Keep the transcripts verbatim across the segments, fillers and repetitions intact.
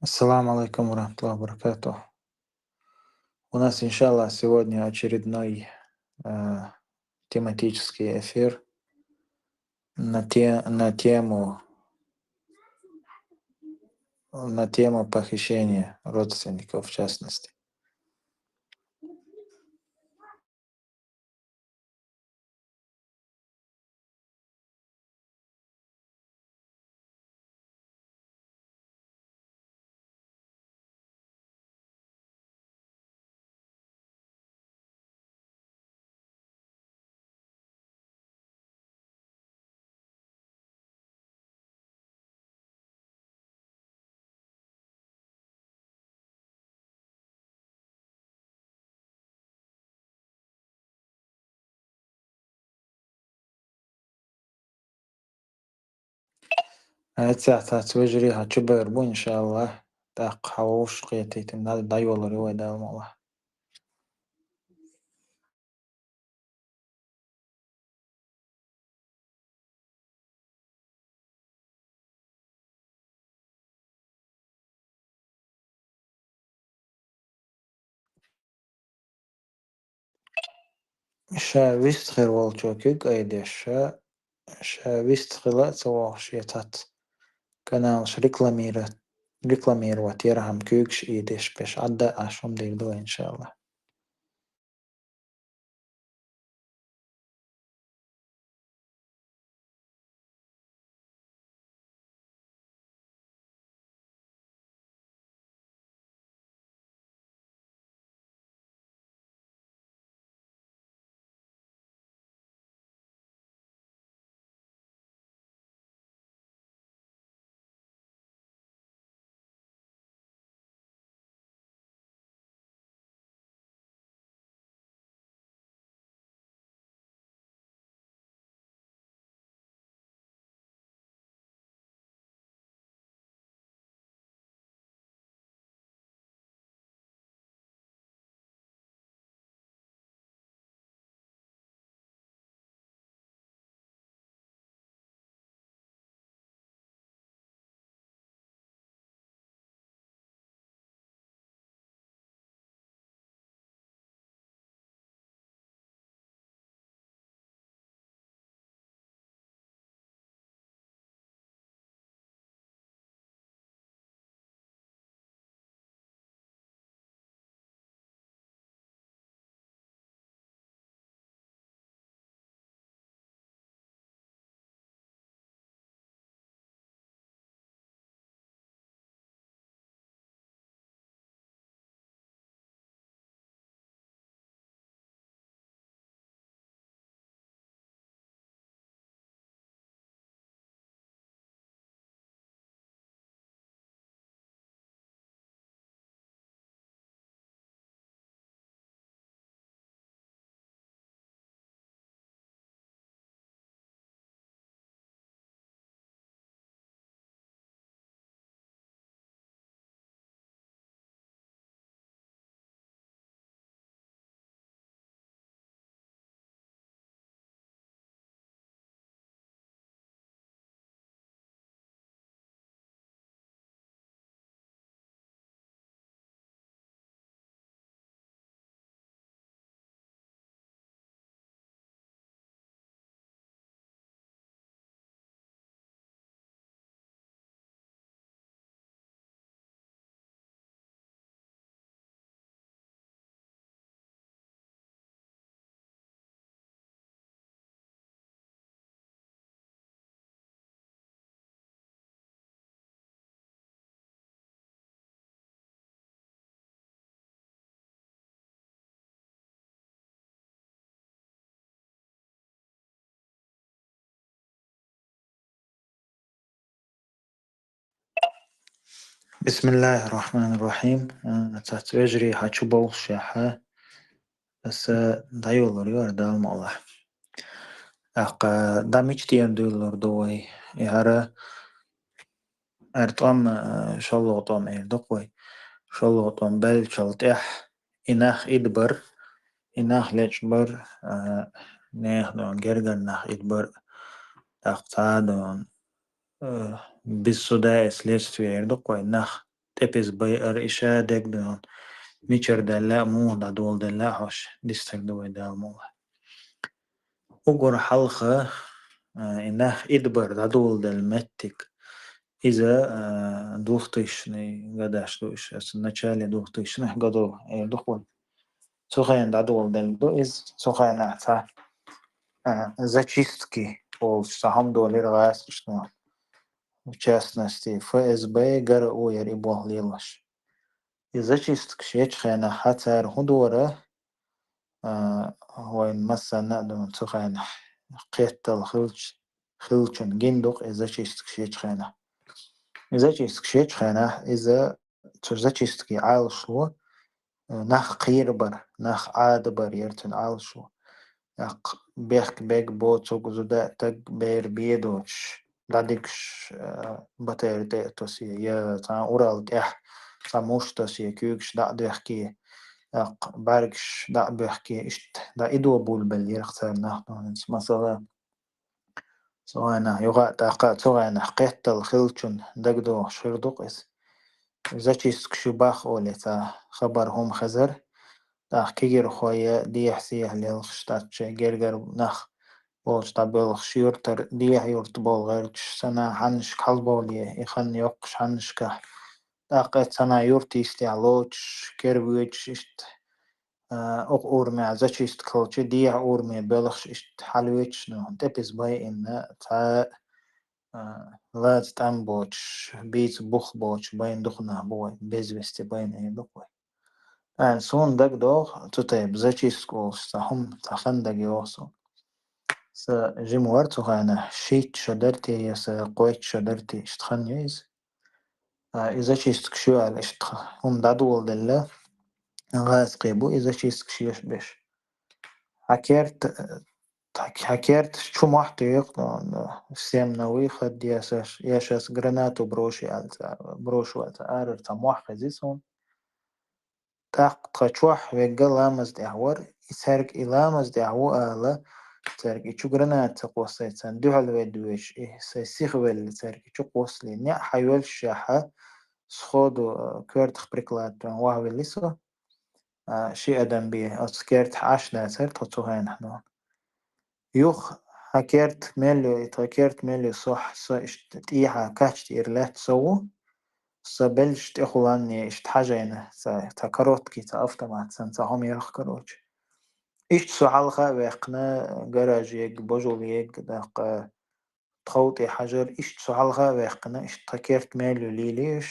السلام عليكم ورحمة الله وبركاته. У нас, иншаллах, сегодня очередной э, тематический эфир на, те, на тему на тему похищения родственников, в частности. Э, цаьрца вежарий, хьо чубер бу, иншаллах. ТӀаккха хьо вовшах кхетийтина дӀайолур ю вай, Дала мукъ лахь. Ша вистхир волчо куьг айдеш, ша, ша вистхила а ца вогӀуш, я цхьацца каналаш рекламира-, рекламировать яр хьама куьгаш ийдеш, беш Ӏадда Ӏаш хӀума дийр ду вай, иншаллах. بسم الله الرحمن الرحيم. Э, цац вежарий хьа чу болхушехьа, аса дӀайолар ю ара Дала мукъалахь. ТӀаккха дӀа мича тӀера дуьйлалур ду вай? Яра ара тӀом, э, шоллагӀа тӀом эр ду-кх вай. ШоллагӀа тӀом беллачул тӀехьа и нах идбар, и нах лечбар, э, нехан дон гергара нах идбар, тӀаккха цхьа дон, э, без суда и следствия эр ду-кх вай, нах тӀепиза байар иша дег дон, мичара даьлла а, муха дӀадоладаьлла а хьош дистар ду вай Дала мукъалахь. Уггар хьалха, э, и нах идбар дӀадоладаьлла моттиг. Иза, э, двухтысячный годаш ду уж, аса начале двухтысячных годов эр ду-кх вай. Цу хенахь дӀадоладаьлла ду иза, цу хенахь цхьа, э, зачистки олуш цхьа хӀума долийра гӀазкхашна. В частности, ФСБ, ГРУ яра и болх лелош. И зачисткаш ечу хенахь хьа цара хӀун дора, а, вайн массанна а ду цу хенахь кхеттал хилч-, хилчун гина ду-кх и зачисткаш ечу хенахь. И зачисткаш ечу хенахь иза цу зачисткийн Ӏалашо, э, нах кхерабар, нах Ӏадабар яра цуьнан Ӏалашо. ТӀаккха бехк бег боцург, зуда а, таг а, бер бен доцуш, дӀадигаш, э, БТР тӀе а тосий, я цхьа Урал тӀехь цхьа муш тосий, куьйгаш дӀа а доьхкий, тӀаккха бӀаьргаш дӀа а боьхкий, иштта дӀа идо булбелла яра-кх цара нах донанца. Масала, цу хенахь юха а, тӀаккха а цу хенахь кхеттал хилчун дагадогӀуш хир ду-кх иза. Зачисткаш ю бах олий цхьа хабар, хӀума хезар. ТӀаккха кегийрхой а дехьа-сехьа лелхаш, тӀаккха шайн гергара нах болчу дӀабоьлхуш, юьртара дехьа юрт болу гӀерташ, сана хьаннашка хьалабовлий, и хан йоккхуш хьаннашкахь, тӀаккха эццана юрт йистехь лоцуш, кер воьдуш иштта, а, окху урамехь зачистка хилча, дехьа ураме боьлхуш иштта хьалавоьдуш, ну, тӀепиза байина, цхьа, а, лаца тӀам боцуш, бийца бух боцуш байна дукха нах бу вай, без вести байна эр ду-кх вай. Айн, суна дагадогӀу, цу тайпа зачистка олуш цхьа хӀума, цхьа хан дагайогӀу суна. Сан жима вара цу хенахь, шийтта шо дара те, я сан кхойтта шо дара те, иштта хан ю иза. А, и зачисткаш ю аьлла, иштта хӀума дӀадоладелла, гӀазкхий бу и зачисткаш еш беш. Хьан керта, хьан керташ чу мохь туьйху, всем на выход, я щас, я щас гранату брошу аьлла цара, брошу аьлла цара, арара цхьа мохь хези суна. ТӀаккха тхан чохь вегга ламаз тӀехь вара, и цаьрга и ламаз тӀехь ву ала, цаьрга и чу граната ца кхоссай, царна дуьхьал ведда веш, и сайн сиха велла, цаьрга и чу кхосслий, неӀ хьайоьллушехьа, сходу, а, коьртах прикладываем, вахвелли со. А, ши адам бен, оцу кертахь Ӏаш дацара тхо цу хенахь, ну. Юха хьан керта мел ю, и тхан керта мел ю, со, со иштта тӀехьа качта ира лаьтта со ву, со беллаш тӀехуланне иштта хьажийна, ца, ца короткий, ца автомат санна, ца хӀума ярх, короче. Иштта со хьалха а ваьккхина, гараж ега, божул ега, тӀаккха тхов тӀе хьажар, иштта со хьалха а ваьккхина, иштта тхан керта мел ю лийли уьш.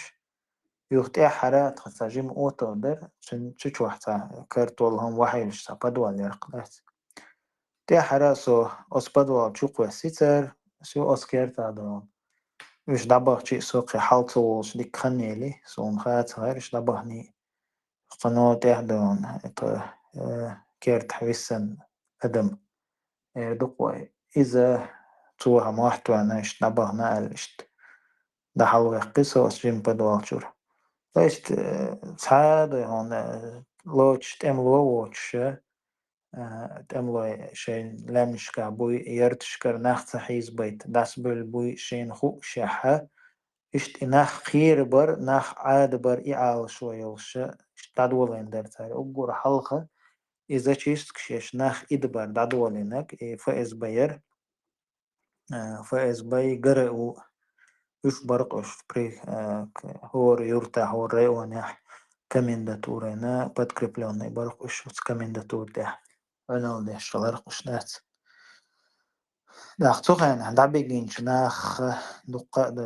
Юха тӀаьххьара тхан цхьа жима ото дара, цуьнан цу чохь цхьа карт волу хӀума вахьийлуш цхьа подвал ярх лаьцна. ТӀаьххьара со оцу подвал чу кхоьссий цара, со оцу кертахь догӀу. Уьш дӀабахчий, со кхин хьал ца волуш дика хан ели, суна хаа ца хаьара уьш дӀабахний. Кхано тӀехь догӀу, тхан, э, кертахь виссина адам. Эр ду-кх вай. Иза цо хьан мохь тоьхна, иштта дӀабахана аьлла, иштта дӀахьалаваьккхи со оцу жима подвал чуьра. То есть, э, цхьа а ду хьуна, э, лоцуш тӀемало воцуша, э, тӀемалой шайн лаьмнашкахь буй, ярташкара нах ца хьийзабайта, дӀасабевлла буй шайна хуушехьа, иштта и нах кхерабар, нах Ӏадабар и Ӏалашо йолуша, иштта дӀадолийна дара цара. Уггар хьалха и зачисткаш еш, нах идабар дӀадолийнарг и ФСБ яра. Э, ФСБ, ГРУ, уьш бара-кх уьш при-, э, к-, хӀора юьртахь, хӀора районехь комендатурина подкреплённый бара-кх уьш оцу комендатура тӀехь. Ӏуьналла деш хилар-кх уьш дац. ТӀаккха цу хенахь дӀабигинчу нах дуккха а ду,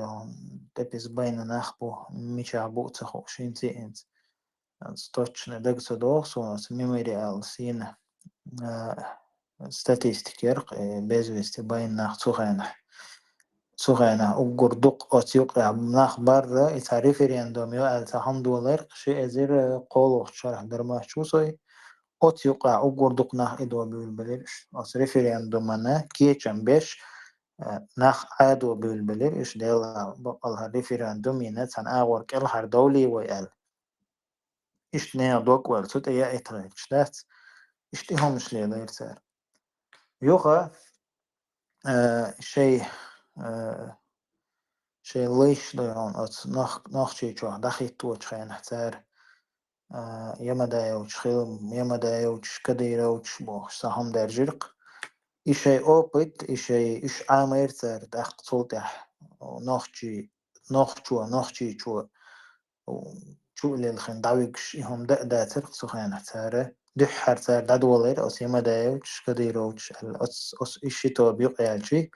тӀепиза байна нах бу, мичахь бу а ца хууш, хӀинца а, хӀинца. Ас точно дага ца догӀу суна, ас мемориал сийна, а, статистика яра-кх, э, без вести байна нах цу хенахь. цу хенахь уггар дукха оцу юкъехь нах барра, и цхьа референдум ю аьлла цхьа хӀума долура, ши эзар кхоалгӀачу шарахь дара ма чу сой, оцу юкъахь уггар дукха нах Ӏедо буьйлабелира уьш. Оцу референдумана кечам беш, э, нах Ӏедо буьйлабелира уьш, Делан бакъалла референдум йина, цхьана агӀор кӀелхьардовлий вай аьлла. Иштта нехан дог а ваьлла, цу тӀе яа итт гӀерташ дац. Иштта и хӀуманаш лелайра цара. Юха, э, шай, э, шай лайш ду хьуна оцу Нох-, Нохчийчохь дӀахӀитточу хенахь цара, э, Ямадаевчу хила, Ямадаевчу, Кадыровчу бохуш, цхьа хӀума даьржира-кх. И шай опыт, и шай, уьш Ӏамайра цара тӀаккха цул тӀаьхьа Нохчий-, Нохчо, Нохчийчо чу а лелхина дӀавигаш, и хӀума дан а дацара цу хенахь цара. Дуьххьара цара дӀадолийра оцу Ямадаевчу, Кадыровчу аьлла, оцу, оцу и ши тоба юкъаяьлчий,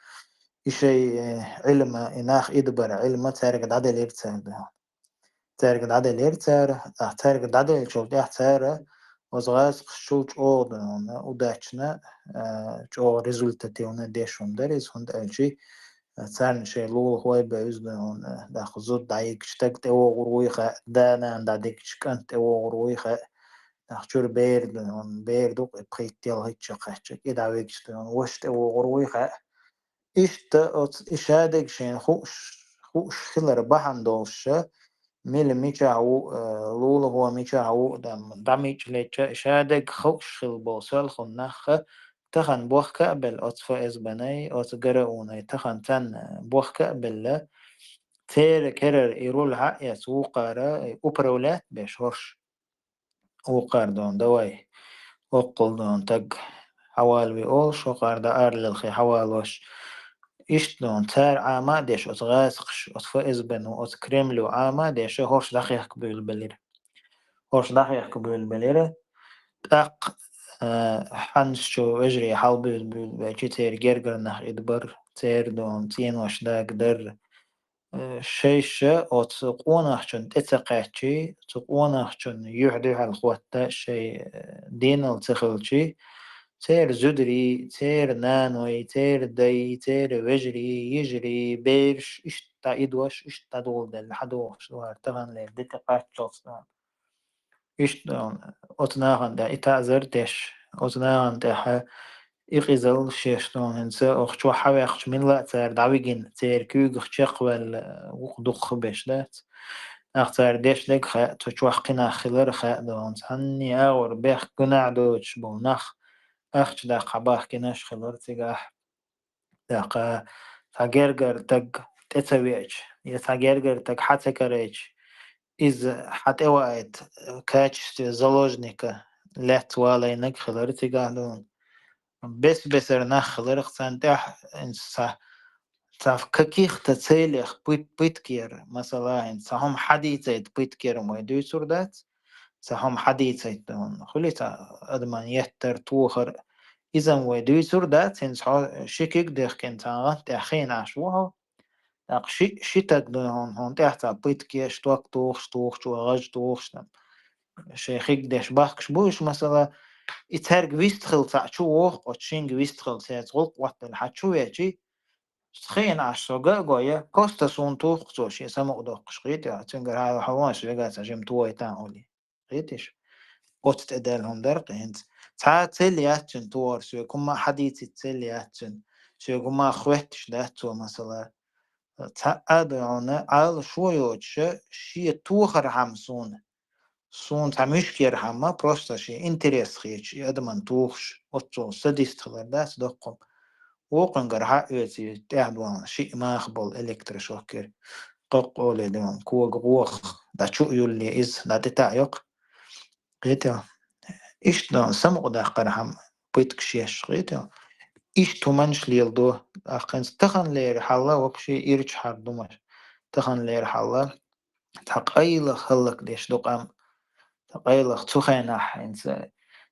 и шай, э, Ӏилма, и нах идабар Ӏилма цаьрга дӀаделира цара. Цаьрга дӀаделира цара, а, цаьрга дӀаделлачул тӀаьхьа цара оцу гӀазкхашчул чӀогӀа ду хьуна удачно, а, чӀогӀа результативно деш хӀума дара иза, хӀунда аьлча, а, царна шайн лулахой бевза ду хьуна, даккха зуда дӀайигча стаг тӀевогӀур вуй хаьа, да-нана дӀадигча кӀант тӀевогӀур вуй хаьа, даккха чуьра бер ду хьуна, бер ду-кх и пхийтта-ялхитта шо кхаьчча, и дӀавигча ду хьуна, ваша тӀевогӀур вуй хаьа. Иштта оцу и шадерг шайна хууш, хууш хилар бахьана долуш, мила мичахь ву, э, лулахо мичахь ву, дан, дӀа мича лечча, шадерг хууш хила болу солхун нах тахана бохка а белла, оцу ФСБ-най, оцу ГРУ-най тахана царна бохка а белла, церан керара и руль хьа а эцна вукхара, и управлять беш хӀорш. Вукхара ду хьуна, давай, оккхул ду хьуна таг хьавалаве олуш, вукхара дан ара лелхе хьавалош. Иштта ду хьуна, цара Ӏама а деш оцу гӀазкхаша, оцу ФСБ-но, оцу Кремло Ӏама а деш, хӀорш дӀахехка буьйлабелира. ХӀорш дӀахехка буьйлабелира. ТӀаккха, а, хьаннаш чу вежарий хьалабуьйлабелча, церан гергара нах идабар, церан ду хьуна цӀенош дагадара. Э, шайша оцу къонахчун тӀе ца кхаьччий, цу къонахчун юьхь-дуьхьал хӀотта шайн, э, денал ца хилчий, церан зударий, церан наной, церан дай, церан вежарий, йижарий, бераш, иштта идош, иштта дӀадоладелла, хьадогӀуш ду хӀара таханлера де тӀе кхаччалц ду хьуна. Иштта оцу нахана тӀехь и таӀзар деш, оцу нахана тӀехь и къизалла шеш ду хьуна, хӀинца оха чохь хьаваьккхича милла а цара дӀавигина, церан куьйгах чекхваьлла, вукху дукхахбеш дац. Нах цара деш дерг хаьа, цу чохь кхин нах хилар а хаьа ду хьуна, цхьанне агӀор бехк гунахь доцуш болу нах ахча даккха хьабахкинарш хилар цигахь. ТӀаккха цхьа гергара таг тӀе ца веача, я цхьа гергара таг хьа ца карайча, иза хьа тӀе ваийта, э, качестве заложника лаьцна валийнарг хилар цигахь ду хьуна. Бес-бесара нах хиларх царна тӀехь, хӀинца цхьа, цхьа в каких-то целях пыт-, пытка яр, масала, хӀинца цхьа хӀума хьадийцайта пытка яр вай дуьйцур дац. Цхьа хӀума хьадийцайта ду хьуна. Хуьлий цхьа адаман еттар, тохар, иза-м вай дуьйцур дац, хӀинца хьо ши куьг дехкина цхьана гӀант тӀехь хиъна Ӏаш ву хьо. ТӀаккха ши, ши таг ду хьуна, хьуна тӀехь цхьа пытка еш, ток тухуш, тухучо гӀаж тухуш, там, шайн хиг деш бахкаш бу уьш, масала, и цаьрга вистхила цхьаъ чу воху, оцу шинга вистхила цаьрца гӀуллакх оттаделла хьан чу веачий, хиъна Ӏаш со га а гой, просто суна туху цо шен самукъадоккхуш, кхетий, цуьнгара хьан хьо ван аш веган цхьа жима тухуйтан олий. Кхетиш? Оцу тӀе даьлла хӀума дара-кх хӀинца. Цхьа а цель яц цуьнан тохар, соьга хӀумма а хьадийцийта цель яц цуьнан. Соьга хӀумма а хоьттуш дац цо, масала. Цхьа а ду хьуна, Ӏалашо йоцуша, шен тохархьама суна. Суна цхьа муьшка ярхьама, просто шен интерес хеташ, и адаман тухуш, оццул садист хилар дац доккхум. Вукхуьнгара хьа а оьций, тӀаьхьа дуьйна шиъ маха болу электрошокер, кхоккъоле дуьйна кога гӀохах, дӀа чу а юлле иза, дӀа тӀе таӀа йоккху. Кхетий? Иштта дуьйна самукъадаккхархьама пыткаш еш, кхетий? Иштта хӀуманаш леладо. Ахь хӀинца таханлера хьалла вообще ирча хьара ду-м аша. Таханлера хьалла цхьа къайлаха хӀаллакдеш ду къам. Цхьа къайлаха цу хенахь хӀинца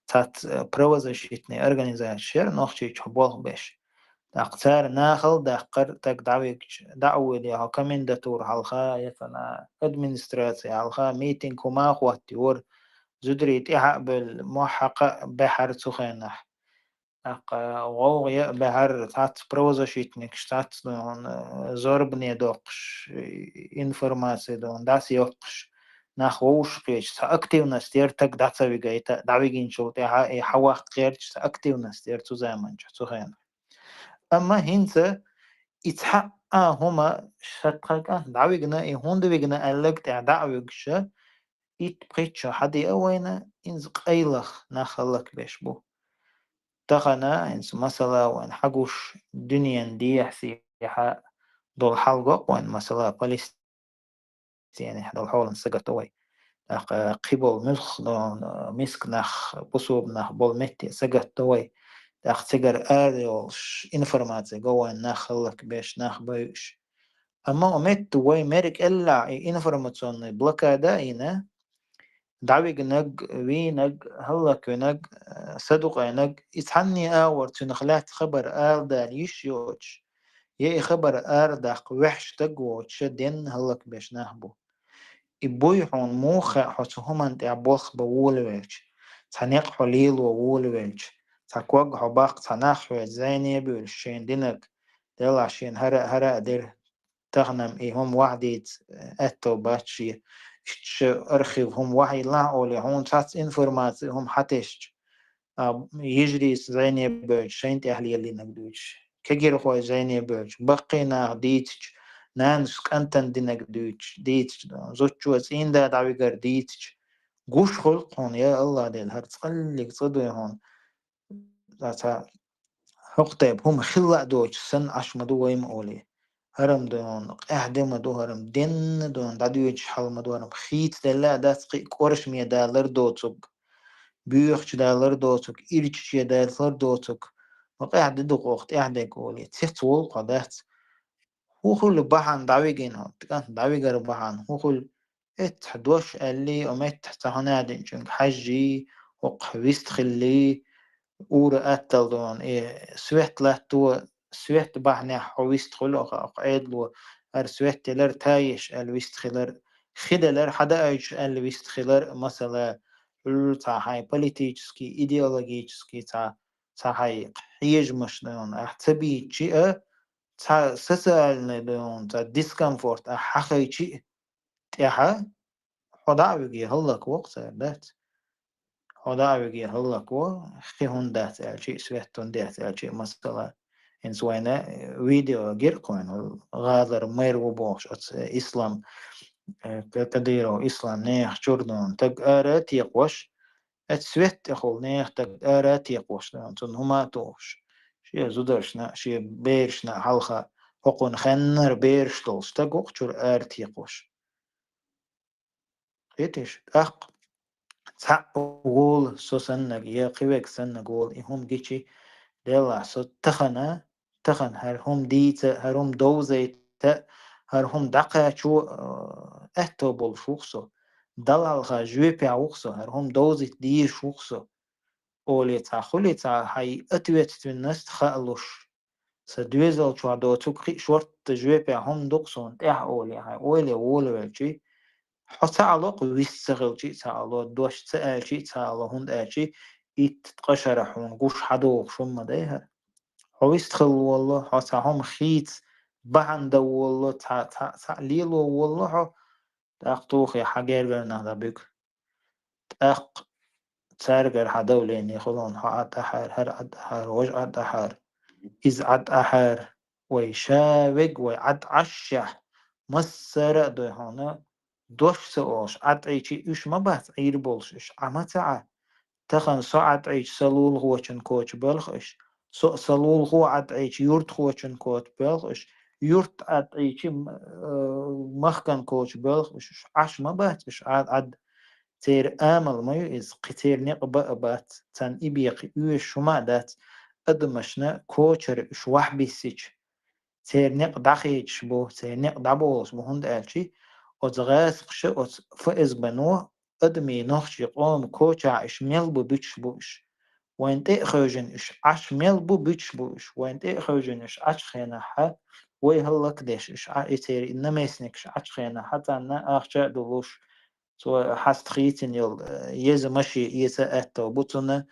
цхьацца, э, правозащитный организацеш яра Нохчийчохь болх беш. ТӀаккха цара нахала даккхар, таг дӀавигча, дӀа а вуьйлий, хьо комендатура хьалха, я цхьана администраци хьалха, митинг хӀума а хӀоттайора, зударий тӀаьхьа а бевлла, мохь хьакха а баьхьара цу хенахь. ТӀаккха гӀовгӀа яа баьхьар, цхьацца правозащитникаш, цхьацца дона, э, зорбане доккхуш, э, информаци дона, дӀасайоккхуш, нах вовшахкхеташ, цхьа активность яр таг дӀа ца вигайта, дӀавигинчул тӀехьа, э, хьаваккха гӀерташ цхьа активность яр цу заманчохь, цу хенахь. Амма хӀинца и цхьа а хӀума ша тха кӀант дӀавигна, и хӀунда вигна аьлларг тӀехь дӀа а вуьгуша, итт-пхийтта шо хьадеа вайна, иза къайлаха нах хӀаллакбеш бу. Тахана, хӀинца масала вайна хьагуш, дуьненан дехьа-сехьа долу хьал го-кх вайна, масала, Палестинехь долу хьолан сагатдо вай. ТӀаккха кхиболу муьлхха долу миска нах, бусулба нах болу метте сагатдо вай. ТӀаккха цигара ара йолуш информаци го вайна нах хӀаллакбеш, нах бойуш. Амма оцу метта вай мера кӀеллахь и информационный блокада а йина, дӀавигнарг, вийнарг, хӀаллаквинарг, э, садукъайнарг, и цхьанне а агӀор цуьнах лаьцна хабар ала дала йиш йоцуш, я и хабар арадаккха ваьхьаш стаг воцуша денна хӀаллакбеш нах бу. И буй хьуна муха хаьа хьо цу хӀуманна тӀехь болх бан волавелча, цхьа некъ хьо лело волавелча, цхьа ког хьо баккха, цхьа нах хьоьца зӀене а буьйлуш шайна динарг, делахь шена хӀара а, хӀара а дира. Тахана-м и хӀума вахьа дийца, э, аьтто бац шен. Иштта ша архив хӀума вахьа йиллахь олий, хьуна цхьацца информаци хӀума хьатесча, а, йижарийца зӀене боьлча, шайна тӀехь лелийнарг дуьйцуш, кегирхой зӀене боьлча, баккхий наха дийцича, нанас кӀантана динарг дуьйцуш, дийцича, зудчо цӀийнда дӀавигар дийцича, гуш хуьлу-кх хьуна, я АллахӀ Дела, хӀара цкъа а цкъа дуй хьуна. Цхьа, цхьа хӀокху тайпа хӀума хилла а доцуш санна Ӏаш ма ду вай-м олий. ХӀара-м дуй хьуна къаьхьа де ма ду, хӀара-м денна дуй хьуна дӀадоьдуш хьал ма ду, хӀара-м хийцаделла а дац кхин а, кӀоршаме далар доцург, боьхачу далар доцург, ирчаче далар доцург. Ма къаьхьа де ду-кх оха тӀаьхьа дерг олий, цец волу-кх хьо дац. ХӀун хуьлу бахьана дӀавигина хьо, кӀант дӀавигар бахьана хӀун хуьлу? Эццахь дош аьллий, оха меттахь цхьа хӀун а динчуьнга хьаьжжий, хӀокху вист хиллий, ура аттал дона, и свет латто, свет бахьанехь хьо вист хуьлу оха, оха Ӏедало, хӀара свет елар тайеш аьлла вист хилар, хи делар хьадаайча аьлла вист хилар, масала, хьуьлла цхьа хьайн политический, идеологический цхьа, цхьа хьайн хьежамаш дона, ахь ца бийцчи а, цхьа социальный дона, цхьа дискомфорт ахь хьахайчи а, тӀаьхьа хьо дӀа а виге хӀаллакво-кх цара, дац? Хьо дӀа а виге хӀаллакво, хи хӀунда дац аьлчи а, свет хӀунда дац аьлчи а, масала, хӀинца вайна видео гира-кх вайна, гӀалара мэр ву бохуш оцу Ислам, э, Ка-, Кадыров Ислам нехан чуьра дона, таг ара а текхош, оцу свет тӀехула нехан таг ара а текхош дона, цунна хӀума а тухуш. Шен зударшна а, шен берашна а хьалха, хӀокхунна хеннара бераш долуш, стаг ву-кх чуьра ара текхош. Кхетий шу? ТӀаккха цхьаъ волу со саннаг, я кхин верг саннаг волу и хӀума гичи, делахь со тахана, тахана хӀара хӀума дийца, хӀара хӀума довзийта, хӀара хӀума дӀакхачо, а, аьтто болуш ву-кх со. Далла хьалха жоьпехь ву-кх со, хӀара хӀума довзийта дезаш ву-кх со. Олий цхьа хуьлий цхьа хьайн ответственность хаалуш. Сан доьзал чохь доцург кхин а шортта жоьпехь хӀума ду-кх суна тӀехь олий хьайн ойла волавелчий, хьо ца Ӏало-кх вист ца хилчий а ца Ӏало, дош ца аьлчий а ца Ӏало, хӀунда аьлчи итт ткъа шарахь хьуна гуш хьадогӀуш хӀума ма дай хӀара. Хьо вист хила волало, хьо цхьа хӀума хийца бахьана дан волало, цхьа, цхьа, цхьа лело волало хьо, тӀаккха тухий хьан гергара нах дӀабуьгу. ТӀаккха цаьргара хьан давление хуьлу, хьо Ӏад ахьара, хӀара Ӏад ахьара, важа Ӏад ахьара, иза Ӏад ахьара, вай ша вег, вай Ӏад Ӏашшехь, массара а дуй хьуна, дош ца олуш, Ӏад Ӏийчи уьш ма бац Ӏийр болуш, уьш Ӏа ма ца Ӏа. Тахана со Ӏад Ӏийчи сан лулахочун коча боьлху уьш, со а сан лулахо Ӏад Ӏийчи юьртахочун коча боьлху уьш, юьрт Ӏад Ӏийчи, м-, э, махкан коча боьлху уьш, уьш Ӏаш ма бац уьш Ӏа-, Ӏад. Церан амал ма ю иза, кхин церан некъ бан а бац, царна и бен кхин оьшуш хӀума а дац, адамашна кочара уьш вахьбиссича, церан некъ дӀахецаш бу, церан некъ дӀаболуш бу, хӀунда аьлчи оцу гӀазкхаша, оцу ФСБ-но адамийн нохчийн къоман кочахь уьш мел бу буьтуш бу уьш. Вайна тӀе а хевшина уьш Ӏаш мел бу буьтуш бу уьш. Вайна тӀе а хевшина уьш Ӏачу хенахьа, вай хӀаллакдеш уьш Ӏа-, и церан наместникаш Ӏачу хенахьа, царна ахча а дулуш, цо хьаста хийцина йолу, э, еза машен эца аьтто бу цунна.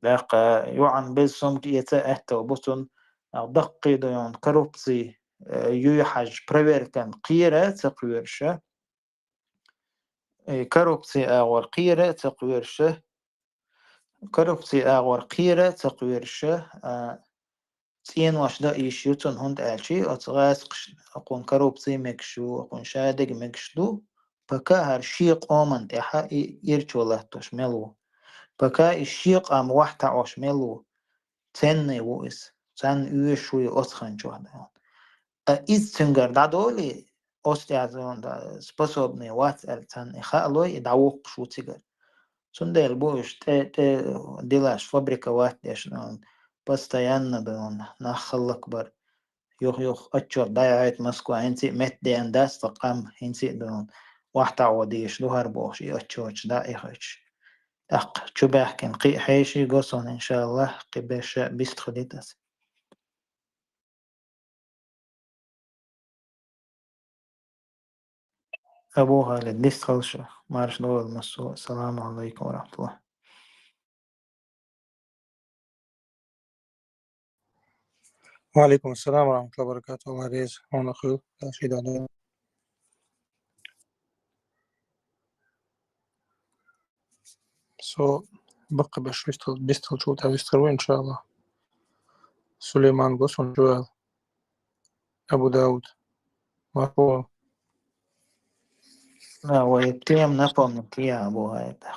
ТӀаккха юкъан беза сумка эца аьттув бу цунна, даккхий ду йоӀан коррупци, э, юй хьажа проверкан кхера ца кхоьруш, э, коррупци агӀор кхера ца кхоьруш, коррупци агӀор кхера ца кхоьруш, а, цӀенош дан йиш ю цунна, хӀунда аьлча оцу гӀазкхашна, окхунна коррупци мегаш ю, окхунна шадерг мегаш ду, пока хӀара шен къоман тӀехьа и ирчо латтош мел ву. Пока и шен къам вахьтаӀош мел ву, ценный ву иза, царна оьшуш ву и оцу хан чохь даьлла. Ткъа иза цуьнгара дӀадолий, оцу тӀехь зона да способный вац аьлла, царна и хаалой, и дӀавоккхуш ву цигара. Цундела бу уьш тӀе, тӀе дилаш, фабриковать деш, ну, постоянно ду, нах хӀаллакбар. Юх-юх отчёт дӀаяхьийта Москва, хӀинца а меттадеана дац тхан къам, хӀинца а ду, вахьтаӀо дезаш ду хӀара бохуш, и отчёташ дӀа а ихуьйтуш. ТӀаккха чубаьхкина кхин а хьеший го суна, иншаллахӀ, кхин беш а бистхилийта ас. Абу Халид, дистхила шу, марша догӀийла массо а. Ассаламу Ӏалайкум ва рахьматуллахӀ. Ва Ӏалайкум ассалам ва рахьматуллахӀи ва баракатухӀ. Алла реза хьуна хуьлда, Дала шийдана. Со баккхий беш вистхил-, бистхилчул тӀаьхьа вистхир ву, иншаллахӀ. Сулейман го суна чувел. Абу Дауд. Марфу. А, вай тема напомнить я, Абу Хайдар.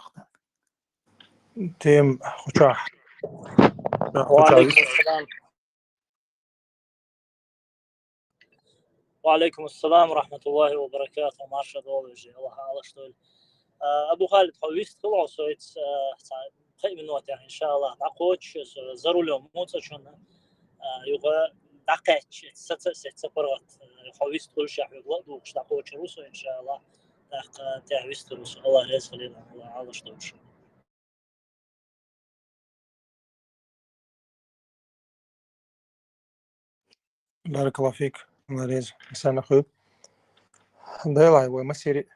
Тема хучахь. Ва Ӏалайкум ассалам. Ва Ӏалайкум ассалам ва рахьматуллахӀи ва баракатухӀ. Марша догӀийла, Аллах Ӏалашдойла. А, Абу Халид, хьо вистхила хьо соьца, а, цхьа кхин минотехь, иншаллахӀ, дӀакхочуш, со за рулём ву цкъачунна, а, юха дӀакхаьчча, саца а сеца паргӀат, а, хьо вистхуьлуш, хьоьга ла а духуш дӀакхочур ву со, иншаллахӀ. ТӀаккха тӀаьхьа вистхуьлу со, Аллах реза хуьлийла, Аллах Ӏалашдойла шуна. Баракаллаху фик, Алла реза, Ӏийсана хуьлда. Делахь вай массери,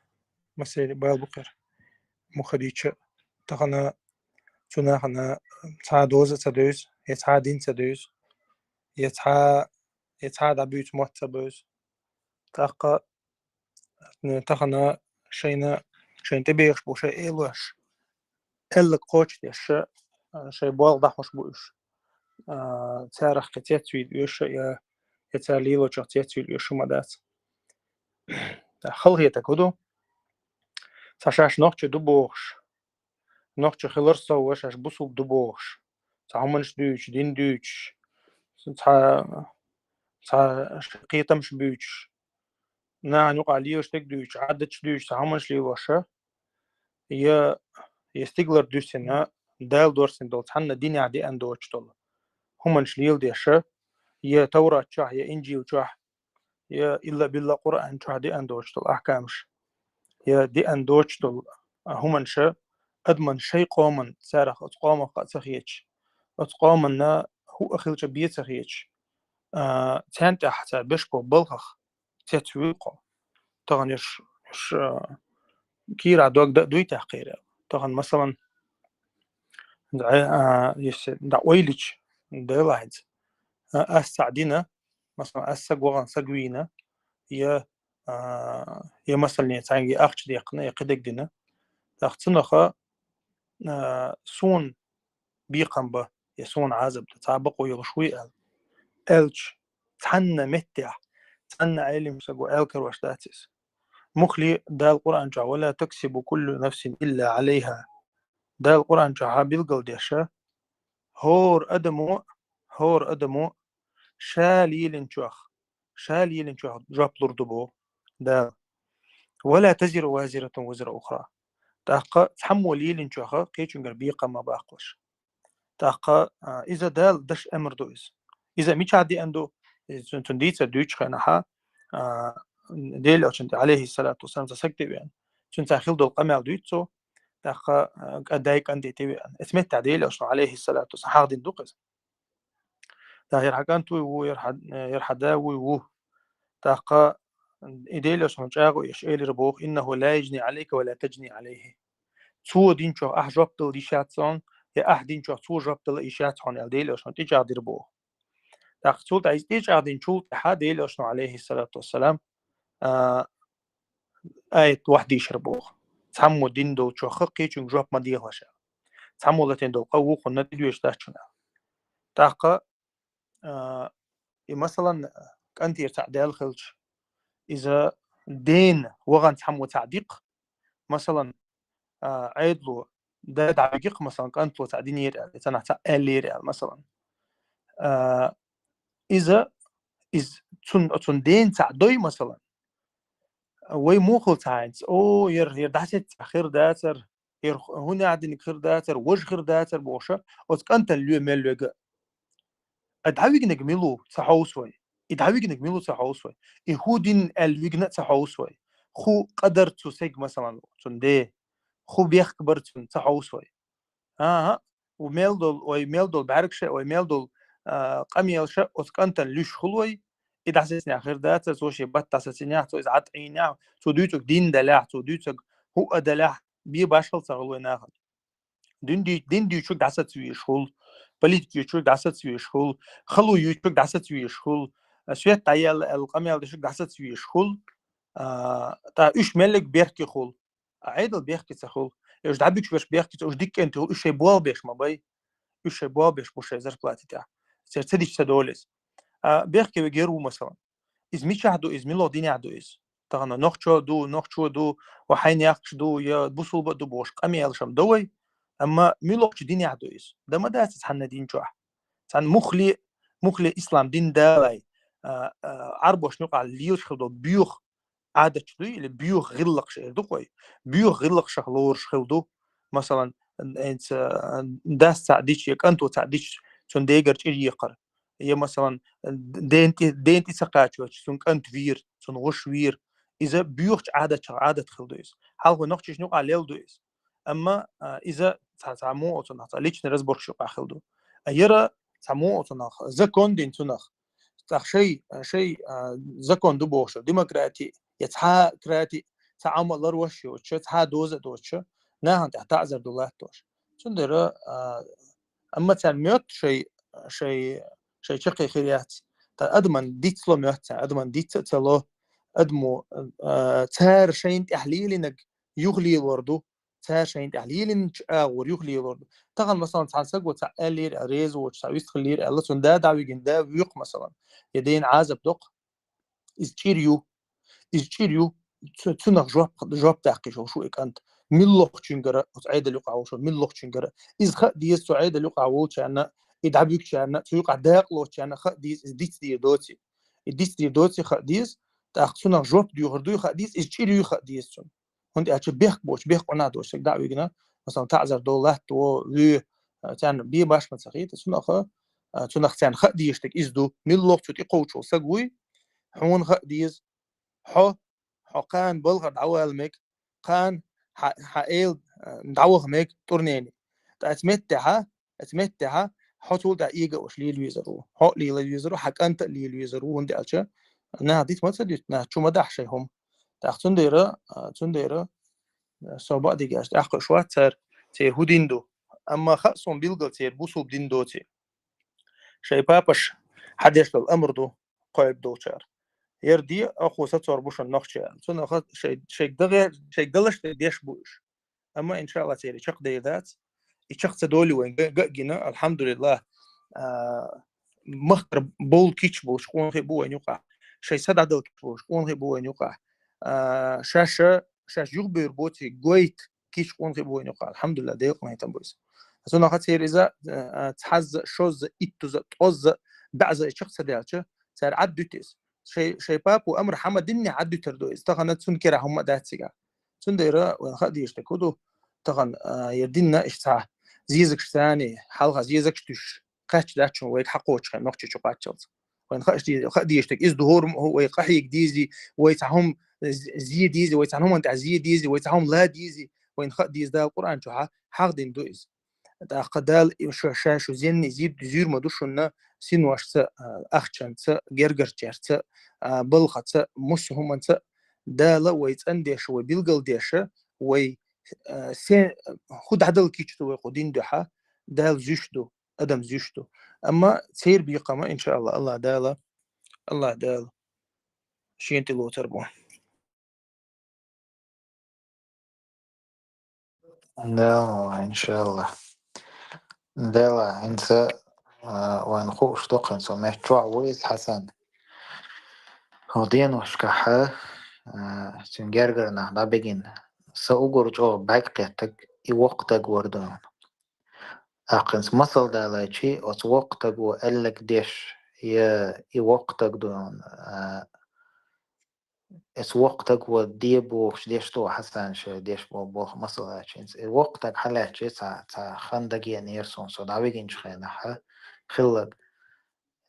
массери бала бу кхера. Муха дийцича, тахана цу нахана цхьа доза ца девза, я цхьа дин ца девза, я цхьа, я цхьа дӀабуьйцу мотт ца бевза. ТӀаккха тахана шайна, шайна тӀебехаш бу шайн элош, аьлларг кхочушдеш, а, шайн болх дӀахьош бу уьш. А, царах кхин цецвийла оьшу я, я цара лелочух цецвийла оьшу ма дац. Халахетарг хӀун ду? Цхьа шаьш нохчи ду бохуш, нохчи хилар сов шаьш бусулба ду бохуш, цхьа хӀуманаш дуьйцуш, дин дуьйцуш, цхьа, цхьа кхетамаш буьйцуш, нахана юкъахь лелаш дерг дуьйцуш, Ӏадаташ дуьйцуш, цхьа хӀуманаш лелош, я, я стигалара дуьсина, Дала доссийна долу цхьанна динехь деана доцуш долу хӀуманаш леладеш, я Таврат чохь, я Инжил чохь, я илла-билла Къуръан чохь деана доцуш долу ахкамаш, я деана доцуш долу, а, хӀуманаш, адаман шайн къоман, царах оцу къомах къа ца хеташ, оцу къоманна хӀуъа хилча бен ца хеташ, а, царна тӀехь цара беш болу балхах цецвуьйлу кхо. Тахана уьш, уьш, а, кийрахь дог дан а дуй тӀаккха кхера. Тахана, масалан, дӀа, а, если дӀа ойла йича, делахь иза. А, ас цхьаъ дина, масалан, ас саг вахана, саг вийна, я, а, я, масалан, я цхьаьнгге ахча дехкина, я кхидерг дина. ТӀаккха цунах, а, суна бекхам бан, я суна Ӏазап дан, цхьа а бакъо йолуш вуй аьлла. Аьлча, цхьанна меттехь, цхьанна Ӏелим саго аьлла карош дац иза. Муххале Дала Къуръан чохь: «Ва ла таксибу куллу нафсин илла Ӏалайха». Дала Къуръан чохь билгалдеш, хӀора адамо, хӀора адамо ша лелинчох, ша лелинчох жоп лур ду боху Дала. «Ва ла тазиру вазиратун визра ухра». ТӀаккха цхьаммо лелинчоха кхечуьнгара бекхам ма баккхалаш. ТӀаккха, а, иза Дала деш амр ду иза. Иза мичахь деана ду? Иза цун, цун дийцар дуьйцучу хенахьа, а, Делан Элчанна тӀе, Ӏалайхиссалату вассалам, цхьа саг тӀе веана. Цуьнца хилла долу къамел дуьйцу цо, тӀаккха, а, кӀа-, дай кӀанте тӀе веана. Эцу меттехь Делан Элчано, Ӏалайхиссалату вассалам, хьахдина ду-кх иза. ТӀаккха хӀара хӀара кӀант вуй ву, хӀара хьа-, хӀара хьа да вуй ву. ТӀаккха и Делан Элчано чӀагӀо еш элира боху: «Иннаху ла яжни Ӏалайка ва ла тажни Ӏалайхи». Цо динчух ахь жоп дала йиш яц цунна, я ахь динчох цо жоп дала йиш яц хьона аьлла, Дела элчано тӀечӀагӀдир боху. ТӀаккха цул тӀаьхьа иза тӀечӀагӀдинчул тӀаьхьа Дела элчано, алейхиссалату вассалам, а, аят вахь дийшар боху. Цхьаммо дин долчох кхечуьнга жоп ма дехалаш аьлла. Цхьаммо латийна долу къа вукхунна тӀедоьжуш дац шуна аьлла. ТӀаккха, а, и, масалан, кӀантера цхьаъ даьлла хилча, иза дена вахана цхьаммо цхьаъ диккха, масалан, а, Ӏедало да дӀавигикх, масалан, кӀантло цхьаъ динера аьлла, цхьанхьа цхьаъ аьллера аьлла, масалан. А, иза, иза цун, цун дена цхьаъ дой, масалан, вай мухал ца хьайнца, о, яр, яр дӀасеццахь хир дацар, яр хӀунда диниг хир дацар, важа хир дацар бохуша, оцу кӀантана лоь мел вега. А дӀавигниг мила ву ца хьовсу вай. И дӀавигниг мила ву ца хьовсу вай. И хӀун дин аьлла вигна а ца хьовсу вай. ХӀун къа дара цу сег, масалан, цун де. ХӀун бехк бара цун ца хьовсу вай. АхӀа, у мел долу, ой, мел долу бӀаьргша, ой, мел долу, а, къамелша оцу кӀантана луьш хуьлу вай. И дӀасецнехь хир дацара, цо шен бат дӀасацинехь, цо иза Ӏад Ӏийнехь, цо дуьйцург дин далехь, цо дуьйцург хӀуъа далехь, бе башхал ца хуьлу вай нахана. Дин ди-, дин дуьйцург дӀасацвеш хуьлу, политика юьйцург дӀасацвеш хуьлу, хало юьйцург дӀасацвеш хуьлу, а, свет дӀаяьлла аьлла къамел дешург дӀасацвеш хуьлу, а, тӀа уьш меллиг бехке хуьлу. А Ӏедал бехке ца хуьлу. Уьш дӀабуьгуш берш бехке ца, уьш дика кӀентий хуьлу, уьш шайн болх беш ма бай. Уьш шайн болх беш бу шайн зарплата тӀехь. Церан ца дича ца долу иза. А бехке вегар ву, масалан. Иза мичахь ду иза, милла динехь ду иза? Тахана нохчо ду, нохчо ду, ва хьайн яхкаш ду, я бусулба а ду бохуш къамелаш ма до вай. Амма милла динехь ду иза? Дан ма дац иза цхьанна дин чохь. Цхьана мухле, мухле ислам дин далай, а, а, Ӏарбошна юкъахь лелаш хила долу боьха Ӏадаташ дуй, или боьха гӀиллакхаш эр ду-кх вай. Боьха гӀиллакхашах лоруш хила ду. Масалан, хӀинца дас цхьаъ дича я кӀанто цхьаъ дича, цунна дегара чӀир екхар. Я, масалан, ден тӀе, ден тӀе ца кхачочу, цунна кӀант вийр, цунна гӀуш вийр. Иза боьхачу Ӏадатчах Ӏадат хила ду иза. Хьалха вай нохчашна юкъахь лелла ду иза. Амма, а, иза цхьа, цхьа муха оцунах, цхьа личный разборкаш юкъахь хила ду. А яра цхьа муха оцунах, закон дин цунах. ТӀаккха шай, шай, а, закон ду бохуш, демократи, я цхьа крати, цхьа Ӏамал ларвеш йоцуша, цхьа доза а доцуша, нахана тӀехь таӀзар ду латтош. Цундела, а, амма царна моьтту шай, шай, шай чаккхе хир яц. Ткъа адаман дицло моьтту царна, адаман диц а ца ло, адамо, а, цара шайна тӀехь лелийнарг юха лелор ду, цара шайна тӀехь лелийначу агӀор юха лелор ду. Тахана, масалан, цхьана саго цхьаъ аьллера, реза воцуш цхьаъ вистхиллера аьлла, цунна да дӀавигина, да воькху, масалан, я дена Ӏазап доккху, иза чӀир ю. Иза чӀир ю. Цу-, цунах жоп, жоп даккхийша волуш ву и кӀант. Милла чуьнгара, оцу Ӏедал юкъахь волуш ву, милла чуьнгара. Иза хаа деза цу Ӏедал юкъахь волчарна, и дӀабуьгучарна, цу юкъахь дакъалоцучарна хаа деза, иза дицдийр доций. И дицдийр доций хаа деза, тӀаккха цунах жоп доьхур дуй хаа деза, иза чӀир юй хаа деза цунна. ХӀунда аьлча бехк боцуш, бехк къонах доцуш стаг дӀа а вигна, масалан, таӀзар до, латта во, вуьй, а, царна бе башха ца хета, цунах, а, цунах царна хаа дезаш стаг иза ду. Милла цу тӀекхочуш волу стаг вуй, хьуна хаа деза. Хьо, хьо кхана балхара дӀавала мега, кхана хьа, хьан эла, а, дӀаваха мега тӀурнене. Ткъа оцу меттехьа, оцу меттехьа хьо цул тӀаьхьа эга а уьш лела везар ву. Хьо а лела везар ву, хьан кӀант а лела везар ву, хӀунда аьлча наха диц ма ца дуьту, наха чу ма дахьа шайн хӀума. ТӀаккха цундела, а, цундела, а, со бакъдерг аьлча, тӀаккха уьш вац цара, церан хӀун дин ду. Амма хаа суна билггал церан бусулба дин доций. Шайн папаш хьан деш долу амр ду кхоьлуш долчара. Яр де, ахо сацор бу шун нохча аьлла. Цунах шай, шайга дагӀе-, шайга далаш деш бу уьш. Амма, иншаалла, церан чекхдер дац. И чекх ца долу вайн га-, га а гина, алхьамдулиллах, а, махкара бовла кийча болуш къонахий бу вайн юкъахь. Шайн са дӀадала кийча болуш къонахий бу вайн юкъахь. А, шаьш, шаьш юхабевр боций гойта кийча къонахий бу вайн юкъахь. Алхьамдулиллах, Делан къинхетам бу иза. Цунах церан иза, а, цхьазза, шозза, иттузза, ткъозза, баьӀза и чекх ца даьлча, цара Ӏад дуьту иза. Шай, шай папо амр хьан ма динне Ӏад дуьтур ду иза. Тахана цунна кира хӀума а дац цигахь. Цундела вайн хаа дезаш дерг хӀун ду? Тахана, а, яр динна иштта цхьа зезагаш царний, хьалха зезагаш туьш, кхаьчча дац шуна вайга хьакхочуш хьайн нохчий чу кхаччалц. Вайн хаа иш де-, хаа дезаш дерг иза ду, хӀора хӀу-, вай къахьега дезий, вай цхьа хӀума зе дезий, вай цхьа хӀуманна тӀехь зе дезий, вай цхьа хӀума ла дезий, вайн хаа деза Дала Къуръан чохьа хьахдина ду иза. ТӀаккха Дала и ша, ша шу зенний зиб-, зуьйр ма ду шуна синошца, а, ахчанца, гергарчаьрца, а, балхаца, муссу хӀуманца. Дала вай цӀандеша, вай билгалдеша, вай, а, се, хӀу дӀадала кийча ду вай кху дин дуьхьа, Дала зуьйш ду, адам зуьйш ду. Амма церан бекхам, иншааллахӀ, АллахӀ Дала, АллахӀ Дала шена тӀе лоцур бу. Да, иншааллахӀ. Дела, хӀинца, а, вайна хууш ду-кх, хӀинца меттахь чохь ву иза Хьасан. Хьо деношкахь, а, цуьнан гергара нах дӀабигина, сан уггар чӀогӀа бӀаьрг кхеттарг и воккха стаг вар ду. ТӀаккха хӀинца масал далийча, оцу воккхачу стага аьлларг деш, я и воккха стаг ду, а, оцу воккхачу стага де бохуш деш ду Хьасан ша деш бо-, боху масал аьлча. ХӀинца и воккха стаг хьалаьцча, цхьа, цхьа хан дагадеанера суна, со дӀавигинчу хенахь хилларг.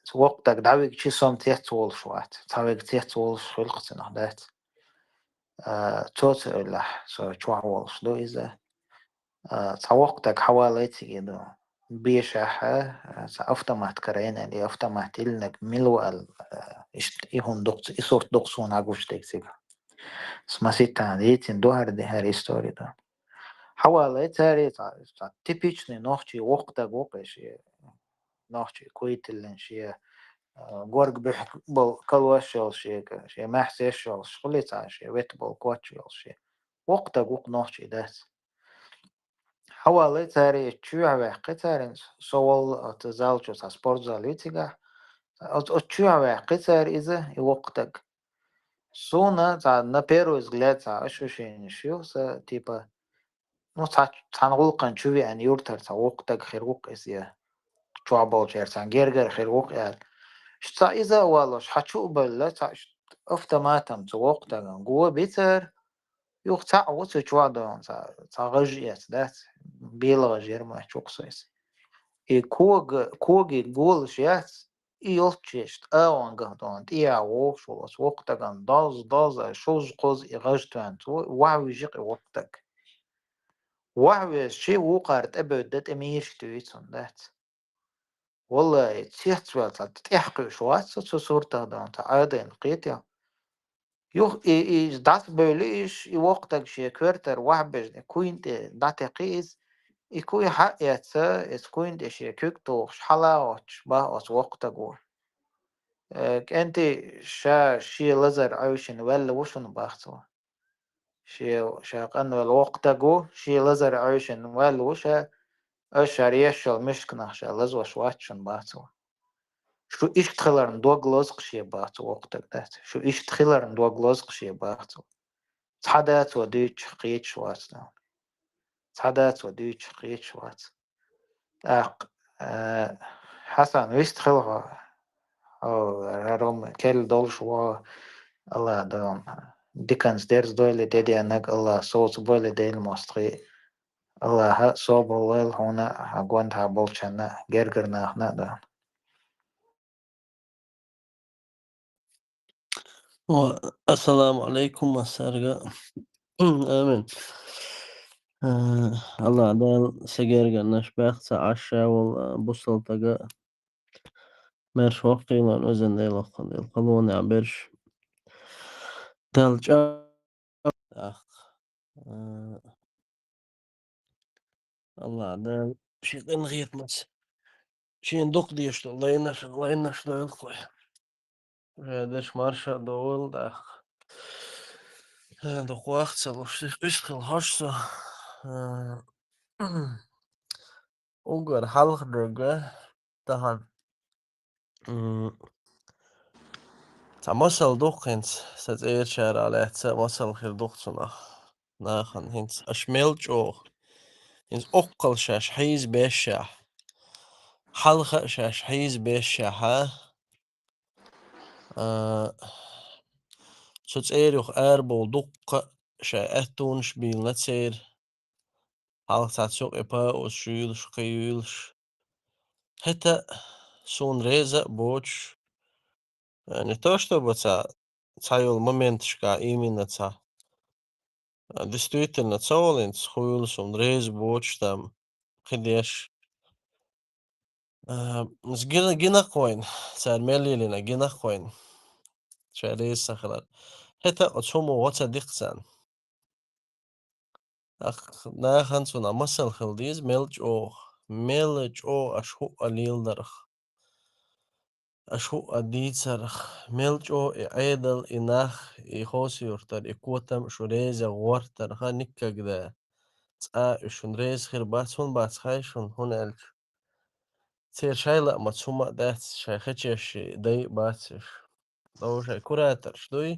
Оцу воккха стаг дӀавигча со-м цецволуш вац, цхьа верг цецволуш хуьлу-кх цунах, дац. А, цо ца аьллехь, со чохь волуш ду иза. А, цхьа воккха стаг хьавалай цига ду. Бешахь, а, цхьа автомат карийна аьлла, и автомат йиллинарг мила ву аьлла, а, иштта и хӀума ду-кх, и сурт ду-кх суна гуш дерг цига. Маситтана дийцина ду хӀара, ди-, хӀара истори ду. Хьавалай цара, цхьа, цхьа типичный нохчий воккха стаг ву-кх и шен, нохчий куй тиллина шен, а, горга буьхь болу калош йолуш шен, шен маьхьсеш йолуш, хуьлий цхьа шен ветта болу коч йолуш шен. Воккха стаг ву-кх нохчий, дац. Хьавалай цара, и чоьхьа ваьккхи цара, со волу оцу зал чу, цхьа спортзал ю цигахь. Оцу, оцу чоьхьа ваьккхи цара иза, и воккха стаг. Суна цхьа на первый взгляд цхьа ощущенеш ю сан, типа, ну, цхьа, цхьана гӀуллакхана чу веана юьртара цхьа воккха стаг хир ву-кх иза, я чохь болчеран цхьана гергара хир ву-кх аьлла. Ша цхьа иза а валош, хьан чу а бевлла, цхьа автоматом цу воккха стагана го бицара, юха цхьаъ ву цу чохь ду, цхьа, цхьа гӀаж эца, дац, бела гӀаж яра моьттуш ву-кх со иза. И кога, коге голаш яц, и йолччуьра иштта агӀонгахь ду, тӀехьа вогӀуш волу оцу воккха стагана доз-доз, шуз-кхузза и гӀаж тоьхна цо, вахьа вижи-кх и воккха стаг. Вахьа везча, вукхара тӀебевдда, тӀе мийраш туьйхи цунна, дац. Валлахи, цецваьлла цхьа тӀехь кхуьуш вац со цу суртах ду, цхьа Ӏадийна кхетий. Юха и, и дӀасабевлли иза, и воккха стаг шен коьртара вахьа бежна, и куйна тӀе дӀатекхи иза, и куй хьа а эцна, иза куйна тӀе шен куьг тухуш, хьала а воцуш, бах оцу воккха стага. Э, кӀентий, ша шен лазар Ӏаьвшина ваьлла ву шуна, бах цо. Шен, ша къанвелла воккха стаг ву, шен лазар Ӏаьвшина ваьлла ву ша, аш шар еш йолу муьшканах ша лазош вац шуна, бах цо. Шу иштта хиларна дог лозу-кх шен, бах цо, воккха стаг, дац. Шу иштта хиларна дог лозу-кх шен, бах цо. Цхьа а цо дуьйцуш кхеташ вац, дан. Цхьа а цо дуьйцуш кхеташ вац. ТӀаккха, э, Хьасан, вист хила хьо. Хьо, хӀара хӀума керла долуш ву, АллахӀ дан. Диканца дерза дойла де деннарг, АллахӀа совца бойла Делан мостагӀий. АллахӀа собар лойла хьуна, хьан гонаха болчарна, гергара нахана а дан. Ва-, ассаламу Ӏалайкум, массаьрга. Амин. Э, АллахӀ Дала сан гергарнаш баьхна, сан Ӏаш ша волу, э, бусалба стаг а, маьрша воккхийла везан Дела, воккхун Дела, халонехь берш. Дала чӀа-, тӀаккха. Э, АллахӀ Дала шен къинхетамца шена дукха дезаш долу лайнаш, лайнаш дойла-кх вай. Вай дерш марша а довла, тӀаккха. Э, дукха вахт ца луш, вист хила хьожу со. Э, уггар хьалха дерг, тахана. М, цхьа масал ду-кх хӀинца, сан цӀерачарах лаьцна масал хир ду-кх цунах. Нахана хӀинца аша мел чӀогӀа, хӀинца оккхал шаьш хьийза бешшехь, хьалха а шаьш хьийза бешшехь, а, а, цу цӀера юха арабовла дуккха а шайн аьттонаш бийлина церан. Хьалха цхьацца юкъа и паузаш юьйлуш, кхин юьйлуш. ХӀета суна реза а боцуш, э, не то чтобы цхьа, цхьа йолу моменташкахь именно цхьа, э, действительно, ца волу хӀинца хуьлу суна реза боцуш там кхин деш. Э, гина, гина-кх вайна, цара мел лелийна гина-кх вайна. Ша реза ца хилар. ХӀета оцу хӀума гӀо ца ди-кх царна. Ах, нахана цунах масал хила деза, мел чӀогӀа, мел чӀогӀа аша хӀуъа леладарх, аша хӀуъа дийцарх, мел чӀогӀа и Ӏедал, и нах, и Хосса-Юртара, и котам шу реза гӀортарха никогда цкъа а уьш шуна реза хир бац, хӀунда бац хаьий шуна, хӀунда аьлча церан шай лаамаца хӀума а дац, шай хечеш дай а бац уьш. Довшай кураторш дуй?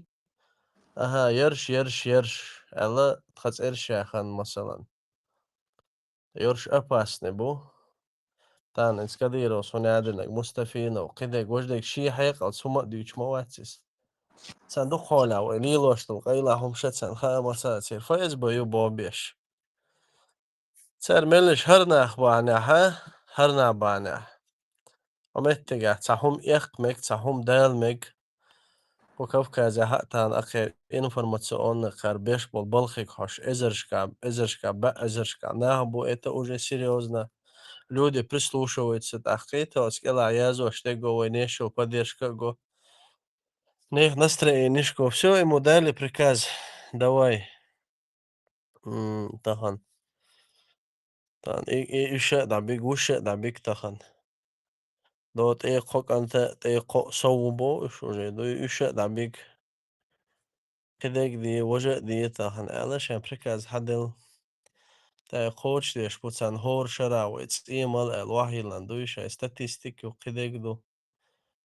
Аха, ерш, ерш, ерш, аьлла, тха цӀераш яхана, масалан. Ерш опасный бу. Тахан иза Кадыровс хӀуна яьдинарг, Мустафинов, кхидерг, важдерг шен хьекъалца хӀума а дуьйцуш ма вац иза. Царна дукха хьола вай лелош долу къайла хӀума ша царна хаа ма ца церан ФСБ ю боху беш. Цара меллаша хӀара нах бахьанехь, хӀара нах бахьанехь. Ма меттигехь цхьа хӀума эккха мега, цхьа хӀума дала мега. Кху Кавказехь а тахан ахе информационный кхара беш болу балхиг хьош эзаршка, эзаршка, баьӀ эзаршка нах бу, это уже серьёзно. Люди прислушиваются, тӀаккха кхета оцу кӀелахь язош дерг го, вай нешал поддержка а го. Нехан настроенишко, всё, ему дали приказ: «Давай». М, тахан. Тахан и, и, уьш а дӀабиг, вуьш а дӀабиг тахан. До тӀе кхо кӀанта, тӀе кхо сов бу уьш уже, дуй, уьш а дӀабиг. Кхидерг де, важа а де тахан, аьлла, шайн приказ хьаделла. ТӀе кхочушдеш бу царна хӀора шара вай цӀе мала аьлла, вахьйиллан дуй, шайн статистика ю, кхидерг ду.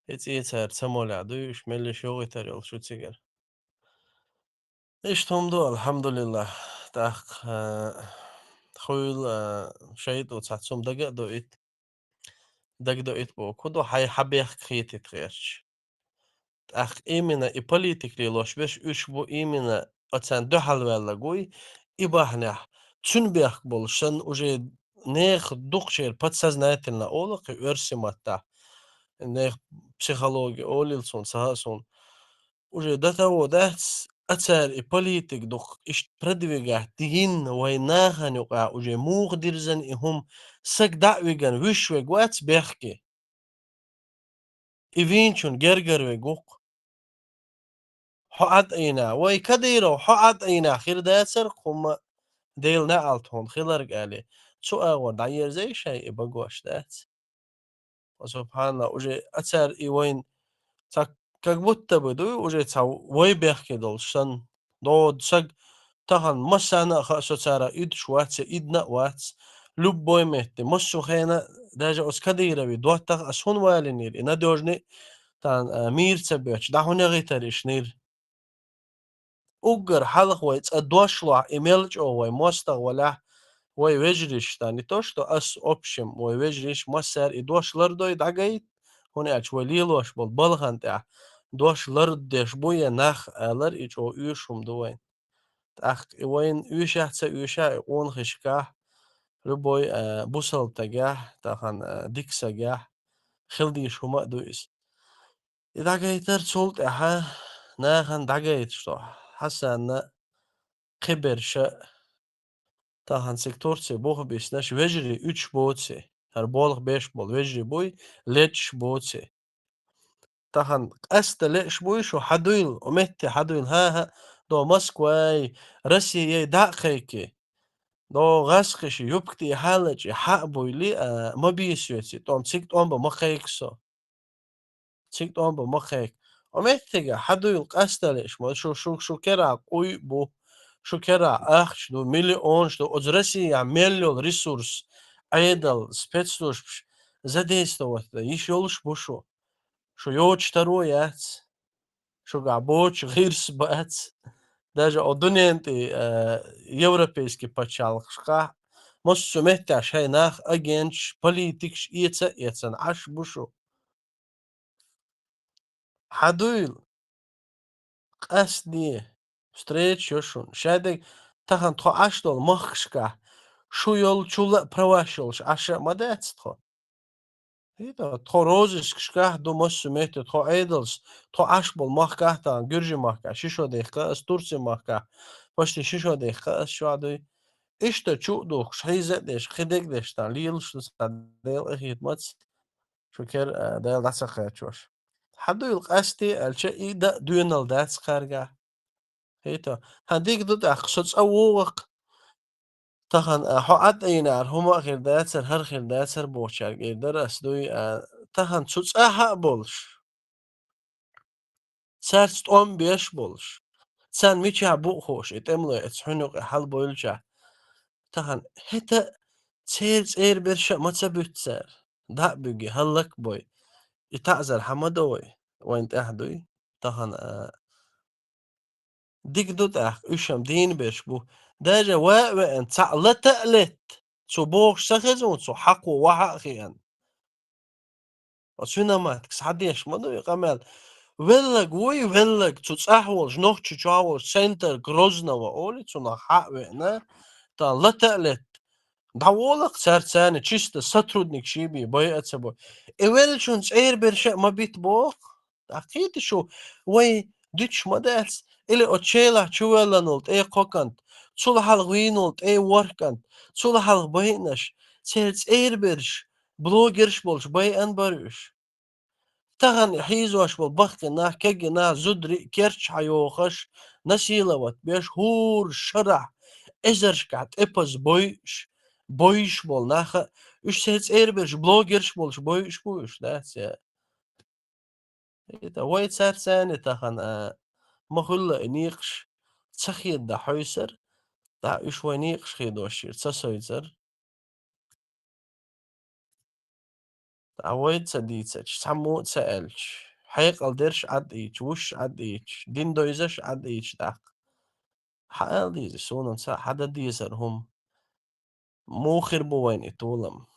И цӀе цара ца молехь дуй, уьш меллаша йогӀийтар йолуш ю цигара. Иштта хӀума ду, алхьамдулиллахь. ТӀаккха, а, хуьйла, а, шайтӀо цхьацца хӀума дага а доуьйту. Дага доуьйту боху, хӀун ду, хьайн хьан бехк хетийта гӀерташ. ТӀаккха именно и политика лелош берш уьш бу, именно оцарна дуьхьал ваьлларг вуй, и бахьанехь, цуьнан бехк болуш санна, уже нехан дукхачеран подсознательно олу кхин оьрсийн маттахь, нехан психологи олийла суна, ца хаьа суна. Уже до того дац, а цара и политика дукха иштта продвигать дина вайн нахана юкъахь уже муха дирзина и хӀума, саг дӀа а вигина, вуьйш верг вац бехке. И вийначунна гергара верг ву-кх. Хьо Ӏад Ӏийна, вай Кадыров, хьо Ӏад Ӏийна хир дацара-кх хӀумма, Делан неӀалт хьуна хиларг аьлла. Цу агӀор дӀаерзай шайн и багош дац. Ва субхьаналлахь, уже а цара и вайн цхьа как будто бы ду, уже цхьа вай бехке долуш санна. Дода саг тахана массарна а хаьа со цара идуш вац я идина а вац. Любой метте, массо а хенахь, даже оцу Кадыровн доттагӀа ас хӀунда валийнера, и надежный, тахана, а, мийра ца боьттуш, дӀа хӀунда яхийтара ишнийра? Уггар хьалха вай цкъа дош лохь, и мел чӀогӀа вай мостагӀа валахь, вай вежарий ишта, не то что ас, общем, вай вежарий ишта массара и дош лардой дӀагайта, хӀунда аьлча вай лелош болу балхана тӀехь дош лардеш бу я нах алар, и чӀогӀа оьшуш хӀума ду вайн. ТӀаккха и вайн оьшахь а, ца оьшахь а, и къонахашкахь, любой, а, бусалба стагехь, тахана, а, дика стагехь хила дезаш хӀума а ду иза. И дӀагайтар цул тӀаьхьа нахана дӀагайташ ду. Хьасанна кхиберша тахана цига Турци буха биснарш вежарий уьдуш боций, хӀара болх беш болу вежарий буй, леташ боций. Тахана къаста леаш буй шу, хьадуйла, у метте хьадуйла, хӀан-хӀа, до Москвай, Россияй дӀа а кхайкий. До гӀазкхаша юбка тӀе хьалачи, хьа а буйли, а, ма бийса йоьций, тӀом цига тӀом бан ма кхайка со. Цига тӀом бан ма кхайка. О меттига, хьадуйла къасталеш, ма шу, шу, шу кера къуй а бу, шу кера ахча ду, миллионаш ду, оцу Россия мел йолу ресурс, Ӏедал, спецслужбаш задействовать дан йиш йолуш бу шу. Шу йоцуш таро яц. Шугахь боцуш гӀирс бац. Даже о дуьнен тӀе, э, европейский пачхьалкхашкахь, массо а меттехь шайн нах, агенташ, политикаш эца а эцна Ӏаш бу шу. Хьадуйла, къастаде, встреча йо шуна. Шадерг тахана тхо Ӏаш долу махкашкахь, шу йолчул а праваш йолуш Ӏаш а ма дац тхо. ХӀета, тхо розыскашкахь ду массо а метте, тхо Ӏедалш, тхо Ӏаш болу махкахь тахана, Гуьржийн махкахь, ши шо дехка ас, Турцийн махкахь, почти ши шо дехка ас, чохь дуй. Иштта чу а духкуш, хьийза а деш, кхидерг а деш, тахана лелаш ду цхьа Дела къинхетамаца. Шу кер, а, Дела дӀа ца кхачош. Хьадуйла къасте аьлча, и дан а доьналла дац кхаргахь. ХӀета, хьан дика ду тӀаккха, со цӀа вогӀу-кх. Тахана, а, хьо Ӏад Ӏийнар, хӀума а хир дацар, хӀара хир дацар бохучаьрга эр дара ас дуй, а, тахана цу цӀахьа а болуш, цаьрца тӀом беш болуш, царна мичахь бу а хууш, и тӀемалой оцу хьуьнан юкъа хьалабевллачохь, тахана хӀета а церан цӀера берш а ма ца буьту цара, дӀа а буьгий, хӀаллак а бой. И таӀзар хьан ма до вай, вайна тӀехь дуй? Тахана, а, дика ду тӀаккха, уьш-м дийна берш бу. Даже ван а веана, цхьаъ лата а летта, цо бохуш ца хеза хьуна, цо хьакхо вахьа а хиъна. Оцу виноматикас хьан деш ма ду и къамел? Веллаг вуй, веллаг, цу цӀахь волуш, Нохчийчохь волуш, центр Грозного олий, цунах хьа а веана, тахана лата а летта. ДӀаволакх цаьрца, царна чисто сотрудник ший бий, байа а ца бой. И веллачун цӀера берш а ма бита боху. ТӀаккха кхета шу, вай дуьтуш ма дац, или оцу Челахь чувоьллина волу тӀе кхо кӀант, цул хьалха вийна волу тӀе ворхӀ кӀант, цул хьалха байинарш, церан цӀера берш, блогерш болуш байина бара уьш. Тахана хьийзош болу баккхий нах, кегий нах, зударий а керча хьайохуш, насиловать беш, хӀора шарахь эзаршкахь тӀепаза бойуш, бойуш болу нах а, уьш церан цӀера берш, блогерш болуш бойуш бу уьш, дац я? ХӀета, вай цаьрца а тахана, а, ма хуьлла и некъаш ца хедадан хьовсар, дӀа уьш вай некъаш хедош йира ца совцар. ТӀаккха вай ца дийцича, цхьаммо а ца аьлча, хьекъал дерш Ӏад ийча, вуш Ӏад ийча, дин дойзаш Ӏад ийча тӀаккха. Хьан ала деза, суна-м ца хьан дан дезара хӀума? Муха хир бу вайна и толам?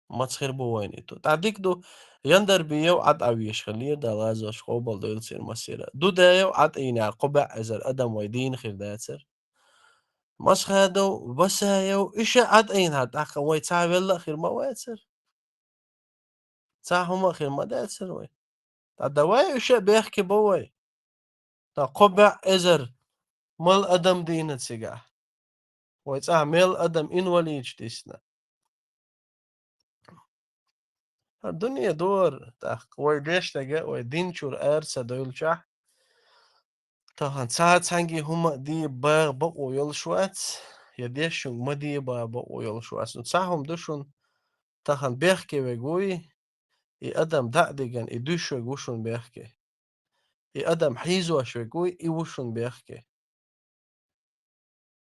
Маца хир бу вайна и то? ТӀаккха дика ду, Яндарбиев Ӏад Ӏан везаш хиллера, Дала гӀазот къобал дойла церан массеран а. Дудаев Ӏад Ӏийнехь кхо бӀе эзар адам вай дийна хир дацара. Масхадов, Басаев, уьш а Ӏад Ӏийнехь тӀаккха вай цхьа велла а хир ма вацара. Цхьа хӀума а хир ма дацара вай. Ткъа давай уьш а бехке бо вай. Ткъа кхо бӀе эзар мел адам дийна цигахь. Вай цӀахь мел адам инвалидаш дисна. ХӀара дуьне дора, тӀаккха вай дешнарг а, вай дин чуьра ара ца девллачохь, тахана цхьа цхьаьнгге хӀума а де бан бакъо йолуш вац, я дешнарг ма де бан бакъо йолуш вац. Ну, цхьа хӀума ду шуна, тахана бехке верг вуй, и адам дӀа а дигна, и дуьсуш верг ву шуна бехке. И адам хьийзош верг вуй, и ву шуна бехке.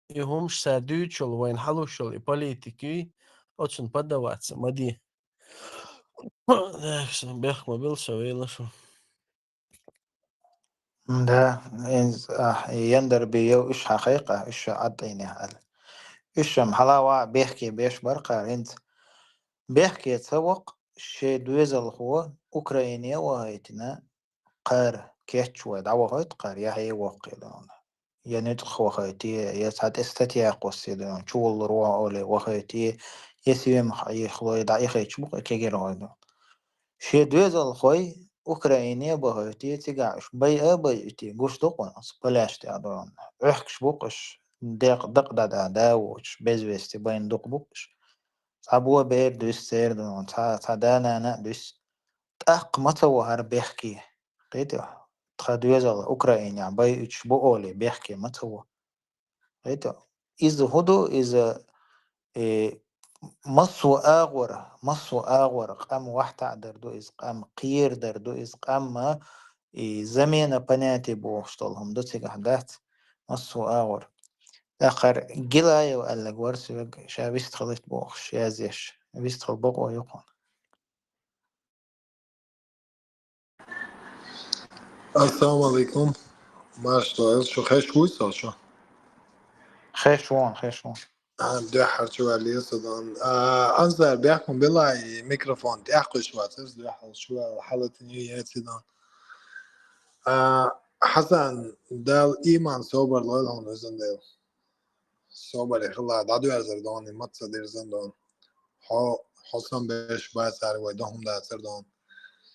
И хӀумаш цара дуьйцуш йолу, вайна хьалуш йолу и политикий, оцунна поддаваться ма де. Эх, сан бехк ма билла, со вела шу. Да, ин-, а, Яндарбиев уьш хьан кхайкха, уьш ша Ӏад Ӏийнехь аьлла. Уьш-м хьала ваха бехке беш бара кхара, хӀинца бехке ца воккху, шен доьзалхо Украине а вахийтина, кхара кечвой дӀавахийта кхара, я хье воккхий дуьйна. Я нуьцкъах вахийте, я цхьа тӀе статья кхуссий дуьйна, чувуллур ву олий вахийте, я съёмках Ӏехалой дӀаихийча бу-кх и кегирхой дуьйна. Шен доьзалхой Украине а бахийте, цигахь уьш байа а байийте, гуш ду-кх вайна оцу пляж тӀехь дуьйна. Ӏохкуш бу-кх уьш, декъ-, дакъа дӀадахьа да а воцуш, без вести байна дукха бу-кх уьш. Цхьа бо бер а дуьсу церан дуьйна, цхьа, цхьа да-нана а дуьсу. ТӀаккха ма ца во хӀара бехке. Кхетий, тхан доьзал Украинехь байуьйтуш бу олий бехке ма ца во. Кхетий, иза хӀун ду, иза, э, массо а агӀор, массо а агӀор къам вахьтаӀ дар ду иза, къам кхерадар ду иза, къам, и замена понятия бохуш долу хӀума ду цигахь дац, массо а агӀор. ТӀаккха Гилаев аьлларг вара соьга, ша вистхилийта бохуш, язъеш. Вистхила бакъо ю кхунна. Ассаламу алейкум. Маршалла, шу хеш вуй со шу? Хеш вон, хеш вон. А, дуьххьара чу ваьлла со дан. А, Анзар, бехк ма билла, и микрофон тӀехь кхуьйш вац, иза дуьххьара чу ваьлла, хьалатин ю яци дан. А, Хьасан, Дала иман собар лойла хьуна, везан Дела. Собаре хила, дӀадоьрзар дона, и маца дирзан дона. Хьо, хьо санна берш бацара вай, дан хӀума дацар дона.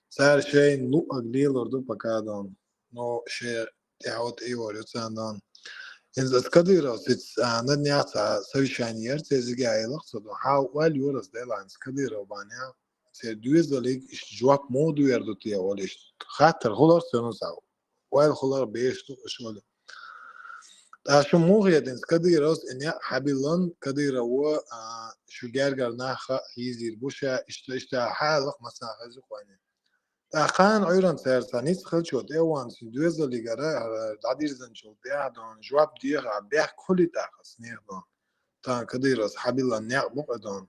Цара шайна луъаг лелор ду пока дона. Но шен тӀаьхьа тӀе йора ю царна дона. Иза аса Кадыровс ица, а, на днях цхьа совещание яра, церан зига а елах ца дона. Хьал ойла йора аса Дела, аса Кадыров бан я. Церан доьзалиг иштта жоп муха доьр ду те, олий иштта. Хаттар хулар цунна цхьа. Ойла хулар беш ду, аша вали. ТӀаккха шу муха хетанза, Кадыровс и некъ хьабиллан, Кадыров, а, шу гергара нах хьийзийр бу ша, иштта, иштта хьалах массанахьа хеза кхоьне. ТӀаккха кхана Ӏуьйранна цаьрца ницкъ хилча тӀе а ваьнна, цун доьзалигара, а, дӀадирзинчул тӀехьа дон, жоп деха, бехк хулий тӀаккха ас нех дон. Тахан Кадыровс хьабиллан некъ бу-кх дон.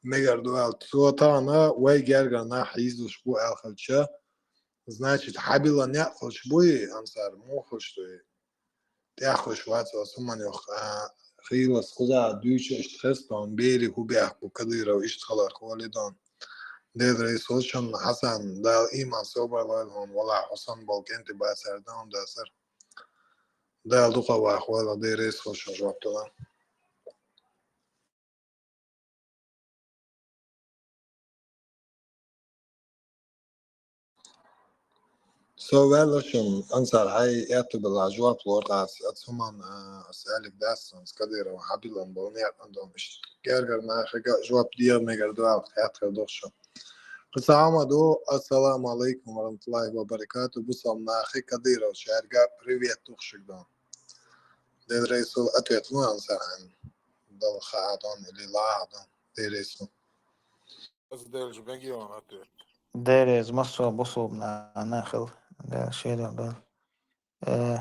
Мегар ду аьлла, цо тахан вай гергара нах хьийзалуш бу аьлла хилча, значит, хьабиллан некъ хилча буй, Ансар, муха хилча дуй. ТӀеххуьш вац оцу хӀуманах, а, хийлас кхуза дуьйцу иштта хестон, бери хӀу бехк бу Кадыров иштта хиларх вали дон. Дела реза хуьлда шуна, Хьасан, Дала иман собар лойла хьуна, валлахӀи, хьо санна болу кӀентий бацара дан дацара. Дала дукха ваха валла, Дела реза хуьлда шуна жоп дала. Со ваьлла шуна, Ансар, хьай аьтту белахь жоп лор кхаца, оцу хӀуманна, а, ас аьллиг дац суна, Кадыров хьабиллан болу некъан дом иштта. Гергара нахе а жоп деха мегар ду аьлла, хаьттар ду шу. Кхин цхьа хӀума ду, ассаламу алайкум ва рахматуллахи ва баракату, бусалба нахе Кадыров шаьрга привет ду шуьга дон. Дела реза хуьлда, ответ ло, Ансар, хьайна. Дала хаа дон или лаха дон. Дела реза хуьлда. Ас делча мегий ван ответ. Дела реза, массо бусалба нана хила. Дела шеро бел. Э,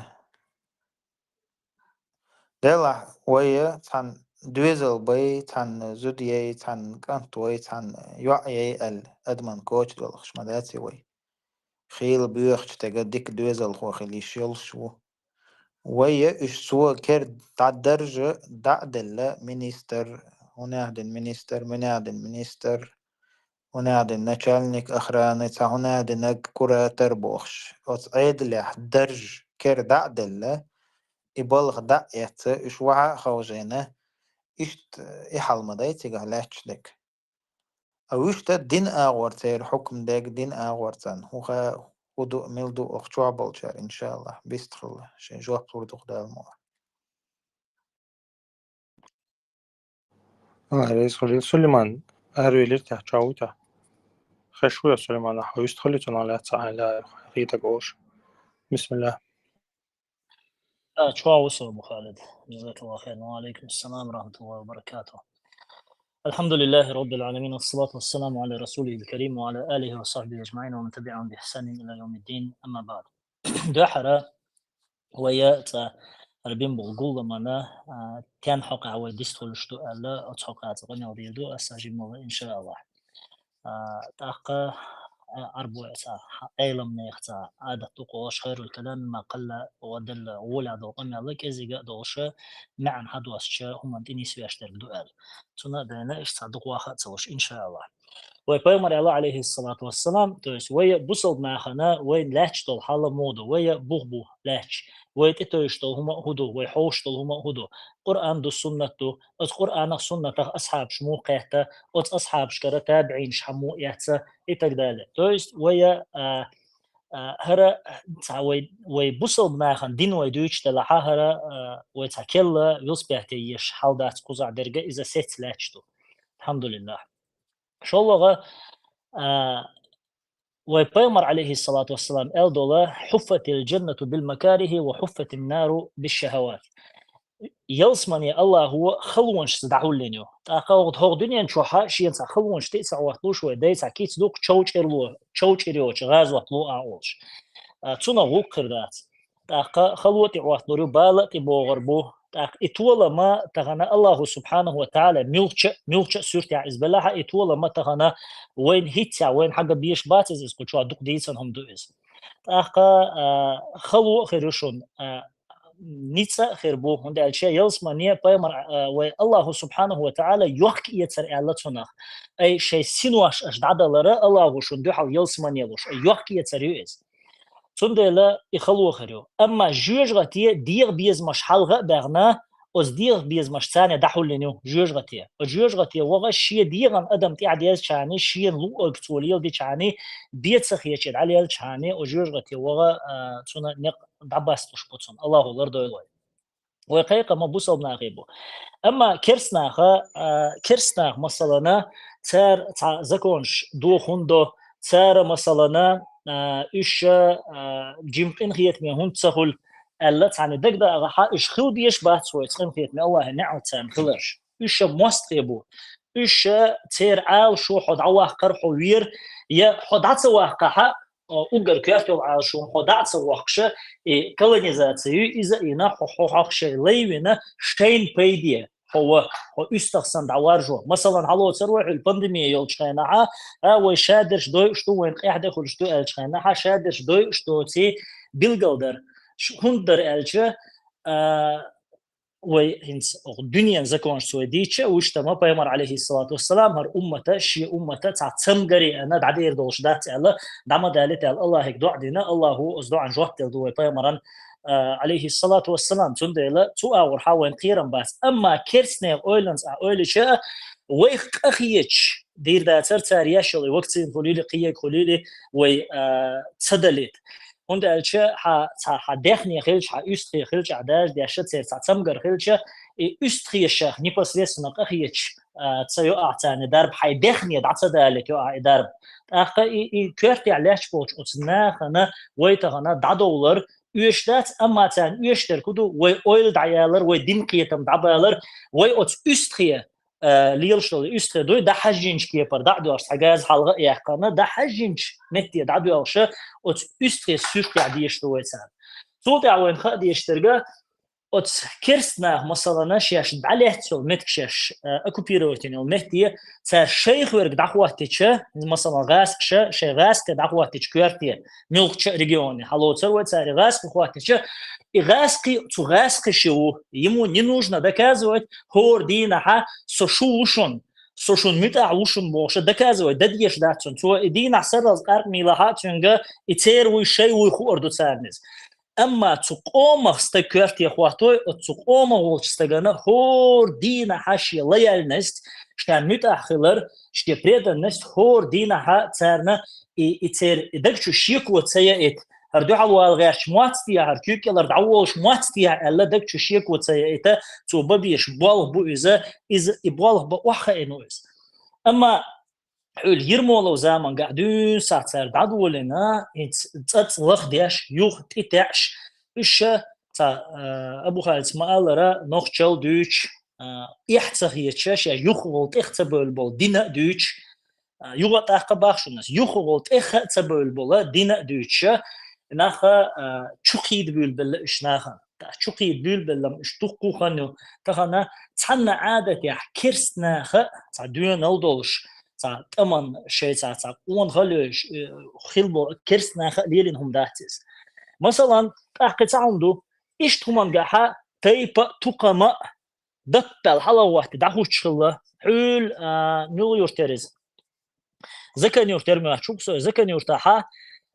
делахь вай цхьана доьзал бай, цхьана зуда яй, цхьана кӀант вай, цхьана йоӀ яй аьлла, адаман коча долуш ма дац вай. Хийла боьхачу стеган дика доьзалхо хила йиш йолуш ву. Вай а уьш цо кер дӀадаржа дӀа а делла, министр, хӀунехдина министр, мунехдина министр, хӀунехдина начальник охраны, цхьа хӀунехдинаг куратор бохуш, оцу Ӏедалехь даржа кер дӀа а делла, и балха дӀа а эцна, уьш вахьа а ховшийна, иштта и хьал ма дай цигахь лаьтташ дерг. А вуьшта дин агӀор церан хьукм дерг, дин агӀор царна хӀун ха-, хӀун ду, мила ду оха чохь болчара, иншааллахь, бистхилла, шайн жоп лур ду-кх Дала мукъ лахь. А, реза хуьлда, Сулейман, аравелира те, чохь вуй те? Хеш вуй Сулейман, хьо вистхилли цунах лаьцна, хьайна лаьа хетаг олуш. Бисмилла. А, чохь ву со, Абу Халид. Джазакаллаху хайран. Ва алейкум ассалам ва рахматуллахи ва баракатух. الحمد لله رب العالمين، والصلاة والسلام على رسوله الكريم وعلى آله وصحبه أجمعين ومن تبعهم بإحسان إلى يوم الدين، أما بعد. Дуьххьара вай цӀа Рабин бу гулламана, а, тен хьокъехь вай дистхуьлуш ду аьлла, оцу хьокъехь цӀа къамел дийр ду, аса жимма вай, иншааллахь. А, тӀаккха, а, Ӏарбойн цхьа, хьан Ӏеламнехан цхьа Ӏадат ду кху ош: «خير الكلام ما قل ودل», гӀолехь долу къамел кӀезига а долуш, маьӀна хьан доцучу хӀуманна тӀе нисвеш дерг ду аьлла. Цунна а дуьйна иштта цхьа дукха ваха а ца луш, иншааллахь. Вай пайхамар аьлла, алейхиссалату вассалам, то есть вай бусалба нахана, вай лаьтташ долу хьал муха ду, вай бух бу лаьтташ, вай тӀетевжаш долу хӀума а хӀун ду, вай хьовсуш долу хӀума а хӀун ду, Къуръан ду, суннат ду, оцу Къуръанах, суннатах асхьабаш муха кхетта, оцу асхьабашкара табиӀинаш хьан муха эцна и так далее. То есть вай, а, а, хӀара цхьа вай, вай бусалба нахана дин вай дуьйцуш делахь, хӀара, а, вай цхьа келла велосипеде еш хьал дац кхузахь дерг, иза сецца лаьтташ ду. Алхьамдулиллах. ШолгӀа, а, вай пайхамар, алейхиссалату вассалам, аьлла долу: «حفت الجنة بالمكاره وحفت النار بالشهوات». Ялсамане Аллахо халонашца дӀахьуллина ю. ТӀаккха хӀокху дуьнен чохь шена цхьа халонаш тӀе а ца хӀотталуш, вай дай цхьа кица дукха чов чӀирло, чов чӀир йоцуш гӀазот ло а олуш. А, цунах гӀуллакх хир дац. ТӀаккха хало тӀе Ӏотталур ю, бала а тӀе богӀур бу. ТӀаккха и толам тахана Аллаху субхьанаху ва тагӀала муьлххача, муьлххача а суьртехь иза белахь а, и толам тахана вайна хӀинццехь, вайна хьаган беш бац иза, иза кху чохь дукха дийцина хӀума ду иза. ТӀаккха, а, хало а хир ю шуна, а, ницкъ а хир бу, хӀунда аьлча ялсамане пайхамар, а, вай Аллаху субхьанаху ва тагӀала йохка-эцар аьлла цунах. Ай, шайн синош аша дӀадалара Аллахо шуна дуьхьал ялсамане луш, ай, йохка-эцар ю иза. Цундела и хало хир ю. Амма жоьжахате дегӀан безамаш хьалха а баьхна, оцу дегӀан безамаш царна дӀахьуллина ю жоьжахате. Оцу жоьжахате ваха шен дегӀан адам тӀаьхьа дезачарна, шена луъург цо леладичарна, бен ца хеташ дӀалелчарна, оцу жоьжахате ваха, а, цунна некъ дӀабасталуш бу цунна. Аллахо лардойла вай. Вай кхайкхам бусалба нахе бу. Амма керстанаха, а, керстанах, масалана, цара цхьа законаш дохун до, цара, масалана, а, уьш, а, жима къинхетаме хӀунда ца хуьлу, аьлла, царна дагадоагӀа хьа, уьш хила дезаш бац вай цкъа-м хетаме Аллахьа неӀалт царна хилараш. Уьш мостагӀий бу. Уьш церан Ӏалашо хьо дӀаваккхар хьо вера, я хьо дӀа ца ваккхахьа, уггар коьрта йолу Ӏалашо хьо дӀа а ца воккхуша, и колонизаци ю иза а йина, хьо, хьо, хьо шайн лай вина, шайна пайде хьо ва, хьо уьстагӀ санна дӀаваржо. Масалан, хьалоцур вай хьуьлла пандемия йолчу хенахьа, а, вай шадерш дойуш ду, вайна къаьхьа де хуьлуш ду аьллачу хенахьа, шадерш дойуш доций билгал дара. Ш-, хӀунда дара аьлча, а, вай хӀинца оха дуьненан законашца вай дийча, уьш тама пайхамар, алейхиссалату вассалам, хӀара уммата, шен уммата цхьа цамгаре ана дӀадер долуш дац аьлла, дӀа ма далийта аьлла, Аллахьига доӀа дина, Аллахьо оцу доӀан жоп делла ду вай пайхамаран, а, алейхиссалату вассалам. Цундела цу агӀор хьан вайн кхерам бац. Амма керстанехан ойланца а ойлича, вайх къахеташ дийр дацара цара еш йолу вакцина хуьлийла, кхиерг хуьлийла, вай, а, ца далийта. ХӀунда аьлча хьан, цхьа хьан дехне хилча, хьан уьстагӀе хилча, ахь дажа дешша церан цхьа цамгар хилча, и уьстагӀе шех непосредственно къахеташ, а, ца йо ахь царна и дарба, хьайн дехне дӀа ца далийта йо ахь и дарба. ТӀаккха и, и коьртехь лаьтташ болчу оцу нахана вай тахана дӀадовлар оьшуш дац, амма царна оьшуш дерг хӀун ду, вай ойла дӀаялар, вай динан кхетам дӀабалар, вай оцу уьстагӀе а, лелаш долу уьстагӀе дуй, дӀахьаьжжинчу кепара дӀа а доьлхуш, цхьа газа хьалха а яьккхина, дӀахьаьжжинчу метте дӀадоьлхуша, оцу уьстагӀе суьртехь дезаш ду вай царна. Цул тӀаьхьа вайна хаа дезаш дерг, оцу керстанаха, масалана, шаьш дӀалаьцна йолу меттиг, шаьш, а, оккупировать йина йолу метте, цара шайх верг дӀахӀоттича, масалан, гӀазкхаша шайн гӀазкхи дӀахӀоттича коьрте, муьлххачу а регионе, хьалоцур вай цара и гӀазкхи хӀоттича, и гӀазкхи, цу гӀазкхи ши ву, ему не нужно доказывать, хӀора дийнахьа со шу ву шун, со шун муьтӀахь ву шун бохуша доказывать дан дезаш дац цунна. Цо и дийнахь сарралц къаркъа мийлахьа а цуьнга, и церан вуй, шайн вуй хуур ду царна иза. Амма цу къомах стаг коьрте хӀоттой, оцу къомах волчу стагана хӀора дийнахьа шен лояльность, ша муьтӀахь хилар, шен преданность хӀора дийнахьа царна и, и церан и даг чу шеко ца яийта. ХӀара дуьхьал вала гӀерташ моцтехьа, хӀара куьг кӀелара дӀаволуш моцтехьа аьлла, даг чу шеко ца яийта, цо бан безаш болх бу иза, иза и болх бан охьахаийна ву иза. Амма хьуьлла Ермолов заманга дуьйна сахьт цара дӀадолийна, хӀинца цӀа-цӀа лахдеш, юха тӀетаьӀаш, уьш ша, цхьа, а, Абу Халица ма-аллара, нохчалла дуьйцуш, а, эхь ца хеташ, ша юха волу тӀех ца бевлла болу дина а дуьйцуш, а, юха тӀаккха бахшунас, юха волу тӀех а ца бевлла болу дина а дуьйцуша, наха, а, чу кхийда буьйлабелла уьш нахана. ТӀаккха чу кхийда буьйлабеллам уьш дуккха а хан ю, тахана цхьанна Ӏадатехь керстанаха, цхьа доьналла долуш, цхьа тӀаман шайца, цхьа къонахалла йолуш, э, хила бо-, керстанаха а лелийна хӀума дац иза. Масалан, тӀаккха кхин цхьа хӀума ду, иштта хӀумангахьа тайпа а, тукхама а, даппаьлла хьалагӀотти дӀахӀуттуш хилла, хьуьлла, а, муьлха юрт яра иза. Закан-Юрт яра моьттуш ву со, Закан-Юртахьа,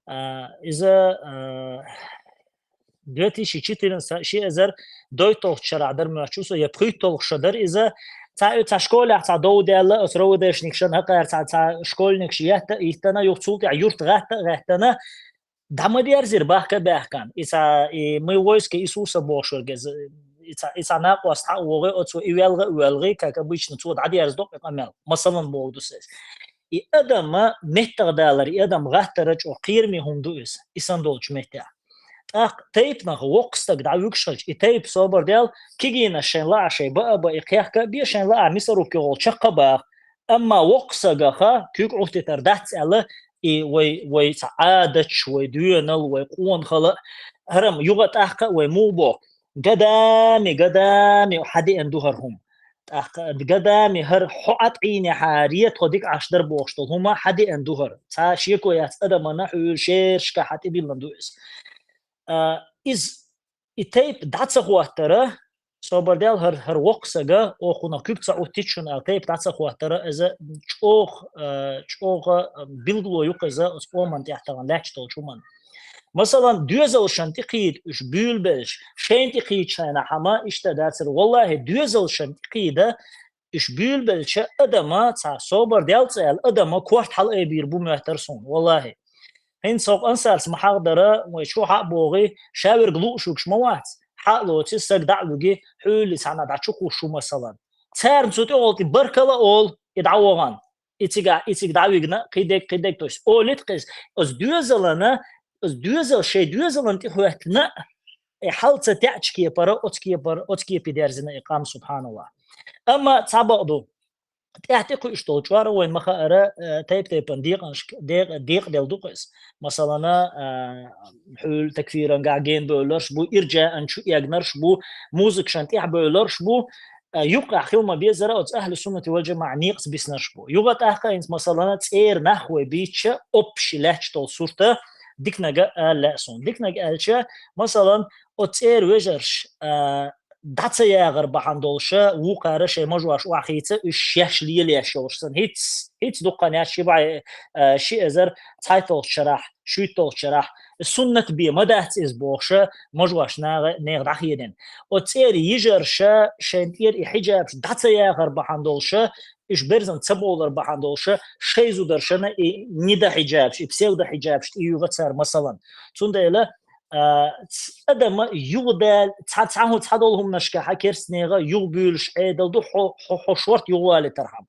а, иза, а, две тысячи четырнадцать, ши эзар дойталгӀачу шарахь дара моьттуш ву со, я пхийтталгӀа шо дара иза. Цхьа, цхьа школехь цхьа дов даьлла, оцу РОВДшникашна хӀокхара цхьа, цхьа школьникаш етта а йиттина, юха цул тӀаьхьа юрт гӀатта а гӀаьттина, дӀа ма дерзира бахка а баьхкина. И цхьа, и мы войска Иисуса бохуш верг иза, и цхьа, и цхьа накъост хьа а вогӀий, оцо и велга а воьлгий, как обычно, цо дӀадерзадо и къамел. Масалан, боху ду сан иза. И адам меттахдалар, и адам гӀаттара чӀогӀа кхераме хӀума ду иза, и санна долчу меттехь. ТӀаккха тайпанах воккха стаг дӀа вуьгуш хилча, и тайпа собар дел, кегийнаш шайн лаахь шайн баа а баа, и кхехка а бе, шайн лаахь мясорубка йолу чаккха а баха. Амма воккха сагаха куьг Ӏуттитар дац аьлла, и вай, вай цхьа Ӏадаташ, вай доьнал, вай къонахалла, хӀара-м юха тӀаккха а вай муха боху: «Годами, годами хьадеана ду хӀара хӀума». ТӀаккха: «Годами, хӀара хьо Ӏа тӀаьхьенехьара тхо дика Ӏаш дара», – бохуш долу хӀума хьадеана ду хӀара. Цхьа шеко яц адамана, хьуьлла шерашка хьан тӀедиллина ду иза. А, иза И тайпа дӀа ца хӀоттара, собар дел, хӀара, хӀара воккха сага, оха кхунах куьг ца Ӏуттича шуна аьлла, тайпа дӀа ца хӀоттара, иза чӀогӀа, а, чӀогӀа, а, билгало ю-кх иза оцу къоман тӀехь тахана лаьтташ долчу хӀуманна. Масалан, доьзалшна тӀекхийда уьш буьйлабелча, шайна тӀекхийдачу хенахь хӀама иштта дацара. Валлахьи, доьзалшна тӀекхийда уьш буьйлабелча, адама цхьа собар дел цӀа аьлла, адама корта хьалаайбийр бу моьттура суна, валлахьи. ХӀинца хӀокху ансарца ма хьахадара, вай чу хьа а богӀий, ша верг лууш вуьгуш ма вац, хьа а лоций, саг дӀа а вуьгий, хьуьллий цхьанна дӀа чу кхуссуш ву масалан. Царна цу тӀехула тӀе баркалла а олу, и дӀавахана, и цигахь, и цига дӀавигна, кхидерг, кхидерг, то есть олуьйту-кх иза, оцу доьзалана, оцу доьзал, шайн доьзална тӀехӀоьттина а, и хьал ца таьӀача кепара, оцу кепара, оцу кепе дерзина и къам, субханаллахӀ. Амма цхьа бакъ ду. ТӀаьхьа тӀекхуьуш долу чкъор вайн ма хаара, э, тайп-тайпана декъанаш-, декъ-, декъаделла ду-кх иза. Масалана, э, хьуьлла такфирангахь генабевлларш бу, иржаъан чу эгнарш бу, музыкашна тӀаьхьабевлларш бу, э, юккъехь хила ма безара оцу ахьлу суннати вал джамаӀа некъаца биснарш бу. Юха тӀаккха хӀинца, масалана, цӀера нах вай бийцча, общий лаьтташ долу сурт диканиг ала лаьа суна. Диканиг аьлча, масалан, оцу цӀера вежарш, э, дӀа ца яхар бахьана долуша, вукхара шайн мажош охьахийца, уьш шаьш лелаеш йолуш санна. ХӀинца, хӀинца дукха хан яц, ши бӀе, а, ши эзар цхьайтталгӀачу шарахь, шуьйтталгӀачу шарахь, суннат бен ма дац иза бохуша, мажош наха, нехан дӀахедина. Оцу цӀера йижарша шайн тӀера и хьиджабаш дӀа ца яхар бахьана долуша, уьш берзан ца бовлар бахьана долуша, шайн зударшна и нида хьиджабаш, и псевдо хьиджабаш тӀеюьйгӀу цара, масалан. Цундела, а, ц-, адама юхадала, цхьа, цхьа хӀу-, цхьадолу хӀуманашкахь керстанега юхабуьйлуш Ӏедал ду, хьо, хьо, хьо шорта юхавалийтархьама.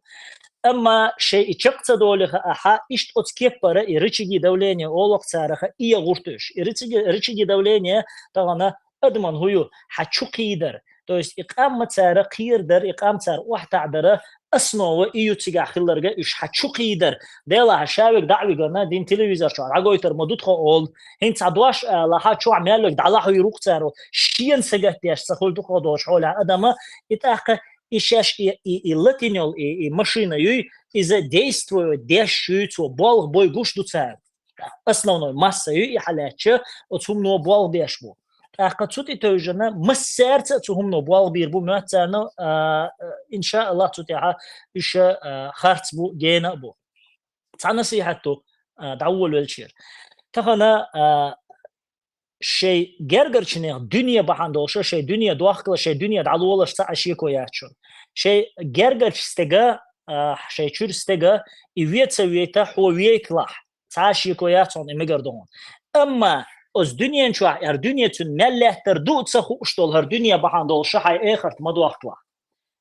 Амма шайн и чекх ца долийха ахьа, иштта оцу кеппара и рычаги давления олу-кх цараха, и я гӀуртуш. И рычаги, рычаги давления тахана адаман хӀу ю, хьан чу кхийдар. То есть и къам ма цара кхерадар, и къам цара охьатаӀдар, основа и ю цигахь хилларга, уьш хьан чу кхийдар. Делахь ша вега дӀа а вигана, дин телевизор чохь дӀагойтар ма ду тхо олу. ХӀинца цхьа дош ала, хьан чохь мел вега дӀалахьуьйру-кх цара. Шена сагатдеш ца хуьлу тхо долуш хьолехь адама, и тӀаккха и шаьш и, и, и латинел, и, и машина юй, иза действовать деш юй, цо болх бой гуш ду цара. Основной масса ю и хьалаьцча, оцу хӀумано болх беш бу. ТӀаккха цу тӀе тевжина массаьрца а цу хӀумано болх бийр бу моьтту царна, а, а, иншааллахӀ, цу тӀехьа уьш, а, харц бу, гена а бу. Цхьа насихьат ду, а, дӀаволавеллачеран. Тахана, а, шайн гергарчу нехан дуьне бахьана долуша, шайн дуьне дохкала, шайн дуьне дӀалолаш цхьа а шеко яц шуна. Шайн гергарчу стега, а, шайн чуьра стега, и вен ца вейта, хьо вейталахь. Цхьа а шеко яц хьуна, и мегар ду хьуна. Амма оцу дуьнен чохь, хӀара дуьне цуьнан мел лаьттар ду а ца хууш долу, хӀара дуьне бахьана долуша хьайн эхарт ма дохкалахь.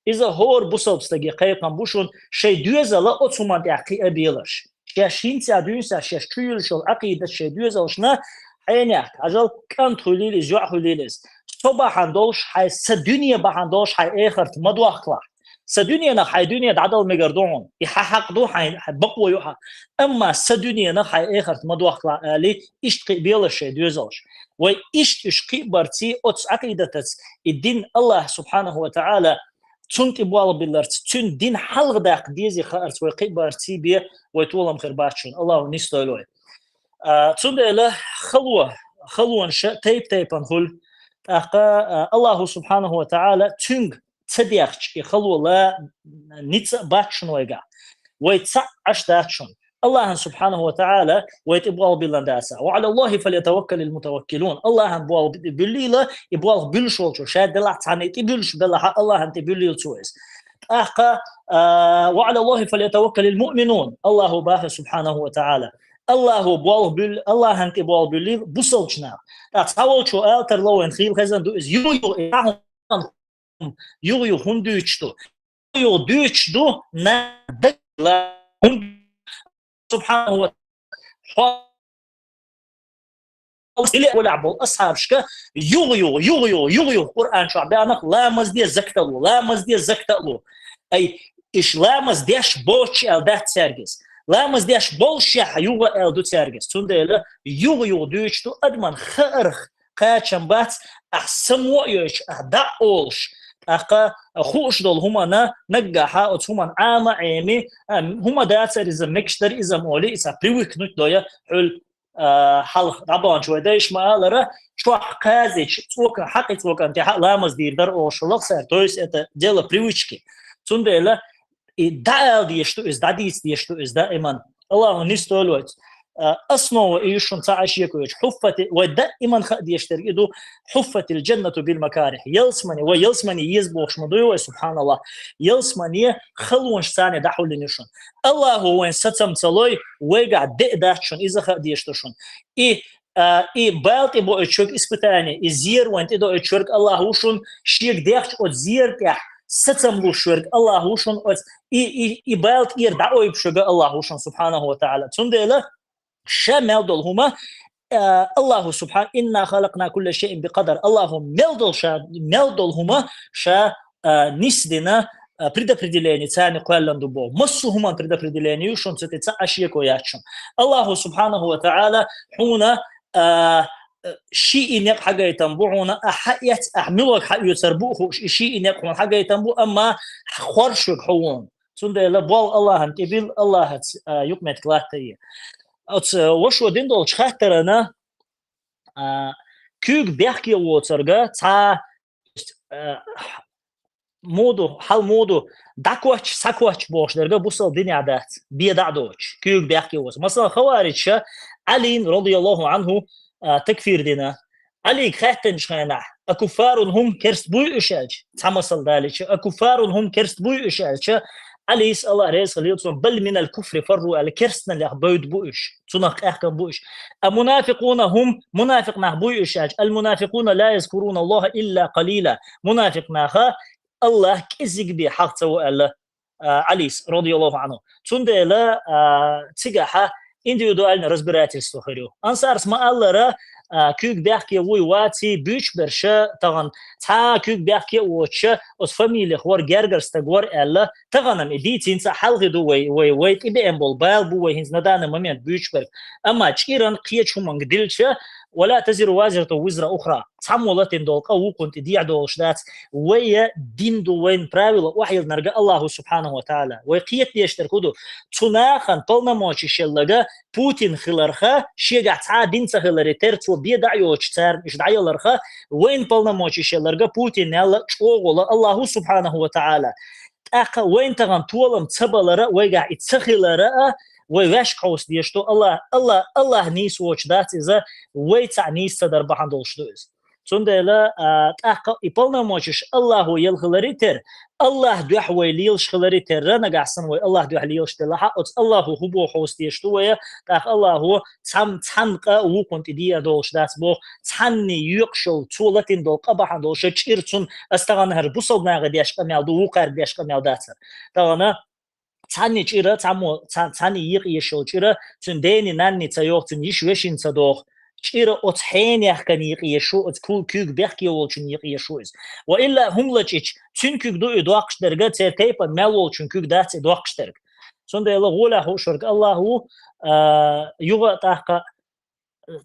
Иза хӀора бусалба стаге кхайкхам бу шуна, шайн доьзал оцу хӀуманна тӀехь кхиа белаш. Шаьш хӀинца а дуьйна схьа, шаьш чу юьллуш йолу Ӏакъидат шайн доьзалшна, хьенех, хьажал, кӀант хуьлийла иза, йоӀ хуьлийла иза. Со бахьана долуш хьайн, сан дуьне бахьана долуш хьайн эхарт ма дохкалахь. Сан дуьненах хьайн дуьне дӀадала мегар ду хьуна. И хьан хьакъ ду, хьайн, хьайн бакъо ю хьан. Амма сан дуьненах хьайн эхарт ма дохкалахь, али, иштта кхиа белаш шайн доьзалш. Вай иштта уьш кхиа барций, оцу Ӏакъидатаца, и дин АллахӀ субхьанаху ва таӀала, цунна тӀе болх билларца, цуьнан дин хьалха даккха дезий хаарца вай кхиа барций бен, вай толам хир бац шуна. АллахӀа нисдойла вай. А, цундела хало, халонаш тайп-тайпана хуьлу. ТӀаккха, а, АллахӀа субхьанаху ва таӀала цуьнга ца дехча, и хало ла ницкъ а бац шуна вайгахь. Вай цхьаъ Ӏаш дац шуна. АллахӀан субхьанаху ва таӀала вай тӀе болх биллина дацахь. «Ва Ӏала АллахӀи фальятаваккалил мутаваккилун». АллахӀан болх буьллийла, и болх буьллуш волчо ша делахь цхьанна тӀе буьллуш белахь, АллахӀан тӀе буьллийла цо иза. ТӀаккха, а, «Ва Ӏала АллахӀи фальятаваккалил муъминун». АллахӀа боху субхьанаху ва таӀала. АллахӀа болх буьлл-, АллахӀан тӀе болх буьллийла бусалба нах. ТӀаккха цхьаволчо ала тарло, вайна хийла хезна ду иза. Юха-юха и хӀун, юха-юха хӀун дуьйцуш ду? Юха-юха дуьйцуш ду, нах дагла хӀун, субхьанаху ва таӀала. Хьо-, хьо-, хьо-, хьо-, болу асхьабашка юха-юха, юха-юха, юха-юха Къуръан чохь беанах ламаз де, закат ло, ламаз де, закат ло. Ай, иш ламаз деш боцуш аьлла дац цаьрга иза. Ламаз деш болушехь юха аьлла ду цаьрга иза. Цундела юха-юха дуьйцуш ду, адаман хаарх кхачам бац, ахь само а йойтуш, ахь дӀа а олуш. ТӀаккха хууш долу хӀумана наггахьа оцу хӀуман Ӏама а Ӏеми, а, хӀума дацара иза, мегаш дара иза-м олий, иза привыкнуть дой, хьуьлла, а, хьалха дӀабаханчу вай дайша ма-аллара, чохь кхазича, цӀока-, хьакъи цӀокан тӀехьа ламаз дийр дара олуш хилла-кх цара, то есть это дело привычки. Цундела и дӀаала дезаш ду иза, дӀадийца дезаш ду иза даиман. АллахӀа нисдойла вай. А, основа и ю шуна цхьа а шеко йоцуш. Хьуффати-, вай даиман хаа дезаш дерг и ду, «Хьуффатил джаннату бил макарих». Ялсамани, вай ялсамани еза бохуш ма дуй вай, субхьаналлахӀ. Ялсамани халонаш царна дӀахьуллина ю шуна. АллахӀа вайн сацам ца лой, вайгахь де а дац шуна, иза хаа дезаш ду шуна. И а, и бала тӀе боуьйтуш верг испытание, и зер вайн тӀе доуьйтуш верг АллахӀ ву шуна, шега дехча оцу зер тӀехь сацам луш верг АллахӀ ву шуна, оцу и, и, и бала тӀера дӀаойбуш верг АллахӀ ву шуна, субхьанаху ва таӀала. Цундела ша мел долу хӀума, Аллаху субхьан: «Инна халакна кулла шайин би къадар». Аллаху мел дол ша, мел дол хӀума ша, а, нисдина, а, предопределение царни кхоьллан ду бо. Массу хӀуман предопределение ю шун, цу тӀе цхьа а шеко яц шун. Аллаху субхьанаху ва таӀала хьуна, а, ши и некъ хьагайтан бу хьуна, а хьаэц, а милог хьаоьцар бу хууш, и ши и некъ хьуна хьагайтан бу, амма хоршуг хьо вун. Цундела бол Аллахьан тӀебил, Аллахьац, а, юкъметк латтае. Оц, а, вошо дин долчу хаттарана, а, куьйга бехке воцарга цхьа, а, муду, хьал муду, дӀакоччу, схьакоччу бохуш дерга бусал динехь дац, бен дӀа а доцуш, куьйга бехке воцу. Масала, хаварича Ӏалин, радияллаху анху, а, такфир дина. Ӏалига хаьттинчу хенахь: «Акуффарун хӀум, керст буй уьш?» аьлча, цхьа масал далича, «Акуффарун хӀум, керст буй уьш?» аьлча, Ӏалис, Аллах реза хилла цунна: «Бал минал куфри фарру», аьлла, керстаналлех бевдда бу уьш, цунах къехкам бу уьш. «А мунафикъуна хӀум, мунафикъ нах буй уьш?» аьлча, «Ал мунафикъуна ла язкуруна Аллаха илла къалила». Мунафикъ наха Аллах кӀезиг бен хьалха ца во аьлла, а, Ӏалис, радияллаху анху. Цундела, а, цигахьа индивидуальный разбирательство хир ю. Ансарс ма-аллара, а, куьйга бехке вуй ваций буьйцуш берш тахана, цхьа куьйга бехке а воцуш, оцу фамилех вара гергара стаг вара аьлла, тахана-м и дийцинца хьалхе ду вай, вай, вай тӀебеана болу бала бу вай хӀинца на данный момент буьйцуш берг. Амма чӀиран кхечу хӀуманга дилча: «Ва ла тазиру вазирату визра ухра». Цхьаммо латийна долу къа вукхунна тӀе дехьа долуш дац. Вай дин ду, вайн правила охьаелларг Аллаху субхьанаху ва таӀала. Вай кхетадеш дерг хӀун ду? Цу нахана полномочеш елларг Путин хиларха, шегахь цхьа а дин ца хиларе терра цо бен дӀа а йоцуш царна уьш дӀаяларха, вайн полномочеш елларг Путин аьлла чӀогӀа волу Аллаху субхьанаху ва таӀала. ТӀаккха вайн тахана толам ца балара, вайгахь и ца хилара а, вай ваьшка хьовса дезаш ду. Аллах, Аллах, Аллах нийса воцуш дац иза, вай цхьаъ нийса ца дар бахьана долуш ду иза. Цундела, а, тӀаккха и полномочеш Аллахо елла хиларе терра, Аллах дуьхьа вай лелаш хиларе терра, нагахь санна вай Аллах дуьхьа лелаш делахь а, оцу Аллахо хӀун боху хьовса дезаш ду вай, тӀаккха Аллахо цхьам-, цхьанна къа вукхунна тӀе дехьа долуш дац боху, цхьанне йоькъуш йолу, цо латийна долу къа бахьана долуш, чӀир цунна, ас тахана хӀара бусалба наха деш къамел ду, вукхаьрга деш къамел дац хӀара. Тахана цхьанне чӀира, цхьаммо, цхьа-, цхьанне екъа еш йолу чӀира, цуьнан дена, нанне ца йоху, цуьнан йиша вешина ца доху. ЧӀира оцу хьенехкан екъа еш ву, оцу кул-, куьйга бехке волчун екъа еш ву иза. Ва илла хӀума лачкъича, цуьнан куьг ду и доккхуш дерг, церан тайпана мел волчун куьг дац и доккхуш дерг. Цундела гӀолехь хууш верг Аллах ву, а, юха а тӀаккха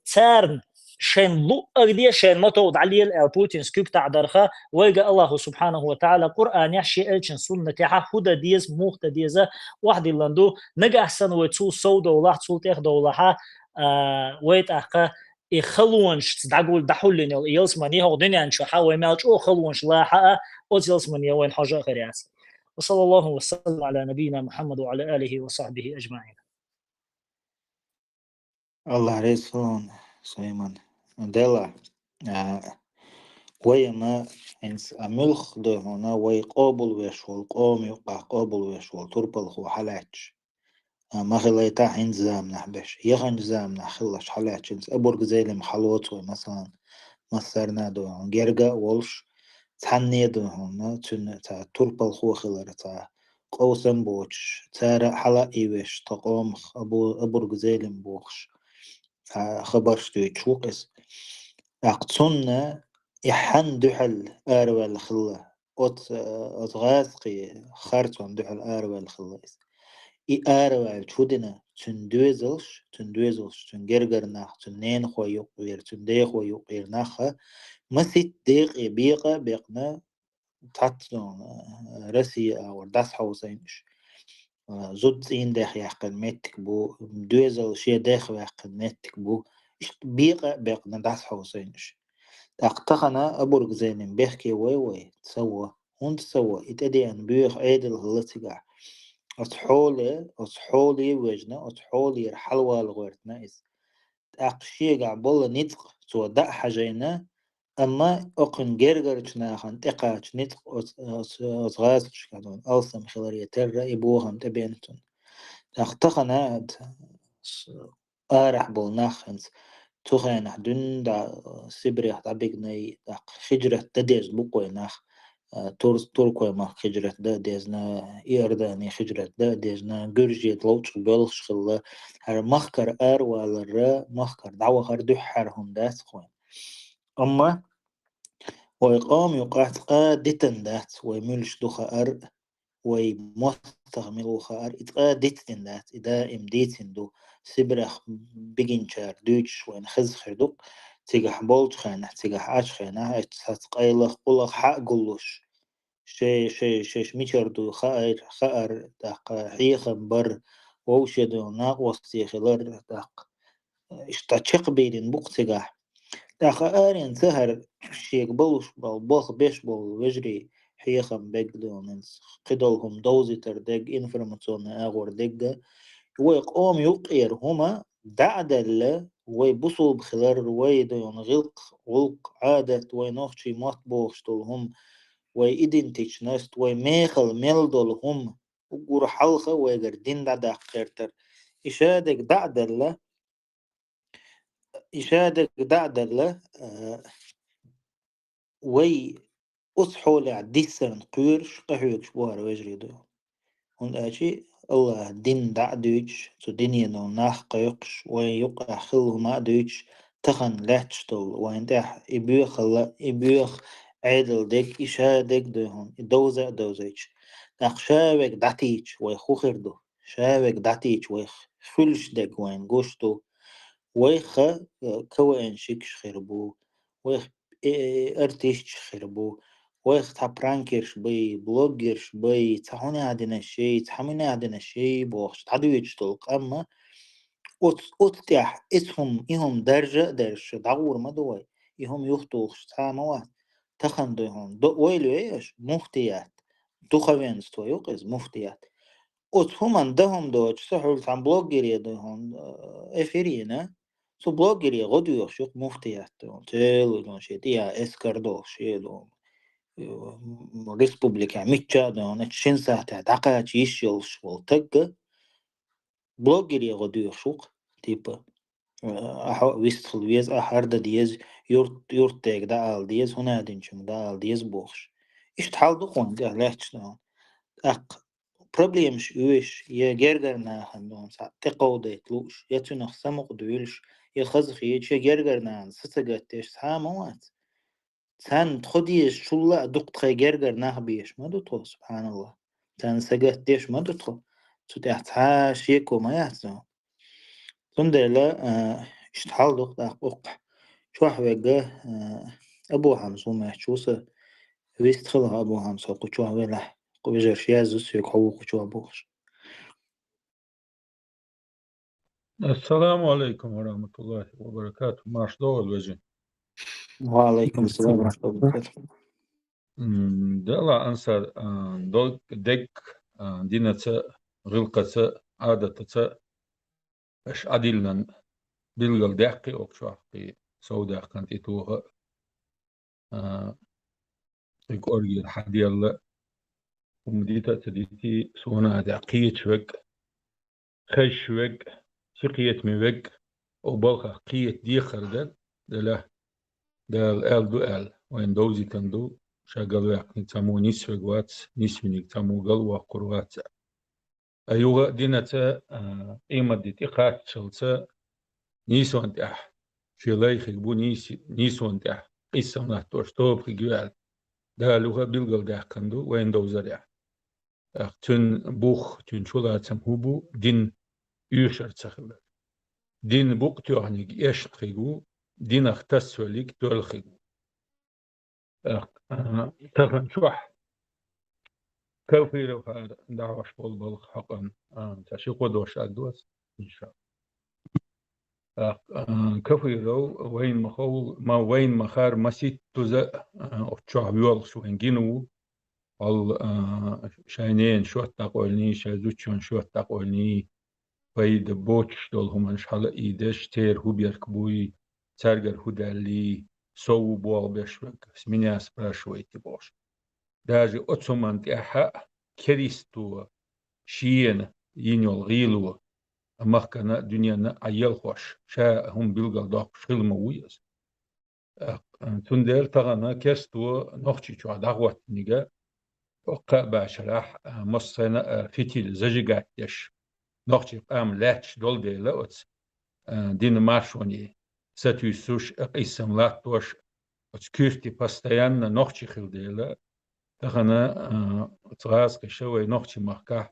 царна шайн луъаг де, шайн мотов дӀалела аьлла Путинс куьг таӀадарха, вайга Аллаху субхьанаху ва таӀала Къуръанехь, шен элчан суннатехьа хӀун дан деза, муха дан деза, охьадиллина ду. Нагахь санна вай цул сов довлахь, цул тӀех довлахьа, а, вай тӀаккха и халонашца дӀагул-, дӀахьуллина йолу и ялсамани, хӀокху дуьнен чохьа вай мел чӀогӀа халонаш лахьа а, оцу ялсамане вайна хьожа а хир яц. Ва саллаллаху ва саллам ала набийина Мухаммад ва ала алихи ва сахбихи аджмаин. Аллах реза хуьлда, Сулайман. Делахь, а, вай ма хӀинца, а, муьлхха ду хьуна, вай къобалвеш волу, къоман юкъахь къобалвеш волу турпалхо хьалаьтташ. А, ма хилайта хӀинца заманахь беш, яханчу заманахь хилалаш хьалаьтташ, хӀинца обург зелим хьалоцу вай, масалан, массарна а ду хьуна, герга а волуш, цхьанне а ду хьуна, цуьнан цхьа турпалхо хилар, цхьа къовсам боцуш, цара а хьала а ийвеш, тхан къомах абу-, обург зелим бохуш, цхьа хабарш дуьйцуш ву-кх иза. ТӀаккха цунна и хьанна дуьхьал араваьлла хилла, оцу, оцу гӀазкхийн харцонна дуьхьал араваьлла хилла иза. И араваьлча хӀун дина? Цуьнан доьзалш, цуьнан доьзалш, цуьнан гергара нах, цуьнан ненахой юкъера, цуьнан дехой юкъера нах а масийтта декъе бекъа а бекъна, цхьацца, а, Россия агӀор дӀасахьовсийна уьш. А, зуда цӀийнан дехьа яьккхина меттиг бу, доьзал шен дехьа ваьккхина меттиг бу. Иштта бекъа а бекъна дӀасахьовсийна уьш. ТӀаккха тахана обург зелим бехке вой вай? Ца во. ХӀунда ца во? И тӀедеана боьха Ӏедал хилла цигахь. Оцу хьоле, оцу хьоле вежна, оцу хьолера хьалавала гӀоьртина иза. ТӀаккха шегахь болу ницкъ цо дӀа а хьажийна, амма окхуьнан гергарчу нахана тӀекхача ницкъ оцу, оцу, оцу гӀазкхашкахь долу алсам хиларе терра и бохам тӀебеана цунна. ТӀаккха тахана ад с-, арахь болу нах хӀинца цу хенахь дуьйна дӀа, Сибрех дӀабигнай, тӀаккха хиджрат дан деза бу-кх вай нах. а, Тур-, Туркой махка хиджрат дан а дезна, Иордане хиджрат дан а дезна, Гуьржийчу ловчӀа боьлхуш хилла, хӀара махкара аравалар, махкара дӀавахар дуьххьара хӀума дац-кх вайн. Амма вай къоман юкъахь цкъа а дитина дац, вай муьлш ду хаар, вай мостагӀа мила ву хаар, и цкъа а дитина дац, и даим дийцина ду. Сибрехь бигинчара дуьйцуш вайна хеза хир ду-кх, цигахь болчу хенахь, цигахь Ӏачу хенахь, эццахь къайлаха, къулах хьа а гуллуш. Шай, шай, шайш мичара ду хаар, хаар, тӀаккха хьехам бар, вовшех долу накъостий хилар, тӀаккха иштта чекхбийрина бу-кх цигахь. ТӀаккха аренца хӀара шега болуш болу, болх беш болу вежарий хьехам бегга долу, кхидолу хӀума довзийтар дегга, информационный агӀор дегга. Вай къоман юккъера хӀума дӀа а даьлла, вай бусулба хилар, вай долу гӀиллакх, гӀуллакх, Ӏадат, вай нохчийн мотт бохуш долу хӀума, вай идентичность, вай мехала мел долу хӀума, уггар хьалха вайгара дин дӀадаккха гӀертар. И шадерг дӀа а даьлла, и шадерг дӀа а даьлла, а, вай оцу хьолехь диссарна кхоьруш, къахьоьгуш бу хӀара вежарий ду. ХӀунда аьлча АллахӀа дин дӀа а дуьйцуш, цу дине долу нах а кхойкхуш, вайн юккъехь хилла хӀума а дуьйцуш, тахана лаьтташ долу, вайна тӀехь и боьхалла, и боьха Ӏедал дерг, и шадерг а ду хӀума, и довза а довзуьйтуш. ТӀаккха шаверг дӀатийча, вайх хӀун хир ду? Шаверг дӀатийча, вайх хуьлуш дерг вайна гуш ду. Вайх, э, КВН-щикаш хир бу, вайх, э, артисташ хир бу, вайх цхьа пранкерш бай, блогерш бай, цхьа хӀун яхьа динарш яй, цхьа муьнехь динарш яй бохуш, дӀадуьйцуш долу къам а, оц-, оцу тӀехь, оцу хӀума, и хӀума даржа а даржаш, дӀагӀур ма ду вай, и хӀума юхатухуш цхьа а ма вац. Тахана ду хӀума, до-, ойла йой аша, муфтият, духовенство ю-кх иза, муфтият. Оцу хӀуманна дан хӀума доцуш, сан хьуьлла цхьана блогере ду хӀума, э, эфир йина, цу блогере гӀо доьхуш ю-кх муфтият ду хӀума, целый ду хӀума, шен тӀехь эскар долуш, шен ду хӀума, э, республикехь мичча а ду хӀума, шина сахьтехь дӀакхача йиш йолуш волу таг а, блогере гӀо доьхуш ву-кх, типа, э, ахьа вистхила веза, ахьа хӀара дан деза, юрт, юртдега дӀаала деза, хӀунадинчуьнга дӀаала деза бохуш. Иштта хьал ду-кх вайн тӀехь лаьтташ ду хӀума. ТӀаккха проблемаш оьшуш, я гергара нахана ду хӀума цхьаъ тӀекховдайта лууш, я цуьнах самукъадуьйлуш, я хазахеташ, я гергара нахана са ца гатдеш цхьа а ма вац. Царна тхо дезачул а дукха тхайн гергара нах безаш ма ду тхо, субхьаналлахӀ. Царна са гатдеш ма ду тхо. Цу тӀехь цхьа а шеко ма яц цунна. Цундела, а, иштта хьал ду-кх тӀаккха укхахь. Чохь вегга, а, Абу Хьамза ву моьттуш ву сан. Вистхила хьо, Абу Хьамза, хьо кху чохь велахь. Кху вежарша язйо соьга, хьо ву кху чохь бохуш. Ассаламу алейкум ва рахматуллахи ва баракату. Марша догӀийла, вежарий. Ва алейкум ассалам ва рахматуллахи ва баракату. М, дела, Ансар, а, дог-, дегга, а, динаца, гӀиллакхаца, Ӏадатаца аша Ӏадиллина билгал даьккхи оха чохь, кхин сов даьккхина тӀетоха а. А, и кӀоргера хьаделла, хӀума дита а ца дитий, суна а даьхьа кхеташ вег, хезаш вег, сикхетаме вег, о балхах кхета дехар дан, делахь, Дала аьлла ду аьлла, вайна довзийтина ду, ша галваьккхинарг цхьаммо нисвег вац, нисвинарг цхьаммо галвоккхур вац. Ткъа юха а динаца, а, къематде тӀекхаччалца нийсонна тӀехь шен лай хиг бу, нийс-, нийсонна тӀехь къийсам латтош тоба хиг ю аьлла, Дала юха а билгалдаьккхина ду вайна довзарехь. ТӀаккха цуьнан бух, цуьнан чулацам хӀун бу? Дин оьшур ца хилар. Дин букъ тоьхнарг эшна хиг ву, динах тасвелларг тоьлла хиг ву. ТӀаккха, а, тахана чохь Кафировхара дӀахьош болу балха хьокъан, а, ца ши-кхо дош ала доцу, иншалла. ТӀаккха, а, Кафиров вайна ма ховла, ма вайна ма хар, маситтаза, а, оцу чохь воьлхуш вайна гина ву. Хьал, а, шайн ненан шот дӀакъевлиний, шайн зудчун шот дӀакъевлиний, пайда боцуш долу хӀуманаш хьала а ийдеш, церан хӀун берг буй, цаьргара хӀун даьллий, сов ву болх беш верг, с меня спрашивайте бохуш. Даже оцу хӀуманна тӀехь а керисто шена йина йолу гӀийло, махкана а, дуьненна а Ӏа елхош, ша хӀума билгалдоккхуш хила ма вуй иза. ТӀаккха, Цундела тахана керсто Нохчийчохь дӀахӀоттинарг, кхаа башарахь, а, массарна а фитиль зажигать деш, нохчийн къам лаьтташ долу дела оцу, а, дина маршоне сатуьйсуш а, къийсам латтош а, оцу куьрте постоянно нохчий хилла дела, тахана, а, оцу гӀазкхаша вай нохчийн махкахь,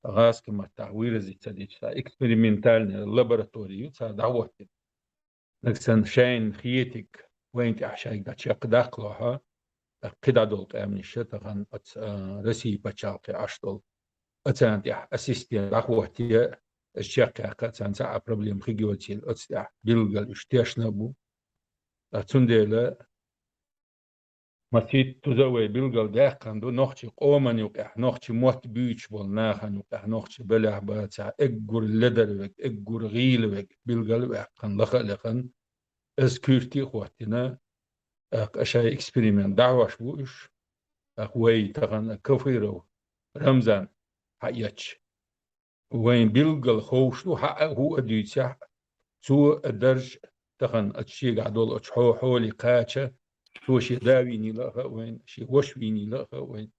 гӀазкхийн маттахь выразиться дича, цхьа экспериментальная лаборатори ю цара дӀахӀоттина. Нагахь санна шайна хетиг, вайна тӀехь шайга дӀа чекхдаккхалахь, кхидӀа долу къаьмнаш тахана оцу, а, Российн пачхьалкхе Ӏаш долу, а царна тӀехь ассистент дӀахӀоттае, аса чекхъяккха, царна цхьа а проблема хир йоцийла, оцу тӀехь билггал уьш тешна а бу. Ткъа цундела масийтта туза вай билггал даьккхина ду нохчийн къоман юкъехь, нохчийн мотт буьйцуш болу нахана юкъехь, нохчийн белехь бацахь, эггур ледар верг, эггур гӀийла верг билггал а ваьккхина, лаха а лекхана, аса куьрте а хӀоттийна, тӀаккха шайн эксперимент дӀахьош бу уьш, тӀаккха вай тахана Кафиров Рамзан хьаэцча, вайн билггал ховш ду, хьан а хӀу а дуьйцехь, цо а дарж тахана оцу шегахь долу оцу хьо-, хьоле кхача, цо шен да вийнийла а хаьа вайна, шен ваша вийнийла а хаьа вайна.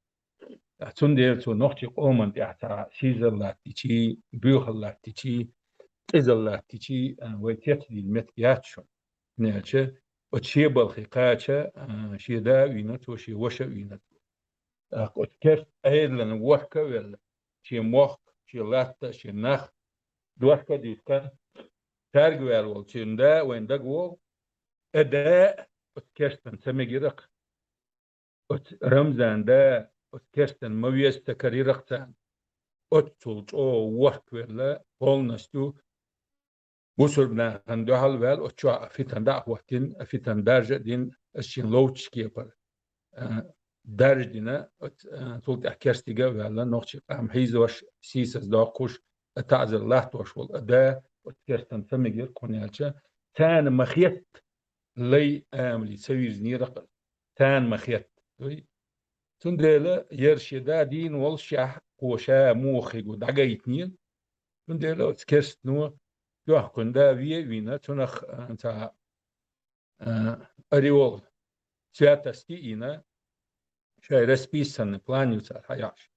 Ткъа цундела цо нохчийн къоман тӀехь цхьа сийзал латтичий, боьхал латтичий, къизал латтичий, а, вай тешна дийла меттиг яц шуна. ХӀунда аьлча оцу шен балхе кхача, а, шен да а вийна цо, шен ваша а вийна цо. ТӀаккха оцу керста Ӏедална ворхӀ а велла, шен мохк, шен латта, шен нах дохка а дуьйцуш, цаьрга ваьлла волу цуьнан да вайна дагавогӀу, а да оцу керстана ца мегира-кх. Оцу Рамзан да оцу керстана ма веза ца карийра-кх царна. Оццул чӀогӀа ворхӀ а велла, полностью бусурба нахана дуьхьал а ваьлла, оцу чохь а фитна дӀа а хӀоттийна, а фитна даржа а дина, аса шен ловчу кепара, а, даржа дина, оцу, а, цул тӀаьхьа керстиг а ваьлла, нохчийн къам хьийзош, сийсаздоккхуш, а, таӀзар латтош волу а да оцу керстана ца мегира-кх, хӀунда аьлча царна ма хетта, лай амале ца вирзинера-кх, царна ма хетта. Дуй? Цундела яра шен да дийна воллушехь, кхо ша муха хиг ву дӀагайтинера. Цундела оцу керстано тоьхна кхуьнан да ве а вийна, цунах, а, цхьа, а, ореол святости а йина, шайн расписанный план ю цара хьаеш.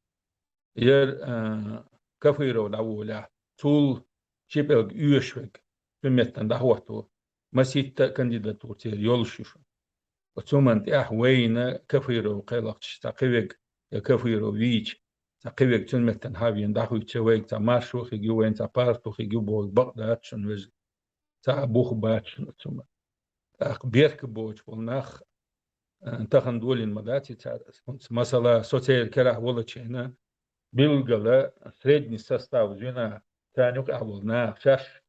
Яра, а, Кафиров дӀаволахь, цул ши пӀелг оьшуш верг цуьнан меттана дӀахӀотто, масийтта а кандидатура церан йолуш ю шуна. Оцу хӀуманна тӀехь вайна Кафиров кхелхича цхьа кхин верг, я Кафиров вийча, цхьа кхин верг цуьнан меттана хьавеана дӀахуьйцуча, вайга цхьа маршо хиг ю, вайна цхьа парто хиг ю бохург бакъ дац шуна, вежарий. Цхьа а бух бац шуна оцу хӀуманна. ТӀаккха беркабоцуш болу нах, а, тахана долийна ма дац и цара. ХӀинца, масала, со церан керахь волучу хенахь, билггала средний состав звена, царна юкъахь волу наха шаьш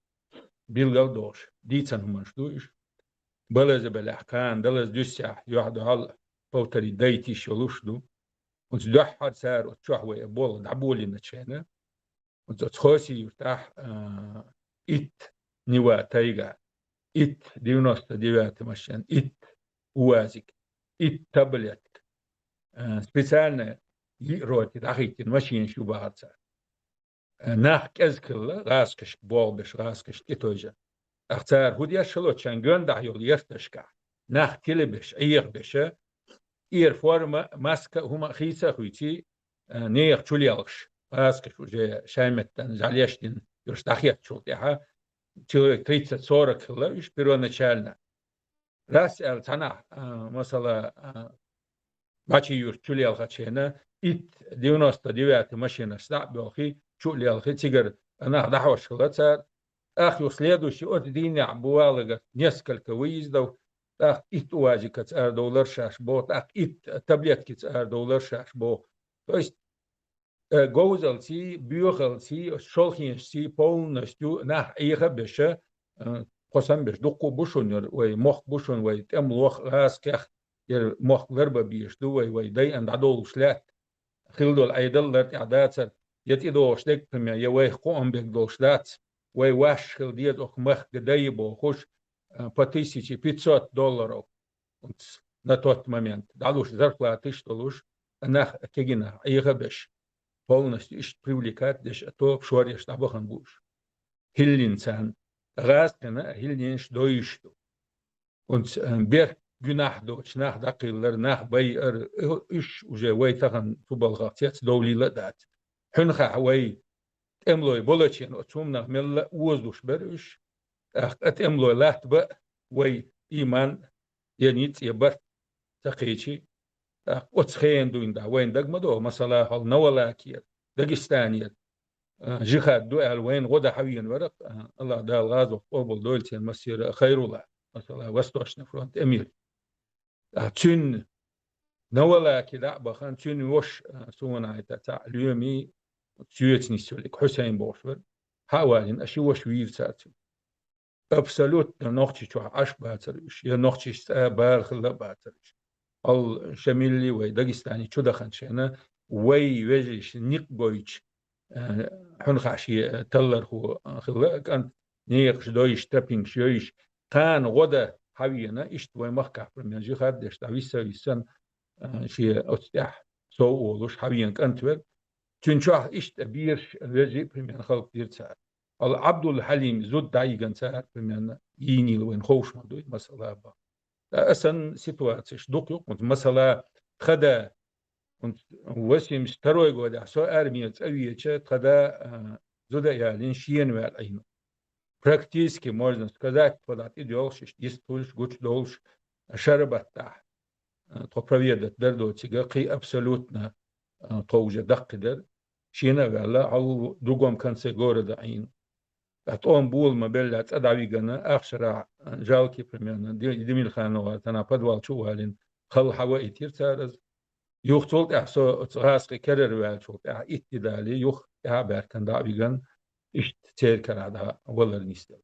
билггал а дохуш, дийцина хӀуманаш ду уьш. Балаза белахь, кхана далаза дуьссехь, юьхь-дуьхьал повторить дайта йиш йолуш ду. ХӀинца дуьххьара цара оцу чохь вай а болх дӀаболийначу хенахь, оцу Хасавюртахь, а, итт Нива тайга, итт девяносто девятый машен, итт УАЗик, итт таблетка, а, специально йиъ роте дӀахӀиттина машинаш ю бахара цара. А, нах кӀезиг хилла, гӀазкхашка болх беш, гӀазкхашна тӀетойжа. Ахь цара хӀун деш хилла, шайн гондахь йолу ярташкахь нах тилабеш, Ӏехабеша, тӀера форма, маска а, хӀума а хийца а хуьйций, а, нехан чулелхаш, гӀазкхаш уже шайн меттана жӀаьлеш дина, уьш дӀахеттачул тӀаьхьа, человек тридцать-сорок хилла уьш первоначально. Рас аьлла цхьанахь, а, масала, а, Бачи-Юрта чулелхачу хенахь, итт девяносто девятый машинаш дӀа а боьлхий, чу а лелхий, цигара нах дӀахьош хилла цара. ТӀаккха юха следующий оцу дийнахь бу валагара несколько выездов, тӀаккха итт УАЗикаца арадовлар шаьш боху, тӀаккха итт таблеткица арадовлар шаьш боху. То есть, э, говзалций, боьхалций, шолхенашций полностью нах Ӏеха а беша, э, кхо самбеш дуккха а бу шуна, вай мохк бу шуна, вай тӀемалох гӀазкхех, яра мохк ларбан безаш ду вай, вай дайъана дӀадовлуш лаьтта. Хилла долу Ӏедал лар тӀехь дацара, я тӀедогӀуш дерг кхин мел, я вайх кхоам берг долуш дац, вай ваьш хила деза окху махка дай бохуш, э, по тысяче пятьсот долларов. На тот момент дӀалуш зарплаташ а долуш, нах кегийнах Ӏеха а беш, полностью иштта привлекать деш, а тоба шоръеш дӀабахана бу уьш. ХӀиллина царна, гӀазкхина а хӀиллинаш дойуш ду. ХӀинца, э, беркат гуьнахь доцу нах дӀакхийллар, нах байар, уьш уже вай тахана цу балхах цец довлийла а дац. Хьуьнхахь вай тӀемалой болчийн оцу хӀуманах мелла а озалуш бара уьш. ТӀаккха тӀемалой латта бан а вай ийман я ницкъ я барт ца кхечи, тӀаккха оцу хенан дуьйна дӀа вайна дага ма догӀу, масала, хьал Новолакера, Дагестанера, а, жихад ду аьлла, вайна гӀо дан хьавеана вара, а, Аллах Дала гӀазот къобал дойла церан массеран а, Хайрулла, масала, Восточный фронт эмир. А, цуьнан Новолаке дӀа а бахана, цуьнан ваша, а, суна хьайта цхьаъ лоьмий, соьца нисвеллиг Хьусайн бохуш вара, хьа а валийна, а ши ваша вийра цара цуьнан. Абсолютно нохчий чохь Ӏаш бацара уьш, я нохчий цӀа бала хилла а бацара уьш. Хьал Шамилли вай Дагестане чу даханчхьана, вай вежарий никъ гойтуш, а, хьуьнхахь шен таллархо хилла а кӀант, некъаш дойуш, тапингаш йойуш, кхана гӀо дан хьавеана, иштта вай махкахь, примерно, жихад деш дӀа виса а висана, а, шен оцу тӀехь сов а волуш хьавеана кӀант вара. Цуьнан чохь иштта бераш, вежарий, примерно, хӀаллакдира цара. Хьал Ӏабдул-Хьалим зуда дӀайигна цара, примерно, йийнийла вайна ховш ма дуй, масала, бан. Ткъа а санна ситуацеш дукха ю-кх, хӀунца, масала, тхан да, хӀунца восемьдесят второй годехь со армера цӀа веача, тхан да, а, зуда а ялийна, шена ваьлла Ӏийна. Практически, можно сказать, тхо дӀа тӀедоьлхуш, иштта йистхуьлуш, гучудовлуш, шарбаттахь, а, тхо проведать дар доцург, кхин абсолютно, а, тхо уже даккхийдара. Шена а ваьлла, хьал в другом конце города Ӏийна. Ткъа тӀом бола ма белла цӀа дӀавигна, ахшара, а, жалкий, примерно, Ди-, Демирхановгара тана подвал чу а валийна, халла хьаваийтира цара из. Юха цул тӀаьхьа со оцу гӀазкхи керара ваьллачул тӀаьхьа итт де далий, юха тӀаьхьа баьркана дӀа а вигна, иштта церан карахь дӀа валар нисделла.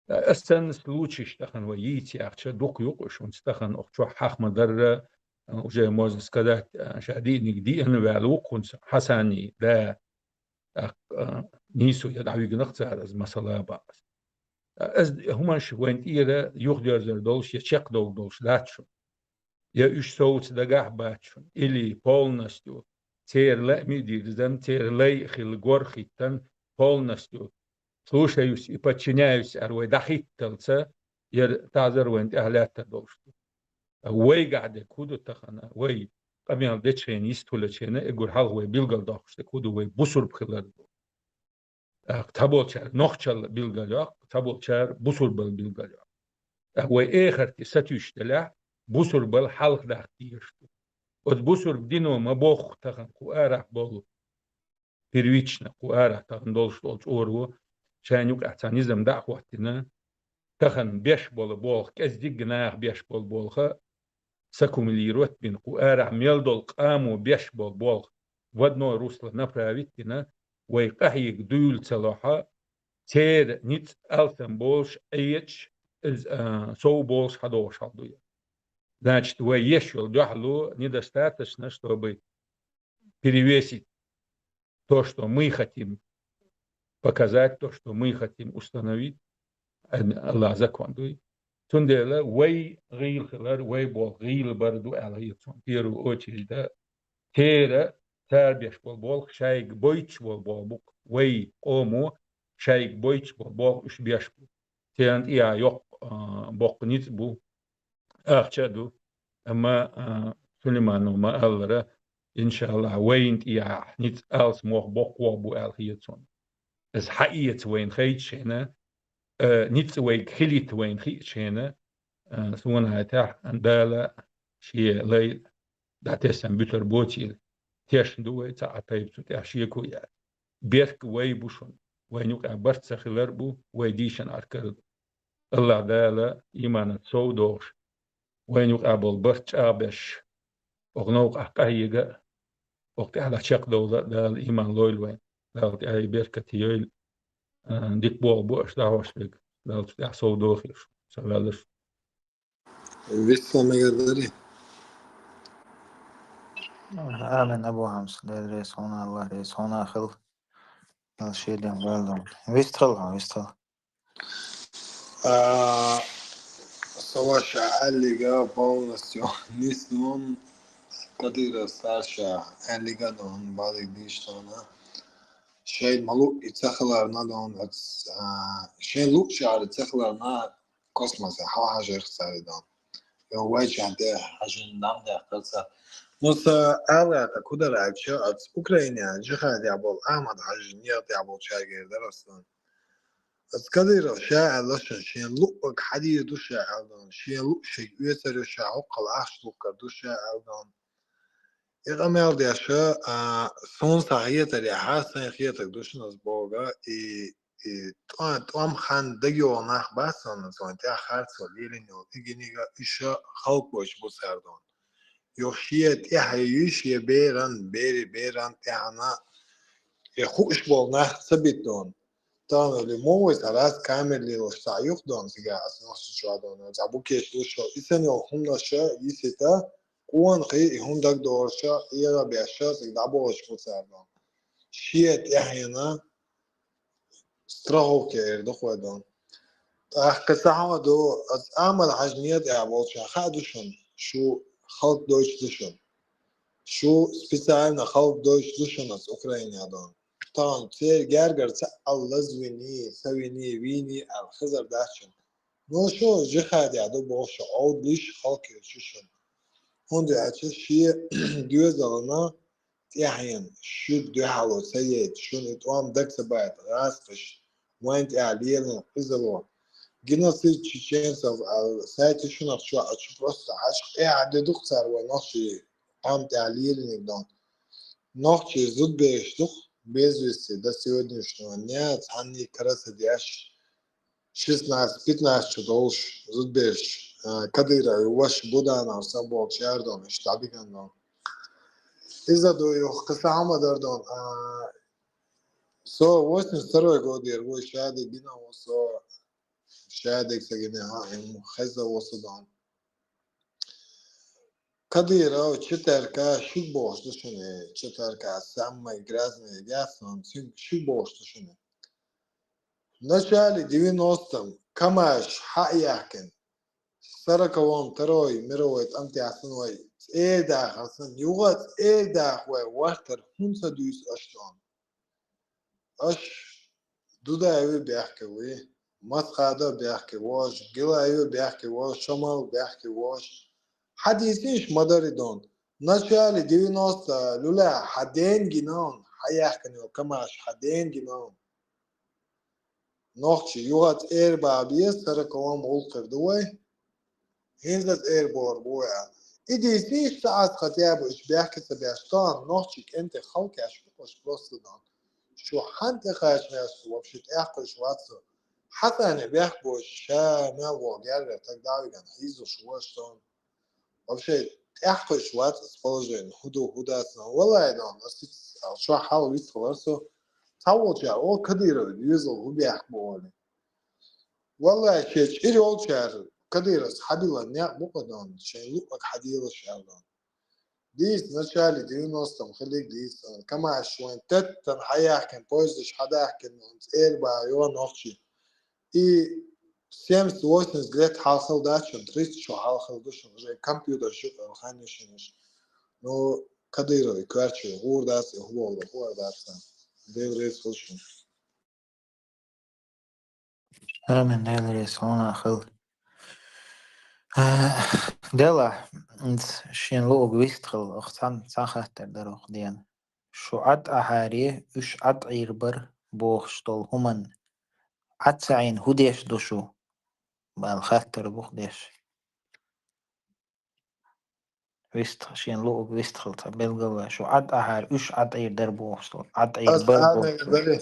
Ас санна случайш тахана вай йийца яхча, дукха ю-кх уьш, хӀунца тахана оха чохь хьаха ма-дарра, а, уже, можно сказать, а, ша диъниг диъна ваьлла ву-кх хӀунца Хьасани да, тӀаккха, а, нийсо я дӀавигнах цара, из масала бакъ. Ас хӀуманаш вайн тӀера юхадерзар долуш я чекхдовла долуш дац шуна. Я уьш совца дагахь а бац шуна, или полностью церан лаамий дирзан, церан лай а хилла гор а хӀиттан, полностью слушаюсь и подчиняюсь аьлла вай дӀахӀитталца, яра таӀзар вайна тӀехь лаьттар долуш ду. Вайгахь дерг хӀун ду тахана? Вай къамел дечхьана, йистхуьлучхьана, уггар хьалха вай билгалдоккхуш дерг хӀун ду? Вай бусурба хилар ду. ТӀаккха цхьаболчара нохчалла билгалйоккху, цхьаболчара бусурбалла билгалйоккху. ТӀаккха вай эхарте сатуьйсуш делахь, бусурбалла хьалха даккха дезаш ду. Оцу бусурба дино ма бохху тахана кху арахь болу, первично кху арахь тахана долуш долу чӀоро, шайна юкъахь цхьа низам дӀа а хӀоттийна, тахана беш болу болх, кӀеззиг а наха беш болу болх а саккумулировать бина, кху арахь мел долу къамо беш болу болх в одно русло направить дина, вай къахьега дуьйла ца лохьа, церан ницкъ алсам болуш, Ӏечаш, иза, а, сов болуш хьадогӀуш хьал ду я. Значит, вай еш йолу дуьхьало недостаточно, чтобы перевесить то, что мы хотим показать, то, что мы хотим установить, Аллах закон дуй. Цундела вай гӀийла хилар, вай болх гӀийла бар ду аьлла хета суна. Первую очередь, да, церан, цара беш болу болх шайга бойтуш болу болх бу-кх, вай къомо шайга бойтуш болу болх уьш беш бу. Церан тӀехь йоккха, а, боккха ницкъ бу, ахча а ду. Амма, а, Сулейманова ма-аллара, иншааллахь, вайна тӀехь ницкъ алсам ваха боккха бу аьлла хета суна. Иза хьаэца вайна хайташ хилча, а, ницкъ вайга хилийта вайна хиъча хилча, а, суна хетахь, Дала шен лай дӀатесна буьтур боцийла. Тешна ду вай, цхьа а тайпа цу тӀехь шеко яц. Беркат вай бу шуна. Вайна юкъахь барт ца хилар а бу, вай дийшина Ӏаркара ду. Аллах Дала, ийманца сов дохуш, вайна юкъахь болу барт чӀагӀбеш, оха новкъахь къахьега а, оха тӀехь дӀа чекхдовла а Дала ийман лойла вайна. Дала тӀаьхье беркате йойла. А, дика болх бу аша дӀахьош берг. Дала цу тӀехь сов дохийла шу, ца ваьлла шу. Вист хила мегар дарий? Амин, Абу Хьамса, Дела реза хьуна, Аллах реза хьуна хила. Дала шен ден ваьлла. Вист хила, вист хила. А, со ваша аьллига полностью нисдун, Кадыров Саша аьллига дун, балиг дийш дона. Шайн ма луъ и ца хиларна дун, а, шайн луъ шаьра ца хиларна космосе хьалхьажарх цари дун. Йо, вайчан тӀехьа хьажин дам даьккхар цар. Ну, са аьлла, кхы дар аьлча, ац Украине джихадехь болу Ахьмад-Хьаьжин некъа тӀехь болчаьргара дара ас дан. Ас Кадыров ша аьлла шун, шен луъург хьадийр ду ша аьлла дан, шен луъ шайга оьцур ю ша, хӀокхул ахча лухкар ду ша аьлла дан. И къамел деш, а, суна сан хетарехь, сайн хетарг ду шуна ас боху, и, и тӀом, тӀом хан дагайогӀу нах бац санна, цунна тӀехь харцо лелийна йолу, и гинига иша халкъ бойчу бу цара дон. Юха шен тӀаьхье ю, шен беран, бери, беран тӀаьхьана, и хууш болу нах ца битдон. Тахана ли мо вай цара ас камер лелош цхьа юхадон цига ас нохча чохь дон, цхьа букеш луш, и санна йолу хӀуманаш йисита, къонахий, и хӀума дагадогӀуш, эгӀа беш, цига дӀабохуш бу цара дон. Шен тӀаьхьена страховка эр ду кхой дон. ТӀаккха ца хьо ду, ас Ахьмад-Хьаьжин некъа тӀехь болчу хаа ду шуна, шу халкъ дойтуш ду шуна. Шу специально халкъ дойтуш ду шуна ас Украине дон. Тахана церан гергара ца а лазвини, ца вини, вийни аьлла хезар дац шуна. Ну, шу жихадехь ду бохуш, Ӏовдалаш халкъ хилча шуна. ХӀунда аьлча шен доьзална тӀаьхьена шуьга дуьхьало ца яйта, шуна и тӀом дага ца байта, гӀазкхаша вайн тӀехь лелийна къизало. Геноцид чеченцев аьлла, сайташ шуна чохь а чу просто хьаьжкъехьа де ду-кх цара вай нохчий къам тӀехь лелийнарг дон. Нохчий зудбераш ду-кх без вести до сегодняшнего дня, цхьанний кара ца деш, шестнадцать-пятнадцать чу долуш зудбераш, а, Кадыровн ваша Буданов санна болчу яра дон, иштта дӀабигна дон. Иза ду юха, кхин сан хӀума дар дон, а, со восемьдесят второй годера ву, шадерг гина ву со, шадерг ца гина, хьан, хезна ву со дон. Кадыров четверка шуьга бохуш ду шуна, четверка самый грязный яц, но цуьнга шуьга бохуш ду шуна. В начале девяностом КамАЗ хьа а яьккхина, сороковом Второй мировой тӀам тӀехь санна вай цӀера дахар санна, юха цӀера даха вай вахтар хӀунда ца дуьйцу аша дон? Аша Дудаев бехке вуй, Масхадов бехке ву аша, Гилаев бехке ву аша, Шамал бехке ву аша. Хьан дийцинчу ма-дарра дон. В начале девяносто, Люля, хьан ден гина он, хьан яьккхина йолу КамАЗ хьан ден гина он. Нохчий, юха цӀера баха беза, сороковом гӀуллакх хир ду вай. ХӀинца цӀера бохур бу вай аьлла. И дийцинчу ца Ӏа ас хотя бы уьш бехке ца беш, тахана нохчий кӀентий халкъ еш бу-кх аша просто дон. Шу хьанна тӀекхача аьлла, шу вообще тӀекхуьйсуш вац со. Хьан цӀарна бехк боцуш, ша мел вогӀу гергара стаг дӀа а вигна, хьийзалуш ву аша тахана. Вообще тӀекхуьйсуш вац ас положение, хӀун ду, хӀун дац, но валлай дон, ас цига чохь хьал вистхилар со. Цхьаволчара олу Кадыровн доьзал хӀун бехк бу олий. Валлай, шен чӀир йолчара Кадыровс хьабилла некъ бу-кх дон, шайн луъург хьаделаш аьлла дон. Дийца, в начале девяностом хиллиг дийца, КамАЗ вайн теттана хьаяьккхина, поездаш хьадаьккхина, цӀера баха йо нохчий. И семьдесят-восемьдесят лет хьалха хилла дац шуна, тридцать чу хьалха хилла ду шуна, уже компьютерш юкъа хан ю шуна уьш. Ну, Кадыровн коьртачу гӀур дац, и хӀун боху, хӀун ар дац царна. Дела реза хуьлда шуна. Амин, Дела реза хьуна а хила. А, Дела, ц-, шен луъург вистхила, оха цхьаьна цхьа хаттар дара оха дена. Шу Ӏад ахьаре, уьш Ӏад Ӏийр бара бохуш долу хӀуманна Ӏад ца Ӏийна хӀун деш ду шу? Бала хаттар бу-кх деш. Вистхила, шен луъург вистхила цхьа белгалвеш. Шу Ӏад ахьара, уьш Ӏад Ӏийр дара бохуш долу. Ӏад Ӏийр бара бохуш долу.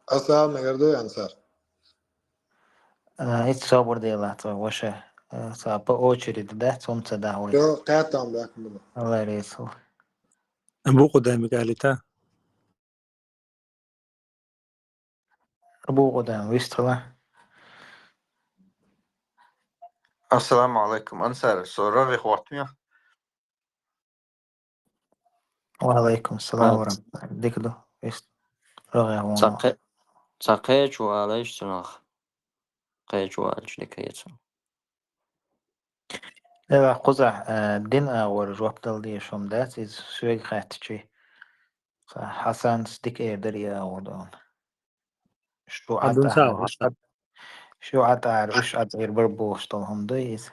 Аса мегар ду, Ансар? А, ит собар делахь цо, ваша. А, цхьа по очереди дац, хӀума ца дахь вай. Йо, кхетам бехк бу. Алла реза хуьлда. Абу Къудамиг алита. Абу Къудам, вистхила. Ассаламу алайкум, Ансар, со рагӀи хӀоттам я? Ва алайкум салам ва рахматуллах. Дика ду, вист. РагӀи хӀума. Ца кхе-, ца кхечу алайш цунах. Кхечу алайш дика яцу. Эва, кхузахь, а, дин агӀор жоп дала дезаш хӀума дац, иза соьга хаьттичи. Ца Хьасанс дика эр дара и агӀор дона. Шу Ӏад ахьара, уьш Ӏад, Шу ӀатӀара, уьш ӀатӀара бар бохуш долу хӀума ду иза?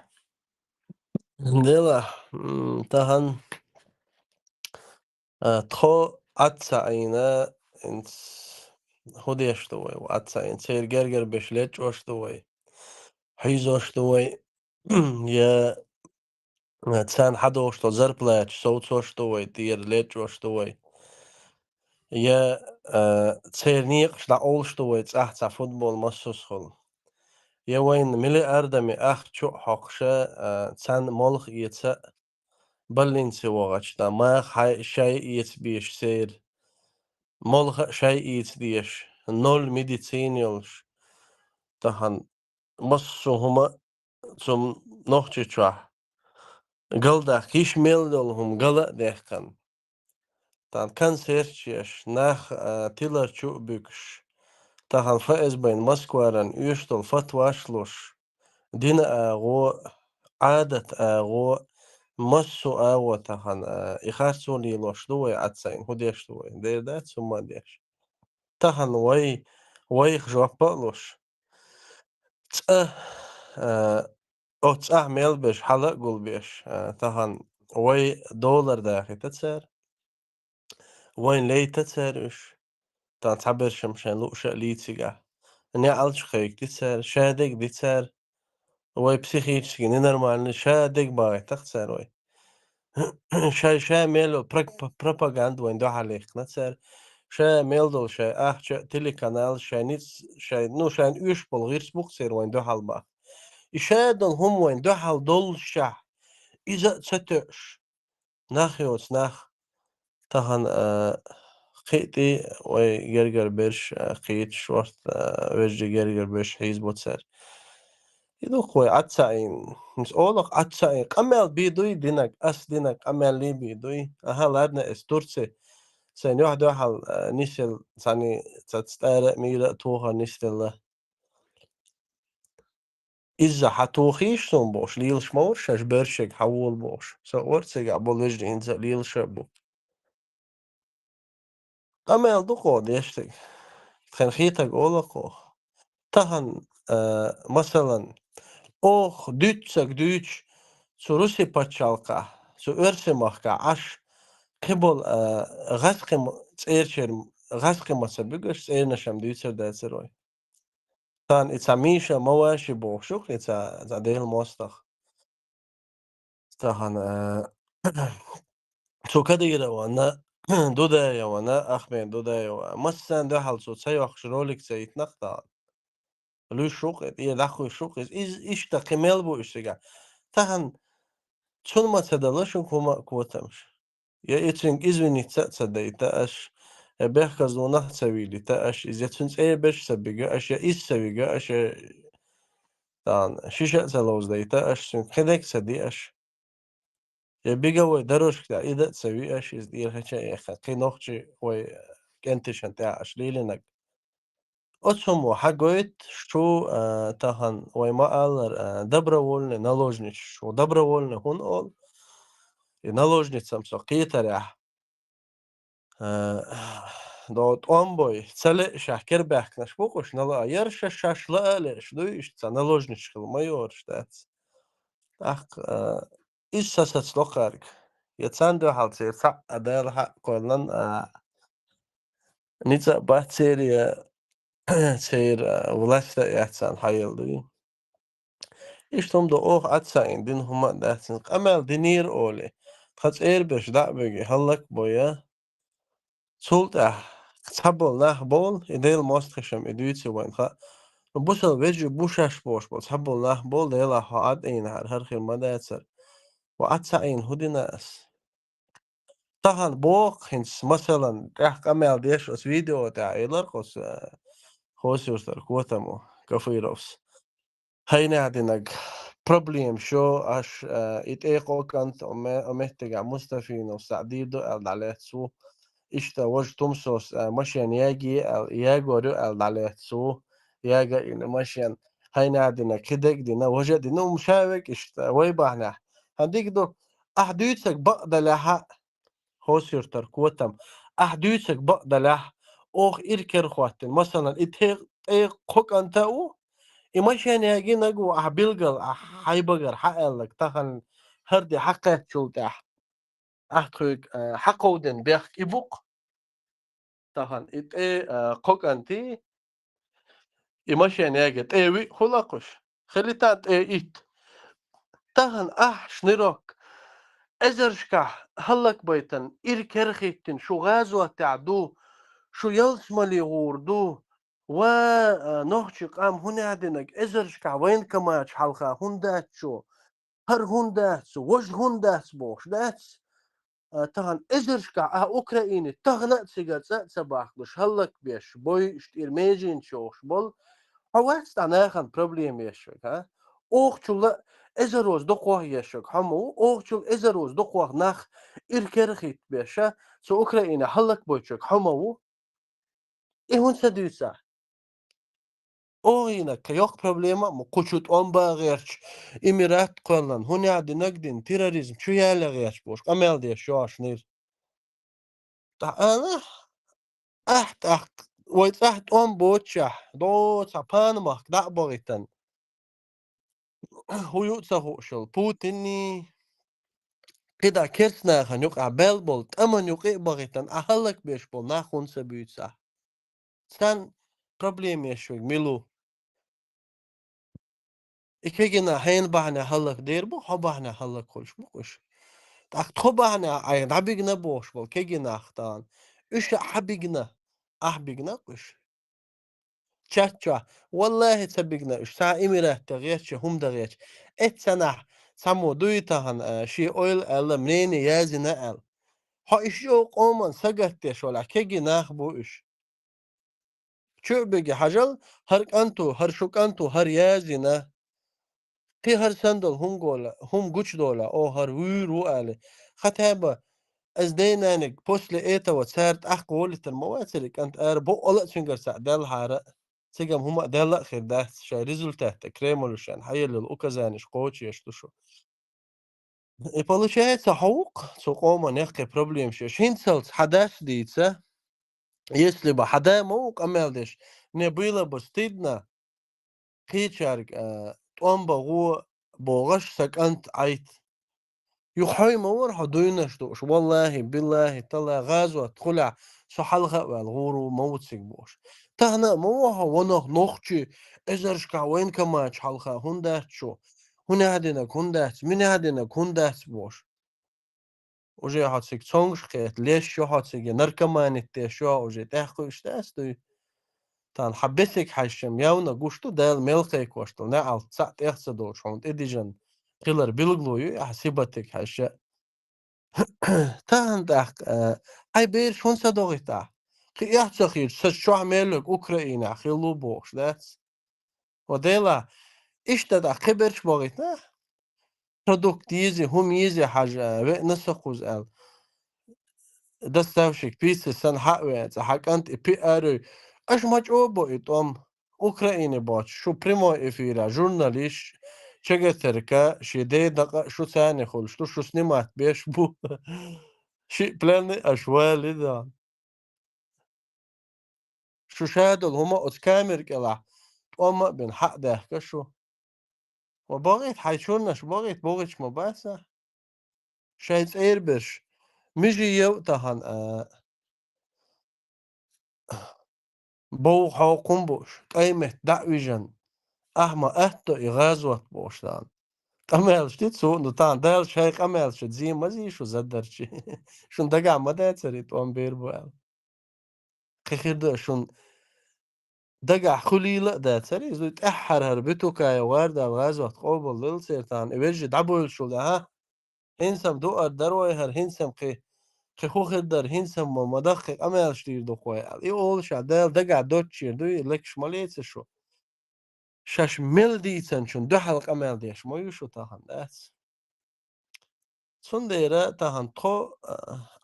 Дела, м, тахана, а, тхо Ӏад ца Ӏийна, инц хӀун деш ду вай, Ӏад ца Ӏийна, церан гергара берш лечкъош ду вай, хьийзош ду вай, я, а, царна хьадохуш долу зарплаташ совцош ду вай, тӀера лечкъош ду вай, я, а, церан некъаш дӀакъовлуш ду вай цӀахь цхьа футбол массо а схула. Я вайна миллиардами ахча чу а хьокхуша, а, царна молха эца а, баллинце вахача, дан маха хьай-, шай эца беш церан. Молха а шай эца деш, ноль медицина йолуш. Тахана массо а хӀума цу Нохчийчохь галдаккха йиш мел долу хӀума гала а даьккхина. Тан концерташ еш, нах, а, тилар чу а буьгуш. Тахана ФСБ-н Москваран оьшуш долу фатваш луш, дина агӀо, Ӏадат агӀо, массо а агӀо тахана, а, и харцо лелош ду вай Ӏад ца Ӏийна, хӀун деш ду вай? Дера дац хӀумма а деш. Тахана вай, вайх жоп а луш. ЦӀа, а, оцу цӀахь мел берш хьала а гулбеш, а, тахана вай долар дахийта цара, вайн лейта цара уьш, тан цхьабершам шайн лууша а лийцигахь, неӀалчу кхайкхи цара, шадерг ди цара, вай психически ненормальный, шадерг багӀийтахь цара вай. Шай, шай мел йолу прок-, пропаганда вайн дуьхьал лехкина цара. Шай мел долу шай ахча, телеканал, шай ниц, шай, ну, шайн уьш болу гӀирс бу-кх церан вайн дуьхьал бахка. И шай долу хӀума вайн дуьхьал доллушехь, иза а ца тоьуш, нах йоцу нах, тахана, а, кхиъ тӀе вай гергара берш, а, кхеташ шорта, а, вежарий гергара берш хьийзабо цара. И ду-кх вай Ӏад ца Ӏийна. Иза олах Ӏад ца Ӏийна. Къамел бий дуй динарг, ас динарг къамеллий бий дуй. Аха, ладно, эс Турци. Сайн юьхь дуьхьал, а, нисел, цхьаьний цаца тӀара а, мийра а тухар нисделла. Иза хьан тухийша суна бохуш, лелаш ма вара шаьш бершег хьан волу бохуш. Со вара цигахь болу вежарий хӀинца а лелаш а бу. Къамел ду кхо деш стаг. Тхайн хетаг олу кхо. Тахана, а, масалан, оха дуьйццаг дуьйцуш, цу Руси пачхьалкхахь, цу Оьрсийн махкахь Ӏаш, кхиболу, а, гӀаскхи м-, цӀерачеран, гӀаскхи ма ца буьгуш, цӀернашам дуьйцур дацара вай. Тахана и цхьа Миша ма ваши бохуш ю-кх, и цхьа, цхьа Делан мостагӀа. Тахана, а, цу Кадыровна, Дудаевна, Ахмед Дудаева, массарна дуьхьал цо ца йоккхуш ролик ца йитинарг тахана. Луьйш ву-кх и, тӀера дӀакхуьйсуш ву-кх иза. Иза иштта кхин мел бу уьш цигахь. Тахана цунна ма ца дала шуьга хӀума а котамаш. Я и цуьнга извиниться а ца дайта аш, я бехказлонах а ца вийлита аш, иза я цуьнан цӀера берш а ца бига аш, я иза ца вига аш, я, тахана, шиша а ца ловзадайта аш, цуьнга кхин дерг а ца де аш. Я беговой дорожка тӀехь ида а ца ви аш, иза тӀера хеча а яьккхина, кхин нохчий вай кӀенташна тӀехь аш лелинарг. Оцу хӀума хьагойту шу, а, тахана вай ма-аллара, а, добровольный наложница. Шу добровольный хӀунда олу? И наложницам со кхетарехь, а, до тӀом бой, ца леа шаьш кербаьхкинарш бу-кх уьш, нала а яра шаьш, шаьш лаа а леаш дуй, иштта цхьа наложница хила ма йоруш дац. ТӀаккха, а, иза са сацло кхаьрга. Я царна дуьхьал церан цхьаъ а Дала хьаъ кхоьллан, а, ницкъ а бац церан, я церан, а, власть а яц царна хьаелла дуй. Иштта хӀума ду оха Ӏад ца Ӏийна, дина хӀума а дац иза. Къамел динера олий, тхан цӀера берш дӀа а буьгий, хӀаллак а бой, я. Цул тӀаьхьа цхьаболу нах болу, и Делан мостагӀашам и дуьйцу вайна хаьа. Бусалба вежарий бу шаьш бохуш болу цхьаболу нах болу, Делахь хьо Ӏад Ӏийнахьара, хӀара хир ма дацара. Ва Ӏад ца Ӏийна хӀун дина ас? Тахана боху хӀинца, масалан, тӀехь къамел деш оцу видео тӀехь элира-кх оцу, э, Хосюртара Котамо, Кафировс. Хьайна динарг проблема шо аш, э, и тӀекхо кӀант, ме-, меттигахь Мустафиновс дӀадийр ду аьлла дӀалаьцна ву. Иштта важа Тумсос, э, машен яге аьлла, ягор ю аьлла дӀалаьцна ву. Яга а йина машен. Хьайна динарг кхидерг а дина, важа а дина, хӀума ша верг иштта, вай бахьанехь. Хьан дика ду, ахь дуьйцург бакъ далахь а, Хосюртара Котам, ахь дуьйцург бакъ далахь, оха иракарахӀоттийна, масалан, и тӀе-, тӀекхо кӀант а ву, И машен ягийнаг ву ахь билггал, ахь хьайбагара хьааьллаг, тахан хӀара де хьакхаьччул тӀаьхьа. Ахь тхуьга, а, хьакховдина бехк и бу-кх. Тахан и тӀе, а, кхо кӀанти, и машен яги тӀе виъ хула кхуьш. Хилита тӀе итт. Тахан ахь шнирок эзаршкахь хӀаллакбайтан, ира керахӀиттина, шу гӀазотехь ду, шу ялсмале гӀур ду, ва, а, нохчий къам, хӀун яхь динарг, эзаршкахь военкоматаш хьалха хӀунда дац шу, хӀара хӀунда дац, важа хӀунда дац бохуш дац? А, тахан эзаршкахь а Украине тахана а цигара цӀа а ца бахкалуш, хӀаллакбеш, бойуш, тӀера меженаш йохуш болу, хьо вац цхьа нахана проблема еш верг, хӀа? Оха чул а эзароза дукхох еш верг хьо ма ву, оха чул эзароза дукхох нах ира керахӀиттабеш а, цу Украине хӀаллакбойтуш верг хьо ма ву. И хӀунда ца дуьйцу ахь? Оха йинарг кхин йоккха проблема а ма, кху чу тӀом бан гӀерташ, Эмират кхоьллина, хӀун яхь динарг дина, терроризм чу ялан гӀерташ болуш, къамел деш йош нир. ТӀаккха ала, ахь тӀаккха вай цӀахь тӀом боцучехь, доцца Панамахка дӀа а бахийтина, хӀун ю а ца хууш йолу Путинний, кхидӀа керста нахана юкъахь баьлла болу тӀамна юкъа а бахийтина, ахь хӀаллакбеш болу нах хӀунда ца буьйцу ахь? Царна проблема еш верг мила ву? И кегий нах хьенан бахьанехь хӀаллакдийр бу, хьо бахьанехь хӀаллакхуьлуш бу-кх уьш. ТӀаккха тхо бахьанехь айхьа дӀабигна бохуш болу кегий нах тахана, уьш а хьан бигна, ахь бигна-кх уьш. Чат чохь, валлахӀи, ца бигна уьш, цхьа Эмират дан гӀерташ, хӀума дан гӀерташ. Эццанахь цхьаммо дуй тахана, а, шен ойла аьлла, мнение яздина аьлла. Хьо уьш йогӀу къоман сагатдеш валахь, кегий нах бу уьш. Чу а бига хьажал, хӀара кӀант ву, хӀара шун кӀант ву, хӀара яздина. Кхин хӀара санна долу хӀума гола, хӀума гучудолахь, оха хӀара вуьйр ву али. Хотя бы, ас ден-наниг после этого цара тӀаккха волийтар ма вацара и кӀант ара, бакъ а цуьнгара цхьаъ даьллахьара а, цигахь хӀума а даьлла а хир дац, шайн результат тӀе Кремль шайна хьаелла йолу указанеш кхочуш еш ду шу. И получается, хьо ву-кх цу къоман яккхий проблемаш еш. ХӀинцалц хьан дас дийца, если бы хьан да ма ву къамел деш, не было бы стыдно, кхечаьрга, а, тӀом бан гӀо богӀуш сан кӀант Ӏайта. Юха хьой ма вара хьо дуйнаш дууш, валлахӀи, биллахӀи, талла гӀазот хулахь, со хьалха а ваьлла гӀур ву ма ву цига бохуш. Тахана а ма ву хьо, ванах нохчий, эзаршкахь военкоматаш хьалха хӀунда дац шу? ХӀун яхь динарг хӀунда дац, мин яхь динарг хӀунда дац бохуш. Уже хьо цига цомгуш кхета, леш ю хьо цига, наркоманит деш ю хьо уже, тӀаьхьа кхуьуш дац дуй? Тахана хьан бесиг хьаьжчам явна гуш ду, Дала мел кхайкхош долу неӀалт цхьаъ тӀех ца доцуш хьуна тӀедижан хилар билгало ю, ахьа сибатиг хьаьжча. Тахана тӀаккха, а, хьайн бераш хӀунда ца догӀийта ахь? Кхин эхь ца хийча, сан чохь мел верг Украинехь хилла ву бохуш дац? Ва Дела, иштта тӀаккха кхин берш богӀийтина? Продукт йийзи, хӀума йийзи хьажа, веана со кхуза аьлла. Доставщик пиццы санна хьа а веана, цкъа хьан кӀант и пиъ аруй. Аша ма чӀогӀа бо и тӀом. Украине боцуш, шу прямой эфира, журналист, чагатарка, шен ден дакъа а шу царна хуьлуш ду, шу снимать беш бу. Шиъ пленный аша вали дан. Шу ша долу хӀума оцу камера кӀелахь тӀом а бина хьа а даьхка шу. Ва богӀийта, хьайн чурнаш богӀийта, богӀича ма баца. Шайн цӀера берш. Мижи ев а тахана, а, бовха хьокхун бууш, кӀай метта дӀа а вижан, ахьа ма атто и гӀазот бохуш тахана. Къамелаш ди цу, ну, тахана Дала шайн къамелаш ди ма зий шу задарчи. Шун дагахь ма дацара и тӀом бер бу аьлла. Кхин хир ду шун дагахь хуьлийла а дацара, иза дуй тӀаьххьара хӀара Битукаев вардал гӀазот къобаллал церан тахана, и вежжи дӀабойлуш ву, аьхьа? ХӀинца-м дуар дара вай хӀара, хӀинца-м кхин, кхин хӀун хир дара, хӀинца-м ма, ма даха кхин къамелаш дийр ду-кх вай аьлла. И олуш а Дала дагахь доцчуьра дуй, и лекаш ма лецара шу. Шаьш мел дийцинчун дуьхьал къамел деш ма ю шу тахана, дац? Цундела тахана тхо, а,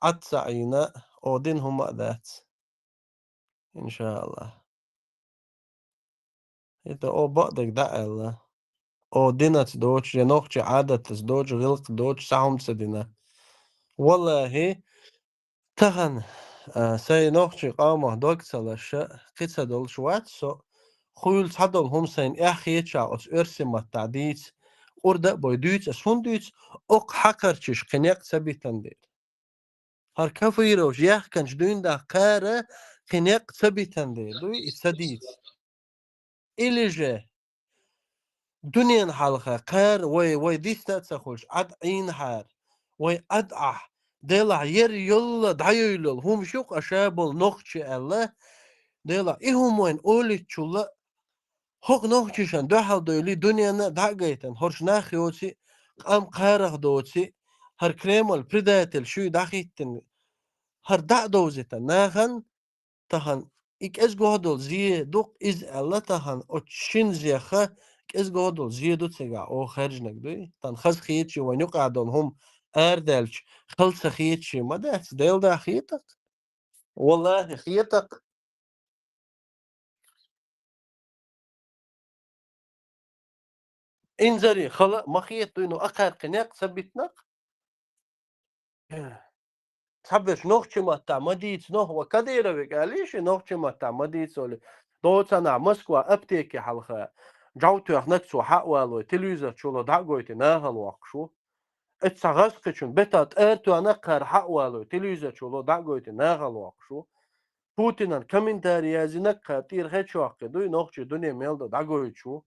Ӏад ца Ӏийна, о дина хӀума а дац. ИншааллахӀ. ХӀета о бакъдерг дӀа а аьлла. О динаца доцуш, я нохчийн Ӏадатаца доцуш, гӀиллакх доцуш, цхьа хӀума ца дина. ВаллахӀи, тахана, а, сайн нохчийн къомах дог ца лаша, кхин ца долуш вац со, хуйла цхьадолу хӀума сайна эхь хеташ оцу оьрсийн маттахь дийца, къурда а бой дуьйцу ас, хӀунда дуьйцу, окху хьакхарчаш кхин некъ ца битан дела. ХӀара кафировш яхканчу дуьйна даха кхара кхин некъ ца битан дела дуй и ца дийца. Или же дуьненан хьалха кхара вай, вай дисна а ца хуьлуш, Ӏад Ӏийнахьара, вай Ӏад Ӏахь, делахь, яра йолла дӀайойла йолу хӀумаш ю-кх аша болу нохчий аьлла, делахь, и хӀума вайна олийччулла, хӀокху нохчашна дуьхьал дойлий дуьненна а дӀа а гайтина, хӀорш нах йоций, къам кхарах доций, хӀара Кремль предатель шуьйра дӀахӀиттина, хӀара дӀа а довзийтина нахана, тахана и кӀезиг долу зе ду-кх иза аьлла, тахана оцу шина зеха кӀезиг долу зе ду цигахь оха хаьржинарг дуй? Тахана хаза хеташ вайна юкъахь долу хӀума арадаьлча, хала ца хеташ ма дац, Делан дуьхьа хета-кх. Валлахи, хета-кх. Инзаре хала а ма хета дуй, ну, акхар кхин некъ ца битина-кх. Цхьаберш нохчийн маттахь ма дийца, нох, ва Кадыровга алий ши нохчийн маттахь ма дийца олий. Доцанахь Москва аптеке хьалха жӀов тоьхнарг цо хьа а валой, телевизор чуло дӀа а гойтий, нахала воккхуш ву. Эццахь гӀазкхичун бетта тӀара тоьхнарг кхара хьа а валой, телевизор чуло дӀа а гойтий, нахала воккхуш ву. Путинан комментарий язйинарг кхара тӀера хечвоккхий дуй, нохчий дуьне мел дан дӀагойтуш ву.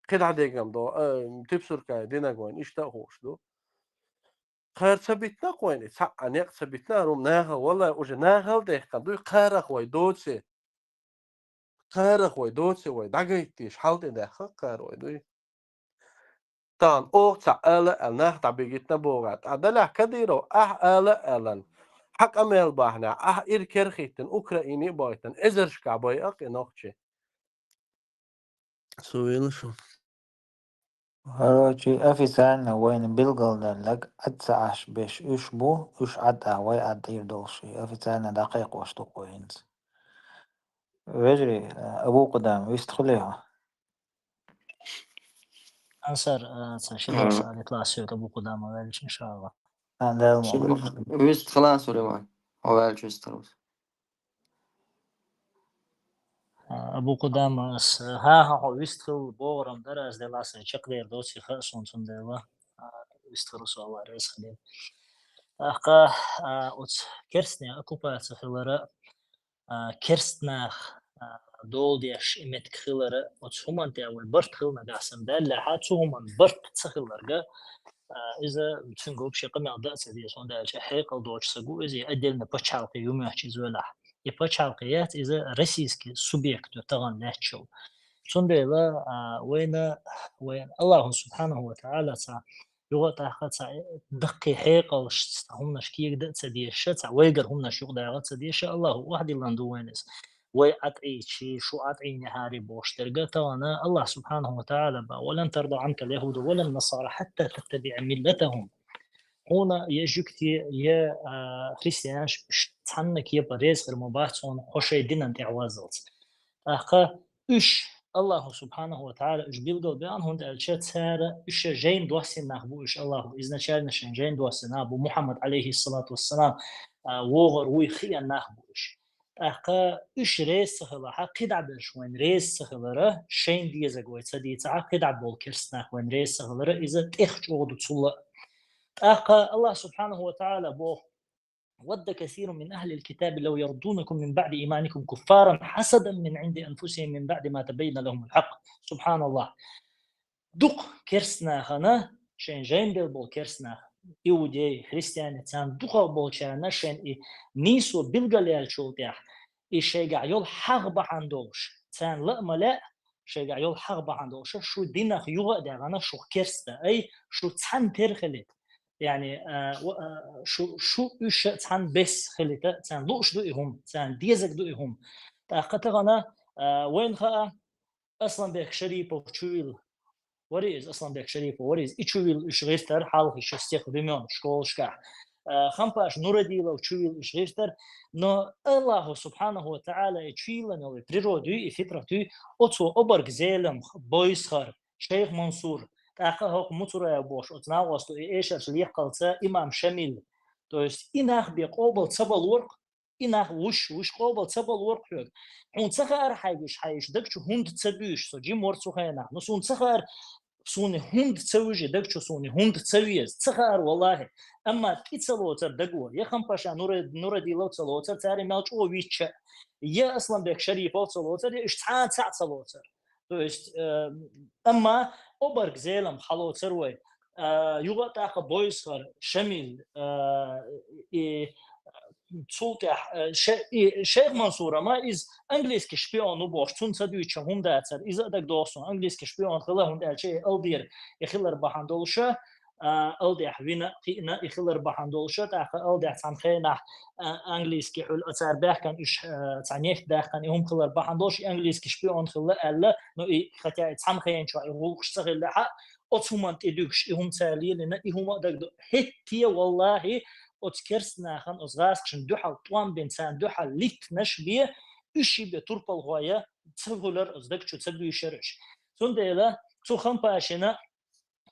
КхидӀа дегам до, а, Типсуркай динарг вайна иштта а хууш ду. Кхара ца битина-кх вайна, цхьа а некъ ца битина, хӀара хӀума нахала, валлай, уже нахала дехкан дуй, кхарах вай доций. Кхарах вай доций, вай дӀагайта дезаш хьал тӀедаьхна-кх кхара вай дуй. Тахана оха цхьаъ ала а аьлла, нах дӀабигитина боху, ткъа делахь Кадыров ахь ала а аьлла, хьан къамел бахьанехь, ахь ира керахӀиттина, Украине а бахийтина, эзаршкахь байъа-кх и нохчий. Со вела шу. Короче, официально вайна билгалдаьлларг Ӏад ца Ӏаш берш уьш бу, уьш Ӏад а, вай Ӏад ира долуш, и официально дӀакхайкхош ду-кх вай хӀинца. Вежарий, Абу Къудама, вистхуьлий хьо? Ансар, а, ца ши Ага. Дала алитлахь соьга Абу Къудама ваьлча, иншалла. А, Дала ма ваьлча. Вистхила, Сулейман. Хьо ваьлча вистхила. А, Абу Къудама, ас, хӀан-хӀа, хьо вистхила бохург дара, ас делахь сайн чекхдер доций хаьа суна, цундела, а, вистхила со, Аллах реза хилийла. ТӀаккха, а, оцу керстанийн оккупаци хилара, а, керста нах, а, дола деш и меттиг хилара, оцу хӀуманна тӀехь вай барт хила нагахь санна баьллехь, цу хӀуманна барт ца хилларга, а, иза цуьнга вообще къамел дан а ца деза, хӀунда аьлча хьекъал доцуш саг ву иза, и отдельно пачхьалкхе ю моьттуш иза велахь. И пачхьалкхе яц, иза российский субъект ю тахана лаьтташ йолу. Цундела, а, вайна, вайна Аллаху субхьанаху ва таӀала цхьа юха а тӀаккха цхьа даккхий хьекъалш, цхьа хӀуманаш кегада а ца дезаш, цхьа вайгара хӀуманаш юкъадагӀа а ца дезаш, Аллаху охьадиллина ду вайна иза. Вай Ӏад Ӏийчи, шу Ӏад Ӏийнехьарий бохуш дерг а тахана Аллах субхьанаху ва таӀала бан: «ولن ترضى عنك اليهود ولا النصارى حتى تتبع ملتهم». Хьуна я жуьгти, я, а, христианаш, уьш цхьанна кепара реза хир ма бац хьуна хьо шайн динан тӀехь ваззалц. ТӀаккха уьш, Аллаху субхьанаху ва таӀала уьш билгалбаьхна, хӀунда аьлча цара уьш жайна доссийна нах бу уьш, Аллаху изначально шайн жайна доссийна нах бу, Мухьаммад, алейхиссалату вассалам, а, вогӀур вуй хиъна нах бу уьш. ТӀаккха уьш реза ца хилахь, кхидӀа берш вайна реза ца хилара, шайн дезаг вай ца дийцахь, кхидӀа болу керста нах вайна реза ца хилара, иза тӀех чӀогӀа ду цул а. ТӀаккха Аллах субхьанаху ва таӀала боху: «ود كثير من أهل الكتاب لو يردونكم من بعد إيمانكم كفارا حسدا من عند أنفسهم من بعد ما تبين لهم الحق». Субханаллах. Дукха керста нахана, шайн жайна делла болу керста нах, иудей, христиане, царна дукхах болчарна шайн и нийсо билгалъяьллачул тӀехь, и шайгахь йолу хьагӀ бахьана долуш, царна ла а ма лаьа, шайгахь йолу хьагӀ бахьана долуш, шу динах юха а даьгӀана, шух керста ай, шу цхьаьна тера хилийта. Яъни, а, ва-, а, шу, шу уьш цхьаьна бесса хилийта, царна лууш ду и хӀума, царна дезаг ду и хӀума. ТӀаккха тахана, а, вайна хаьа, Асланбек Шарипов чувилла. Вари иза, Асланбек Шарипов, вари иза. И чувилла уьш гӀиртар, хьалха шу с тех времён школашкахь. А, Хампаш Нурадилов чувилла уьш гӀиртар. Но Аллаху субхьанаху ва таӀала и чувиллан йолу природа юй, и фитрат юй, оцо обарг Зелимха, Бойсхар, Шайх Мансур, тӀаккха хӀокху Муцураев бохуш, оцу накъосто и эшарш лекхалца имам Шамил. То есть и нах бен къобал ца балорх, и нах вуш, вуш къобал ца балор хьоьга. Хьуна ца хаьара хьайга уьш, хьай уьш даг чу хӀунда ца буьйш со, жим вар цу хенахь. Ну, суна ца хаьара, суна хӀунда ца вуьжи, даг чу суна хӀунда ца веза, ца хаьара, валлахӀи. Амма кӀи ца лоцар даго, я Хампаша Нура-, Нурадилов ца лоцар, цари мел чӀогӀа вичча, я Асланбек Шарипов ца лоцар, я уьш цхьа а цхьаъ ца лоцар. То есть, э, амма обарг Зелам хьалоцар вай. Э, юха тӀаккха Бойсхар, Шамил, э, и, э, цул тӀехь, э, Ше-, и Шейх Мансура ма из английский шпион ву бохуш, цунна ца дуьйцуча хӀума дацар. Иза а дагадогӀу суна, английский шпион хила, хӀунда аьлча и Алдера и хилар бахьана долуша, а, Алдехь вина, кхиъна и хилар бахьана долуша, тӀаккха Алдехь цхьана хенахь, а, английский хьуьлла а цара баьхкина уьш, а, цхьа нефть даьккхина и хӀума хилар бахьана долуш, и английский шпион хилла аьлла, ну, и, хотя и цхьана хенчохь и гӀуллакхаш ца хиллехь а, оцу хӀуманна тӀе дуьгуш и хӀума цара лелийна, и хӀума а дагадо. ХӀетте, валлахӀи, оцу керста нахана, оцу гӀазкхашна дуьхьал тӀом бина, царна дуьхьал литтанаш бен, уьш ши бен турпалхой ца хуьлура, оцу даг чу ца буьйшура уьш. Цундела цу Хампашина,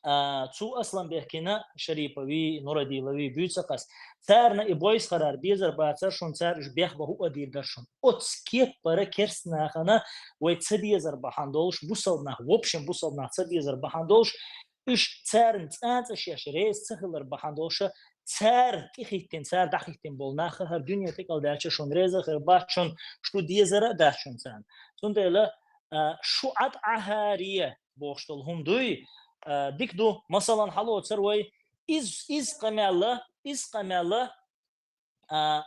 а, цу Асланбекина, Шарипови, Нурадилови буьйцу-кх ас. Царна и Бойсхарара безар бацара шуна, цара уьш бехбан хӀуъа дийр дара шуна. Оцу кеппара керста нахана вай ца дезар бахьана долуш, бусалба нах, в общем, бусалба нах ца дезар бахьана долуш, уьш царна цӀанцӀа шаьш реза ца хилар бахьана долуша, цара тӀехӀиттина, цара дӀахӀиттина болу нах хӀара дуьне тӀекӀалдаьлча шуна реза а хир бац шуна, шу дезар а дац шуна царна. Цундела, а, шу Ӏад Ӏахьаре бохуш долу хӀума дуй, а, дика ду, масалан, хьалоцар вай, из, из къамел а, из къамел а, а,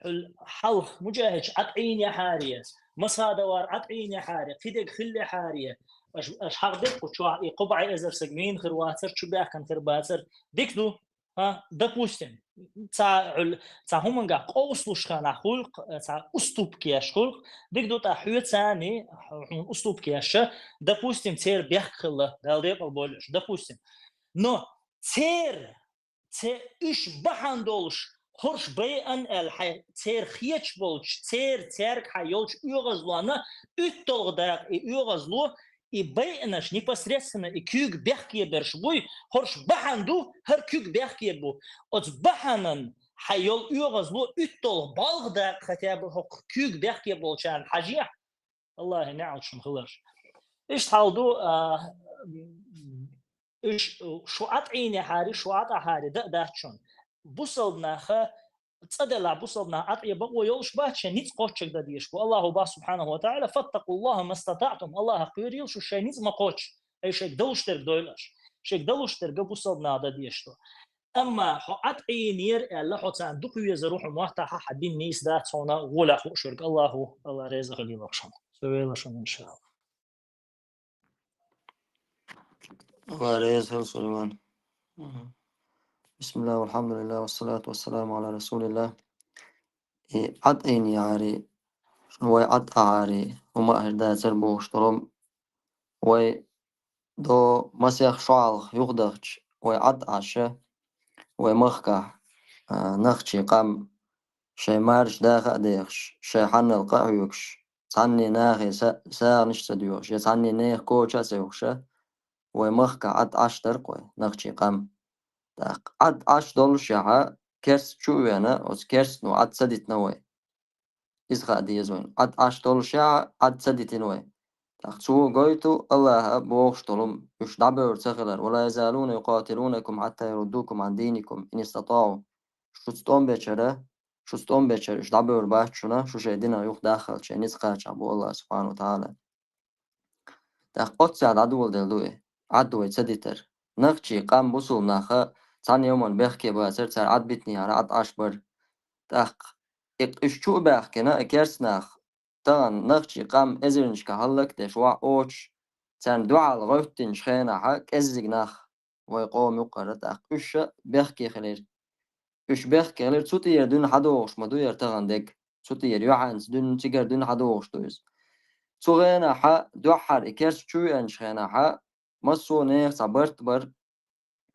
хьуьл-, хьалха муджахӀидаш Ӏад Ӏийна яхьаре, масадавар Ӏад Ӏийна яхьаре, кхидерг хилла яхьаре, аша, аша хьахдерг кху чохь, и кхо бӀе эзар саг мийна хир вацара, чу баьхкина хир бацара. Дика ду, а, допустим, цхьа хьуьл-, цхьа хӀуманга къовсалуш хенахь хуьлу-кх, цхьа уступка еш хуьлу-кх, дика ду, тӀаккха хьоьца царна, хьуна уступка еш, допустим, церан бехк хилла, Дала декъал бойла уьш, допустим. Но церан Церан уьш бахьана долуш, хӀорш байъина аьлла, хьайн церан хеташ болчу, церан цаьрга хьайн йолчу оьгӀазлонна уьтталгӀа дакъа и оьгӀазло, и байъинарш непосредственно и куьйга бехке берш буй, хӀорш бахьана ду, хӀара куьйга бехке бу. Оцу бахьанан хьайн йолу оьгӀазло уьтталгӀа балгӀа дакъа хотя бы хӀокху куьйга бехке болчарна хьажехь, Аллахьан неӀалт шуна хиларш. Иштта хьал ду, а, уьш, шу Ӏад Ӏийнехьари, шу Ӏад Ӏахьари дан а дац шуна. Бусалба наха, цӀа делахь бусалба нах Ӏад Ӏе бакъо йолуш бац, шайн ницкъ кхоччург дан дезаш бу. Аллахьо боху, субхьанаху ва таӀала: «Фаттакъуллаха мастатаътум». Аллахьах кхерийла шу, шайн ницкъ ма кхоччу. Ай шайга далуш дерг дойла аша. Шайга далуш дерг бусалба наха дан дезаш ду. Амма хьо Ӏад Ӏийнера аьлла, хьо царна дукха везар ву, хьо моттахь а хьан дин нийса дац, хьуна гӀолехь хууш верг Аллахьо, Аллахь реза хуьлийла шуна. Со вела шуна, иншаАллахь. Аллахь реза хуьлда, Сулайман. Мгм. Бисмиллах, валхьамдулиллах, вассалату вассаламу Ӏала расулиллах. И Ӏад Ӏийнехьари, вай Ӏад Ӏахьари, хӀума а хир дацара бохуш долу, вай до масех шо хьалха юхадахча, вай Ӏад Ӏаш, вай махкахь, а, нохчийн къам шайн марша даха а дехаш, шайн хьанал къа а хьоьгуш, цхьанне нахе са-, сагӀанаш а ца доьхуш, я цхьанне нехан коча а ца юхуш, вай махкахь Ӏад Ӏаш дара-кх вай, нохчийн къам. ТӀаккха Ӏад Ӏаш доллушехь, керста чу а вена, оцу керстано Ӏад ца дитина вай. Иза хаа деза вайна. Ӏад Ӏаш доллушехь, Ӏад ца дитина вай. ТӀаккха цо гойту Аллахьа бохуш долу, уьш дӀабевр ца хилар: «Ва ла язалуна юкъатилунакум хьатта яруддукум Ӏан дийникум ин истатаӀу». Шуца тӀом бечара, шуца тӀом бечара уьш дӀабевр бац шуна, шу шайн динах юхадаххалча, шайн ницкъ кхачахь, бу Аллахь субхьанаху ва таӀала. ТӀаккха оццехь дӀадоладелла ду и, Ӏад вай ца дитар. Нохчийн къам, бусалба наха цхьана йоман бехке бацара, цара Ӏад битинехьара Ӏад Ӏаш бара. ТӀаккха и уьш чу а баьхкина, и керста нах, тахана нохчийн къам эзарнашка хӀаллакдеш вахьоьцуш, царна дуьхьал гӀевттинчу хенахь кӀеззиг нах вай къоман юккъара, тӀаккха уьш бехке хилира. Уьш бехке хилира, цу тӀера дуьйна хьадогӀуш ма ду яра тахана дерг. Цу тӀера юьхьанца дуьйна, цигара дуьйна хьадогӀуш ду иза. Цу хенахь, дуьххьара и керста чу веанчу хенахь, массо а нехан цхьа барт бара,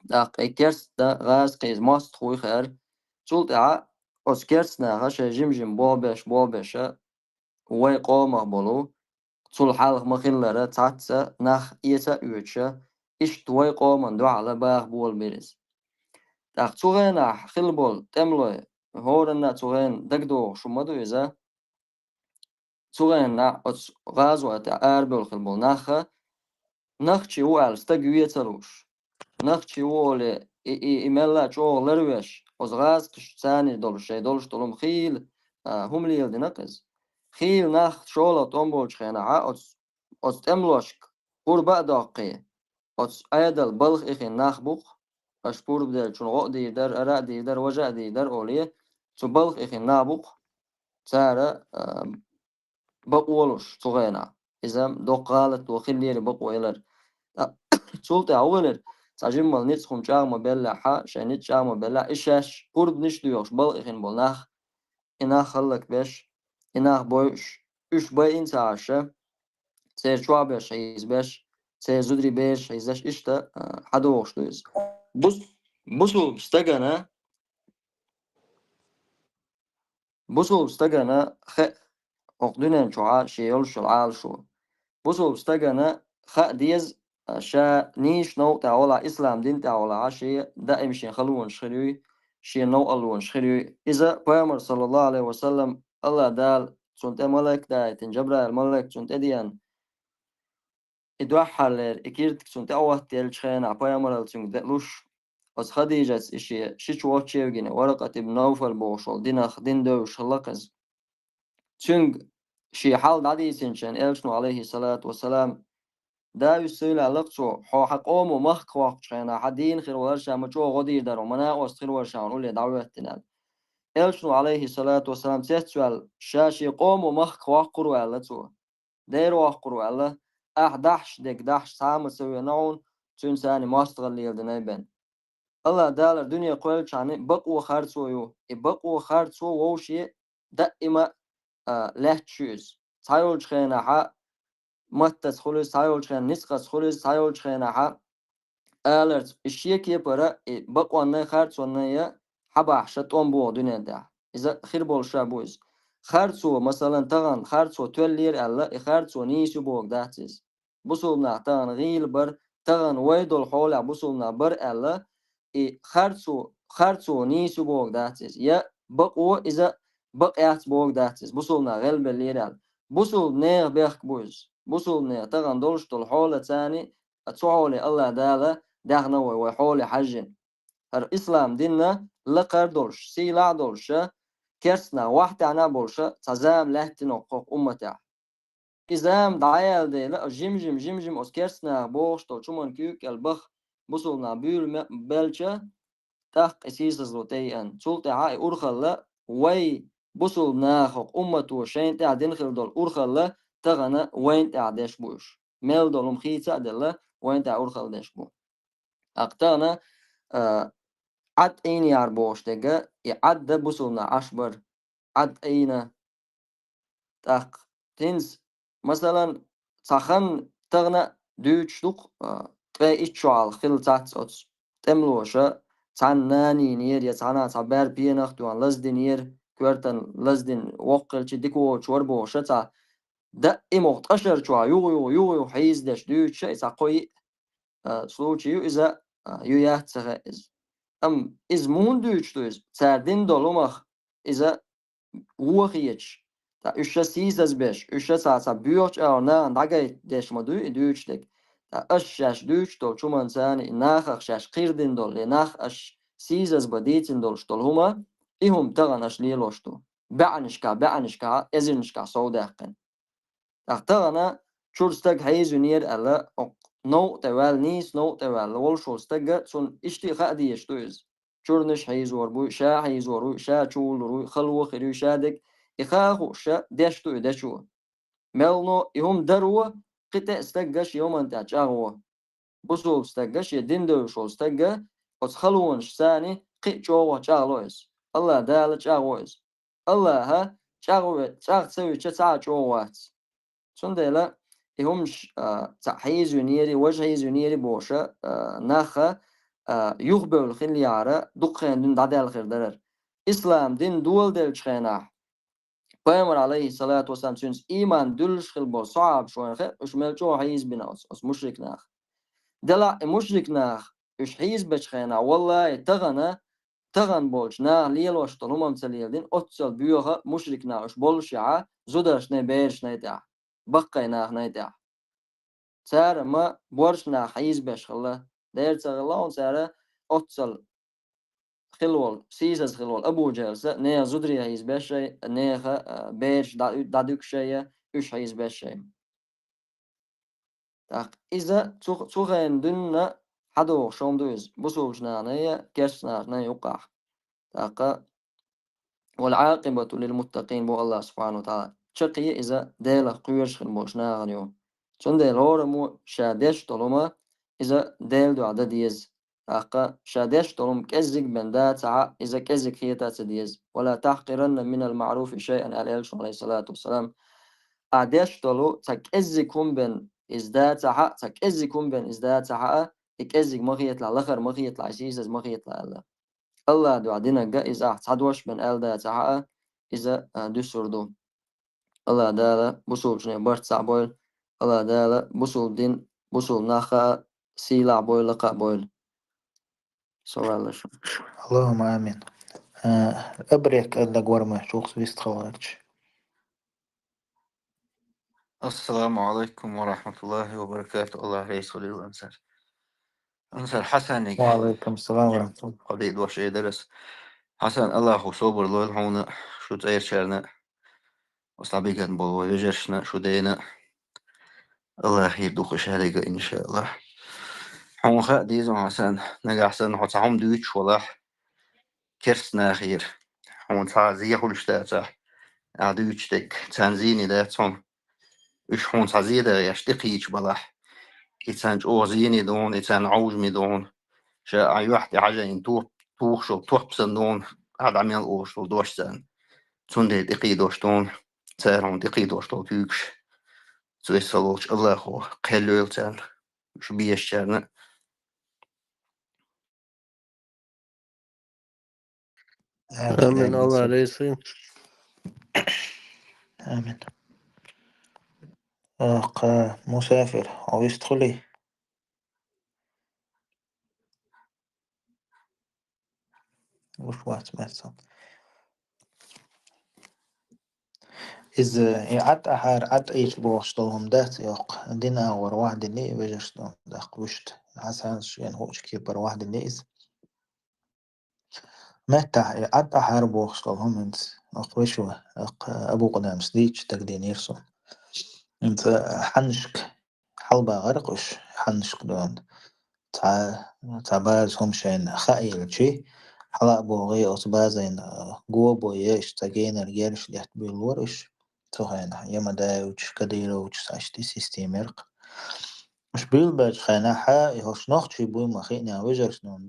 тӀаккха и керста гӀазкхийн иза мостагӀ хуй хаьара. Цул тӀаьхьа оцу керста наха шайн жим-жима болх беш, болх беш, вай къомах болу, цул хьалха ма-хиллара, цхьацца нах эца а оьцуш, иштта вай къоман дуьхьал баха болабелира иза. ТӀаккха цу хенахь хилла болу тӀемалой, хӀоранна цу гӀена дагадогӀуш хӀума ду иза. Цу гӀена оцу гӀазотехь арабевлла хилла болу нах, нохчи ву аьлла стаг вецалуш. Нохчи ву олий, и, и, и мелла а чӀогӀа ларвеш, оцу гӀазкхаша царниг долуш, шайн долуш долу хӀума хийла, а, хӀума леладина-кх иза. Хийла нах шолгӀа тӀом болчу хенахь, оцу, оцу тӀемалошка пурба а доккхий, оцу Ӏедал балха ихина нах бу-кх, аша пурба деллачунна гӀо а дийр дара, ара а дийр дара, важа а дийр дара олий, цу балха ихина нах бу-кх, цара, а, бакъо луш цу гӀенахь. Иза доккха гӀалат ду, хиллера бакъо ялар. Ткъа цул тӀаьхьа хӀун хилира? Цхьа жимма ницкъ хӀума чӀагӀ ма беллехь, шайн ницкъ чӀагӀ ма беллехь, и шаьш пурба ниш доьхуш балха ихина болу нах, и нах хӀаллакбеш, и нах бойуш, уьш байина ца Ӏаш, церан чохь беш хьийзабеш, церан зударий бераш хьийзаш, иштта, а, хьадогӀуш ду иза. Бус-, бусулба стагана, бусулба стагана хаа, окху дуьнен чохь шен йолуш йолу Ӏалашо. Бусулба стагана хаа деза, а, ша нийса новкъа тӀехь волахь, ислам дин тӀехь волахь, шен даим шен халонаш хир юй, шен новкъарлонаш хир юй. Иза пайхамар, саллаллаху Ӏалайхи ва саллам, Аллах Дала цунна тӀе малайк даийтина, Жабраил малайк цунна тӀе деана. И дуьххьарлера, и киртиг цунна тӀе а хӀоттаеллачу хенахь, пайхамаралла цуьнга де-, луш, оцу Хадижас и шен шича воцчу евгина, Варакъат ибн Навфал бохуш волу динах, дин девзаш хилла-кх иза. Цуьнга шен хьал дӀадийцинчу хенахь, элчано, Ӏалайхи салату ва салам, да уьссийла аьлла-кх цо, хьо хьан къомо махка воккхучу хенахь, хьан дийна хир вара ша, ма чӀогӀа гӀо дийр дара, ма накъост хир вара ша хьуна улле дӀахӀоьттина аьлла. Элчано, Ӏалайхи салату ва салам, цецваьлла, ша шен къомо махка воккхур ву аьлла цо. Дера воккхур ву аьлла, ахь дахьаш дерг дахьаш цхьа а ма ца вена хьуна, цуьнан царна мостагӀалла леладинай бен. Аллах Далара дуьне кхоьллачхьана бакъо харцо ю. И бакъо харцо вовше даима, а, лаьтташ ю иза. Цхьайолчу хенахьа маттаца хуьлу иза, цхьайолчу хенахь ницкъаца хуьлу иза, цхьайолчу хенахьа аларца, и шен кепара, и бакъонна а, харцонна а хьабахьаш тӀом богӀу дуьнен тӀехь. Иза хир болуш а бу иза. Харцо, масалан, тахана харцо тоьллера аьлла, и харцо нийса ю бохург дац иза. Бусулба нах тахана гӀийла бара, тахана вай долу хьолехь бусулба нах бара аьлла, и харцо, харцо нийса ю бохург дац иза. Я бакъо иза бакъ яц бохург дац иза. Бусулба нах гӀелбеллера аьлла. Бусулба нехан бехк бу иза. Бусулба нехан тахана долуш долу хьола царна а, цу хьоле Аллах Дала даьхна вай, вай хьоле хьаьжжина. ХӀара ислам динна лакхара долуш, сийлахь а долуша, керстанах вахь тӀаьхьна а болуша, цхьа зама лаьттина хӀокху умматехь. И зама дӀаяьлла дела, жим-жим, жим-жим оцу керстанаха бохуш долчу хӀуманна куьйга кӀел баха бусулба нах буьйлабелча, тӀаккха и сийсазло тӀееана. Цул тӀаьхьа и урхалла вай бусулба наха хӀокху уммато шайна тӀехь дина хила долу урхалла тахана вайна тӀехь деш бу уьш. Мел долу хӀума хийца а делла, вайна тӀехь урхалла деш бу. ТӀаккха тахана, а, Ӏад Ӏийна яра бохуш дерг, и Ӏад дан бусулба нах Ӏаш бара. Ӏад Ӏийна. ТӀаккха хӀинца, масалан, цхьа хан тахана дуьйцуш ду-кх, а, ткъе итт шо хьалха хилла цхьацца оцу тӀемалоша, цхьана нанийнера я цхьана цхьа бер пенах а тоьхна лаздинера, коьртана лаздина воккха хилча дика воцуш вара бохуша, цхьа даима хӀокху ткъа шарчохь юха-юха, юха-юха хьийзадеш дуьйцуша, и цхьа кхо-йиъ, а, случай ю иза, а, ю яц ца хаьа иза. Амма иза муха дуьйцуш ду иза? Цара дина долу хӀумах иза вон хеташ, ткъа уьш ша сийсазбеш, уьш ша цхьа-цхьа боьхачу агӀор нахана дӀагайта деш ма дуй и дуьйцуш дерг. Ткъа аша шаьш дуьйцуш долчу хӀуманца и нахах шаьш кхийрдина долу, и нах аша сийсазбан дийцина долуш долу хӀума, и хӀума тахана аша лелош ду. БӀеннашкахь, бӀеннашкахь, эзарнашкахь совдаьккхина. ТӀаккха тахана чуьра стаг хьийзавинера аьлла, хӀокху новкъа тӀе ваьлла, нийса новкъа тӀе ваьлла волуш волу стага, цунна иштта а хаа дезаш ду иза. Чуьранаш хьийзор буй, ша хьийзор вуй, ша чувуллур вуй, хало хир юй, ша дерг, и хаа хууш ша деш ду и дечо. Мелхо и хӀума даро, кхин тӀе а стагга шен хӀуманна тӀехь чӀагӀо. Бусулба стагга, шен дин девзаш волу стагга, оцу халонаш царна кхин а чӀогӀа чӀагӀло иза. Аллах Дала чӀагӀо иза. Аллаха чӀагӀве-, чӀагӀ ца вича цхьа а чӀогӀа вац. Цундела и хӀумаш, а, цхьаъ хьийзавинера, важа хьийзавинера бохуша, а, наха, а, юхабевлла хиллехьара, дукха хенан дуьйна дӀадаьлла хир дарара. Ислам дин доладеллачу хенахь, пайхамар, Ӏалайхиссалату вассалам, цуьнца ийман дуьллуш хилла болу сахьабаш вайна хаьа, уьш мел чӀогӀа хьийзабина оцу, оцу мушрик наха. Делахь и мушрик нах, уьш хьийзабечу хенахь, валлахӀи, тахана тахана болчу наха лелош долу хӀума ца леладина, оццул боьха мушрик нах уьш боллушехь, зударшна, берашна тӀехь, баккхий нахана тӀехь. Цара ма боьрша нах хьийзабеш хилла, дера ца хилла хьуна цара оццул хилла волу, сийсаза хилла волу Абу Джахьлса, нехан зударий хьийзабеш а, нехан, а, бераш дӀа-, дӀадуьгуш а, уьш хьийзабеш а. ТӀаккха иза цу, цу хенахь дуьйна хьадогӀуш хӀума ду иза, бусулбачу нахана а, керста нахана а юккъехь. ТӀаккха: «Вал-Ӏакъибату лил-муттакъин», боху Аллах субхьанаху ва таӀала. Чаккхе иза Делах кхоьруш хир болчу нахана ю. Цундела хӀораммо ша деш долу хӀума иза Делан дуьхьа дан деза. ТӀаккха ша деш долу хӀума кӀеззиг бен дан ца хаьа, иза кӀеззиг хета а ца деза. «Ва ла тахькъиранна минал маъруфи шайъан», аьлла Элчано, алейхиссалату вассалам. Ахь деш долу цхьа кӀеззиг хӀума бен иза дан ца хаьа, цхьа кӀеззиг хӀума бен иза дан ца хаьа, и кӀеззиг ма хеталахь, лахара ма хеталахь, сийсаза ма хеталахь аьлла. Аллах дуьхьа динарг а иза ахь цхьа дош бен аьлла дан ца хаьа, иза, а, дуьсур ду. Аллах Дала бусулбачунна барт цхьаъ бойла. Аллах Дала бусулба дин, бусулба нах а сийлахь бойла, лакха а бойла. Со валлаш. Аллахумма амин. А, абрек аьлла гор ма чухс вистхаларч. Ассаламу алайкум ва рахматуллахи ва баракату. Аллах рейс хулил ансар. Ансар Хьасаниг. Ва алайкум салам ва рахматуллах. Хадий дош эдарас. Хьасан, Аллаху собар лойла хьуна, шу цӀерачарна, оцу дӀабиган болу вай вежаршна, шу дена. Аллах хир ду кху шаьррига, иншааллах. Хьуна хаа деза, Хьасан, нагахь санна хьо цхьа хӀума дуьйцуш валахь, керста нахера. Хьуна цхьа а зе хуьлуш дацахь, ахь дуьйцуш дерг, царна зене дац хьуна. Уьш хьуна цхьа зе дан гӀерташ тӀекхийча балахь. И царна чӀогӀа зене ду хьуна, и царна Ӏовжаме ду хьуна. Ша ахь юьхь тӀе хьажийна топ-, тухуш йолу топ санна ду хьуна, ахь дӀа мел олуш долу дош царна. Цундела тӀекхийдош ду хьуна, цара хьуна тӀекхийдош долу куьйгаш. Цу весаллачу Аллахо кхел лойла царна, уьш бешачарна. Амин, амин, Аллах рейс хила. Амин. Кха, мусафир, хьо вистхуьлий? Уш вац, меца. Иза, и Ӏад ахьара, Ӏад Ӏийча бохуш долу хӀума дац, йоккха. Дин агӀор вахдили, вежаршна даккха вуьшта. Хьасан шен хуучу кепара вахдили иза. Меттахь, и Ӏад ахьара бохуш долу хӀума хӀинца, оккха вешо, оккха Абу Къудамас дийча дагадийнера суна. ХӀинца хьаннашка хьалабагӀара уьш, хьаннашка дона. Цхьа, цхьа база хӀума шайна хаа елчи, хьала а богӀий, оцу базайна, а, го а бойе, иштта цхьа генара герзаш детта буьйлора уьш. Цу хенахь Ямадаевича, Кадыровича, саьшти система яра-кх. Уьш буьйлабелчу хенахь, и хӀорш нохчий буй ма хиъна, вежаршна,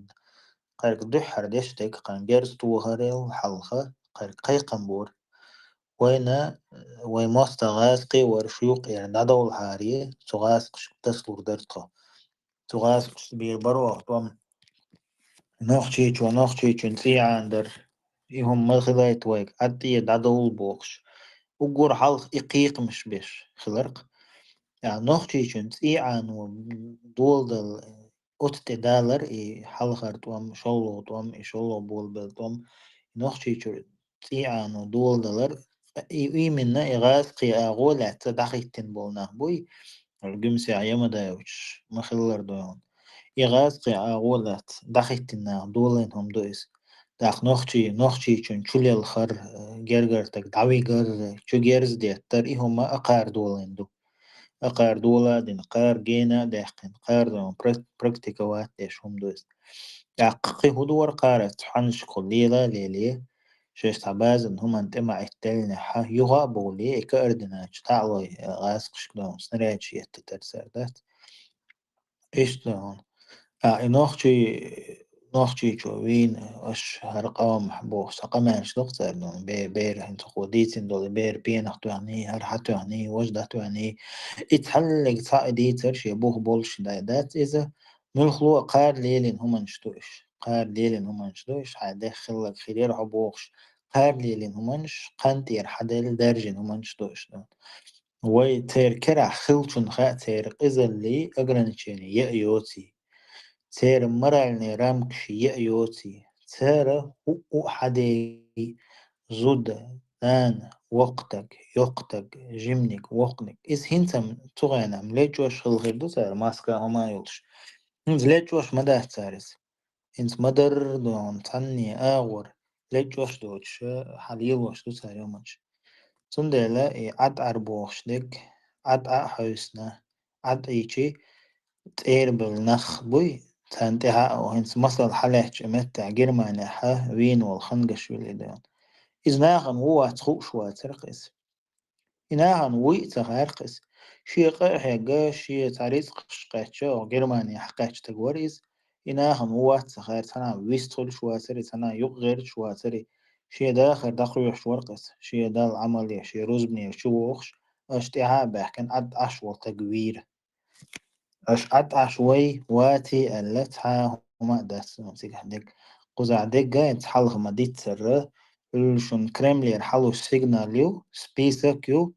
кхаьрга дуьххьара деш дерг, кхарна герз тохарел хьалха, кхаьрга кхайкхам бора. Вайна, вай мостагӀа гӀазкхий вара, шу юккъера дӀадовлахьаре, цу гӀазкхашка тасалур дара тхо. Цу гӀазкхашца бийр бара оха тӀом. Нохчийчо нохчийчун цӀий Ӏанадар, и хӀума ма хилайта вайга, Ӏад тӀе дӀадовла бохуш. Уггар хьалха и кхайкхамаш беш хилар-кх. Нохчийчун цӀий Ӏано доладала оцу тӀе далар и хьалхара тӀом, шолгӀа тӀом, и шолгӀа болабелла тӀом, и нохчийчуьра цӀий Ӏано доладалар, и именно и гӀазкхий агӀо лаьцна дӀахӀиттина болу нах буй, Гуьмсехь Ямадаевича ма-хиллара дойла. И гӀазкхий агӀо лаьцна дӀахӀиттина нах долийна хӀума ду иза. ТӀаккха нохчий, нохчийчун чулелхар, гергара стаг дӀавигар, чугерз деттар, и хӀума а кхара долийна ду. А кхара дола а дина, кхара гена а даьккхина, кхара дона пра-, практиковать деш хӀума ду иза. ТӀаккха кхин хӀун дора кхара, цу хьаннашкахула лела а леле, шаьш цхьа базана хӀуманна тӀе ма Ӏиттеллинехь, юха а бовлий, и координаташ таӀалой, гӀазкхашка дона снарядаш еттатар цара дац. Иштта хьуна. А, и нохчий, нохчийчо вийна, аша хӀара къомах бохуш, цхьа къамелаш ду-кх цара, ну, бе-, бер хӀинца хӀокхо дийцина долу, бер пенах тоьхний, хӀара хьатоьхний, важа дӀатоьхний. И цхьаллиг цхьаъ дийцар шен бух болуш дай дац иза. Муьлххало а кхара лелийна хӀуманаш ду уьш. Кхара лелийна хӀуманаш ду уьш, хьайн дехха хилларг хир яра хьо бохуш. Кхара лелийна хӀуманаш, кхантӀера хьаделла даьржина хӀуманаш ду уьш ду. Вай церан керахь хиллачунна хаьа церан къизаллий ограничени е а йоций, церан моральный рамкаш е а йоций, цара хӀуъу хьадей, зуда, нана, воккхатаг, йоккхатаг, жиманиг, воккханиг. Иза хӀинца-м цу хенахь-м лечкъош хилла хир ду цара, маска хӀума йолуш. ХӀинца лечкъош ма дац цара иза. ХӀинца ма-дарра ду хьуна цхьанне агӀор, лечкъош доцуш, хьан лелош ду цара йоманаш. Цундела и Ӏад-Ӏар бохуш дерг, Ӏад-Ӏа а хьевсина, Ӏад-Ӏийчи цӀера бевлла нах буй, царна тӀаьхьа а, хӀинца масал хьалаьцча меттехь Германехь вийна волу Хангашвили ду хьуна. Иза нахана ву вац хууш вацара-кх иза. И нахана вуй а ца хаьара-кх иза. Шен къа а хьегна, шен цхьа рицкъаш кхаьчча, оха Германехь кхаьчна стаг вара иза. И нахана ву вац ца хаьара, цхьана вист хуьлуш вацара, цхьана юкъа гӀерташ вацара. Шен дахар дӀакхоьхьуш вара-кх иза. Шен Далла Ӏамал е, шен рузбане чу вохуш, аша тӀаьхьа а баьхкина, Ӏад Ӏаш волу стаг вийра. Аша Ӏад Ӏаш вай ваций аьлла, цхьа хӀума а дац цунна цигахь дерг. Кхузахь дерг а хӀинца хьалха ма-диццара, уьш шуна Кремлера хьалуш сигнал ю, список ю,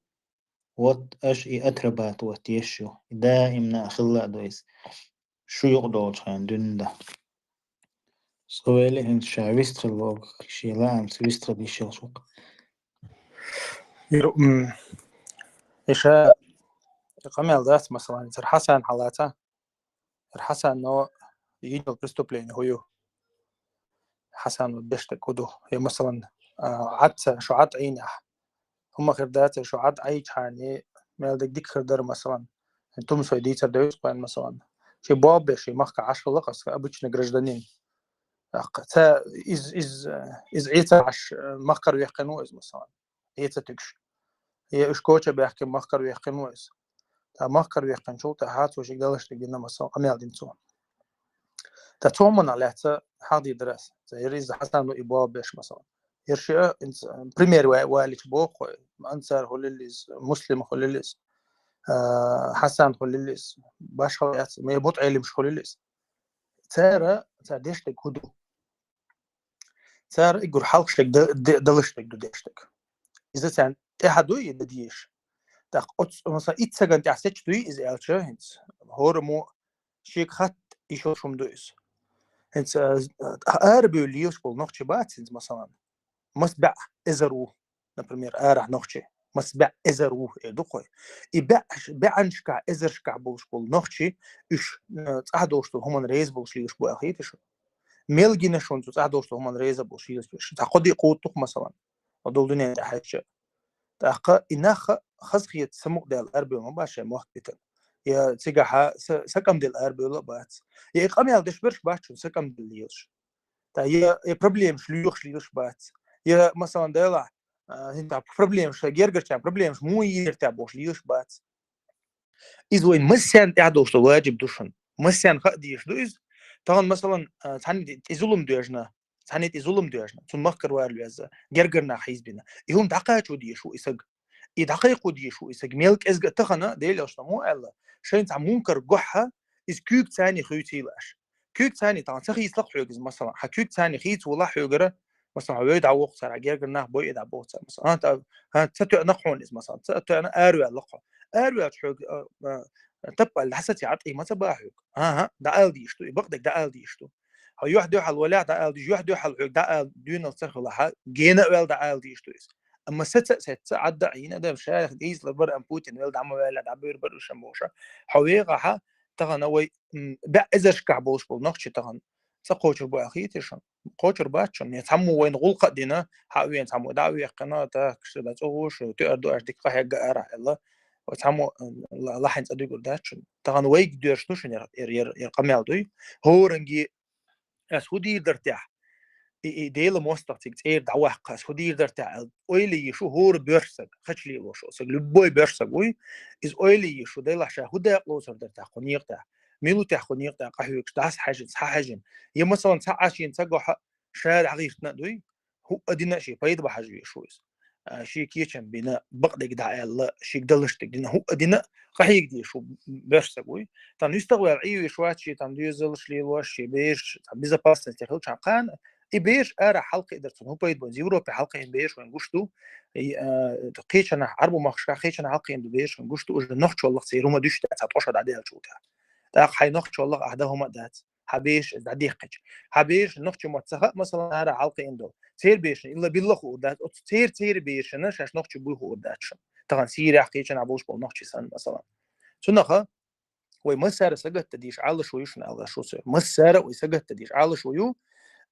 вот аша и отрабатывать еш ю, и даимна а хилла а ду иза. Шу юкъадолчу хенахь дуьйна дан. Со вели хӀинца ша вистхила вогу, шен лаамца вистхила йиш йолуш ву-кх. Ир-, м, и ша къамел дац, масалан, цара Хьасан хьалаца. Хьасано йина йолу преступление хӀун ю? Хьасано деш дерг хӀун ду? Я, масалан, а, Ӏад ца, шу Ӏад Ӏийнехь. ХӀума хир дац, шу Ӏад Ӏийчхьана, мел дерг дика хир дара, масалан. Тумсой дийцар девза кхойн, масалан. Ши боббе, ши махка Ӏаш хилла-кх аса, обычный гражданин. Ца, из, из, из Ӏеца Ӏаш, махкара вехкина ву иза, масалан. Ӏеца туьгуш. Я уьш коча баьхкина махкара вехкина ву иза. Та махкара вехкинчул тӀаьхьа цо шиъ далаш дерг дина, масал, къамел дина цо. Та цу хӀуманах лаьцна хьахдийр дара аса. Ца, яра иза Хьасан ду и боббеш, масал. Яра шиъ, инца, пример ва-, валича боху хьо, Ансар хуьлил иза, Муслим хуьлил иза, а, Хьасан хуьлил иза, башхала яц, ме бутӀелимаш хуьлил иза. Цара, цара деш дерг хӀун ду? Цара игур хьалхашдерг да-, де-, далашдерг ду дешдерг. Иза царна тӀаьхьа дуй и дан дезаш. ТӀаккха оцу, масала, итт сагана тӀехь сечу дуй иза аьлча, хӀинца хӀораммо шега хатта йиш йолуш хӀума ду иза. ХӀинца, а, арабевлла лелаш болу нохчий бац хӀинца, масалан. Мас баьӀ эзар ву, например, арахь нохчий. Мас баьӀ эзар ву, эр ду-кх вай. И баьӀ-, баьӀанашкахь, эзаршкахь болуш болу нохчий, уьш, а, цӀахь долуш долу хӀуманна реза болуш лелаш бу аьлла хета шуна. Мел гина шуна цу цӀахь долуш долу хӀуманна реза болуш лелаш бу. Цхьа кхо-диъ кху а ду-кх, масалан, кху долу дуьнен тӀехь хьаьжча. ТӀаккха и нах хазахета самукъадаьлла арабевлла ма бац шайн мохк битина. Я цигахьа са, са кӀамделла арабевлла а бац. Я и къамел деш берш бац шуна са кӀамделла лелаш. Та я, я проблемаш лоьхуш лелаш бац. Я, масалан, делахь, а, хӀинца проблемаш, шайн гергарчарна проблемаш муха йийр те бохуш лелаш бац. Иза вайн массарна тӀехь долуш долу ваджиб ду шуна. Массарна хаа дезаш ду иза. Тахана, масалан, а, цхьанна тӀе зулам доьжна, цхьанна тӀе зулам доьжна, цунна махкара вала везна, гергара нах хьийзабина. И хӀума дӀакхачо дезаш ву и саг. И дӀакхайкхо дезаш ву и саг. Мел кӀезга а тахана, Делан Элчано мо аьлла, шайна цхьа мункар гохьа, иза куьйга царний хуьйцийла аша. Куьйга царний тахана ца хийцалакх хьоьга иза, масалан, хьан куьйга царний хийца валахь хьоьгара, масалан, хьо вей дӀавоху цара, гергара нах бой и дӀабоху цара, масалан, а, та, а, ца тоьънакх хьуна иза, масалан, ца тоьъна араваьллакх хьо. Араваьлча хьоьга, а, а, таппалла дӀасаций, Ӏад Ӏий ма ца баха хьоьга. ХӀан-хӀа, дӀаала дийш ду, и бакъдерг дӀаала дийш ду. Хьо юьхь-дуьхьал валахь дӀаала дийш, юьхь-дуьхьал хьоьга дӀаала дуьйналц ца хуьлахь, гена а ваьлла дӀаала дийш ду иза. Амма саца а сецца, Ӏад а Ӏийна адам ша дийзалур бара, амма Путин ваьлла дӀа ма ваьлла, дӀабуьйр бара уьш амма бохуша. Хьо вехахьа, тахана вай, м, баьӀ эзаршкахь болуш болу нохчий тахана цӀа кхочур бу аьлла хийтий шуна? Кхочур бац шуна. Я цхьаммо вайна гӀуллакх а дина, хьа а вена цхьаммо дӀа а вехкина, так, шу дӀа цӀа гӀуш, тоьар ду аша дика къахьегга арахь аьлла. Вай цхьаммо, ла-, лахьина цӀа дуьгур дац шуна. Тахана вайга доьрзуш ду шуна яр, яр, яр, яр къамел дуй. ХӀоранге ас хӀун дийр дара техь? И, и Делан мостагӀа цига цӀера дӀаваккха, ас хӀун дийр дара техь аьлла, ойла йийш ву хӀора боьрша саг, хача лелош волу саг, любой боьрша саг вуй, иза ойла йийш ву, делахь ша хӀун дакъа лоцур дара техь кху некъа тӀехь? Мила ву техь кху некъа тӀехь къахьоьгуш, дӀасахьаьжина, схьахьаьжина? Я, масалан, цхьа Ӏаш йина ца гохьа, ша дӀагӀиртина а дуй, хӀуъа дина а шен пайда бахьаш веш ву иза. А, шен кечам бина, бакъдерг дӀааьлла, шега далаш дерг дина, хӀуъа дина, къахьега дезаш ву боьрша саг вуй. Тан нуьстагӀваьлла Ӏийвеш вац шен, тан доьзалш лелош, шен бераш, тан безопасность хилчхьана кхана, и бераш арахь хьалакхиа дара цунна хӀун пайда бу? Европе хьалакхиъна бераш вайн гуш ду, и, а, кхечанахь, Ӏарбу махкашкахь кхечанахь хьалакхиъна ду бераш вайн гуш ду, уже нохчоллах церан хӀума дуьш дац, цхьа тӀоша дӀадаьллачул тӀаьхьа. ТӀаккха хьайн нохчоллах ахь дан хӀума а дац. хьа беш дӀадехкхича. Хьа беш нохча мотт ца хаьа, масала, ара хьалкхиъна долу. Церан бешана илла билла хуур дац, оцу церан, церан бешана шаьш нохча буй хуур дац шуна. Тахана Сири кхечана болуш болу нохчий санна, масала. Цунаха вай массара сагатта дийш Ӏалашо ю шуна, аьлла шу со. Массара вай сагатта дийш Ӏалашо ю.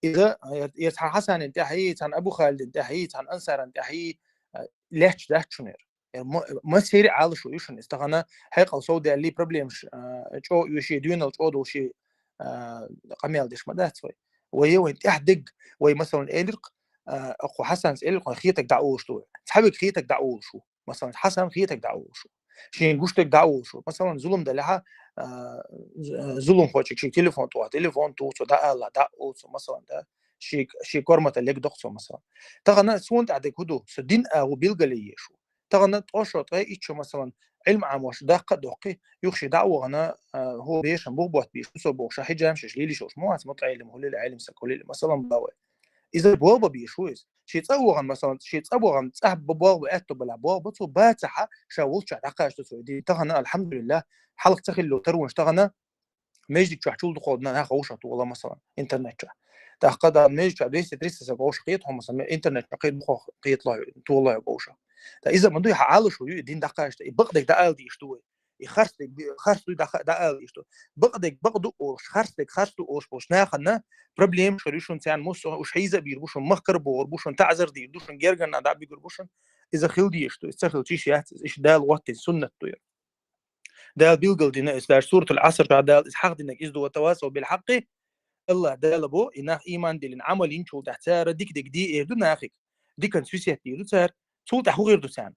Иза, э, э, цхьа Хьасанин тӀаьхьий, цхьана Абу Халидин тӀаьхьий, цхьана Ансаран тӀаьхьий, э, лаьтташ дац шуна яра. Э, ма-, массери Ӏалашо ю шуна. Иза тахана хьекъал сов даьллий проблемаш, э, чӀо оьший, доьналла чӀо долший, э, къамел деш ма дац вай. Вай, вайн тӀаьхьа дегга, вай, масалан, элиркх, э, кху Хьасанс элиркх, вайн хетаг дӀа олуш ду вай. Цхьа вег хетаг дӀа олуш ву. Масалан, Хьасан хетаг дӀа олуш ву. Шен гуш дерг дӀа олуш ву. Масалан, зулам далехьа, а, з-, зуламхочуьнга шен телефон тӀе, телефон туху цо, дӀа ала, дӀа олу цо, масалан, да, шен, шен кормата лег доккху цо, масалан. Тахана суна тӀехь дерг хӀун ду? Со дин агӀо билгал еш ву. Тахана ткъо шо, ткъе итт шо, масалан, Ӏилма Ӏамош даккха а доккхий, юха шен дӀа а вахана, а, хӀо бешан бух ботт беш, хӀу со бохуш, хьиджам шаьш лелийш йолуш ма вац, мутаӀеллим хӀуллил, Ӏелим саг хӀуллил, масалан, ба вай. Иза болх бан беш ву иза. Шен цӀа а вахана, масалан, шен цӀа а вахана, цӀахь бо-, болх бан аьтто балахь, болх бан цо, бацахьа, ша волччохь дӀакхача ду цо и дин. Тахана, алхьамдулиллахӀ, хьалха ца хилла таронаш тахана, междиг чохь чул дукхох нах вовшах тухула, масалан, интернет чохь. ТӀаккха дан междиг чохь двести-триста саг вовшах кхета хьо, масалан, интернет чохь кхин дукхох кхеталой, тухулой вовшах. Ткъа иза ма дуй, хьан Ӏалашо ю и дин дӀакхача, и бакъдерг дӀаала дийш ду вай. И харцдерг, харц дуй дӀа-, дӀаала дийш ду. Бакъдерг бакъ ду олуш, харцдерг харц ду олуш болуш нахана проблемаш хир ю шуна, царна муссо а уьш хьийза а бийр бу шуна, махкара бохур бу шуна, таӀзар дийр ду шуна, гергана дӀа а буьгур бу шуна. Иза хила дезаш ду, иза ца хилча йиш яц иза, иштта Дала гӀоттина суннат ду яра. Дала билгал дина иза, даже Суратул Ӏаср чохь Дала иза хьахдинарг иза ду: «Ва тавасав бил хьакъи». АллахӀ Дала бо, и нах ийман диллина, Ӏамал йинчул тӀаьхьа цара дика-дика дийр ду нахе. Диканца весет дийр ду цара. Цул тӀаьхьа хӀун хир ду царна?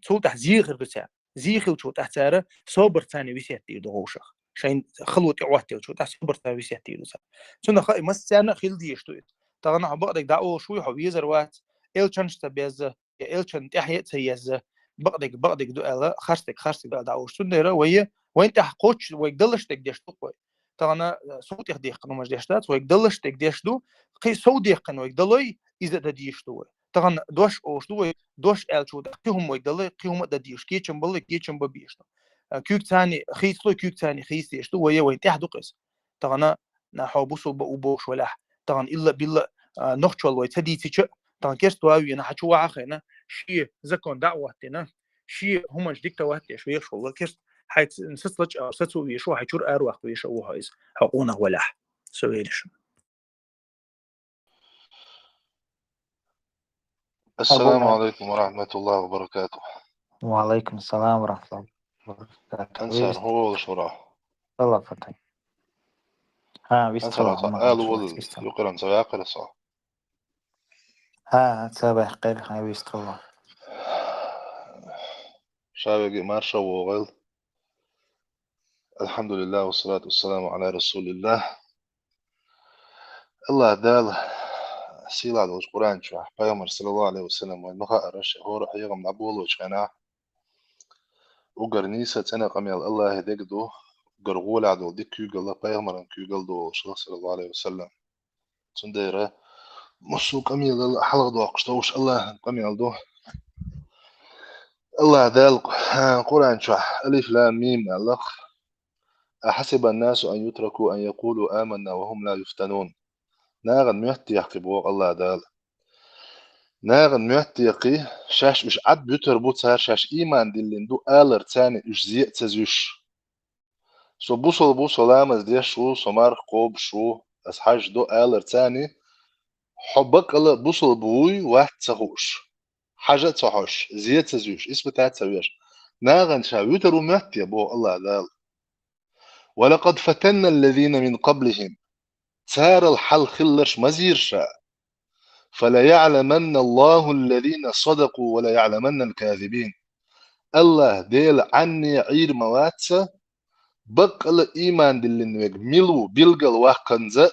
Цул тӀаьхьа зе хир ду царна. Зе хилчул тӀаьхьа цара собар царна весет дийр ду вовшах. Шайн хало тӀе Ӏоттаелчул тӀаьхьа собар царна весет дийр ду царна. Цунах хаьа, массарна а хила дезаш ду иза. Тахана хьо бакъдерг дӀа олуш вуй, хьо везар вац, элчанаш ца безза, я элчанна тӀаьхье а ца езза, бакъдерг бакъдерг ду аьлла, харцдерг харцдерг аьлла дӀа олуш. Цундела вай, вайн тӀехь кхоччуш вайга далаш дерг деш ду вай. Тахана, э, сов тӀех дехкина хӀуманаш деш дац, вайга далаш дерг деш ду, кхин сов дехкина вайга далой, иза дан дезаш ду вай. Тахана дош олуш ду вай, дош аьллачул тӀаьхьа кхин хӀума вайга далой, кхин хӀума а дан дезаш, кечам балой, кечам бан безаш ду. Э, куьйга царна хийцалой, куьйга царна хийца дезаш ду, вай, вайн тӀехь ду-кх иза. Тахана, на, хьо бусулба ву бохуш валахь, тахана илла-билла, а, нохчалла вай ца дийцича, тахана керста ван вена, хьан чу ваха а хиъна, шен закон дӀа а гӀоттина, шен хӀуманаш диктовать деш вехаш волла, керста хьайца сацалуш а, сацо веш ву, хьайн чуьра араваккха веш а ву хьо иза, хьо къонах валахь. Со велаш. السلام عليكم ورحمة الله وبركاته. وعليكم السلام ورحمة الله وبركاته. Ансар, хӀун волуш вара? Алла фатан. ХӀа, вистхила. Ансар, ала волу, юкъаран ца ваьккхира со. ХӀа, ца ваьккхира, хӀа, вистхила. Ша веги марша вогӀел. الحمد لله والصلاة والسلام على رسول الله. АллахӀ Дала сийлахь долчу Къуръан чохь, Пайхамар, саллаллаху Ӏалайхи ва саллам, вайн ма хаъара, шен хӀора хьехам дӀаболочу хенахь, уггар нийса цӀена къамел АллахӀе дерг ду, уггар гӀолехь долу дика куьйгалла Пайхамаран куьйгалла ду олуш, саллаллаху Ӏалайхи ва саллам. Цундела массо а къамелал хьалхадоккхуш долуш АллахӀан къамел ду. АллахӀ Дала Къуръан чохь: «Алиф лам мим», аьлла-кх. «أحسب الناس أن يتركوا أن يقولوا آمنا وهم لا يفتنون». Нахана моьтту яхкхи боху АллахӀ Дала. Нахана моьтту яхкхи, шаьш уьш Ӏад буьтур бу цара, шаьш ийман диллина ду алар царна уьш зе а ца зуьйш. Со бусалба ву, со ламаз деш ву, со марха кхобуш ву, аса хьажа до алар царна, хьо баккъала бусалба вуй, вац ца хууш. Хьажа а ца хьожуш, зе а ца зуьйш, испытать а ца веш. Нахана ша вуьтур ву моьтту боху АллахӀ Дала. «ولقد فتنا الذين من قبلهم». Царал хьалха хилларш ма зийра ша. «فليعلمن الله الذين صدقوا وليعلمن الكاذبين». АллахӀ Дела Ӏанне Ӏийр ма вац, баккъала ийман диллина верг мила ву билгал ваккханза,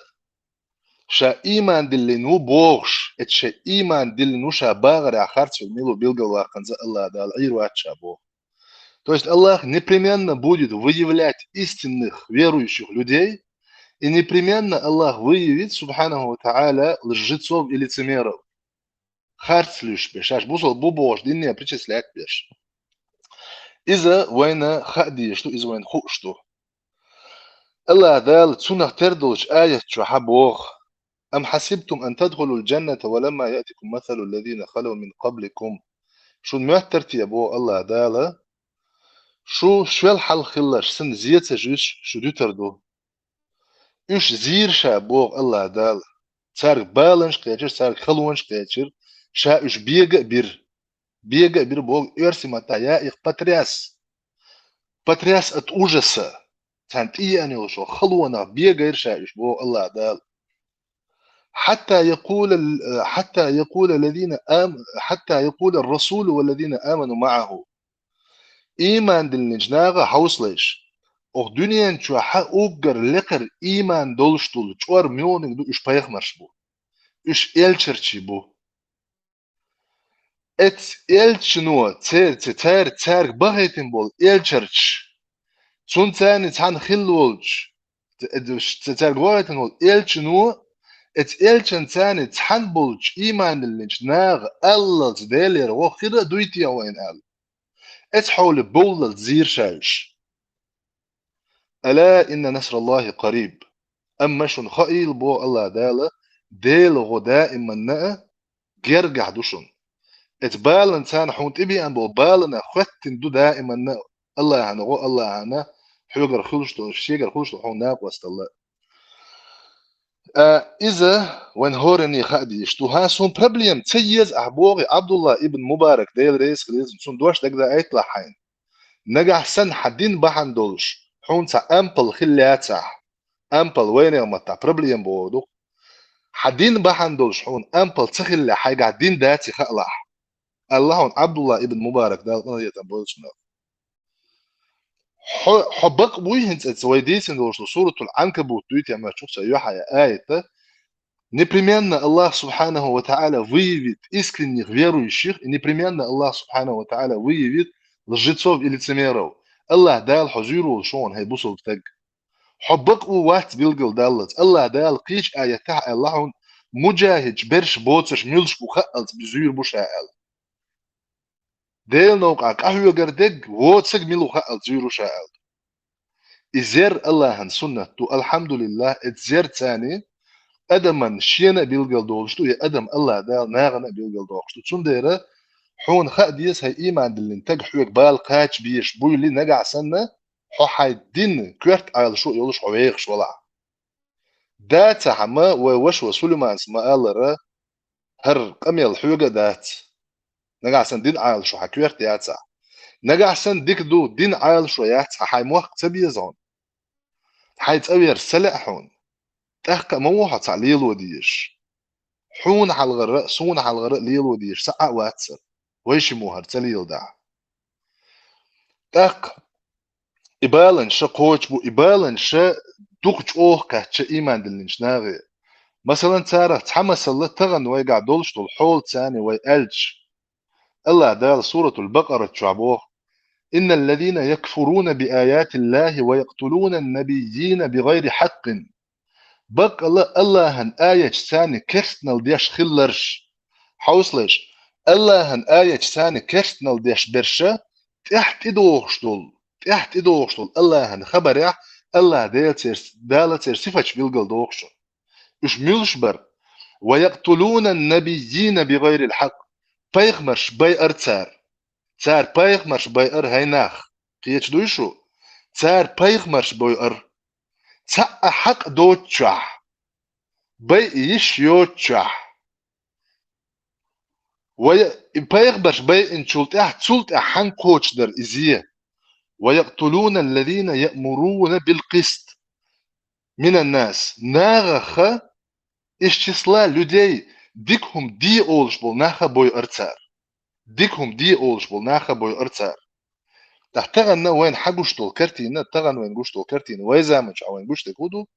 ша ийман диллина ву бохуш, эцу шайн ийман диллина ву ша бахарехь харц верг мила ву билгал ваккханза АллахӀ Дала Ӏийр вац ша боху. То есть АллахӀ непременно будет выявлять истинных верующих людей, и непременно АллахӀ выявит, субхьанаху ва таӀаля, лжецов и лицемеров. Харц луьйш берш, шаьш бусалба бу бохуш динне причислять берш. Иза вайна хаа дезаш ду, иза вайна хууш ду. Аллахь Дала цунах тера долчу аят чохь боху: «أم حسبتم أن تدخلوا الجنة ولما يأتكم مثل الذين خلوا من قبلكم». Шуна моьттура те, боху Аллахь Дала, шу шел хьалха хилларш санна зен ца жуьйш шу дуьтур ду. Уьш зийра ша, боху Аллахь Дала. Цаьрга баланаш кхечира, цаьрга халонаш кхечира, ша уьш бега а бира. Бега а бира, боху, оьрсийн маттахь яа их потряс. Потряс от ужаса. Царна тӀееана йолуш халонах бегайра ша уьш, боху Аллахь Дала. حتى يقول ال-، حتى يقول الذين آم-، حتى يقول الرسول والذين آمنوا معه. Ийман диллинчу наха хьовсалаш. Оха дуьнен чохь уггар лекхара ийман долуш долу чкъор муьлханиг ду, уьш пайхамарш бу. Уьш элчарчий бу. Эцу элчано цер-, ца-, цер-, цаьрга бахийтина болу элчарчаш, цунна царна цхьаьна хилла волчу, ца-, ца-, цаьрга бахийтина волу элчано, эцу элчан царна цхьаьна болчу ийман диллинчу наха аллалц Делера гӀо хир а дуй те вайна аьлла. Эцу хьоле бовллалц зийра ша уьш. «ألا إن نصر الله قريب». Амма шуна хаийла, боху Аллахь Дала, Делан гӀо даиманна а гергахь ду шуна. Эцу баланца хьуна тӀебеана болу баланах хӀоьттина ду даиманна а Аллахьан гӀо, Аллахьана хьоьгара хуьлуш долу, шегара хуьлуш долу хьуна накъосталла. А, иза вайн хӀоранна хаа дезаш ду. ХӀан, суна проблема ца еза ахь, боху Абдулла ибн Мубарак, Дела реза хила иза, цунна дош дагадаийталахь хьайна. Нагахь санна хьан дин бахьана долуш хьуна цхьа ампал хилла яцахь, ампал вайнехан маттахь проблема боху ду-кх. Хьан дин бахьана долуш хьуна ампал ца хиллехь, хьайгахь дин даций хаалахь, аьлла хьуна Абдулла ибн Мубарак, Дала къинхетам бойла цунах. Хьо, хьо бакъ буй хӀинца, вай дийцина долуш ду Суратул Анкабут дуй те, ма чухь ца юьхьа я аята, непременно Аллах Субхьанаху ва Тааля выявит искренних верующих, и непременно Аллах Субхьанаху ва Тааля выявит лжецов и лицемеров. Аллах Дала хьо зуьйр волуш ву хьуна, хӀай бусалба стаг. Хьо бакъ ву вац билгал даллалц. Аллах Дала кхечу аятехь аьлла хьуна, муджахӀидаш берш боцурш муьлш бу хаалц зуьйр бу ша аьлла. Делан новкъахь къахьоьгар дерг воцург мила ву хаалц зуьйр ву ша аьлла. И зер Аллахьан суннат ду, алхьамдулиллахӀ, эцу зерцани адаман шена а билгал долуш ду, я адам Аллах Дала нахана а билгал дохуш ду. Цундела хьуна хаа деза, хӀай ийман диллина стаг, хьоьга бала кхача безаш буйла нагахь санна, хьо хьайн дин коьрта Ӏалашо а йолуш хьо вехаш валахь. Дацахь ма вай ваша Сулайманас ма-аллара, хӀара къамел хьоьга а дац. Нагахь санна дин Ӏалашо хьан коьрта яцахь. Нагахь санна дика ду, дин Ӏалашо яц хьан, хьайн мохк ца беза хьуна. Хьайн цӀа верза ца лаьа хьуна. ТӀаккха а ма ву хьо цхьаъ лело дезаш. Хьуна хьалхара а, суна хьалхара а лело дезаш цхьа а вац хӀара, вайшиммо хӀара ца леладахь. ТӀаккха и баланаш кхочуш бу, и баланаш дукха чӀогӀа кхаьчна ийман диллинчу нахе. Масалан, царах цхьа масала тахана вайгахь долуш долу хьолаца вай аьлча, Аллах Дала Суратул Бакъарат чохь боху: «إن الذين يكفرون بآيات الله ويقتلون النبيين بغير حق». Баккъала Аллахьан аяташца керстанал деш хилларш. Хьовсалаш, Аллахьан аяташца керстанал деш берш тӀаьхьа тӀедогӀуш долу, тӀаьхьа тӀедогӀуш долу Аллахьан хабарехь, Аллах Дала церан, Дала церан сифаташ билгал дохуш. Уьш муьлш бара? «ويقتلون النبيين بغير الحق». Пайхамарш байар цара. Цара пайхамарш байар, хӀай нах. Кхеташ дуй шу? Цара пайхамарш байар. Цхьа а хьакъ доцучохь, байа йиш йоцучохь. Вай и пайхамарш байинчул тӀаьхьа, цул тӀаьхьа хьан кхочуш дара иза? «ويقتلون الذين يأمرون بالقسط من الناس». Нахаха, из числа людей, дика хӀума де олуш болу нахаха бойур цара. Дика хӀума де олуш болу нахаха бойур цара. ТӀаккха тахана вайна хьан гуш долу картина, тахана вайна гуш долу картина, вай заманчохь вайна гуш дерг хӀун ду?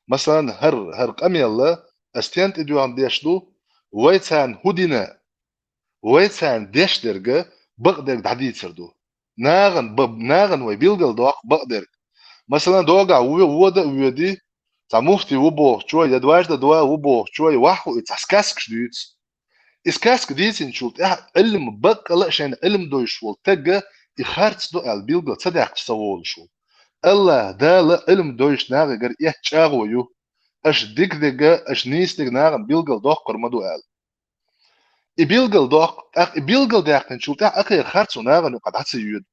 Масалан, хӀара, хӀара къамелла ас стен тӀедоьгӀна деш ду, вай царна хӀун дина, вай царна деш дерга бакъдерг дӀадийцар ду. НагӀан ба-, нагӀан вай билгал доккху бакъдерг. Масалан, догахь ву-, вода а воьди, цхьа муфти ву бохучо, я дважды два ву бохучо, я вахху и цхьа сказкаш дуьйцу. И сказка дийцинчул тӀаьхьа Ӏилма баккъала а шайна Ӏилма дойуш волу тагга и харц ду аьлла билгал ца даьккхича ца волуш ву. Аллахь Дала Ӏилма дойчу нахагара эцна чӀагӀо ю, аша дика дерг, аша нийса дерг нахана билгал доккхур ма ду аьлла. И билгал доккху, тӀаккха и билгал даьккхинчул тӀаьхьа ахера харцо нахана юкъа дӀа ца йоьду.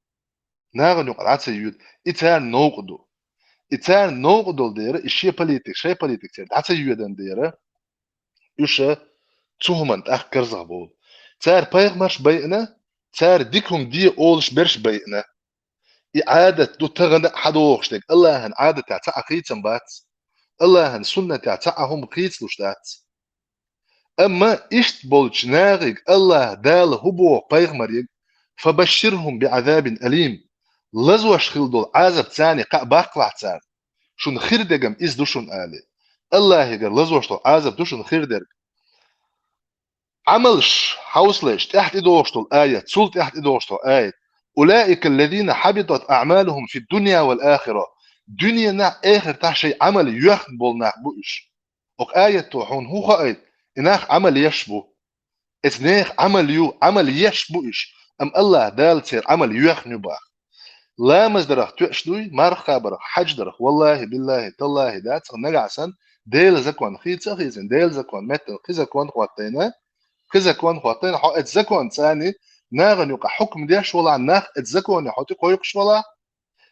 Нахана юкъа дӀа ца йоьду. И царна новкъа ду. И царна новкъа долу дера, и шен политик, шайн политик церан дӀа ца йоьдана дера, уьш цу хӀуманна тӀаккха карзахбовлу. Цара пайхамарш байина, цара дика хӀума де олуш берш байина. И Ӏадат ду тахана а хьадогӀуш дерг, Аллахьан Ӏадатехь цхьа а хийцам бац. Аллахьан суннатехь цхьа а хӀума хийцалуш дац. Амма иштта болчу нахе Аллахь Дала хӀун боху пайхамаре: «Фабашширхум биӀазабин алим». Лазош хила долу Ӏазап царна кхаъ баккхалахь царна. Шуна хир дерг-м иза ду шуна, али. Аллахьегара лазош долу Ӏазап ду шуна хир дерг. Ӏамалш хьовсалаш, тӀаьхьа тӀедогӀуш долу аят, цул тӀаьхьа тӀедогӀуш долу аят: «Улаика аллазина хьабитат аъмалухум фид дунья вал ахира». Дуьненахь, эхартахь шайн Ӏамал йоьхна болу нах бу уьш. Оха аятто хьуна хӀун хаийта? И нах Ӏамал еш бу. Эцу нехан Ӏамал ю, Ӏамал еш бу уьш, амма Аллахь Дала церан Ӏамал йоьхна ю боху. Ламаз дарах тоьаш дуй, марха кхабарах, хьаьж дарах, валлахьи, биллахьи, таллахьи, дацахь нагахь санна, Делан закон хийца а хийцина, Делан закон меттана кхин закон хӀоттийна, кхин закон хӀоттийна, хьо эцу законца царна нахана юкъа хьукма деш валахь, нах эцу законе хьо тӀе кхойкхуш валахь,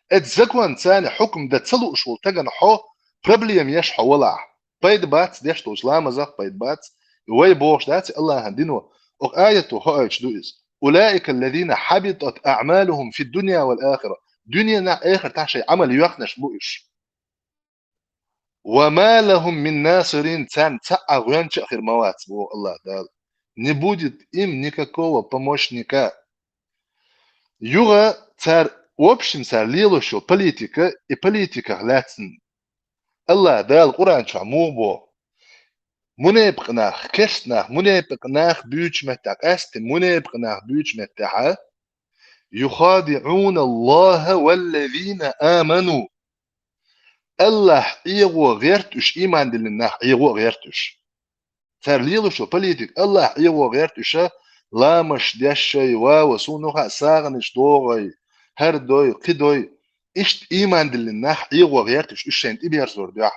эцу законца царна хьукма дан ца лууш волу стагана хьо проблема еш хьо валахь, пайда бац деш долчу ламазах, пайда бац, вай бохуш дац и Аллахьан дино. Оха аятто хаийта ду иза: «Улаика аллазина хьабитат аъмалухум фид дунья вал ахира». Дуьненахь, эхартахь шайн Ӏамал йоьхнарш бу уьш. «Ва ма лахум мин насирин», царна цхьа а гӀоьнча а хир ма вац, боху Аллахь Дала. «Не будет им никакого помощника». Юха цара, в общем, цара лелош йолу политика, и политиках лаьцна Аллахь Дала Къуръан чохь муха боху? Мунепакъ нах, керста нах, мунепакъ нах буьйцучу меттехь, къаьсттина мунепакъ нах буьйцучу меттехь: «Юхадиъуна Аллаха валлазина аману». Аллахь эгӀо гӀерта уьш, ийман диллина нах эгӀо а гӀерта уьш. Цара лелош йолу политика: Аллахь эгӀо гӀерта уьш, ламазаш деш шай, ва, ва, суна хаа сагӀанаш догӀий, хӀара дой, кхин дой. Иштта ийман диллина нах эгӀо гӀерта уьш, уьш шайна тӀеберзор дуьхьа.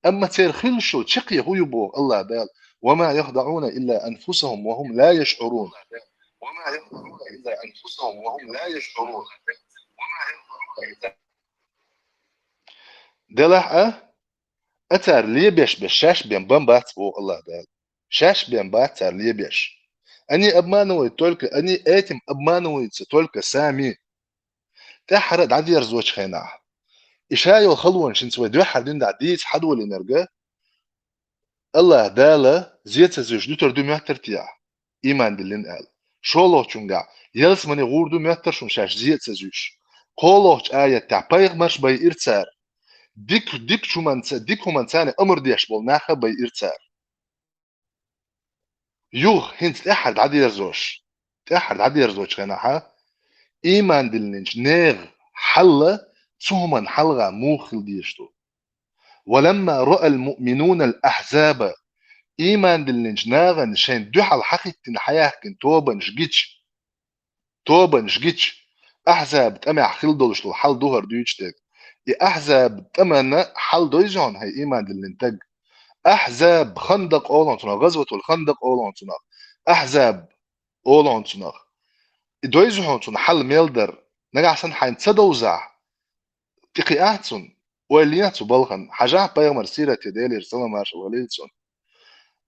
Амма церан хуьлуш йолу чаккхе хӀун ю боху Аллахь Дала: «Ва ма яхдиъуна илла анфусахум ва хум ла яшъурун». Делахь а, а цара лебеш беш шаьш бен бан бац боху Аллахь Дала. Шаьш бен бац цара лебеш. Они обманывают только, они этим обманываются только сами. ТӀаьххьара дӀадерзочу хенахь, и ша йолу халонаш хӀинца вай дуьххьара дийнахь дийца хьадолийнарг, Аллахь Дала зе ца зуьйш дуьтур ду моьттар те, ийман диллина аьлла. ШолгӀачуьнгахь, ялсамане гӀур ду моьттар шуна шаьш зе а ца зуьйш. КхоалгӀачу аятехь пайхамарш байира цара. Дик, дикачу хӀуманца, дика хӀуманца амр деш болу нах а байира цара. Юха хӀинца тӀаьххьара дӀадерзош, тӀаьххьара дӀадерзочу хенахь, ийман диллинчу нехан хьал цу хӀуманна хьалха муха хила дезаш ду? «Ва ламма раал муъминуна ал ахьзаба». Ийман диллинчу нахана шайн дуьхьал хьахӀиттина хьаяьхкина тобанаш гича, тобанаш гича, Ахьзаб тӀамехь хила долуш долу хьал ду хӀара дуьйцуш дерг. И Ахьзаб тӀамана хьал дойзу хьуна, хьайн ийман диллина стаг? Ахьзаб, Хандакъ олу хьуна цунах, ГӀазватул Хандакъ олу хьуна цунах. Ахьзаб олу хьуна цунах. И дойзу хьуна цунна хьал мел дар. Нагахь санна хьайна ца довзахь, тӀекхиахь цунна, ойла ехьа цу балхана, хьажахь пайхамар сирате, Делера салам-маршалла хуьлийла цунна.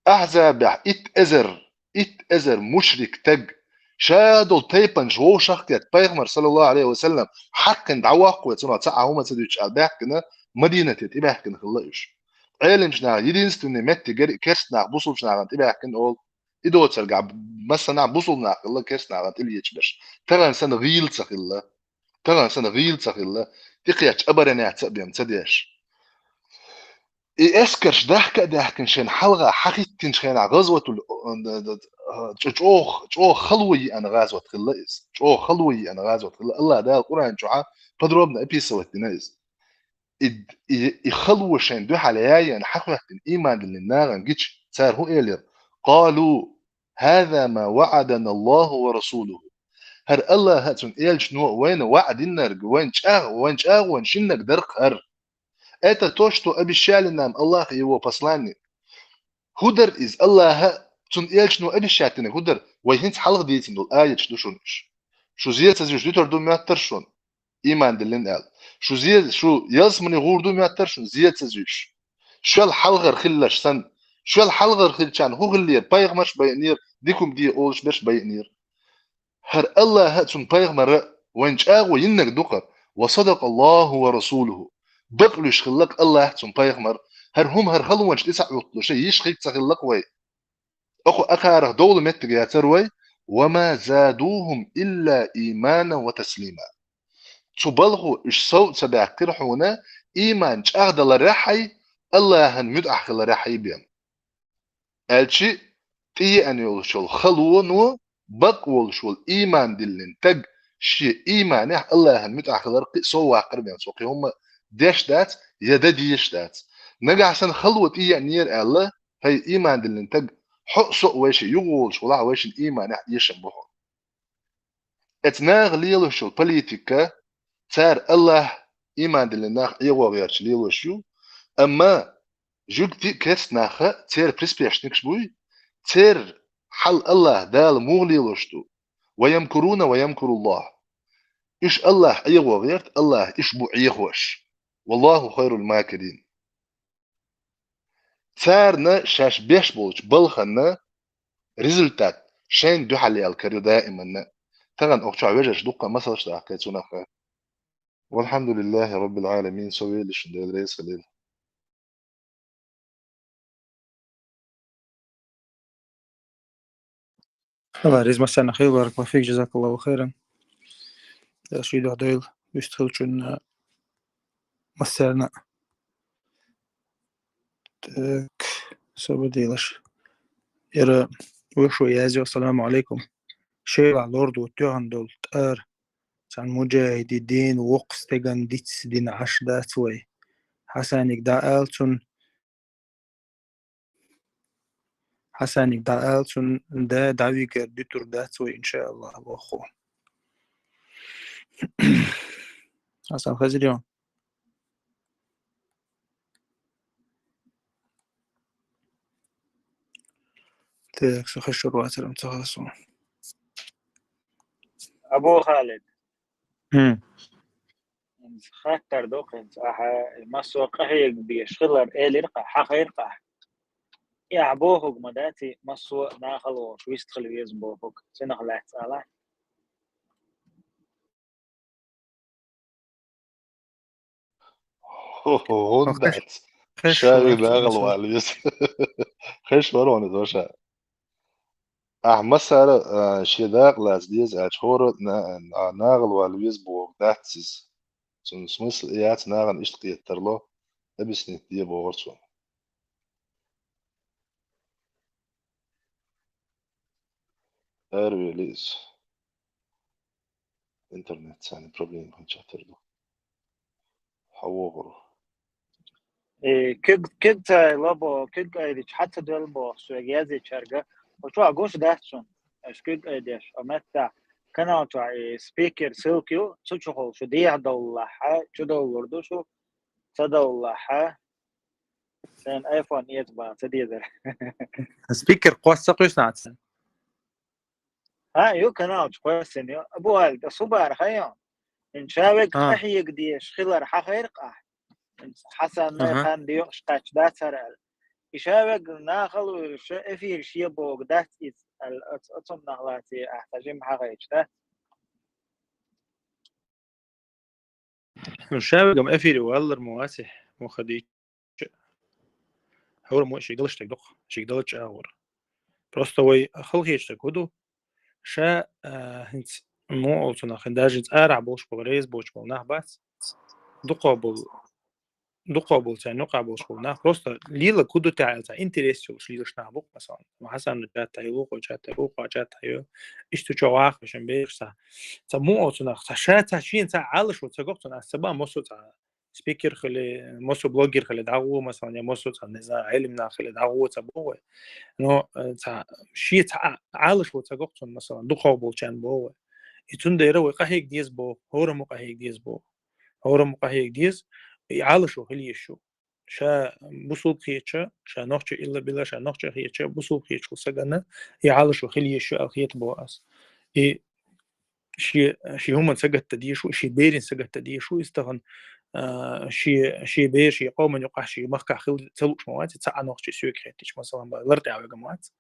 Ахьзабехь итт эзар, итт эзар мушрик стаг, ша долу тайпанаш вовшах а кхетта, пайхамар, саллаллаху Ӏалайхи ва саллам, хьакхина дӀаваккха вай, цунах цхьа а хӀума ца дуьтуш аьлла баьхкина, Мадинате тӀебаьхкина хилла уьш. Ӏеламчу наха единственный меттиг яра и керста нах бусулбачу нахана тӀебаьхкина олу. И доцургахь массанхьа бусулба нах хилла керста нахана тӀелеташ берш. Тахана санна гӀийла ца хилла. Тахана санна гӀийла ца хилла, тӀекхетча абаренеца а бен ца деш. И эскарш дахка а даьхкина шайна хьалха хьахӀиттинчу хенахь гӀазватул, чӀо-, чӀогӀа, чӀогӀа хало йиъна гӀазват хилла иза. ЧӀогӀа хало йиъна гӀазват хилла. Аллах Дала Къуръан чохь подробно описывать дина иза. И, и, и хало шайна дуьхьал яйена хьахӀоьттина ийман диллина нахана гича, цара хӀун элира? «Къалу: хӀаза ма ваӀадана Аллаху ва расулуху». ХӀара Аллахьа а, цун элчано а вайна ваӀда диннарг, вайна чӀагӀ-, вайна чӀагӀонаш йиннарг дар-кх хӀара. Это то, что обещали нам Аллах и его посланник. ХӀу дар из Аллахьа а, цун элчано а обещать динарг хӀу дар? Вай хӀинца хьалха дийцина долу аяташ ду шуна уьш. Шу зе ца зуьйш дитар ду моьттура шуна, иман диллина аьлла. Шу зе-, шу ялсамане гӀур ду моьттура шуна, зе ца зуьйш. Шел хьалхара хилларш санна. Шел хьалхара хиллачарна хӀун хиллера? Пайхамарш байинера, дика хӀума де олуш берш байинера. ХӀара Аллахьа а, цун пайхамара а вайна чӀагӀо йиннарг ду-кх хӀара. Ва садакъаллаху ва расулуху. Бакълуьйш хилла-кх Аллахь а, цун пайхамар а. ХӀара хӀума хӀара халонаш тӀе ца Ӏутталуш, йиш хилла ца хилла-кх вай. Оха акхарах довла меттиг яцара вай. Ва ма задухум илла иманан ва таслима. Цу балхо уьш сов а ца баьккхира хьуна, иман чӀагӀдаларехьа, Аллахьан муьтӀахь хиларехьа бен. Аьлча, тӀееана йолуш йолу халоно бакъ волуш волу иман диллина стаг шен иманехь Аллахьан муьтӀахь хилар кхин а сов ваккхар бен, цо кхин хӀумма деш дац, я дан дезаш дац. Нагахь санна хало тӀееанера аьлла, хӀай иман диллина стаг, хьо а, со а вайшиъ юха волуш валахь, вайшин иманехь эшам бу хьо. Эцу наха лелош йолу политика, цара Аллахь, иман диллина нах Ӏехо гӀерташ лелош ю, амма жуьгти а, керста нах а церан приспешникаш буй, церан хьал Аллахь, Дала муха лелош ду? Ва ямкуруна ва ямкуруллахь. Уьш Аллахь Ӏехо гӀерта, Аллахь уьш бу Ӏехош. Валлаху хайрул макирин. Царна шаьш беш болчу балханна результат шайна дуьхьал яла карайо даиманна. Тахана оха чохь вежарш дуккха масалш дахкай цунах. Валхьамдулиллахи раббил Ӏаламин, со веллишна Дела реза хилийла. Алла реза массарна хила, баракаллаху фик, жазакаллаху хайран. Дала ши дуьхьа дойла, вистхилчунна массарна. Так, собадилаш. Яра вуьшо язйо, ассаламу алейкум. Шайла лорду тёган дол тар. Цан муджахиди дин вокх стеган диц дин аш дац вай. Хасаниг да ал цун Хьасаниг дӀаала цунна, да, дӀавигар дуьтур дац вай, иншааллахӀ, вахху. Хьасан хезир ю? Так, со хешур вацарам ца хасу. Абу Халид. Хм. ХӀинца хаттар ду-кх хӀинца, ахьа массо а къахьега дезаш хилар элира-кх, хьахайра-кх ахьа. И ахьа бохург ма дац и, массо а нахала волуш вистхила веза бохург, цунах лаьцна ала. ХӀунда дац? Ша вигна нахала вала веза. Хеш вара хьуна иза ваша. Ахьа массара а, шен дакъа лаца деза аьлча, хӀора на-, на-, нахала вала веза бохург дац иза. Цуьнан смысл и яц, нахана иштта кхета тарло, объяснить де бохура цо. Арвели иза. Интернет царна проблема хӀунда чаттар ду. Хьан вогӀур? Э, куьг, куьг ца ло бо, куьг айдича хьа ца доьлла боху соьга язйичаьрга. Оцу чохь гуш дац шуна, аша куьг айдеш, а меттахь канал чохь и спикер ссылка ю, цу чухула шу дехьа довлалахь, чу довлур ду шу, ца довлалахь. Сайн айфон эца бан ца дезар. Спикер кхосса кхуьйсна аца? ХӀа, ю канал чу кхоьссина ю. Абу Халид, ас хӀун бара хайо? Ин шавег къахьега дезаш хилар хьахайра-кх ахь. Ин Хьасан хан декъаш кхаьчча дацара аьлла. И шавег нахала вуьйш эфир шен богу дац иза аьлла, оц-, оцуннах лаций ахь сан жима хьахайча дац? Ну, шавегам эфире валлар ма вац, ма хадийча. ХӀора мо шиъ далаш стаг дукха, шиъ далча агӀор. Просто вай халхечу стаг хӀу ду? Ша, а, хӀинца мо олцунах, хӀин даже хӀинца арахь болуш болу, реза боцуш болу нах бац. Дукхо болу, дукхо болу царна юкъахь болуш болу нах. Просто лила хӀу ду тӀаьхьа цхьа интерес йолуш лилаш нах бу-кх, масалан. Хьасан чатта ю, вукхо чатта ю, вукхо чатта ю. Иштта чу ваха шен бехаш цхьа. Цхьа мо олцунах, цхьа ша, цхьа шена цхьа Ӏалашо ца го-кх цунна, ас ца бан, массо а цхьа спикер хили, массо блогер хили дӀагӀо, масалан, я массо цхьа, не знаю, Ӏилманах хили дӀагӀо ца боху вай. Но, э, цхьа, шен цхьа а-, Ӏалашо ца го-кх цунна, масалан, дукхох болчарна боху вай. И цундела вай къахьега деза боху, хӀораммо къахьега деза боху. ХӀораммо къахьега деза, и Ӏалашо хила еза шу. Ша бусулба хеташ, ша нохчо илла била, ша нохчо хеташ, бусулба хеташ хӀу сагана, и Ӏалашо хила еза шу аьлла хета боху ас. И ши, ши хӀуман сагатта дезаш ву, ши берин сагатта дезаш ву, иза тахана, а, ши, ши бер, ши къоман юкъахь, ши махкахь хила ца лууш ма вац, цхьа а нохчи соьга хеттича, масалан, бала лар тӀехь вега ма вац.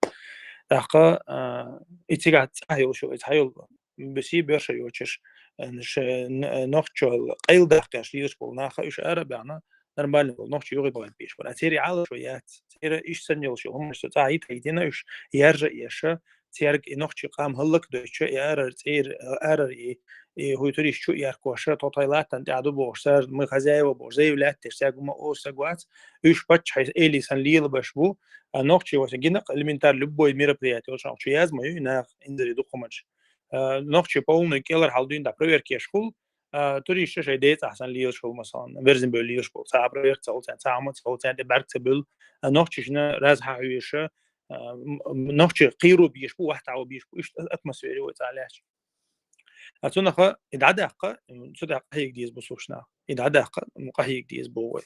ТӀаккха, а, и цигахь цӀахь йолуш йолу, и цхьа йолу Буси боьрша йоцуш, э, ш-, н-, э, нохчалла къайладаккхеш лелаш болу наха уьш ара а баьхна, нормально болу нохчий юхи бахьана беш бара. А церан Ӏалашо яц. Церан иштта санна йолуш йолу хӀуманаш цу цӀа хӀиттийна уьш, яржа а еш, церга и нохчий къам хӀаллак а дойтуш, и арара цӀера, арара и, и хӀуьйтуриш чу а яркош, тхо тхайн латтана тӀехь ду бохуш, цара мы хозяева бохуш, заявлять деш, цаьрга хӀума оьшуш саг вац, уьш паччахьан эли санна лелабеш бу, а нохчий вайна гина элементарно любой мероприятие, олуш чу язма ю, и наха инзаре дукха хӀуманаш. А, нохчий полный кӀелара хьалдуьйна дӀа проверка еш хуьлу, а, туристаш шайн децӀахь санна лелаш хуьлу, масалан, берзина бевлла лелаш болу. Цхьа а проверка ца хуьлу царна, цхьа а хӀума ца хуьлу царна, тӀе бӀаьрг ца буьллу, а, нохчашна раз хьан хьоьжуш, а, м-, м-, нохчий кхийро беш бу, вахтахь беш бу, иштта атмосфера вай цӀа лаьтташ. А цунах и дӀадаккха, м, цу тӀехь къахьега деза бусулба нах. И дӀадаккха, м, къахьега деза боху вай.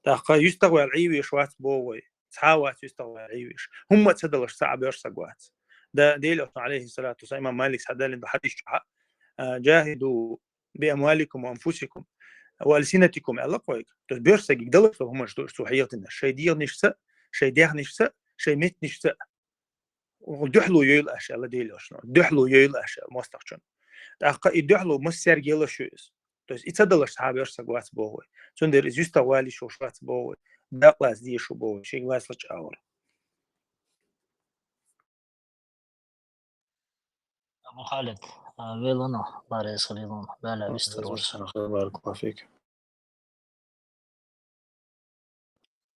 ТӀаккха юьстах ваьлла Ӏийвеш вац боху вай. Цхьа а вац юьстах ваьлла Ӏийвеш. ХӀумма а ца далаш цхьа а боьрша саг вац. Да, Делан Элчано, алейхиссалату вассалам, имам Малик схьадаллина ду хьадис чохь, а, «Джахиду би амваликум ва анфусикум ва алсинатикум», аьлла кхойга. То есть боьрша сагиг далаш долу хӀуманаш ду уьш цо хьехатина. Шайн дегӀанашца, шайн дегӀанашца, шайн меттанашца. Дуьхьало йойла аша, аьлла Делан Элчано. Дуьхьало йойла аша, аьлла мостагӀчунна. ТӀаккха и дуьхьало массаьрга елаш ю иза. То есть и ца далаш цхьа а боьрша саг вац боху вай. Цундела иза юьстах валийш волуш вац боху вай. Дакъа лаца дезаш ву боху вай. Шега лаца лачкъа а вара. Абу Халид, а, велано, барес хилилон, ваьлла вистхир варса. Баракаллаху фик.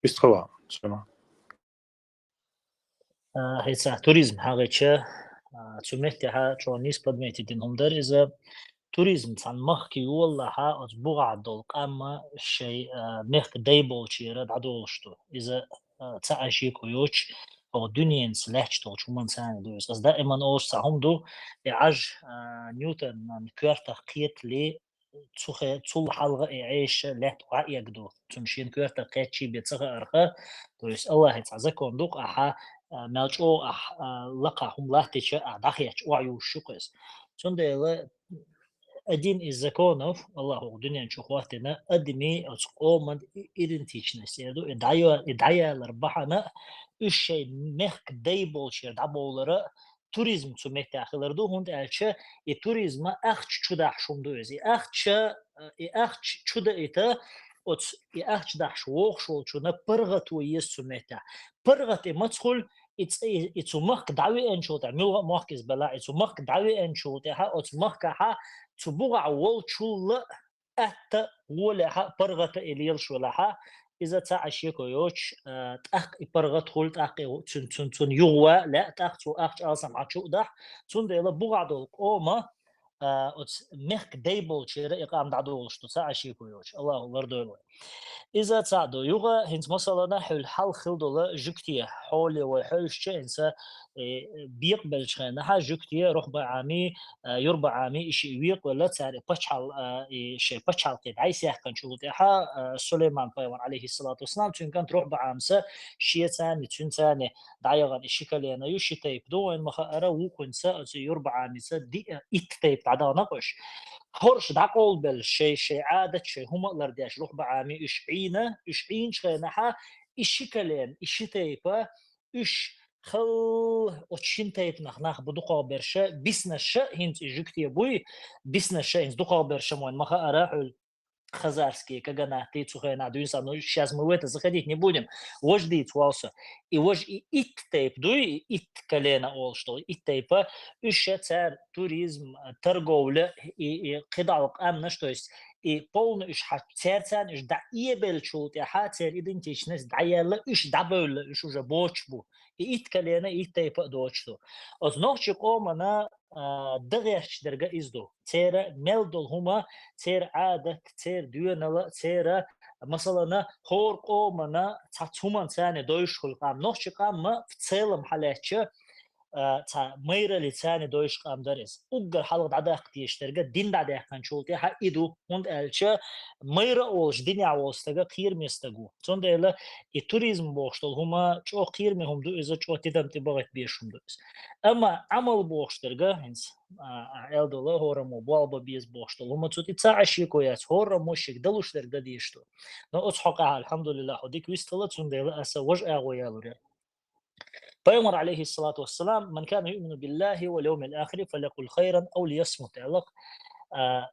Вистхила, Сулейман. А, хӀинца туризм хьагӀича, а, цу меттехьа чӀогӀа нийса подметить дина хӀума дара иза. Туризм цхьана махке йоллахьа, оцу бухахь долу къам шайн, а, мехкан дай болчера дӀадолуш ду. Иза, а, цхьа а шеко йоцуш, оха дуьненца лаьтташ долчу хӀуманца ду иза. Аса даиман олуш цхьа хӀума ду, и Ӏаж, а, Ньютонан коьртах кхетале, цу хе-, цул хьалха и Ӏеша лаьтта охьа а эгна ду. Цунна шена коьртах кхетчий бен ца хаарха, то есть Аллахьан цхьа закон ду-кх, ахьа, а, мел чӀогӀа ахь, а, лакхахь хӀума латтича, ахь дӀахетча, охьа ювш ю-кх иза. Цундела один из законов, Аллахьа дуьнен чу хӀоттийна, адамий оцу къоман и-, идентичность, эр ду, и дӀайо-, и дӀаялар бахьана, уьш шайн мехкан дай болчера дӀабовлара, туризм цу меттехь хилар ду, хӀунда аьлча и туризма ахча чу дахьаш хӀума ду иза. И ахча, и ахча чу даита, оцу и ахча дахьаш вогӀуш волчунна паргӀато еза цу меттехь. ПаргӀат и маца хуьлу, и цӀе-, и цу махка дӀавеанчул тӀехь, муьлхха а мохк иза белахь, и цу махка дӀавеанчул тӀехьа, оцу махкахьа цу бухахь волчулла атта, гӀолехьа, паргӀата и лелаш велахьа, иза цхьа а шеко йоцуш, а, тӀаккха и паргӀат хуьлу, тӀаккха и цун-, цун-, цунна юхаван лаьа, тӀаккха цо ахча алсам хьан чу а дахь, цундела бухахь долу къома, а, оцу мехкан дай болчера и къам дӀадолуш ду, цхьа а шеко йоцуш. Аллахьа лардойла вай. Иза цхьаъ ду. Юха хӀинца масалана хьуьлла хьалха хила долу жуьгти хьоле вай хьоьжуча хӀинца, э, бекъабеллачу хенахьа жуьгти Рухьбан-Ӏами, а, Юрбан-Ӏами и шиъ векъавелла, цара и пачхьал-, а, и шайн пачхьалкхе дӀасаьхкинчул тӀаьхьа, а, Сулайман пайхамар, алейхиссалату вассалам, цуьнан кӀант Рухьбан-Ӏамас шеца а, цуьнца а дӀаяхана и ши колено ю, ши тайпа ду, вайна ма хаъара, вукхунца, оцу Юрбан-Ӏамица диъ, итт тайпа дӀадахана-кх уьш. ХӀорш дӀакъовлабелла шай, шай Ӏадат, шай хӀума а лардеш, Рухьбан-Ӏами уьш Ӏийна, уьш Ӏийначу хенахьа, и ши колено, и ши тайпа, уьш хала оцу шина тайпанах нах бу дукхагӀберш, биснарш, хӀинца и жуьгти буй, биснарш, хӀинца дукхагӀберш, вайна ма хаъара, хьуьлла хазарский каганат цу хенахь дуьйна сан, ну, щас мы в это заходить не будем. Важа дийца вовса. И важа и итт тайпа дуй, и итт колено олуш долу, итт тайпа, уьш цара туризм, торговля, и, и кхидӀа къаьмнаш, то есть, и полный уьш хьа-, церан царна уьш дӀаэбеллачул тӀаьхьа, церан идентичность дӀаяьлла, уьш дӀабевлла, уьш уже боцуш бу. И итт колено, и итт тайпа а доцуш ду. Оцу нохчийн къомана, а, дан гӀерташ дерг а иза ду. Церан мел долу хӀума, церан Ӏадат, церан доьнал, церан, масалана, хӀора къомана цхьацца хӀуманца довзуш хуьлу къам. Нохчийн къам в целом хьалаьцча, а, цхьа майраллица дойш къам дар из. Уггар хьалха дӀадаккха дезаш дерг дин дӀадаьккханчул тӀехьа и ду, хӀунда аьлча майра а волаш динехь волу стаг кхераме стаг ву. Цундела и туризм бохуш долу хӀума чӀогӀа кхераме хӀума ду иза, чӀогӀа тидам тӀебахийта безаш хӀума ду иза. Амма Ӏамал бохуш дерг, хӀинца, а, а, аьлла долу, хӀораммо болх бан беза бохуш долу хӀума цу тӀе ца Ӏаш шеко яц, хӀораммо шега далуш дерг дан дезаш ду. Но оцу хьокъехь, алхьамдулиллахь, хьо дика вистхила, цундела аса важа агӀо ялур яра. Пайхамар, алейхиссалату вассалам: «Ман кана юъмину биллахи вал йовмил ахири, фалякул хайран ав лиясмут», аьлла. А,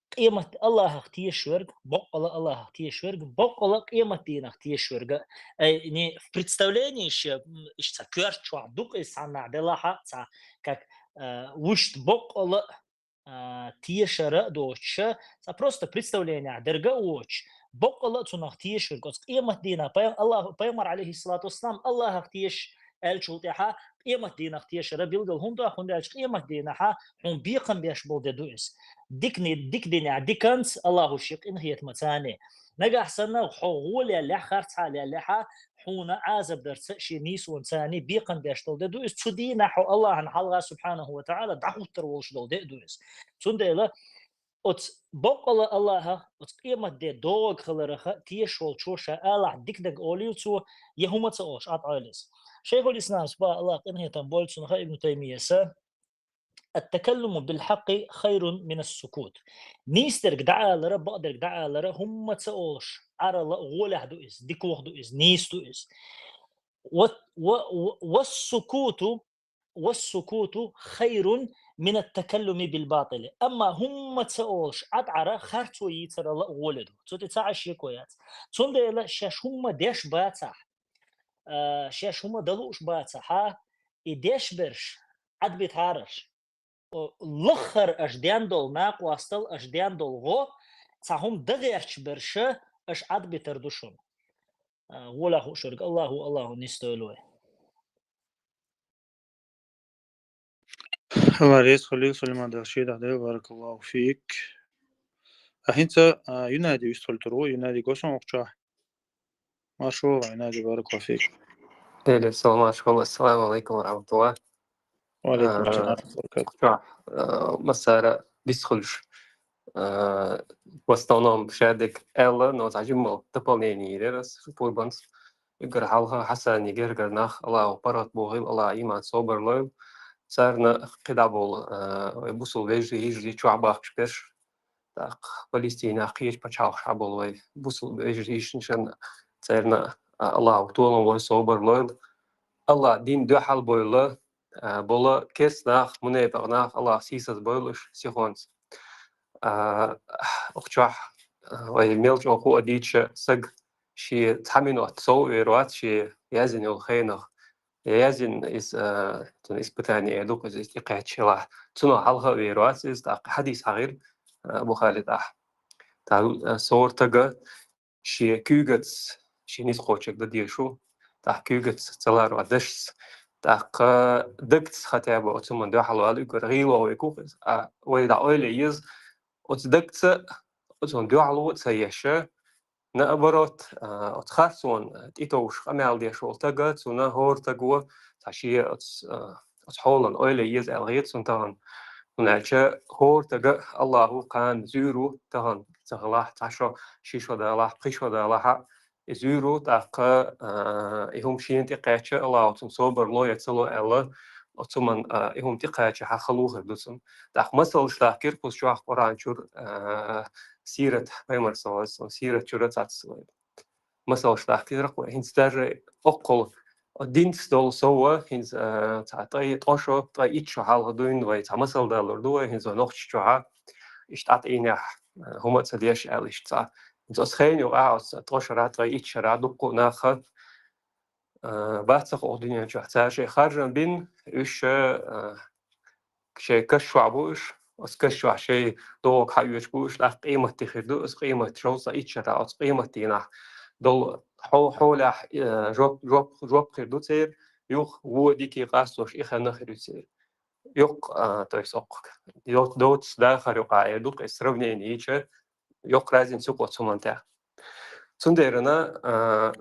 къемат Аллахах тешаш верг, боккъала Аллахах тешаш верг, боккъала къемат дийнах тешаш верг. Ай, не в представлении ше, м, иштта коьрта чохь дукха иза цхьаннахь делахь а, цхьа, как, а, вуьшта боккъала а, тешар а доцуш, цхьа просто представлениехь дерг а воцуш, боккъала а цунах тешаш верг, оцу къемат дийнах, пай-, Аллах, пайхамар, алейхиссалату вассалам, Аллахах тешаш аьллачул тӀаьхьа, къемат дийнах тешар а билггал хӀунда, хӀунда аьлча къемат дийнахь хьуна бекхам беш болу де ду иза. Дикни-, дика динехь диканца, Аллахо шен къинхетамца. Нагахь санна хьо гӀо леллехь, харцахьа леллехь, хьуна Ӏазап дарца шен нийсонца бекхам беш долу де ду иза, цу дийнахь хьо Аллахьан хьалха, субхьанаху ва таӀала, дӀахӀуттур волуш долу де а ду иза. Цундела оцу боккъала Аллахах, оцу къемат де догӀуг хиларах тешаш волчо ша алахь диканиг олийла цо, я хӀума ца олуш, Ӏад Ӏойла иза. Шайхул-Ислам, сба Аллах къинхетам бойла цунах, Ибн Таймияса: «Ат-такаллуму бил-хьакъи хайрун минас-сукут». Нийса дерг дӀаалара, бакъдерг дӀаалара, хӀумма ца олуш, Ӏарала гӀолехь ду иза, дикох ду иза, нийса ду иза. Ва, ва, ва, вассукуту, вассукуту хайрун минат-такаллуми бил-батили. Амма хӀумма ца олуш, Ӏад Ӏара харцо йийцарала гӀоле ду. Цу тӀе ца Ӏаш шеко яц. Цундела шаьш хӀумма деш бацахь, а, шаьш хӀума дан лууш бацахьа, и деш берш Ӏадбитараш. О, лаххара аша ден долу накъостал, аша ден долу гӀо, цхьа хӀума дан гӀерташ берш аша Ӏадбитар ду шуна. А, гӀолехь хууш верг Аллахо, Аллахо нисдойла вай. Алла реза хуьлийла, Сулейман, дала шен дуьхьа дойла, баракаллаху фик. А хӀинца, а, Юнади вистхуьлур ву, Юнади го сан охча. Маршо, Юнади, баракаллаху фик. Эле, салам алейкум, ассаламу алейкум ва рахматуллах. Ва алейкум ассалам ва баракатух. Чо, а, массара вистхуьлуш, а, в основном шадик элла, но цхьа жимма дополнение йирера ас пурбанс. Игар хьалха Хьасани гергар нах, Аллахо паргӀат бохийла, Аллахо иман собар лойла. Царна кхидӀа болу, а, вай бусул вежарий, йижарий чохь бахкаш берш. ТӀаккха Палестинах кхечу пачхьалкхаш хьаболу вай бусул вежарий, йижарий шайна царна, а, Аллахо толам лойла, собар лойла. Аллахо дин дуьхьал бойла, а, бола керс нах, мунепакъ нах, Аллахо сийсаз бойла уьш сихонца. А, охчохь, а, вай мел чӀогӀа хуу а дийча саг шен цхьа минот сов а вер вац, шен яздина йолу хенах. Яздина иза, а, цуьнан испытание эр ду-кх иза, иза тӀекхаьчча хилахь. Цунах хьалха а вер вац иза, тӀаккха хьадис хьахийра, а, Бухари тӀехь. ТӀаккха, а, сов стага шен куьйгаца шен ницкъ кхочург дан дезаш ву, тӀаккха куьйгаца ца ларван дашца, тӀаккха дагца хотя бы оцу хӀуманна дуьхьал вала, уггар гӀийла векху-кх иза, а вай дӀа ойла еза, оцу дагца оцунна дуьхьало а ца еш, наоборот, а, оцу харцонна тӀетовжаш къамел деш волу стага, цунна хӀора стага цхьа шен оцу, а, оцу хьолан ойла еза аьлла хета суна тахана. ХӀунда аьлча хӀора стага Аллахо кхана зуьйр ву тахана, ца хилахь, цхьа шо, ши шо далахь, пхи шо далахь а, и зуьйр ву, тӀаккха, а, и хӀума шена тӀекхаьчча, Аллахо цунна собар ло я ца ло аьлла, оцу хӀуманна, а, и хӀума тӀекхача хьан хала хир ду цунна. ТӀаккха масалш дахкира кхуза чохь Къуръан чуьра, а, сират, пайхамар саллаллаху алейхи ва саллям сират чуьра цхьацца вай масалш дахкира-кх вай. ХӀинца даже оккхул динца долу сов, хӀинца, а, цхьа ткъе, ткъо шо, ткъе итт шо хьалха дуьйна вай цхьа масал далур ду вай, хӀинца вай Нохчийчохь иштта ӀатӀийнехь, а, хӀума а ца деш аьлла иштта цхьа. ХӀинца оцу хенан юкъахь, оцу ткъо шарахь, ткъе итт шарахь дуккха а нах, а, бац-кх оха дуьнен чохь. Цара шайн харжам бина, уьш, а, шайн каш чохь бу уьш, оцу каш чохь шайн догӀу хьаоьцуш бу уьш, тӀаккха къематди хир ду, оцу къемат шовзткъе итт шарахь, оцу къематдийнахь долу хьо-, хьолехь, э, жоп, жоп, жоп хир ду церан, юха вон дика къастош и хенна хир ю церан. Юкъ, а, то есть оккха, йо-, доцу дахар юкъахь эр ду-кх иза сравнение йича, йоккха разница ю-кх оцу хӀуманна тӀехь. Цундела, а,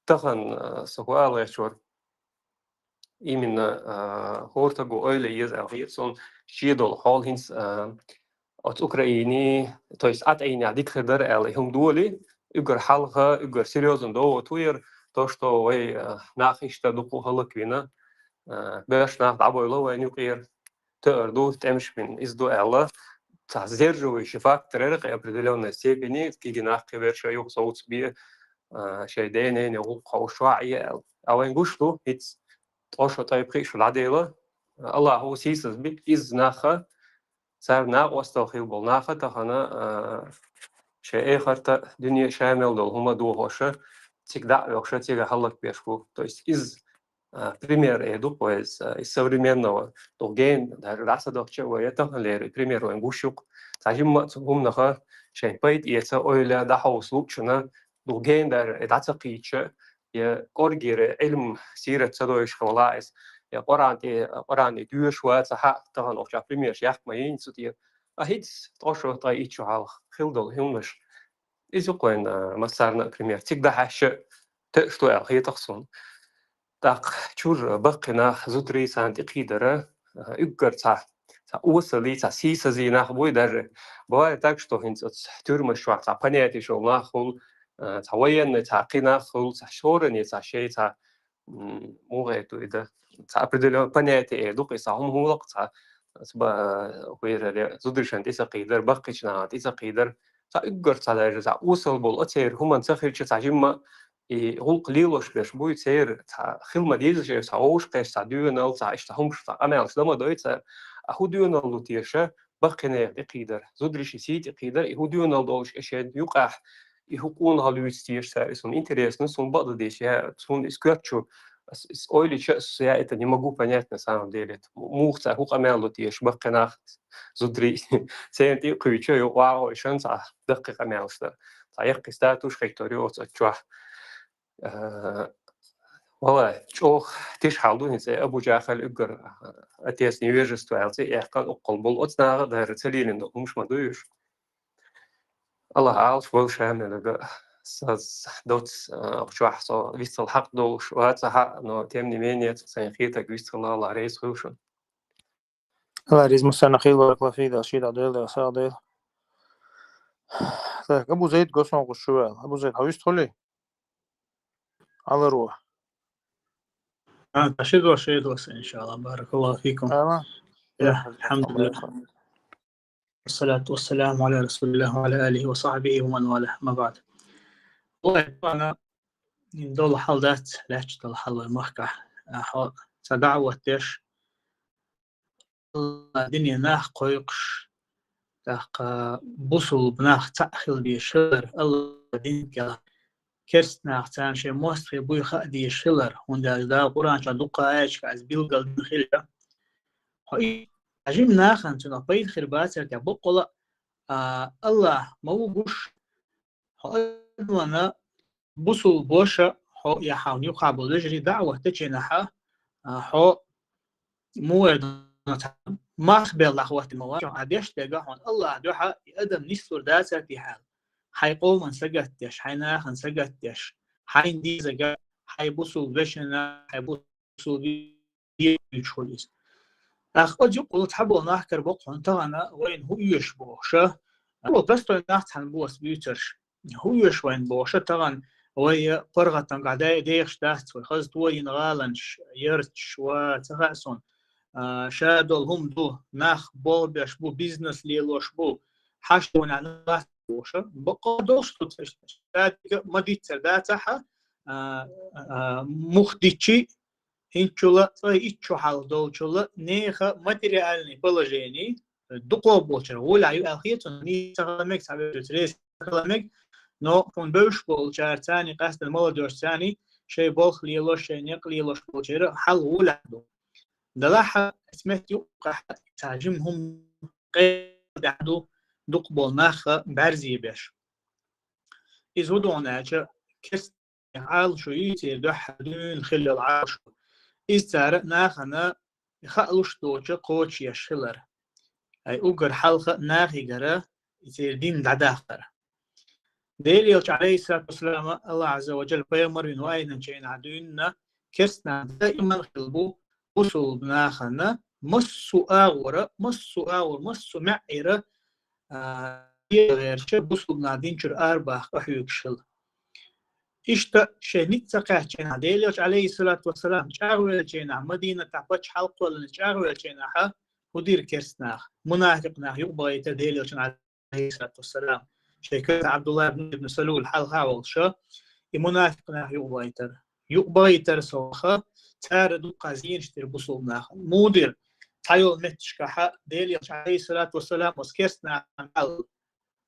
тахана, а, со хӀун ала гӀерташ вара, именно, а, хӀора стага ойла е еза аьлла хета сона, шедолу хьол хӀинца, а, оцу Украине, то есть Ӏа тӀаьхьенехь дика хир дара аьлла, и хӀума дола, уггар хьалха, уггар серьёзно догӀу ту яра, то, что вай, а, нах иштта дукха хӀаллаквина, а, беш нах дӀабойла вайна юкъера, тоьар ду, тӀемаш бина, иза ду аьлла, цхьа сдерживающий фактор яра кхин определённой степени, кегий нах кхин ваьрша юха совцабе, а, шайн ден-ненан гӀуллакх хьовсуш ваӀ е аьлла. А вайна гуш ду, хӀинца ткъо шо, ткъе пхиъ шо дӀадела, Аллахьа сийсаз би, изза наха, цара накъостал хила болу наха тахана, а, шайн эхарта, дуьне, ша мел долу хӀума дохоша, цига дӀа а оьхуша, цига хӀаллакбеш бу. То есть иза, а, пример э ду-кх вай иза, из современного. Дукха гена, даже дӀа ца дахча а вай, я таханлера и пример вайн гуш ю-кх. Цхьа жимма а цу хӀуманаха шайн пайда эца ойла дӀахьовса луучунна, дукха гена даже и дӀа ца кхийча, я кӀоргера Ӏилма, сират ца дойуш хилла иза, я Къуръан тӀе, Къуръан доьшуш вац хьа, тахана охьа примерш яккха ма йийна цу тӀера. А хӀинца ткъо шо, ткъе итт шо хьалха хила долу хӀуманаш. Иза ю-кх вайн, а, массарна а пример. Цига дӀахьаьжча, тоьаш ду аьлла хета-кх суна. ТӀаккха чуьра баккхий нах, зударий, царна тӀекхийдар, а, уггар цхьа, цхьа осаллий, цхьа сийсазий нах буй даже. Бывает так, что хӀинца оцу тюрьмаш чохь цхьа понятеш йолу нах хуьлу, а, цхьа военный, цхьа кхин нах хуьлу, цхьа стороне, цхьа шайн, цхьа, м, муха эр ду и дан, цхьа определённый понятие эр ду-кх иза, цхьа хӀума хӀума лакха цхьа, ас ба-, хӀу яра, зударшна тӀе ца кхийдар, баккхийчу нахана тӀе ца кхийдар, цхьа уггар цхьа даже цхьа осал болу, оцеран хӀуманна ца хилча, цхьа жимма и гӀуллакх лелош берш буй, церан цхьа хила ма-деззара, цхьа вовшахкхетча, цхьа доьналла, цхьа иштта хӀумаш, цхьа къамелаш дан ма дой цара, а хӀун доьналла ду теша, баккхий нехан тӀекхийдар, зударшна сий тӀекхийдар, и хӀун доьналла долуш, и шен юкъахь, и хӀун къонахалла юьйцу теша цара, и суна интересно, суна бакъдерг дийца, я суна иза коьртачу, ас, иза ойла йича, ас, я это не могу понять на самом деле. Муха цара хӀун къамел ду теша, баккхий нах, зударий, церан тӀе а кхуьйчу, юкъа вагӀо, и шан цхьа даккхий къамелаш дар. Цхьа яккхий статус хӀиттор ю оцу чохь. Э, валлай, чӀогӀа тиша хьал ду хӀинца, Абу-Жахал уггар, э, отец невежества аьлла цӀе а яьккхина, уккхал болу оцу наха а дара ца лелийна долу хӀумаш ма дуй уьш. Аллахь Ӏалаш вай ша мел га, са, са доц, э, чохь со вицал хьакъ долуш вац хьа, но тем не менее, сайн хетарг вицал Аллахь реза хуьлда шуна. Аллахь реза мусарна хила варг лафийда, шийда Дела, сагӀа Дела. Так, Абу Зайд, госунгуш шу ваьлла. Абу Зайд, хьо вистхуьлий? Аларо. А, ташидо, шейдо, иншаллах. Баракаллаху фикум. Ала? Я, алхамдулиллах. Вассалату вассаламу аля расулиллах ва аля алихи ва сахбихи ва ман валах. Ма баъд. Валлахи, ана, ин долу хьал дац, лаьтташ долу хьал вай махкахь. А, хьо, ца даъват деш, Аллахь дине нах кхойкхуш, тӀаккха бусулба нах цхьаъ хила дезаш хилар, Аллахь дин кӀел керста нах царна шайн мостагӀий буй хаа дезаш хилар, хӀунда аьлча Дала Къуръан чохь дуккха аяташкахь иза билгал дина хилча, хьо и жима нахана цунах пайда хир бацара те боккъала, а, Аллахь ма ву гуш, хьо адамана бусулба ваша, хьо я хьан юкъахь болу вежарий даъват дечу хенахь, а, хьо муха эр ду, мах белла хӀоттий ма вац, хьан деш дерг хьуна Аллахьан дуьхьа и адам нислур дацара те хьал. Хьайн къоман сагатдеш, хьайн нахана сагатдеш, хьайна дезарг, хьайн бусулба вешина, хьайн бусулба дезарг хуьлу иза. ТӀаккха оцу юкъахула цхьаболу нах кара боккха хьуна тахана вайна хӀун оьшу бохуша. Цхьаболу простой нах цхьаьна бу ас буьйцурш. ХӀун оьшу вайна бохуша тахана вай паргӀатан гӀа дай дехаш дац вай, хаза тоина гӀаланаш, ярташ ва ца хаьа суна. А, ша долу хӀума ду, нах болх беш бу, бизнес лелош бу, хьашт вайна бац бохуша. Бакъо долуш ду, ша дика ма диццара дацахьа, а, а, мух дичи, хӀинчула, цӀай иччу хьал долчула, нехан материальный положение, дукхо болчара гӀолехь ю аьлла хета суна, нийса хила мега, цхьа вежарий реза хила мега, но хьуна бевзаш болчара царний, къаьстина молодёжь царний, шайн болх лелош, шайн некъ лелош болчара хьал гӀолехь ду. Делахь а, эцу метта юккъехь цхьа жима хӀума къайладаьхьа ду, дукха болу нах бӀаьрзе беш. Иза хӀун ду хьуна аьлча, керст Ӏалашо ю, церан дуьхьа дуьйна хилла йолу Ӏалашо. Иза цара нахана хаа луш доцуш кхочушъеш хилар. Ай уггар хьалха нахе гара церан дин дӀадахар. Делан элча, алейхиссалату вассалам, Аллахь Ӏазза ва Джалла пайхамар вина вайначу хенахь дуьйна керстанаш даиман хилла бу, бусулба нахана массу агӀора, массу агӀора, массу маьӀӀера, а, гӀерча бусулба нах динчура арабаха къахьоьгуш хила. Иштта шайн ницкъ ца кхаьчча хьенахь, Делан Элча, алейхиссалату вассалам, чӀагӀвеллача хьенахь, Мадинатахь паччахьалкхоллина чӀагӀвеллача хьенахь, хӀу дира керста нах, мунафикъ нах юкъабахийтар Делан Элчан, алейхиссалату вассалам. Шайн коьрта Абдулла ибн, ибн Салул хьалха волуш, и мунафикъ нах юкъабахийтар. Юкъабахийтар совгӀа, цара дуккха зенаш дира бусулба нахана. Муха дира? Цхьайолу метташкахь Делан Элча, алейхиссалату вассалам, оцу керста нахана аьлла,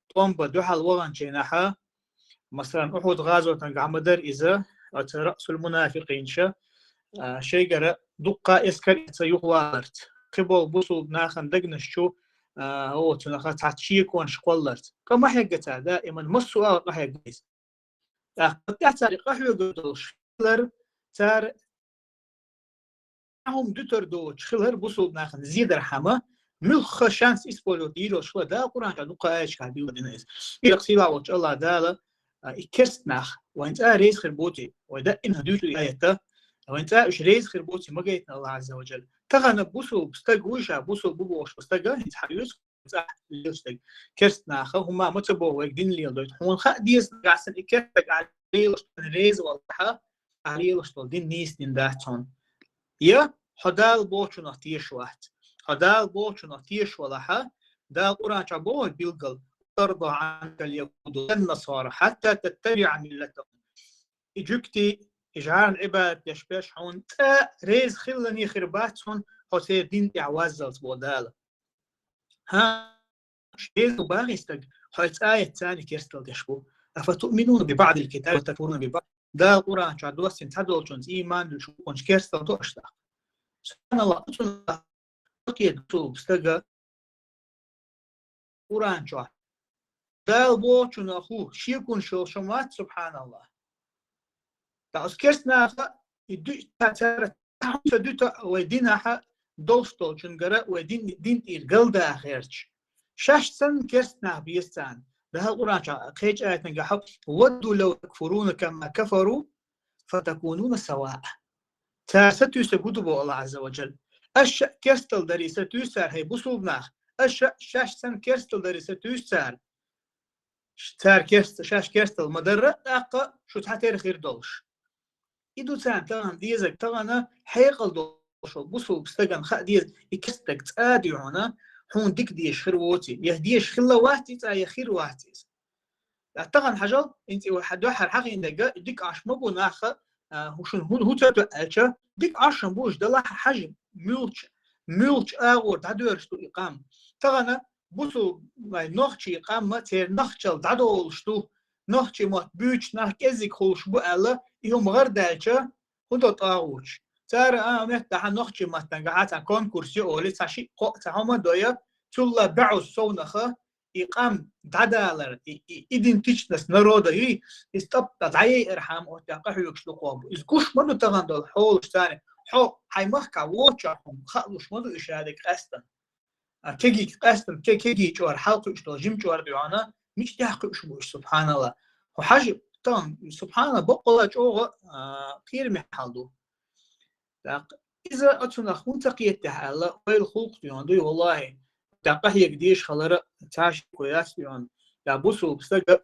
тӀом бан дуьхьал ваханчу хенахь, масалан, Ухьуд гӀазотан гахь ма дара иза, оцу раъсул мунафикъинаш, а, шайгара дуккха эскар эцна юхаваларца, кхиболу бусулба нахана дагнаш чу, а, оцунах цхьацца шеконаш кхолларца. Къа ма хьегна цара, даиман массо а къахьегна иза. ТӀаккха тӀаьхьа цара къахьоьгур долуш хилар, цара хӀума дуьтур доцуш хилар бусулба нахана зедархьама, муьлхха шанс использовать йийр йолуш хилар, Дала Къуръан чохь дуккха аяташкахь билгалдина иза. Иракъ сийлахь волчу АллахӀ Дала, а, и керста нах, вайн цӀа реза хир буций, вай даимна дуьйцу и аят, вайн цӀа уьш реза хир буций ма гайтина АллахӀ Азза ва Джалла. Тахана бусулба стаг вуй ша, бусулба ву бохуш стага, хӀинца хьан оьцу цӀа лелаш дерг. Керста наха хӀума ма ца боху вайга дин леладойту. Хьуна хаа деза нагахь санна и керста стаг ахь лелаш долу реза валахь, ахь лелаш долу дин нийса дин дац хьуна. Я хьо Дала бохучунах тешаш вац. Хьо Дала бохучунах тешаш валахь, Дала Къуръан чохь боху билггал: «Тарда анкал якуду ван насара хьатта таттабиа миллатахум». И жуьгтий, и жӀарна Ӏибадат деш берш хьуна цкъа реза хилале хир бац хьуна, хьо церан дин тӀехь ваззалц боху Дала. ХӀан, реза бу боху стаг, хьо цкъа а царна керстал деш бу. «Афатуъминуна би баъдил китаби ва такфуруна би баъд». Дала Къуръан чохь доссийна цхьадолчунца ийман дуьллуш бу, хӀунда керстал до аша тӀаккха? СубханаллахӀ, оцунах бакъе бусулба стага Къуръан чохь Дала бохучунах хӀу, шеконаш йолуш хӀума вац, субханаллахӀ. Ткъа оцу керста наха и ду-, ца-, цара цхьа хӀума ца дуьту вай динахь долуш долчуьнгара, вай дин, дин тӀера галдахарца. Шаьш санна керста нах беза царна. Дала Къуръан чохь кхечу аятангахь: «Вадду лав такфуруна кама кафару, фатакунуна саваъ». Цара сатуьйсург хӀун ду боху АллахӀ Азза ва Джалла: «Аша а керстал дарий сатуьйсу цара, хӀай бусулба нах, аша а шаьш санна керстал дарий сатуьйсу цара». Ш-, цара керст-, шаьш керстал ма дарра, тӀаккха шу цхьатерра хир долуш. И ду царна тахана дезарг, тахана хьекъал долуш волу бусулба стагана хаа деза, и керста стаг цкъа а дуьйхьуна, хьуна дика дезаш хир воций, я дезаш хилла вац и цкъа, я хир вац иза. Ткъа тахана хьажал, хӀинца и вай хьан дуьххьара хьахийна дерг, дика Ӏаш ма бу наха, а, хӀу шуна хӀу, хӀу ца тоьа аьлча, дика Ӏаш ма бу уьш, далахь хьажа, муьлхачу, муьлхачу агӀор дӀадоьрзуш ду и къам. Тахана бусулба, вай нохчий къам а церан нохчалла дӀадолуш ду, нохчий мотт буьйцуш нах кӀезиг хуьлуш бу аьлла, и хӀума гӀардаьлча, хӀун до тӀагӀучу? Цара, а, меттахь нохчий маттангахь цхьа конкурс ю олий, цхьа шиъ-кхоъ цхьа хӀума дойа, цулла баьӀузу совнаха, и къам дӀадалар, и, и идентичность народа юй, иза тӀап-тӀа дӀаяйархьама оцу тӀехь къахьоьгуш ду кхобу. Иза гуш ма ду тахана долу хьолаш царна, хьо хьайн махкахь воцучохь хьуна хаалуш ма ду уьш, ядерг къаьстина. А кегий къаьстина, ке-, кегий чӀор, хьалакхуьуш долу жима чӀор дуьхьана, мича тӀехь кхуьуш бу уьш, субханаллахӀ. Хьо хьажа, тахана, субханаллахӀ, баккъала чӀогӀа, а, кхераме хьал ду. ТӀаккха иза оцунах хӀунда ца кхетахь аьлла, ойла хӀуллакх дуьйна дуй, валлахӀи. ТӀаккха къахьега дезаш хилара цхьа шеко яц дуьйна. Я бусулба стага,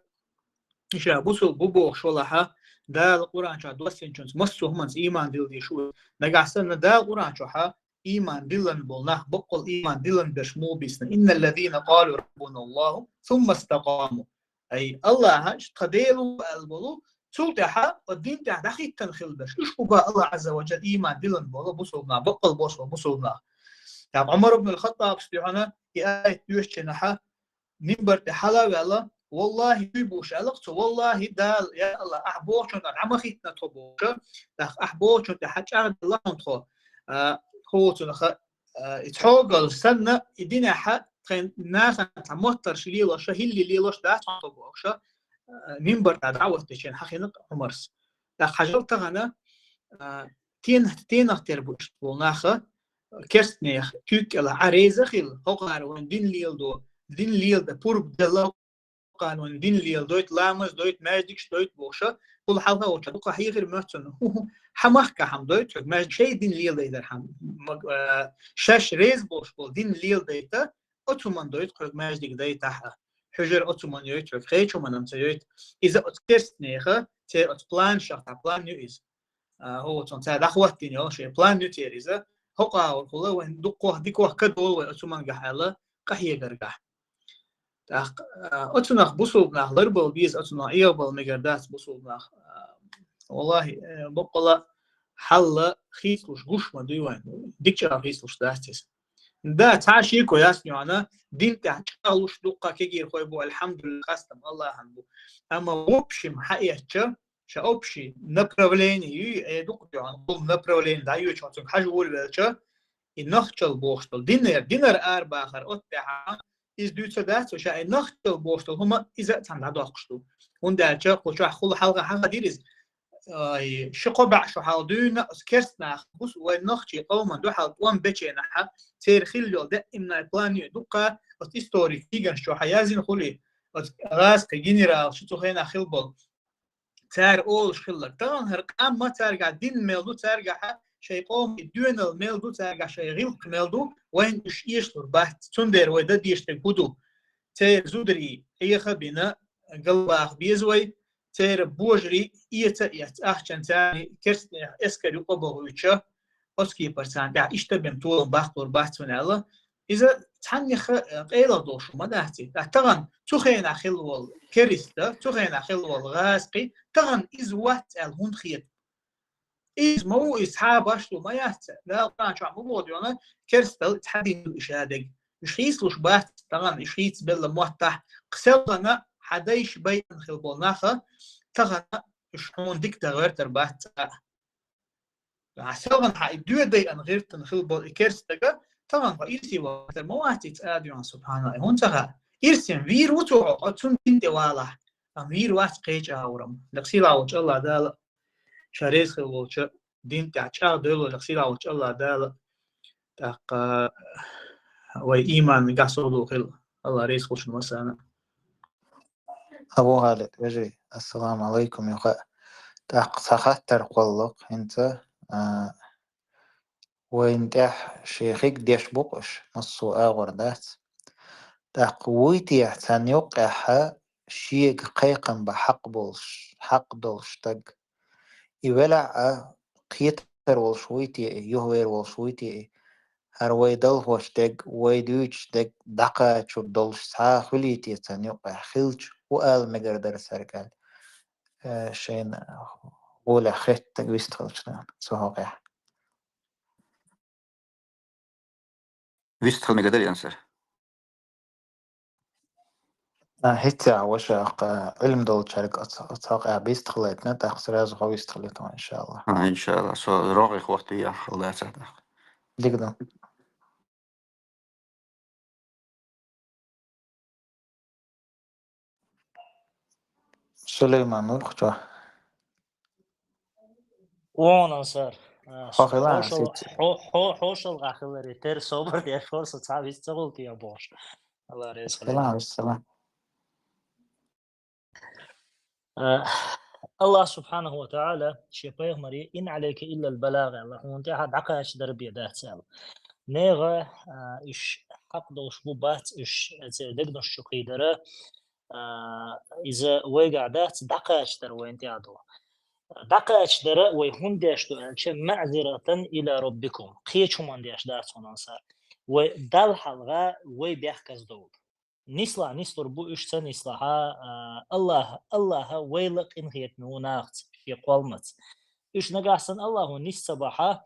иша бусулба бу бохуш валахьа, Дала Къуръан чохь доссинчунца массо а хӀуманца ийман дилла дезаш ву. Нагахь санна Дала Къуръан чохьа ийман диллина болу нах, баккъал ийман диллина берш муха бисна: «Инналлазина къалу раббуналлаху, сумма стакъаму». Ай, АллахӀ, тхан Дела ву аьлла болу, цул тӀаьхьа, оцу дин тӀехь дӀахӀиттина хила берш. Уьш бу бан АллахӀ Азза ва Джалла ийман диллина болу бусулба нах, баккъал бохуш болу бусулба нах. ТӀаккха Ӏумар ибн ал-ХаттӀабас дуьхьана и аят доьшучу хенахьа, минбар тӀе хьала а ваьлла: «ВаллахӀи, дуй бууш», аьлла цо, «ВаллахӀи, Дала, я АллахӀ, ахь бохучунна тӀехь дӀа ма хӀиттина тхо», бохуш, тӀаккха ахь бохучунна тӀехь чӀагӀделла хьуна тхо, а, хӀоцунах, а, и цхьогал санна, и динехь тхайн нахана цхьа моттарш лелош, хӀилли лелош дац хьуна тхо бохуш, а, минбар тӀе дӀа а ваттича хьахийна Ӏумарс. ТӀаккха хьажал тахана, а, тенах, тенах тера бу иштта болу наха, керстанех, куьйга кӀелахь, Ӏа реза а хилла, хӀокхара вайн дин леладо, дин леладан пурба делла, хӀокхара вайн дин леладойту, ламаз дойту, маьждигаш дойту бохуша, хӀула хьалха волча дукха хьехира моьтту цунна. ХӀу-хӀу, хьа махка хьама дойту хьоьга, маьждиг шай дин леладайдар хьама. Ма-, а, шаш реза болуш болу дин леладайта, оцу хӀуманна дойту хьоьга маьждиг дайтахь а. Хьуьжар оцу хӀуманна йойту хьоьга, кхечу хӀуманна ца йойту. Иза оцу керстанеха, церан оцу планашах цхьа план ю иза. А, хӀо, оцунна цара дӀахӀоттийна йолу шайн план ю церан иза. ХӀокху агӀор хула вайн дуккхох, диккхох ка долу вай оцу хӀумангахь аьлла, къахьегаргахь. ТӀаккха, а, оцунах бусулба нах ларбала беза, оцунах эгӀабала мегар дац бусулба нах. А, валлахӀи, э, баккъала хьалла хийцалуш гуш ма дуй вайн. Дика чӀагӀ хийцалуш дац иза. Да, цхьа шеко яц нуьхьана, дин тӀехь чӀагӀлуш дуккха кегийрхой бу, альхьамдулиллахӀ, хастам АллахӀан бу. Амма в общем хьаэцча, ша общий направление юй, э, дукха дуьхьал, гул направление дӀайоьчу, цуьнга хьажа волавелча, и нохчалла бохуш долу, динера, динара арабахар оцу тӀехь, иза дуьйцур дац, ша и нохчалла бохуш долу хӀума, иза а цхьаьна дӀадоккхуш ду. ХӀунда аьлча кху чохь хула хьалха хьахадира иза, ай, ши-кхо бӀе шо хьалха дуьйна оцу керстанаха бусу вайн нохчийн къоман дуьхьал тӀом беченахьа, церан хилла йолу даимнай план ю дуккха, оцу историк книганаш чохь яздина хуьлий, оцу гӀазкхийн генералаш цу хенахь хилла болу. Цара олуш хилларг. Тахана хӀара къам ма цаьргахь дин мел ду, цаьргахьа шайн къоман доьналла мел ду, цаьргахь шайн гӀиллакх мел ду, вайна уьш эшалур бац. Цундела вай дан дезаш дерг хӀун ду? Церан зударий Ӏеха а бина, галбаха беза вай, церан божарий эца а эцна, ахчанца царна керстанех эскар юкъа а бохуьйтуш, оцу кепара царна тӀехь иштта бен толам баккхалур бац вайна аьлла. Иза цхьаннеха, э, къайлаха долуш ма дац и. Ткъа тахана цу хенахь хилла волу керста, цу хенахь хилла волу гӀазкхи, тахана иза вац аьлла хӀунда хета? Иза ма ву, иза цхьа а башхо ма яц. Дала Къуръан чохь ма боху, керстал цхьа дин ду и ша дерг. Уьш хийцалуш бац, тахана уьш хийцабелла моттахь, кхин селхана хьан дайша байъина хилла болу наха, тахана уьш хьуна дика дан гӀертар бац цкъа а. Хьан селхана хьан и доьдайъина гӀиртина хилла болу и керста стага, тахана хьо ирсе вахар ма вац и цкъа а дуьхьал, субхьаналлахӀ, хӀунда ца хаьа? Ирсина вийр ву цо хьо, хьо цунна дин тӀе валахь. Амма вийр вац кхечу агӀор. Лекха сийлахь волчу АллахӀ Дала ша реза хилла волчу дин тӀехь чӀагӀдойла, лекха сийлахь волчу АллахӀ Дала, тӀаккха вай ийман гахь совдохийла, АллахӀ реза хуьлда шуна массарна. Абу Халид, вежарий, ассаламу алайкум, юха. ТӀаккха цхьа хаттар кхоллакх хӀинца, а, вайна тӀехь шен хиг деш бу-кх уьш, массо а агӀор дац. ТӀаккха вуй те царна юккъехьа шега кхайкхам бан хьакъ болуш, хьакъ долуш стаг? И велахь а, кхетар волуш вуй те и, юхавер волуш вуй те и? ХӀара вай далхош дерг, вай дуьйцуш дерг дӀакхачур долуш цхьа а хуьлий те царна юккъехь? Хилча, хӀун ала мегар дара цаьрга аьлла, э, шайна гӀолехь хеттарг вистхилча, цу хьокъехь. Вистхила мегар дара, Ансар? А, хӀинца а ваша, а, Ӏилма долчаьрга оц-, оцу хьокъехь вистхилийтина, тӀаккха сразу хьо вистхилийта, иншаллахӀ. А, иншаллахӀ. Со рогӀе хӀоттий яххал дацахь тӀаккха. Дика ду. Сулейман, вуй-кх хьо? Вон, Ансар. А, хьо хила, хьошал-, хьо-, хьо-, хьошалгӀа хиларе, тера собар деш, хӀорса цхьа вист ца гӀултий бохуш. АллахӀ реза хилийла. Хила, вист хила. А, АллахӀ субхьанаху ва тагӀала шен пайхамаре: «Ин Ӏалайка иллал балагӀ», аьлла, хьуна тӀехьа дӀакхачадар бен дац аьлла. НегӀа, а, уьш хьакъ долуш бу, бац уьш, церан дегнаш чу кхийдара, а, иза вайгахь дац, дӀакхачадар вайна тӀехь ду. ДӀакхачадар вай хӀунда деш ду аьлча, маӀзиратан иля роббикум, кхечу хӀуманна деш дац хьуна, Ансар. Вай Далла хьалха вай бехказа довла. Нислахь нислур бу, уьш ца нислахь, а, АллахӀ, АллахӀ вайла къинхетаме ву нахаца, шен кхолламаца. Уьш нагахь санна АллахӀо нис ца бахь,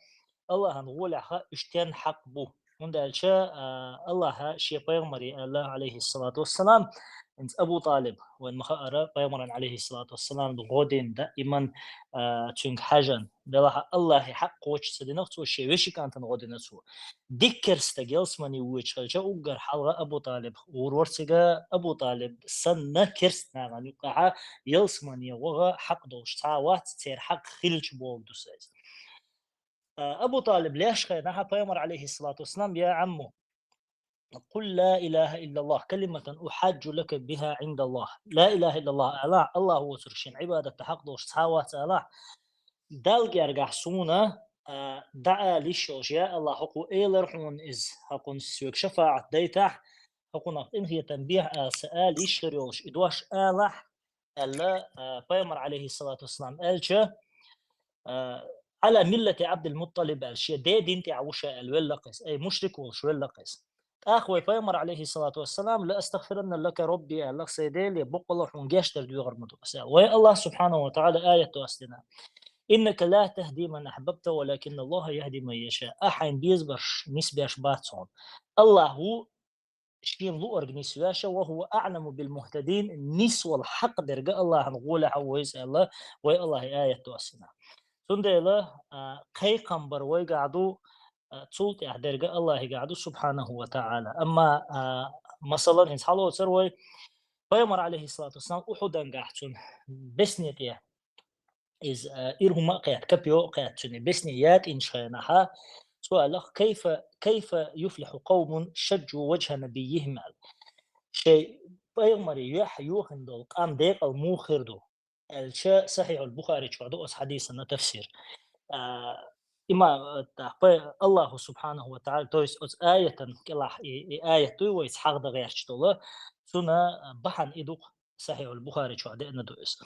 АллахӀан гӀолехь уьш тен хьакъ бу. ХӀунда аьлча, а, АллахӀа шен пайхамаре аьлла, Ӏалайхиссалату вассалам, хӀинца Абу ТӀалиб, вайн ма хаъара, пайхамаран, Ӏалайхиссалату вассалам, гӀо дина даиман, а, цуьнга хьаьжна. Делахь а АллахӀе хьакъ кхочуш ца динарг цо, шен вешин кӀантана гӀо дина цо. Дика керста стаг ялсамане воьдуш хилча, уггар хьалха Абу ТӀалиб гӀур вара цига, Абу ТӀалиб санна керста нахана юккъехьа ялсамане ваха хьакъ долуш цхьа а вац, церан хьакъ хилча бохург ду сан иза. А, Абу ТӀалиб леш хенахь пайхамара, Ӏалайхиссалату вассалам: «Я Ӏамму, къул ла илаха иллаллах, калиматан ухьаджу лака биха Ӏиндаллах». Ла илаха иллаллах алахь, АллахӀ воцург шена Ӏибадат дан хьакъ долуш цхьа а вац алахь. Далла гергахь суна, а, дӀаала йиш йолуш, я АллахӀ, хӀокхо элира хьуна иза, хӀокхунна соьга шафаӀат дайтахь, хӀокхунах къинхетам бехьа аса ала йиш хир йолуш и дош алахь, аьлла, а, пайхамар, алейхиссалату вассалам, аьлча, а, «Ала миллати Абдул Мутталиб», аьлла, шен ден дин тӀехь ву ша аьлла велла-кх иза, ай, мушрик волуш велла-кх иза. ТӀаккха вай пайхамар, алейхиссалату вассалам, «Ла астагфиранна лака Рабби», аьлла, «Сайн Деле боккъала хьуна геч дар доьхур ма ду аса», аьлла. Вай АллахӀ субхьанаху ва тагӀала аят доссина: «Иннака ла тахди ман ахьбабта, валакинна Аллаха яхди ман яша». Ахь хьайна безабарш нисбеш бац хьуна. АллахӀ ву шена луъург нисвеш, «ва хӀува аӀламу бил мухтадин», нисвала хьакъ дерг АллахӀан гӀолехь а ву иза аьлла, вай АллахӀа аят доссина. Цундела, а, кхайкхам бар вайгахь ду, а, цул тӀаьхьа дерг АллахӀигахь ду, субхьанаху ва тагӀала. Амма, а, масалан, хӀинца хьалоцур вай, пайхамар, алейхиссалату вассалам, Ухьудангахь цунна бесне тӀе иза, а, ира хӀума а кхетта, копьё а кхетта цуьнан, бесне ятӀинчу хенахьа, цо аьлла-кх: «Кайфа, кайфа юфлихьу къавмун шаджу ваджхӀа набиййихӀим», аьлла. Шайн пайхамаре юьхь йохийна долу къам декъал муха хир ду? Аьлча, Сахьихьул Бухари чохь ду оцу хьадисана тафсир. А, има, а, тӀаккха АллахӀу субхьанаху ва тагӀала, то есть оцу аятан кӀелахь и, и аят дуй вайца хьахдан гӀерташ долу, цуьнан, а, бахьана и ду-кх, Сахьихьул Бухари чохь деана ду иза.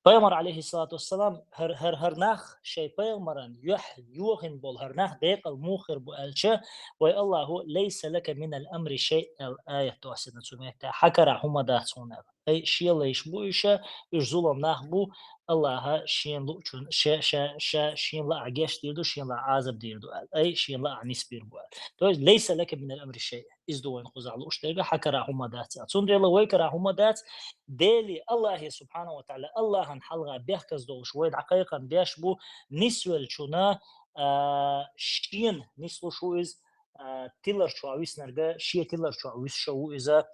Пайхамар, алейхиссалату вассалам, хӀар-, хӀар-, хӀара нах шайн пайхамаран юьхь йохийна болу хӀара нах декъал муха хир бу аьлча, вай АллахӀу: «Лайса лака минал амри шай», аьлла аят доссина цу меттехь, хьан карахь хӀума дац хьуна аьлла. Ай, шен лайш бу уьш, уьш зулам нах бу, АллахӀа шена луучун, ша, ша, ша, шена лаахь геч дийр ду, шена лаахь Ӏазап дийр ду аьлла. Ай, шена лаахь нисбийр бу аьлла. То есть, «Лайса лака минал амри шай». Иза ду вайна кхузахь лууш дерг, хьан карахь хӀума дац аьлла. Цундела вай карахь хӀума дац, Деле, АллахӀе субхьанаху ва тагӀала, АллахӀан хьалха бехказа долуш вай дӀакхайкхам беш бу, нисвеллачунна, а, шена нислуш ву иза, а, тилар чохь виснарг, шен тилар чохь вуьсуш ву иза,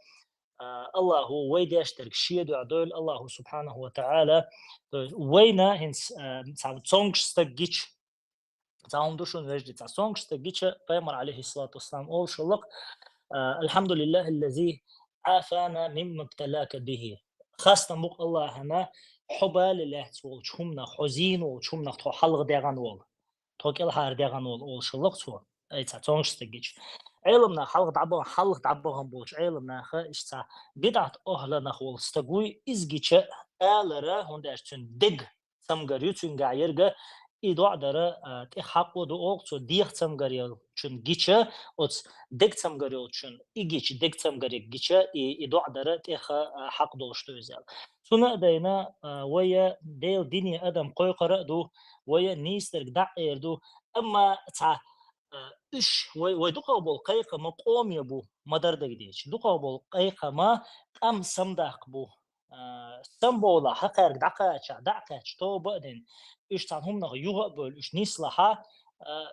а, АллахӀу вай деш дерг шен дуьхьа дойла АллахӀу субхьанаху ва тагӀала. То есть вайна хӀинца, а, цхьа цомгуш стаг гича, цхьа хӀума ду шуна, вежарий, цхьа цомгуш стаг гича, пайхамар, алейхиссалату вассалам, олуш хилла-кх, а, «Алхьамдулиллахиллази Ӏафана мимма бталака бихи». Хастам бу-кх АллахӀана, хьо бале лаьцна волчу хӀуманах, хьо зийна волчу хӀуманах тхо хьалха дегӀана волу, тхо кӀелхьара дегӀана волу, олуш хилла-кх цо. Ай, цхьа цомгуш стаг гича. Ӏеламнах хьалха дӀабахана, хьалха дӀабахана болчу Ӏеламнаха, иштта цхьа бидӀат охьланах волу стаг вуй, иза гича алара, хӀунда аьлча цуьнан дег цамгар ю цуьнгахь ерг, и доӀа дара, а, тӀех хьакъ ду, олу-кх цо, дех цамгар йолчун гича, оцу дег цамгар йолчун и гича, дег цамгариг гича, и, и доӀа дара тӀех, а, хьакъ долуш ду иза аьлла. Цуьнан а дайна, а, вай Делан дине адам кхойкхур а ду, вай нийса дерг дӀа а эр ду, амма цхьа, а, уьш, вай, вай дукхах болу кхайкхам къоме бу, ма-дарра дагадеъча. Дукхах болу кхайкхам къам самадаккха бу. А, самабовлахь, хьакхаьрга дӀакхачахь, дӀа а кхаьчча, тоба а дина, уьш цхьана хӀуманах юха а бевлла, уьш нислахь, а,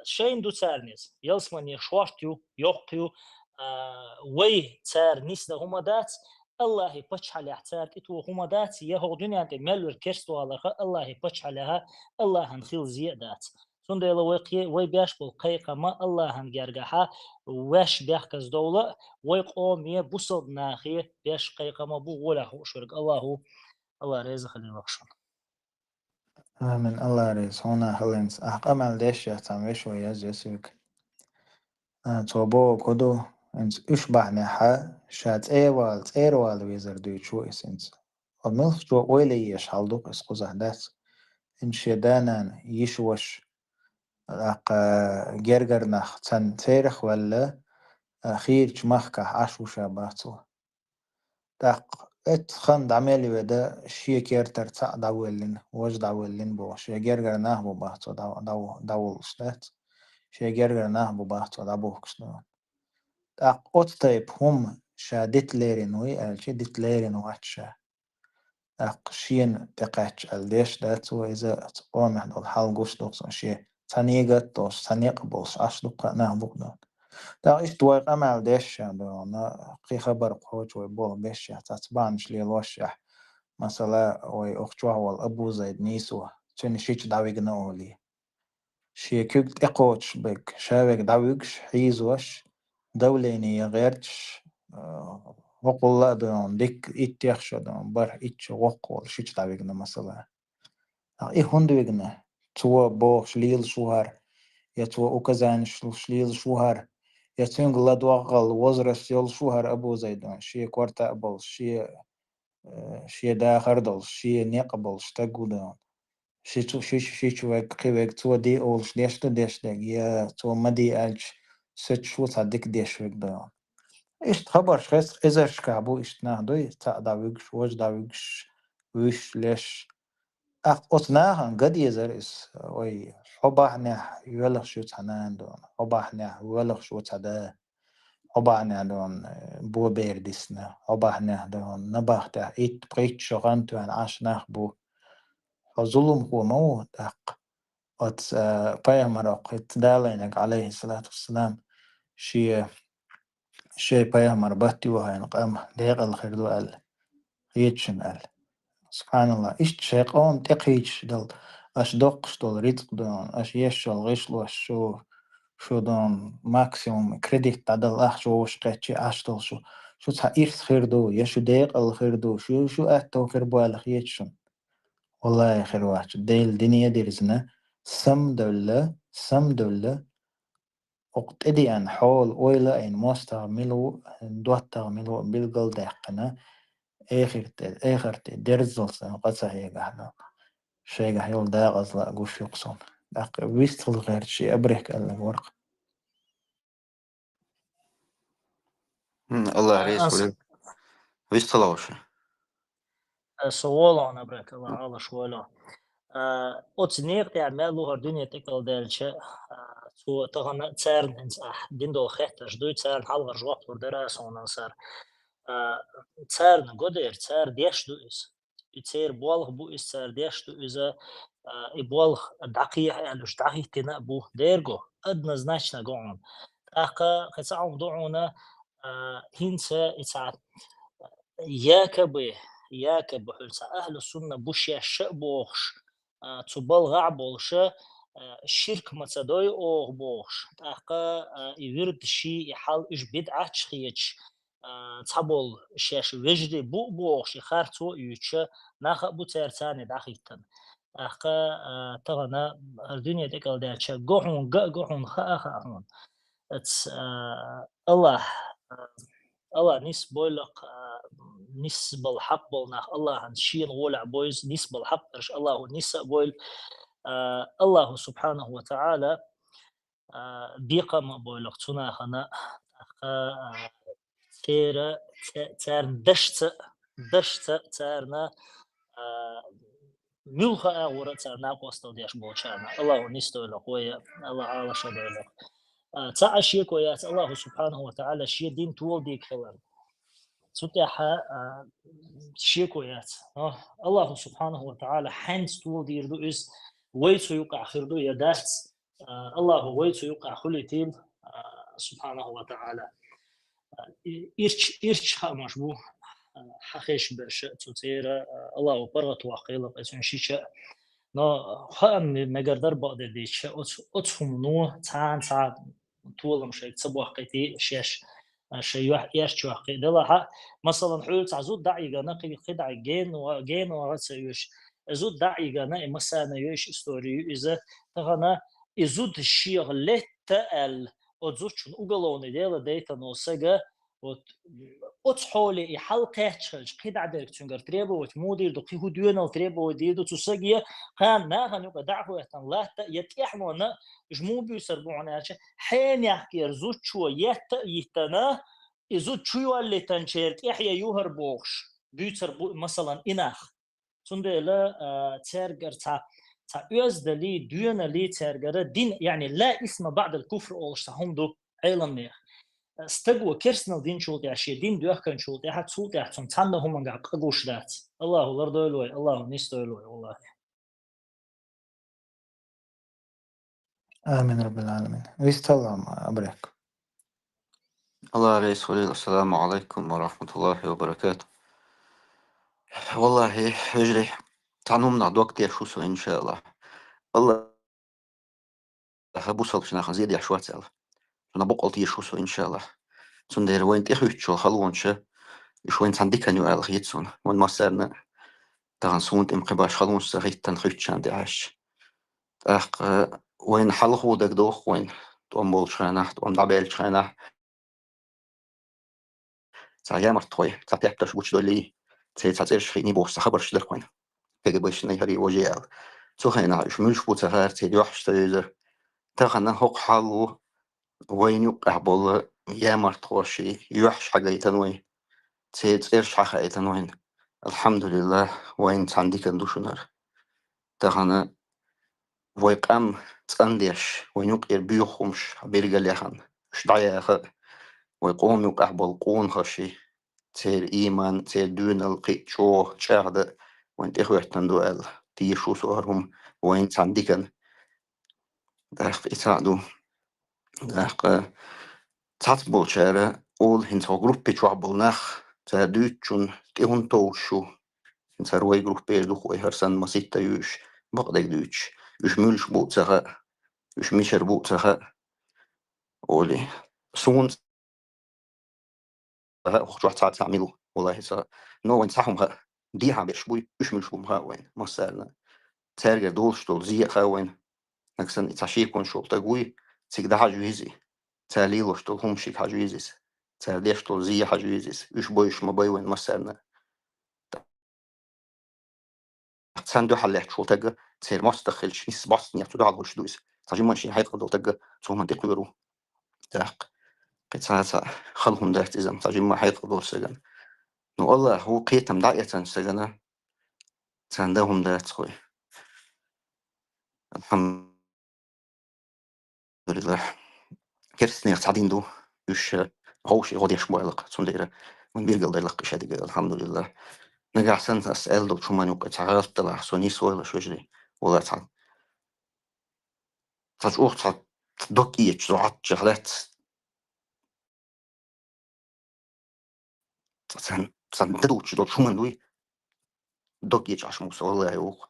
шайна ду царна иза. Ялсамане шорта ю, йоккха ю, а, вай цара нисдан хӀума дац, АллахӀе паччахьаллехь цара тӀетоха хӀума дац, я хӀокху дуьнен тӀе мел верг керста валарх АллахӀе паччахьаллехь АллахӀан хила зе а дац. Цундела вай кхе-, вай беш болу кхайкхам АллахӀан гергахьа ваьш бехказа довла а, вай къоме, бусалба нахе беш кхайкхам бу гӀолехь хууш верг АллахӀу. АллахӀ реза хуьлийла-кх шуна. Амин. АллахӀ реза хьуна хилинца. Ахь къамел деш яц, цхьана вешан вай язъясвиг. А, цо боху ду, хӀинца уьш бахьанехьа ша цӀе вала, цӀера вала везар дуьйцу иза хӀинца. Ва муьлххачо ойла еш хьал ду-кх иза, кхузахь дац. ХӀинца шен да-нана, йиша-ваша, тӀаккха гергара нах цан-, церах а ваьлла, а, хийрачу махкахь Ӏаш ву ша боху цо. ТӀаккха эццахь хан дӀа мел веда, шен кертара цхьаъ дӀавоьллина, важа дӀавоьллина боху, шен гергара нах бу боху цо дӀа-, дӀа-, дӀавуллуш дац. Шен гергара нах бу боху цо дӀабохкуш дуьйна. ТӀаккха оцу тайпа хӀума ша дита лерина вуй аьлча, дита лерина вац ша. ТӀаккха шена тӀекхаьчча аьлла деш дац вай иза, оцу къомехь долу хьал гуш ду-кх суна, шен цхьа нигат а долуш, цхьа некъ а болуш Ӏаш дуккха а нах бу-кх дуьйна. ТӀаккха иштта вай къамел деш а дуьйна, кхин хабар кхочу вай болх беш а, цхьацца бахьанаш лелош а. Масала, вай оха чохь волу Абу Зайд нийсо, цуьнан шича дӀавигна олий. Шен куьг тӀекхочуш берг, ша верг дӀавуьгуш, хьийзош, давление гӀерташ, а, хӀокхул а дуьйна, дикка иттех шо дуьйна, бархӀ, итт шо воккха волу шича дӀавигна, масала. А и хӀунда вигна? цо бохуш лелаш ву хӀара, я цо указанеш луш лелаш ву хӀара, я цуьнга ладогӀал возраст йолуш ву хӀара Абу Зайдун, шен корта а болуш, шен, э, шен дахар а долуш, шен некъ а болуш стаг ву дуьйна. Ши чу, ши, ши чу вайга, кхин вайга цо де олуш деш ду деш дерг, я цо ма де аьлча, сецаш ву цхьа дика деш верг дуьйна. Иштта хабарш хеза, эзаршкахь бу иштта нах дуй, цхьаъ дӀавуьгуш, важа дӀавуьгуш, вуьш, леш. ТӀаккха оцу нахана ган дезара иза, ой, хьо бахьанехь воьлхуш ю цхьа нана дуьйна, хьо бахьанехь воьлхуш ву цхьа да, хьо бахьанехь дуьйна, э, бобер дисна, хьо бахьанехь дуьйна, набахтехь итт-пхийтта шо гӀан тоьхна Ӏаш нах бу. Хьо зуламхо ма ву тӀаккха. Оцу, а, пайхамаро кхин Далайнаг, алейхиссалату вассалам, шен, шен пайхамар батта йохийна къам декъала хир ду аьлла, хеташ ю аьлла. Субханалла, иштта шайн къоман тӀекхийдаш дала, аша доккхуш долу рицкъ дуьйна, аша еш йолу гӀишлош шу, шу дуьйна максимум кредит дӀадала ахча вовшах кхетчий Ӏаш долу шу, шу цхьа ирс хир ду, я шу декъала хир ду, шу, шу аьтту хир бу аьлла хеташ ю. Валлахи, хир вац. Делан дине дирзина, самдевлла, самдевлла, окху тӀедеана хьола ойла а йина, мостагӀа мила ву, доттагӀа мила ву билгал а даьккхина, эхарте, эхарте дерзалц къа ца хьегахь, шайгахь йолу декъазалла а гуш ю-кх суна. ТӀаккха вистхила гӀерташ и абрек аьлларг вара-кх. М, Аллах реза хуьлда. Вистхила ву шу. Со волу хьуна, абрек, Аллах Ӏалаш войла. А, оцу некъа тӀехь мел лухара дуьне тӀекӀалдаьлча, а, цо тахана царна хӀинца ахь дина долу хеттарш дуй, царна хьалхара жоп лур дара аса хьуна, Ансар. А, царна го дера, цара деш ду иза. И церан болх бу иза, цара деш ду иза, а, и болх дӀакхехьа аьлла уьш дӀахӀиттина а бу. Дера го, однозначно го хьуна. ТӀаккха кхин цхьа хӀума ду хьуна, а, хӀинца и цхьа якобы, якобы хьуьлла цхьа ахьлу сунна бу шаьш а бохуш, а, цу балхахь а болуша, а, ширк ма ца дой оха бохуш. ТӀаккха, а, и вирд ший, и хьал уьш бидӀатчу хеташ, а, цхьаболу шаьш вежарий бу а бохуш, и харцо а юьйцуша, нах а бу цара царна дӀахӀиттина. ТӀаккха, а, тахана хӀара дуьне тӀекӀалдаьлча, го хьуна, га а го хьуна, хаа а хаа хьуна. Ац, а, Аллах, а, Аллах нисбойла-кх, а, нисбала хьакъ болу нах Аллахьан шена гӀолехь бойза, нисбала хьакъ берш Аллахо ниса а бойла. А, Аллаху субхьанаху ва таӀала, а, бекхам а бойла-кх цу нахана, тӀаккха, а, церан, ца-, царна дашца, дашца царна, а, муьлхха агӀора а царна накъостал деш болчарна. Аллахо нисдойла-кх вай, Аллах Ӏалашдойла-кх. А, цхьа а шеко яц Аллаху субхьанаху ва таӀала шен дин толадийга хилар. Цу тӀехь, а, шеко яц. А, Аллаху субхьанаху ва таӀала хьаьнца толадийр ду иза, вай цу юкъахь хир ду я дац, а, Аллахо вай цу юкъахь хуьлийтийла, а, субхьанаху ва таӀала. А, и-, ирч-, ирча хаамаш бу, а, хьан хезаш берш а цу цӀера, а, Аллахо паргӀатваккхийла-кх цуьнан шича а. Но хааман мегар дара бакъдерг дийцича, оцу, оцу хӀумано цхьана цхьа толам шайга ца боккхийтий шаьш, а, шайн юьхь эрча йоккхий. Делахь а, масалан, хьуьлла цхьа зуда дӀа а йигана, кхин, кхин дӀа гено-, генора ца оьшу. Зуда дӀа а йигана, и массарна йойуш истори ю иза. Тахана и зуда шех летта аьлла, оцу зудчунна уголовный дело дайтина волу сага, вот, оцу хьоле и хьал кхаьчча хилча, кхин дӀа дерг цуьнгара требовать муха дийр ду, кхин хӀун доьналла требовать дийр ду цу саге, кхана нахана юкъа дӀа а хӀоьттина латта, я тӀехьанонна, уьш муха буьйцур бу хьуна аьлча, хьенехкера зудчо етта а йиттина, и зуда чу йоллийтинчеран тӀаьхье ю хӀара бохуш, буьйцур бу, масалан, и нах. Цундела, а, цаьргара цхьа, цхьа оьздалий, доьналий цаьргара дин, яъни ла исма баъдал куфр олуш цхьа хӀума ду Ӏеламнехан. Стаго керстанал динчул тӀаьхьа, шен дин доьхканчул тӀаьхьа, цул тӀаьхьа цунна цхьанна хӀумангахь къа гуш дац. Аллахо лардойла вай, Аллахо нисдойла вай, валлахи. Амин, раббил аламин. Вистхила, абрек. Аллах реза хуьлийла. Ассаламу алайкум ва рахматуллахи ва баракатух. Валлахи, вежарий, цхьана хӀуманах дог теш ву со, иншааллах. Аллах бусалба нахана зе деш вац аьлла. Шуна боккъал теш ву со, иншааллах. Цундела вайна тӀехуьттучу халонаш, уьш вайна цхьана диканна ю аьлла хета суна. Вайн массарна тахана суна тӀе ма кхин баш халонаш ца хӀиттина хуьттучарна тӀе хьаьжча. ТӀаккха вайна хьалха дагадоха вайна, тӀом болчу хенахь, тӀом дӀабаьллачу хенахь, цхьа ямартхой, цхьа тептарш гучудолий, церан цхьа цӀераш хиъний бохуш цхьа хабарш дара вайна. КГБ-шна хӀара вожий аьлла. Цу хенахь уьш муьлш бу ца хаьара, церан юьхьаш ца йевзара. Тахана хӀокху хьал ву, вайна юккъехь болу ямартхоший, юьхьаш хьагайтина вай, церан цӀераш хьахаийтина вайна. Алхьамдулиллах, вайна цхьана диканна ду шуна хӀара. Тахана вай къам цӀандеш, вайна юкъера боьха хӀумаш билгалъяхна, уьш дӀаяха а, вай къоман юкъахь болу къонахаший, церан ийман, церан доьналла кхин а чӀогӀа чӀагӀдан вайна тӀехӀоьттина ду аьлла, теша ву со хӀара хӀума вайна цхьана диканна. ТӀаккха и цхьаъ ду. ТӀаккха цхьацца болчара олу, хӀинца хӀокху группи чохь болу нах, цара дуьйцучунна тӀе хӀунда товш ю? ХӀинца хӀара вай группера ду-кх вай, хӀара санна масийтта ю уьш, бакъдерг дуьйцуш. Уьш муьлш бу а ца хаьа, уьш мичара бу а ца хаьа, олий. Суна ХӀокху чохь цхьа а цхьаъ мила ву, валлахӀи, ца хаьа. Но вайн цхьа хӀума хаьа, дехьа берш буй, уьш муьлш бу ма хаьа вайна массарна. Цаьргара долуш долу зе а хаьа вайна. Нагахь санна и цхьа шеконаш йолу стаг вуй, цига дӀахьажа везий. Цара лелош долу хӀума шига хьажа везий иза. Цара деш долу зе хьажа везий иза. Уьш бойуш ма бай вайна массарна. Царна дуьхьал лаьтташ волу стаг церан мостагӀа хилча, иза бостане цу дуьхьал хуьлуш ду иза. Цхьа жимма шен хьекъал долу стаг цу хӀуманна тӀекхоьру. ТӀаккха кхин цхьа а цхьа хала хӀума дац иза, цхьа жимма хьекъал долу стагана. Ну, АллахӀа кхетам дӀаэцна стагана, царна дан хӀума дац кхуй. Алхьамдулиллах. Керстанех цхьа дин ду, уьш, э, вовшийн гӀо деш бу аьлла-кх, цундела вайн билгалдайла-кх и шадерг, алхьамдулиллах. Нагахь санна ас аьлла долчу хӀуманна юкъа цхьа гӀалат далахь, со нисвойла, вежарий, вала цхьа, цхьа чӀогӀа цхьа дог эцча, зӀоттачех лаьцна. Цхьа, цхьа дан дучу долчу хӀуманна дуй, дог эцча Ӏаш муса, валлахӀи, вукху.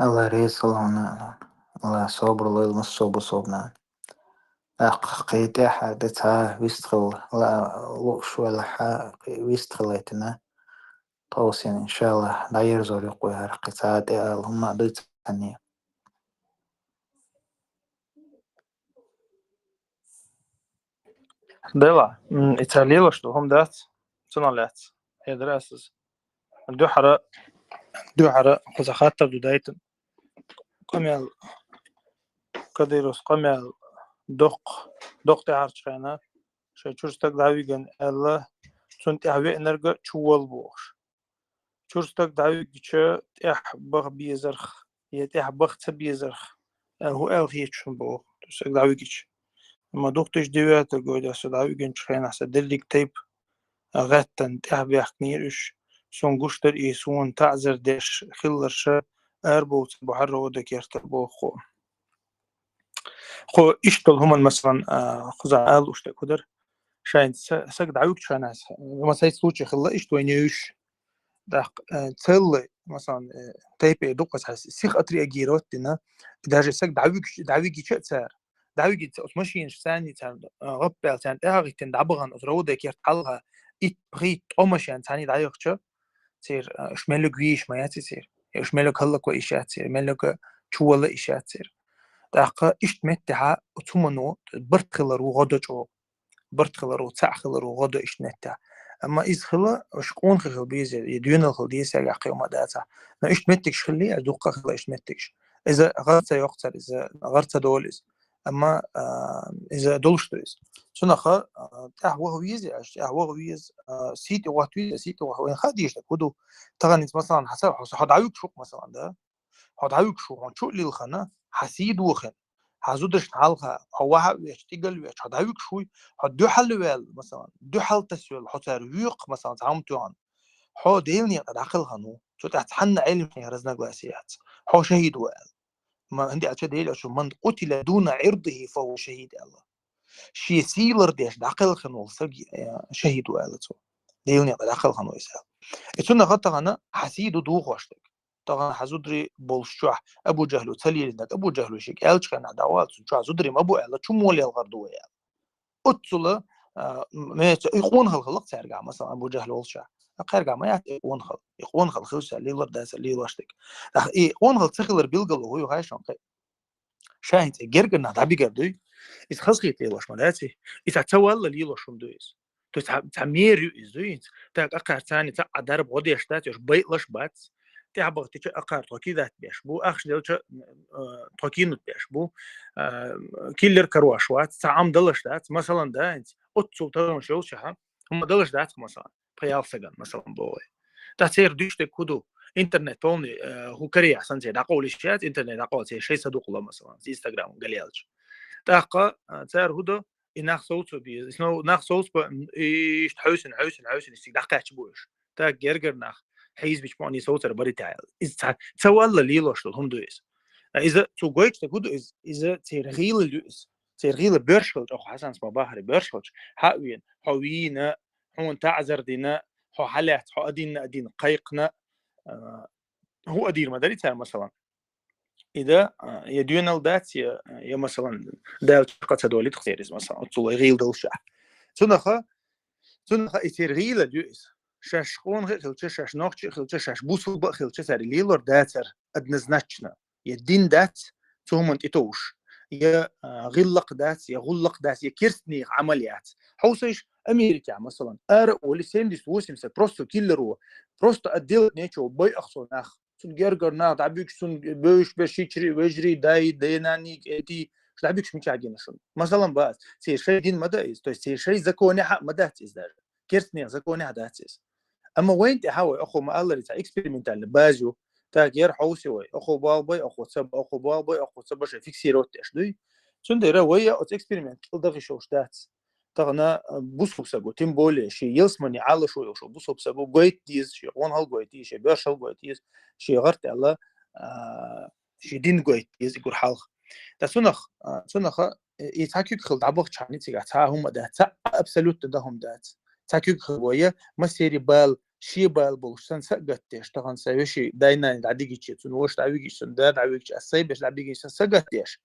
АллахӀ реза хуьлда хьуна, АллахӀа собар лойла массо а бусалба нахана. ТӀаккха кхин тӀаьхьа де цхьа вистхила, ла-, лууш велахь, вистхилайтина. Тховсийна, иншаллахӀ, дӀаерзор ю кхуьнан хӀара кхин цхьа а тӀе ала хӀума а дуьйцу цхьанне. Дела, м, и цара лелош ду хӀума дац, цунах лаьцна. Хьедара ас иза. Дуьхьара, дуьхьара кхуза хаттар ду дайтина. Къамел, Кадыровс къамел доккха, доккха тӀаьхьарчу хенахь, шайн чуьра стаг дӀавигина аьлла, цунна тӀаьхьа веанарг чуволла бохуш. Чуьра стаг дӀавигича тӀаьхьа баха безарх, я тӀаьхьа баха ца безарх, аьлла, хӀун аьлла хеташ хӀума боху, цу стаг дӀавигича. Амма дукха тиша девятый года со дӀавигинчу хенахь сан дерриг тайпа гӀаьттина тӀаьхьа баьхкинера уьш. Суна гуш дара и суна таӀзар деш хилларша арабовца бу хьарра ода кертара боху. Кхо иштта долу хӀуманна, масалан, а, кхузахь ала лууш дерг хӀун дара? Шайна са-, саг дӀавуьгучу хенахь, масайца случай хилла иштта вайна йовш. ТӀаккха, э, цалла, масалан, э, тайпе дукха цхьа сиха отреагировать дина, даже саг дӀавуьгуш-, дӀавигича а цара. ДӀавигица оцу машинаш царний царна, э, гӀап аьлла царна тӀаьхьа гӀиттина дӀабахана оцу роводай керта хьалха итт-пхийтта ткъо машен царний дӀаяхача, церан, э, уьш меллиг вийш ма яц церан. Я уьш меллиг хӀаллакван йиш яц церан, меллиг чуволла йиш яц церан. ТӀаккха иштта меттехьа оцу хӀумано барт хилар ву гӀо до чӀогӀа. Барт хилар ву, цхьаъ хилар ву гӀо до иштта меттехь. Амма иза хила, уьш къонахий хила беза, и доьналла хила деза, яга кхин хӀума а дацахь. Но иштта меттигаш хилли, ас дуккха а хила иштта меттигаш. Иза гӀар ца йоккху цара, иза гӀар ца долу иза. Амма, а, иза долуш ду иза. Цунах, а, тӀаьхьа ваха веза, аш тӀаьхьа ваха веза, а, сий тӀе гӀотта веза, сий тӀе гӀотта веза. Хьан дийш дерг хӀун ду? Тахана иза, масалан, хьан са-, хьо, хьо дӀавуьгуш ву-кх, масалан, да? Хьо дӀавуьгуш ву, хьуна чу а лилхана, хьан сий дохина, хьан зударшна хьалха, хьо ваха а веача, тӀигал а веача, хьо дӀавуьгуш вуй, хьо дуьхьал а ваьлла, масалан, дуьхьал тасвелла, хьо цара воькху, масалан, цхьа хӀума тоьхна, хьо Делан некъа дӀакхелхина ву, цу тӀехь цхьанна Ӏеламнехан разногласие яц, хьо шахӀид ву аьлла. Ма, хӀунда аьлча Дела аьлча, «Ман къутила дуна Ӏирдихи фахӀува шахӀид», аьлла. Шен сий лардеш дӀакхелхина волу саг, э, шахӀид ву аьлла цо. Делан некъа дӀакхелхина ву иза аьлла. И цунах тахана хьан сий ду духуш дерг. Тахана хьан зударий болуш чохь Абу Джахьло ца лелийнарг, Абу Джахьло шега аьллачу хенахь дӀавала, цунна чохь зударий ма бу аьлла, чу мо лелхар ду вай аьлла. Оццула, а, м-, меца, и къонахалла хилла-кх цаьргахь, масалан, Абу Джахьл волчохь. Кхаьрга ма яц и къонахал. И къонахал хилча лелор дац лелош дерг. ТӀаккха и къонахал ца хилар билгало хӀу ю хай шоана кхе. Ша хӀинца гергара нах дӀабигар дуй. Иза хазхийта лелош ма дац и. Иза ца валла лелош хӀума ду иза. То есть ца, ца мер ю иза дуй хӀинца. Так, акхар цани ца а дарба гӀо деш дац, уж байтлаш бац. ТӀехьа бахтича акхар тхо кидат беш бу, ахш делча, э, тхо кинут беш бу. Э, киллер карваш вац, ца Ӏам далаш дац, масалан, да, хӀинца. Оццул тагӀан шел шаха, хӀума далаш дац, масалан. Пхиал саган, масалан, богӀе. ТӀа цер дуьштаг хӀу ду? Интернет полный, э, хӀу Корея сан цер дӀакъовлиш яц, интернет дӀакъовла цер шай садукъла, масалан, Instagram галиялча. ТӀаккха, э, цар хӀу ду? И нах совцо би, и снова нах совц ба, м, и ишт хьойсин, хьойсин, хьойсин, и стиг дӀакхаьча бу уж. Так, гергар нах, хьийзбич пони совцар баритайл. Из ца, ца валла лилош дол, хӀума ду из. А иза цу гойташ так хӀу ду из, иза цер гӀийла ю из. Цер гӀийла бёрш хилча, оху Хьасанс ма бахари бёрш хилча, хьа вен, хьо вийна, хьуна таӀзар дина, хьо хьалаьц, хьо адинна, адинна, кхайкхна, а, хӀу адир ма дари цар, масалан. И да, а, я дуьнал дац, я, я, масалан, Дала чакха ца долит хтер из, масалан, оццул вай гӀийла долуш ахь. Цунаха, цунаха и цер гӀийла ю из. Шаш къонахе хилча, шаш нохче хилча, шаш бусулба хилча, цари лилор дацар однозначно. Я дин дац, цу хӀуман тӀе товш. Я, а, гӀиллакх дац, я гӀуллакх дац, я керстнех Ӏамал яц. Хьовсайш Америка, масалан, ара оли семьдесят восемьдесят просто киллеро, просто отделать нечего, бай ахсо нах. Цун гергар нах дӀабуьгуш, цун бевш беш шичри, вежри, дай, денани, эти, дӀабуьгуш мича гина шун. Масалан, бац, цер шай дин ма да из, то есть цер шай законе хьа ма дац из даже. Керстнех законе хьа дац из. Амма вайн тӀе хьа вай, охо ма аллари ца экспериментальный база ю, так, яр хьовси вай, охо балбай, охо ца, охо балбай, охо ца баша фиксировать деш дуй. Цундера вай я оц эксперимент кӀилдагӀи шовш дац. Тахана, а, бусулб саго, тем более, ши ялсмани Ӏалашо йолуш бусулб саго гойт деза, ши гӀон хьал гойт деза, ши беш хьал гойт деза, ши гӀарт аьлла, а, ши дин гойт деза игур хьалха. Да цунах, а, цунаха, э, и цхьа куьг хила дӀабахчахьани цига цхьа хӀума дац, цхьа абсолютно да хӀума дац. Цхьа куьг хила вая, массери бал, ши бал болуш, сан са гаттеш, тахан са веши дайнани дӀадигичи, цун вош дӀавигичи, цун да дӀавигичи, ас сай беш дӀабигичи, сан са гаттеш.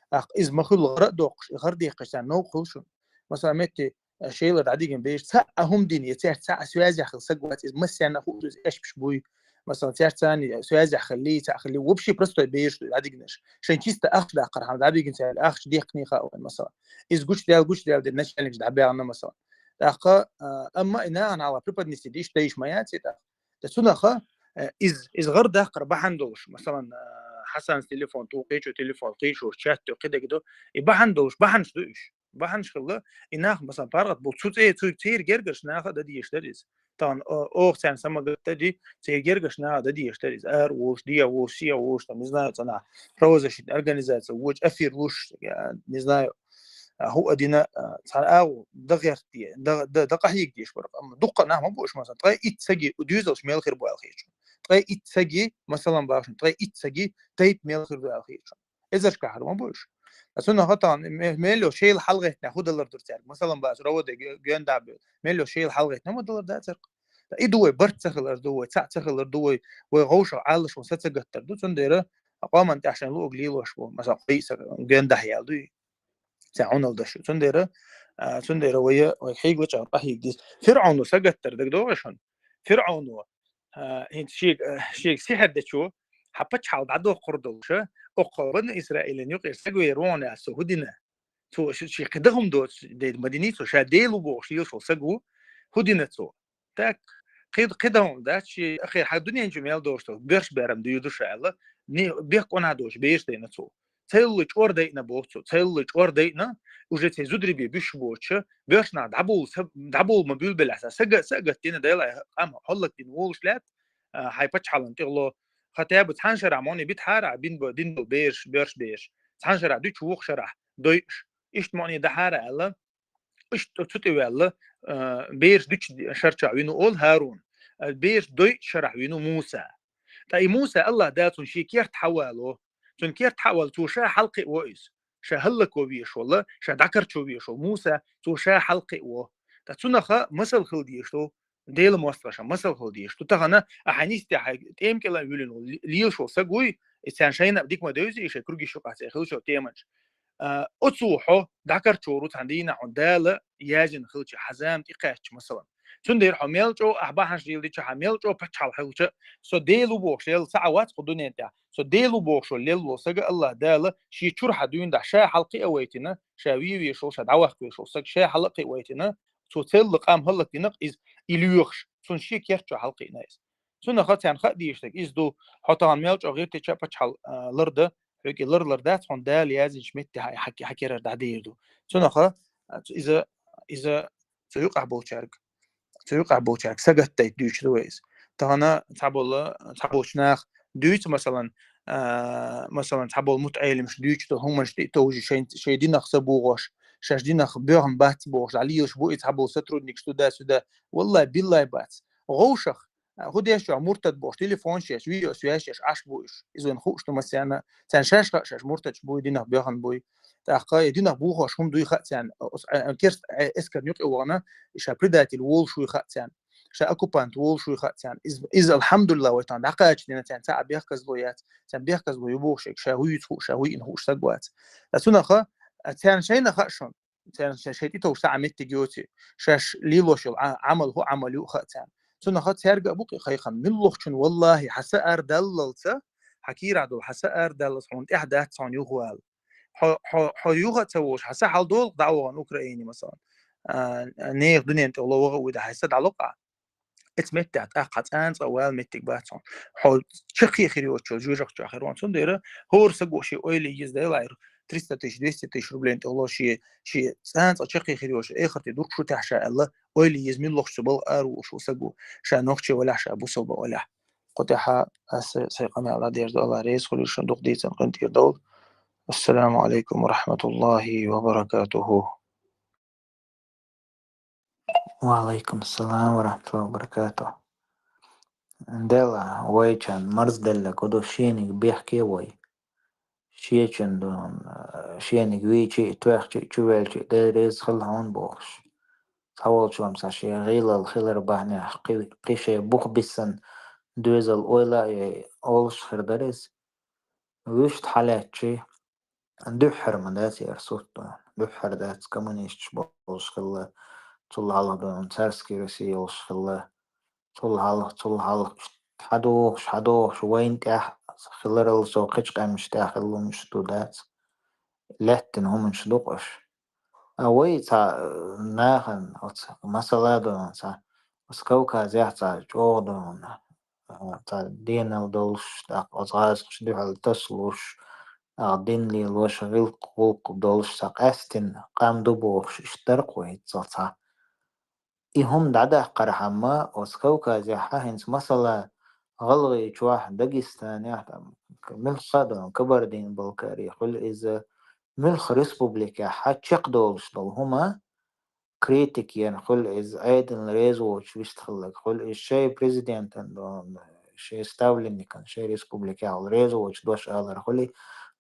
Ах, из ма хуьлу гӀара а доккхуш, и гӀара дехкаш царна новкъа хуьлу шуна. Масала, метти, а, шайла дӀадигина беш, цхьа а хӀума дин, я цаьрца цхьа а связях хила саг вац, из массарна хууш, из эшпаш буй. Масала, цаьрца цхьаьна связях хилли, цхьа хилли, вообще простой беш ду дӀадигнаш. Шайн чисто ахча даккхар хьама дӀабигина цаьрга, ахча дехкни хааван, масала. Из гучдаьл, гучдаьл дир начальникаш дӀабаьгӀна, масала. ТӀаккха, а, амма и нагӀана хьалха преподнести диш, тайш ма яц и тӀаккха. Ткъа цунаха, э, из, из гӀар даккхар бахьана долуш, масалан, э, Хьасанс телефон тӀу кхечу, телефон кхечу, чат тӀу кхидагду, и бахьана долуш, бахьанаш ду уьш. Бахьанаш хилла, и нах, масалан, паргӀат бу, цу цӀе, цу церан гергарш наха а дан дезаш дара иза. Тахана, о, оха царна самагатта ди, церан гергарш наха а дан дезаш дара иза. Ара волуш, де волуш, се волуш, там, не знаю, цӀа нах, правозащитная организация, вочу афир луш, я, не знаю, а, хӀу а дина, а, цхьана агӀу дагӀерти, да, да, да къахьега деш бара. Амма дуккха нах ма бу уьш, масалан, ткъе итт саги, у дуьйзалш мел хир бу аьлла хеташ. Ткъе итт саги, масалан, бахаш, ткъе итт саги тайп мел хир ду аьлла хеташ. Эзаршка хьар ма бу уьш. Цунах хатан ме-, мел йо шайла хьалгӀеттина хӀу далар дур цаьрга. Масалан, бахаш, роводе ге-, генда бе. Мел йо шайла хьалгӀеттина ма далар да цаьрга. И ду вай барт ца хилар ду вай, цхьаъ ца хилар ду вай, вай гӀовшах Ӏалаш ван са ца гаттар ду. Цундера къоман тӀехь шайн луъуг лелош бу. Масалан, кхий са гендахь ял дуй. Цхьа Ӏуналдаш ю. Цундера, а, цундера вай, вай хьийга лачкъа къахьийга дис. ФирӀауну сагаттар дагдогӀа шун. ФирӀауну, а, хӀинца шег-, а, шег сихьр дечо, хьа пачхьал дӀадохкур долуша, оккха бан Исраилан юкъе сагвер вон аьлла, со хӀу дина? Цо ши, ши кхидахум доцу дед ма дини цо, ша Дела ву бохуш лелаш волу саг ву, хӀу дина цо? Так, кхид-, кхидахум дац, ши ахир хьан дуьнен чу мел долуш долу, боьрш берам дуьйду ша аьлла, ни-, бехк къонахь долуш бераш дайна цо. Цаьлла чӀор дайна боху цо, цаьлла чӀор дайна, уже цей зударий бе буьш боцуша, боьрш нах дӀабул, са-, дӀабул ма буьлбелахь са, сага-, сагат дина дайла, къам хьоллак дина волуш лаьтта, а, хьай пачхьалан тӀехло, хатаьба цхьана шарахь моне битхьара, бин бо-, дин бо бераш, боьрш бераш. Цхьана шарахь дуьч вух шарахь, дойуш. Иштта моне дахьара аьлла, иштта цу тӀе ваьлла, а, бераш дуьч шарчахь вину олу ХӀарун. А, бераш дойуч шарахь вину Муса. Ткъа и Муса Аллах Дала цунна шен керта хьавало. Цунна керта хьавало, цо ша хьалкхио иза. Ша хӀаллако веш волла, ша дӀакарчо веш волу Муса, цо ша хьалкхио. Ткъа цунаха масал хила дезаш ду, Дела мостагӀаша масал хила дезаш ду. Тахана ахьа нисте хьай тӀемкӀела а вуьллина волу, лелаш волу саг вуй, и царна шайна а дика ма девзи, и шайн круги шукъа цӀе хилчо теманаш. А, оцу хьо дӀакарчору цхьана дийнахь хьуна Дала язина хилча хьазам тӀекхаьчча, масалан. Цундела хьо мел чӀо ахь бахьанаш леладича, хьо мел чӀо паччахьалкхе хилча, со Дела ву бохуш лелла ца а вац кху дуьнен тӀехь. Со Дела ву бохуш лелла волу сага Аллах Дала шен чуьра хьан дуьйна дахь ша хьалкхиа вайтина, ша вен вешал, ша дӀаваккха вешал сага ша хьалкхиа вайтина, цо целла къам хӀаллакдина иза, и лоьхуш, цунна шен керт чу хьалкхиъна иза. Цунах царна хаа дийшдаг иза ду, хьо тахана мел чӀо гӀиртича паччахьал ларда, хьоьга лар-лар дац, хьуна Дала яздинчу метте хьан керара дӀадийр ду. Цунах иза, иза цу юкъахь болчаьрга, цу юкъахь болчаьрга сагатдайта дуьйцуш ду вай иза. Тахана цхьаболу, цхьаболчу нах дуьйцу, масалан, а, масалан, цхьаболу мутаӀеламаш дуьйцуш ду хӀуманаш тӀе товжий шайн, шайн динах ца богӀуш, шаьш динах боьхна бац бохуш, дӀалелаш бу и цхьаболу сотрудникаш туда-сюда. Валлай, биллай бац. ГӀовшах, а, хӀун деш чохь муртад бохуш, телефон шеш, видео связь шеш, Ӏаш бу уьш. Иза вайн хууш ду массарна, царна шаьш хаьа шаьш муртадаш буй, динах боьхна буй. ТӀаккха и динах бухош хӀума дуй хаьа царна, оцу, а, керста, а, эскарна юкъа вогӀана, и ша предатель волуш вуй хаьа царна, ша оккупант волуш вуй хаьа царна. Иза, иза, алхьамдулилла, вай тахана дӀакхача дина царна цхьа а бехказло яц, царна бехказло ю бохуш, ша хӀуьйца хууш, ша хӀуьйина хууш саг вац. Ткъа цунах а, царна шайна хаьа шуна, царна ша-, шайн тӀе товш цхьа а меттиг йоций, шаьш лелош йолу Ӏа-, Ӏамал хӀун Ӏамал ю а хаьа царна. Цунах цаьрга а бу кхайкхам, муьлххачун, валлахӀи, хьан са арадаллалца, хьан кийрахь долу хьан са арадаллалца хьуна тӀаьхьа дац хьуна юхавала. Хьо, хьо, хьо юха а ца волуш, хьан са хьалдолу дӀавахана Украине, масалан. А, нехан дуьнен тӀехула ваха а вуьйда, хьайн са дӀалокъахь. Эцу меттехь тӀаккха хьан цӀанца а вала меттиг бац хьуна. Хьо чаккхе хир йоцучу жоьжахати чохь хир ву хьуна. Цундела хӀора саго шен ойла йиза делахь, триста тысяч, двести тысяч рублен тӀехула шен, шен цӀанца а чаккхе хир йоцучу эхарте дукха шу техьа ша аьлла, ойла йиза муьлххачу цу балха ара волуш ву саго, ша нохчи валахь, ша бусалба валахь. Кху тӀехь аса сайн къамел дӀадерзо, Алла реза хуьлийла шуна, дукха дийцина къинтӀера довла. Ассаламу алейкум ва рахматуллахи ва баракатуху. Ва алейкум салам ва рахматуллахи ва баракатух. Дела, вайчан марзделла куду шениг бехке вай. Шечун ду, шениг вийчи, тоьхчи, чувелчи, Дела реза хила хьуна бохуш. Цхьаволчунца шен гӀийлал хилар бахьанехь кхи-, кхин шайн бух биссина доьзал ойла а йой, олуш хир дара иза. Вуьшта хьалаьцчи, дуьххьара ма дац яра сурт ду. Дуьххьара дац, коммунисташ болуш хилла, цул хьалха ду, царский Россия йолуш хилла. Цул хьалха, цул хьалха, хьадохуш, хьадохуш, вайна тӀехь хиларал со кхечу къаьмнаш тӀехь хилла хӀуманаш ду дац. Лаьттина хӀуманаш ду-кх уьш. А вай цхьа, э, нахана оцу масала ду, цхьа оцу Кавказехь цхьа чӀогӀа ду, а, цхьа денал долуш, тӀаккха оцу гӀазкхаша дуьхьал тасалуш, а, дин лелош, гӀиллакх-гӀуллакх долуш, цхьа къаьстина къам ду бохуш, иштта дара-кх вай цхьа. И хӀума дӀадаккхархьама, оцу Кавказехь хӀинца масала ГӀалгӀайчохь, Дагестанехь, там, муьлхха а ду, Кабардин-Балкари хуьлу иза, муьлхха республикехь хьан чекхдолуш долу хӀума, критика ян хуьлу иза, Ӏедална реза воцуш вистхилларг хуьлу иза, шайн президентан ду, шайн ставленникан, шайн республикехь волу реза воцуш дош алар хуьлу,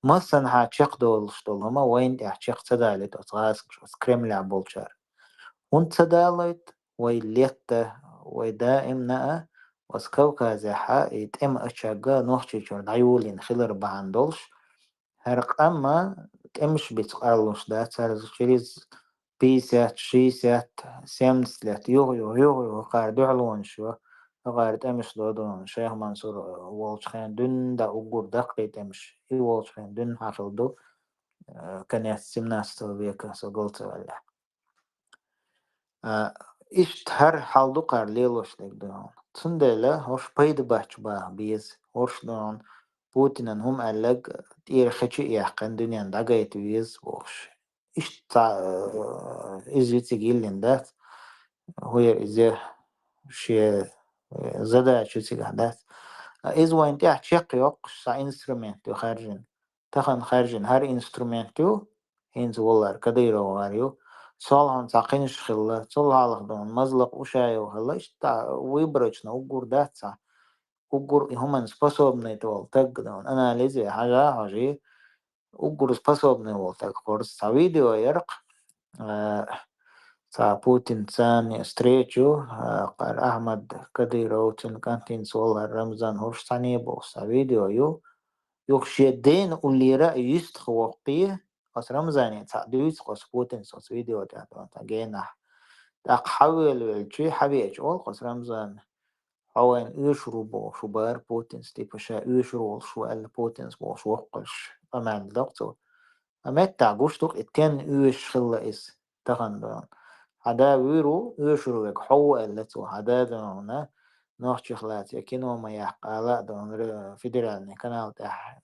массанхьа чекхдолуш долу хӀума вайна тӀехь чекх ца далийта оцу гӀазкхаша, оцу Кремлехь болчара. ХӀунда ца далийта? Вай летта, вай даимна а оцу Кавказехьа и тӀема очаг а Нохчийчуьра дӀайолийна хилар бахьана долуш, хӀара къам а тӀемаш бица къарлуш дац, хӀара через пятьдесят, шестьдесят, семьдесят лет, юха-юха, юха-юха хӀокхара дуьхьалонаш йо, хӀокхара тӀемаш додо, Шайх Мансур волчу хенахь дуьнна дӀа уггар даккхий тӀемаш, и волчу хенахь дуьнна хьан хилла ду, э, конец семнадцатого века, со гал ца ваьллехь. А, иштта хӀара хьал ду кхара лелош дерг ду хьуна. Цундела хӀорш пайда бац баха беза. ХӀорш ду хьуна Путинан хӀума аьлларг тӀера хечи а яьккхина дуьненна дӀагайта веза бохуш. Иштта цхьа, э, иза ю цига йиллина дац. ХӀун яра иза шен, э, задача ю цигахь дац. А иза вайна тӀехь чекхйоккхуш цхьа инструмент ю хаьржина. Тахана хаьржина хӀара инструмент ю, хӀинца валар Кадыров гӀар ю. Сол хьуна цхьа кхинаш хилла, цул хьалха ду хьуна Мазлакъ Ушаев хилла, иштта выборочно уггар дац цхьа. Уггар и хӀуманна способный долу таг ду хьуна, анализе хьажа а хьожий, уггар способный волу таг хоржу. Цхьа видео яра-кх, а, цхьа Путинца цхьана встреча ю, а, кхара Ахьмад Кадыров, цуьнан кӀантаца валар Рамзан, хӀорш цхьаьна бохуш цхьа видео ю. Юха шен дена уллера а юьстах воккхий, оцу Рамзане цхьаъ дуьйцу-кх оцу Путинца оцу видео тӀехь долу цхьа генахь. ТӀаккха хьавелавелчи, хьавеача олу-кх оцу Рамзана: «Хьо вайна оьшур ву бохуш ву бара Путинс, типа ша оьшур волуш ву аьлла Путинс бохуш воккхалш», къамел доккху цо. Ткъа меттахь гуш ду-кх и тенна оьшуш хилла иза тахана дойна. Хьан да вуьйр ву, оьшур верг хьо ву аьлла цо. Хьан да дойна, нохчех лаьцна я кино ма яккха ала а дойна, ре-, федеральный канал тӀехь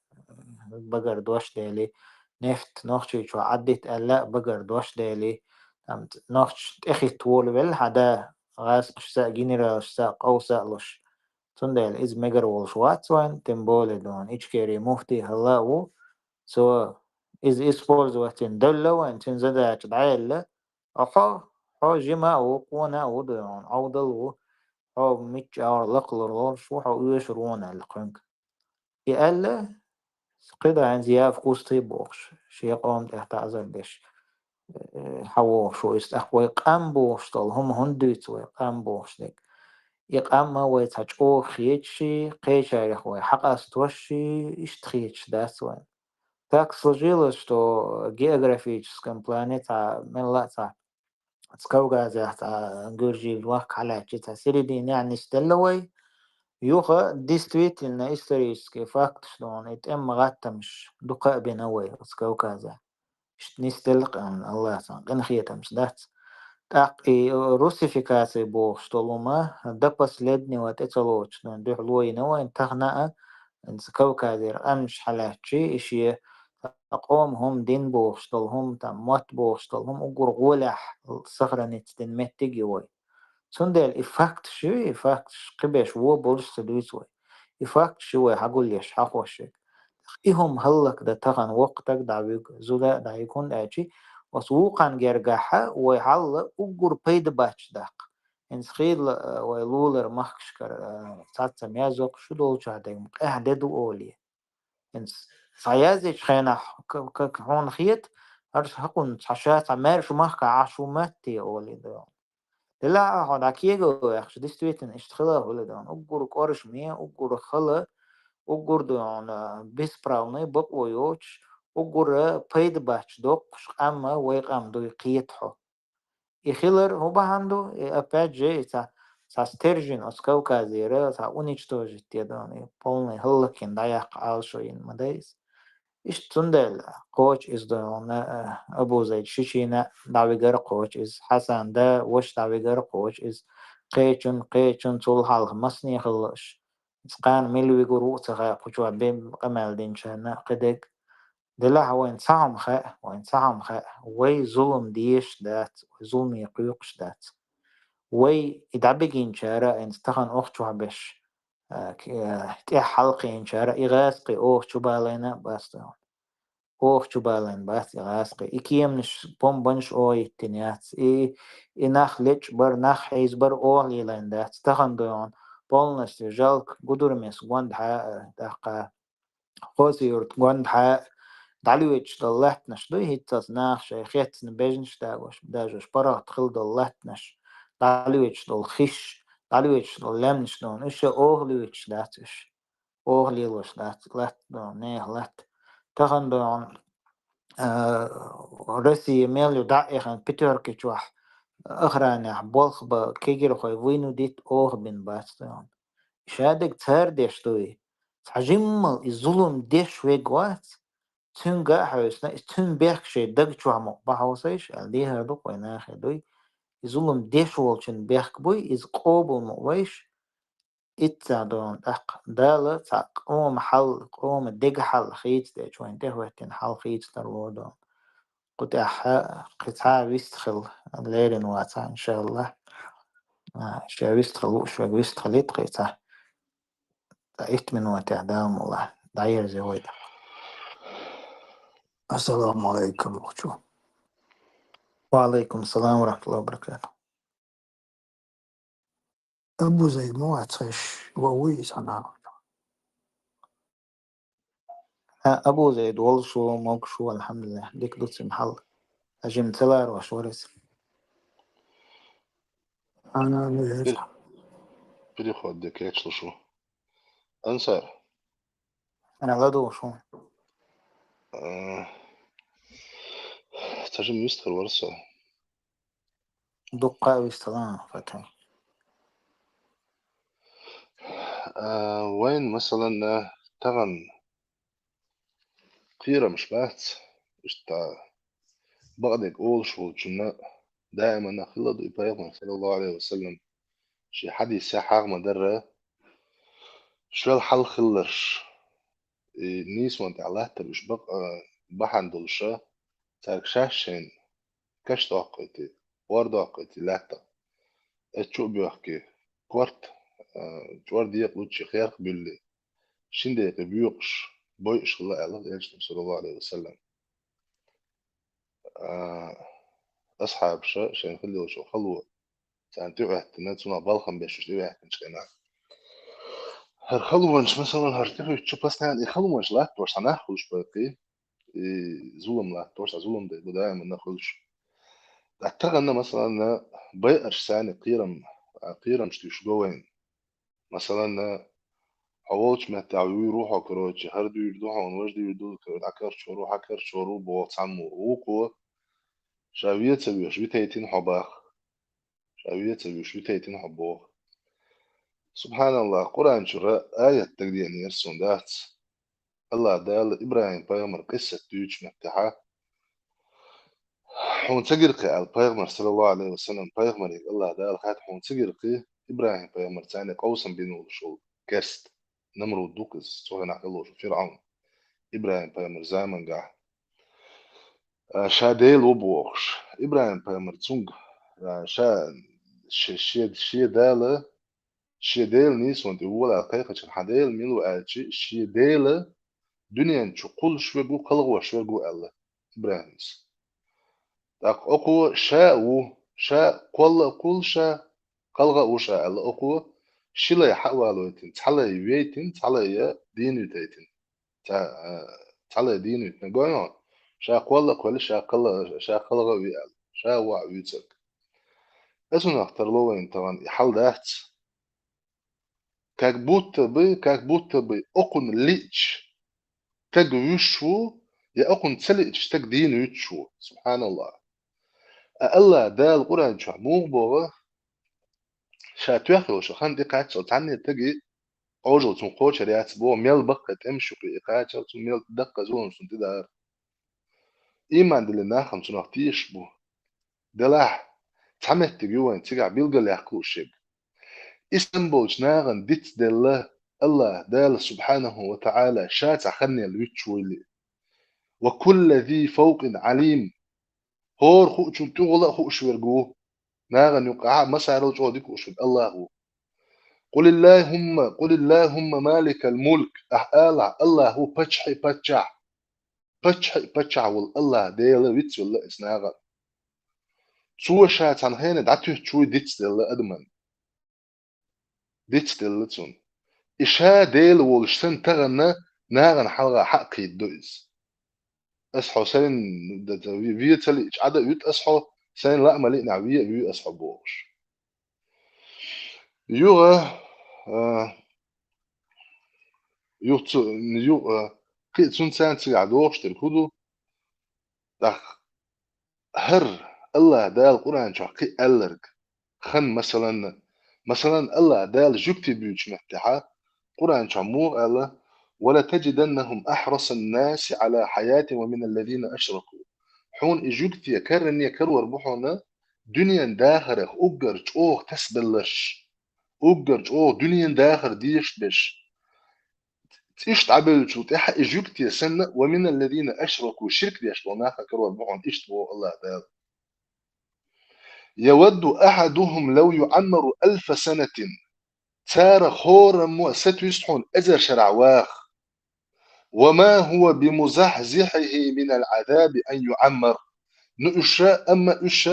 багара дош дели, нефть Нохчийчохь Ӏаддита аьлла а багара дош дели, там нохчаш тӀехӀитта волавелла хьан да, гӀазкхашца а, генералашца а, къовса а луш. Цундела иза мегар волуш вац вайн, тем более дойна Ичкерин муфтий хилла а ву. Цо иза использовать йина девлла вайн, цуьнан задача дӀаелла. Хьо, хьо жима а ву, къона а ву дойна, Ӏовдал а ву, хьо мичча агӀор лакхалур лоруш ву, хьо оьшур ву аьлла кхуьнга. И аьлла, кхидӀа хӀинца я вкусный бохуш, шен къоман тӀехь таӀзар деш, э, хьан вохуш ву иза. ТӀаккха вай къам бохуш долу хӀума хӀунда дуьйцу вай, къам бохуш дерг? И къам а вай цхьа чӀогӀа хеташ, кхечарех вай хьакъастош, иштта хеташ дац вайн. Так сложилось, что географическом плане цхьа мелла а цхьа Кавказехь цхьа гуьржийн вахка хьалаьцчи цхьа серединехь нисделла вай. Юха действительно исторический факташ дохуна и тӀеман гӀаттамаш дукха а бина вай оцу Кавказехь. Иштта нисделла къаман Аллахьан къинхетамаш дац. ТӀаккха и русификация бохуш долу ма до последнего тӀе ца лоцуш дуьхьало йина вайн тахана а, хӀинца Кавказера къаьмнаш хьалаьцчи, и шен къоман хӀума, дин бохуш долу хӀума, там мотт бохуш долу хӀума уггар гӀолехь сохранить дина меттиг ю вай. Цундела и факташ ю, и факташ кхиберш вон болуш ца дуьйцу вай. И факташ ю вай хьагулъеш, хьахош верг. И хӀума хӀаллакдан тахана воккха стаг дӀавуьгу, зуда а дӀавуьгу, хӀунда аьлча оцу вукхарна гергахь вай хьал уггар пайда бац даккха. ХӀинца хийла, а, вай лулара махкашкара, а, цхьацца мезоккхуш шу долчохь дерг къаьхьа де ду олий. ХӀинца схьаязйечу хенахь, к-, к-, хьуна хета, хӀара хӀокхунна цхьа ша цхьа маьрша махкахь Ӏаш ву моьтту те олий дойна. Делахь а хьо дӀа кего ваьккхича, действительно, иштта хила а хуьлу дойна. Уггар кӀоршаме, уггар хала, уггар дойна бесправный, бакъо йоцуш, уггар пайда бац доккхуш къам а вай къам дуй кхета хьо. И хилар хӀун бахьана ду? И опять же, и цхьа, цхьа стержень оцу Кавказера, цхьа уничтожить де дойна, и полный хӀаллакйина дӀаяккха Ӏалашо йина ма дай иза. Иштта цундела кхочу иза дойна, а, Абу Зайд шичина дӀавигара кхочу иза, Хьасан да ваша дӀавигара кхочу иза, кхечун, кхечун цул хьалха массане хилла уьш. Иза кхана мила вигур ву а ца хаьа, кху чохь бен къамел динчарна кхидерг. Делахь вайн цхьа хӀума хаьа, вайн цхьа хӀума хаьа, вай зулам дезаш дац, вай зуламе кхоькхуш дац. Вай и дӀабигинчара, хӀинца тахана охчохь беш, а, к-, а, тӀехь хьалакхиъначара и гӀазкхий оха чу балийна а бац дойна. Оха чу балийна бац и гӀазкхий. И кеманаш, бомбанаш оха йиттина яц. И, и нах лечкъа бар, нах хьийза бар оха лелийна дац. Тахана дойна полностью жалко, Гудурамес гондахьа, а, тӀаккха Хоза-Юрт гондахьа дӀалоьцуш долу латтанаш дуй, хӀинццалц наха шайн хецна бежнаш дагош, даже уьш паргӀат хила долу латтанаш, дӀалоьцуш долу хиш, дӀалоьцуш долу лаьмнаш дойна, уьш а оха лоьцуш дац уьш. Оха лелош дац латта дойна, нехан латта. Тахана дойна, а, Россия мел ю дӀа а эхина, пятёрки чохь охранехь болх бан кегирхой вуйна дитта оха бина бац дойна. Шадерг цара деш дуй. Цхьа жиммал и зулам деш верг вац, цуьнга а хьевсина, и цуьнан бехк шайн даг чохь мукъа бан хьовсийша аьлла, дехар ду-кх вай нахе дуй. И зулам деш волчун бехк буй, иза къобал мукъа вайша, иццахь дойна тӀаккха. Дала цхьа къоман хьал, къоман деган хьал хийцадечу, вайн тӀехӀоьттина хьал хийцадара ло дойна. Кху тӀехь кхин цхьа а вистхила лерина вацахь, иншаллахӀ. А, ша вистхила лууш верг вистхилийта кхин цхьа. Ткъа итт минотехь, Дала мукъ лахь, дӀаерза вай тӀаккха. Ассаламу алейкум, вахчу. Ва алейкум салам ва рахматуллахи ва баракатух. Абу Зайд ма вац хезаш, ва вуй иза хьанахь? Хьа, Абу Зайд, волуш ву, могуш ву, алхьамдулиллахӀ, дика ду цуьнан хьал. Хьажим ца ларош вара иза. Ана, ну, Пер-, переход де кечлуш ву. Ансар. Ана ладугӀуш ву. А, ца жим вистхир вара со. Дуккха а вистала, Фатхьи. А, вайн, масалан, тахан кхерамаш бац, иштта бакъдерг олуш волчунна даиманна хилла ду и пайхамар, саллаллаху алейхи ва саллям, ши хьадисехь хьагӀ ма дарра, швел хьал хилларш, и нийсонан тӀехь латтар уьш бакъ-, а, бахьана долуша, цаьрга шаьш шайн каш доккхуьйтий, ор доккхуьйтий лаьттах. Эцу чу а боьхкий, корта, а, чӀор декъа луччий херх буьллий, шин декъе боькъуш, бойуш хилла аьлла Элчано, саллаллаху алейхи ва саллям. А, асхьабаша шайн хилла йолчу хало, царна тӀеоьттина, цунах балхам беш уьш тӀеоьттинчу хенахь. ХӀара халонаш, масалан, хӀара тӀехуьттучу постоянно и халонаш латтош цхьа нах хуьлуш баккхий, и зулам латтош, цхьа зулам дай бу даиманна хуьлуш. Ткъа тахана, масалан, байарш царна кхерам, а, кхерамаш туьйсуш го вайн. Масалан, хьо волчу меттехь вуьйр ву хьо, короче, хӀара дуьйр ду хьуна, важа дуьйр ду, короче, хьакхарчор ву, хьакхарчор ву, боху цхьаммо. Вукхо, ша вен ца веш, витайтина хьо баха. Ша вен ца веш, витайтина хьо боху. Субханаллах, Къуръан чуьра аят дагадеанера суна дац. Аллах Дала ИбрахӀим пайхамар къиссат дуьйцучу меттехьа, хьуна ца гира кхин аьлла, пайхамар, саллаллаху алейхи ва саллям, пайхамаре Аллах Дала хаьттина, хьуна ца гира кхин, ИбрахӀим пайхамар царна къовсам бина волуш волу керста, Намруд ду-кх иза, цу хенахь хилла волуш ФирӀавн, ИбрахӀим пайхамар замангахь, а, ша Дела ву бохуш. ИбрахӀим пайхамар цуьнга, а, ша, ше-, ше-, шен Дала, шен Дела нийсонан тӀе вола аьлла кхайкхича, хьан Дела мила ву аьлча, шен Дела дуьнен чу кхуллуш верг ву, кхалхош верг ву аьлла ИбрахӀимс. ТӀаккха окхо ша а ву, ша кхолла а кхуллу ша, кхалха а ву ша аьлла окхо, ши лай хьа а валойтина, цхьа лай вейтина, цхьа лай я дийна витайтина. Ца-, а, цхьа лай дийна витина гой хьуна, ша кхолла а кхоьллу, ша кхалла-, ша кхалха а ву аьлла, ша ву а вуьйцург. Аса хӀунах тарло вайна тахана и хьал дац? Как будто бы, как будто бы окхунна лиъча стаг вуьйш ву, я окхунна ца лиъча стаг дийна вуьтуш ву. Субханаллах. А Аллах Дала Къуръан чохь муха боху, ша тоьхна йолуш хан тӀекхаччалц цхьанне стаге Ӏожалла цунна кхочур яц боху, мел баккхий тӀемаш ю кхин и кхачар, цунна мел даккха зулам цунна тӀедара. Ийман диллина нах-м цунах тешаш бу. Делахь, цхьа меттиг ю вайн цигахь билгалъяккха лууш ерг. Ислам болчу нахана дицделла Аллах Дала субхьанаху ва таӀала ша цхьа ханнел вуьтуш вуйли. Ва кулла зи фавкъин Ӏалим. ХӀора хуучун тӀехула а хууш верг ву. Нахана юкъахь а масарал чӀогӀа дика хууш верг Аллах ву. Къулиллахумма, къулиллахумма маликал мулк. Ахь алахь, Аллах ву паччахьий паччахь. Паччахьий паччахь волу Аллах Дела вицвелла иза нахана. Цо ша цхьана хенахь дӀатуьттуш вуй дицделла адаман. Дицделла цунна. И ша Дела волуш санна тахана нахана хьалха хьа а кхийдадо иза. Аса хьо сайна д-, д-, ве ца лиъча Ӏа дан а вуьту аса хьо, сайна лаа ма лиънехь ве а вуьй аса хьо бохуш. Юха, а, юха цу-, юха, а, кхин а цунна царна цигахь дохуш дерг хӀун ду? ТӀаккха хӀара Аллах Дала Къуръан чохь кхин аьлларг хан, масалан, масалан, Аллах Дала жуьгтий буьйцучу меттехьа, Къуръан чохь муха аьлла: «Ва латаджидannахум ахьрасан наси Ӏала хьаятин ва минал лазина ашраку». Хьуна и жуьгтий каране карор бу хьуна, дуьнен дахарх уггар чӀогӀа тасабелларш, уггар чӀогӀа дуьнен дахар дезаш берш. Цӏиш дӏабевллачул тӏаьхьа и жуьгтий санна, «ва мина ллазина ашраку», ширк деш долу нах а карор бу хьуна, иштта боху Аллах Дала. «Явадду ахьадухум лав юӏаммару алфа санатин». Цара хӀораммо а сатуьйсу хьуна эзар шарахь ваха. «Ва ма хӀува бимузахьзихьихи минал Ӏазаби ан юӏаммар». Ну уьш, амма уьш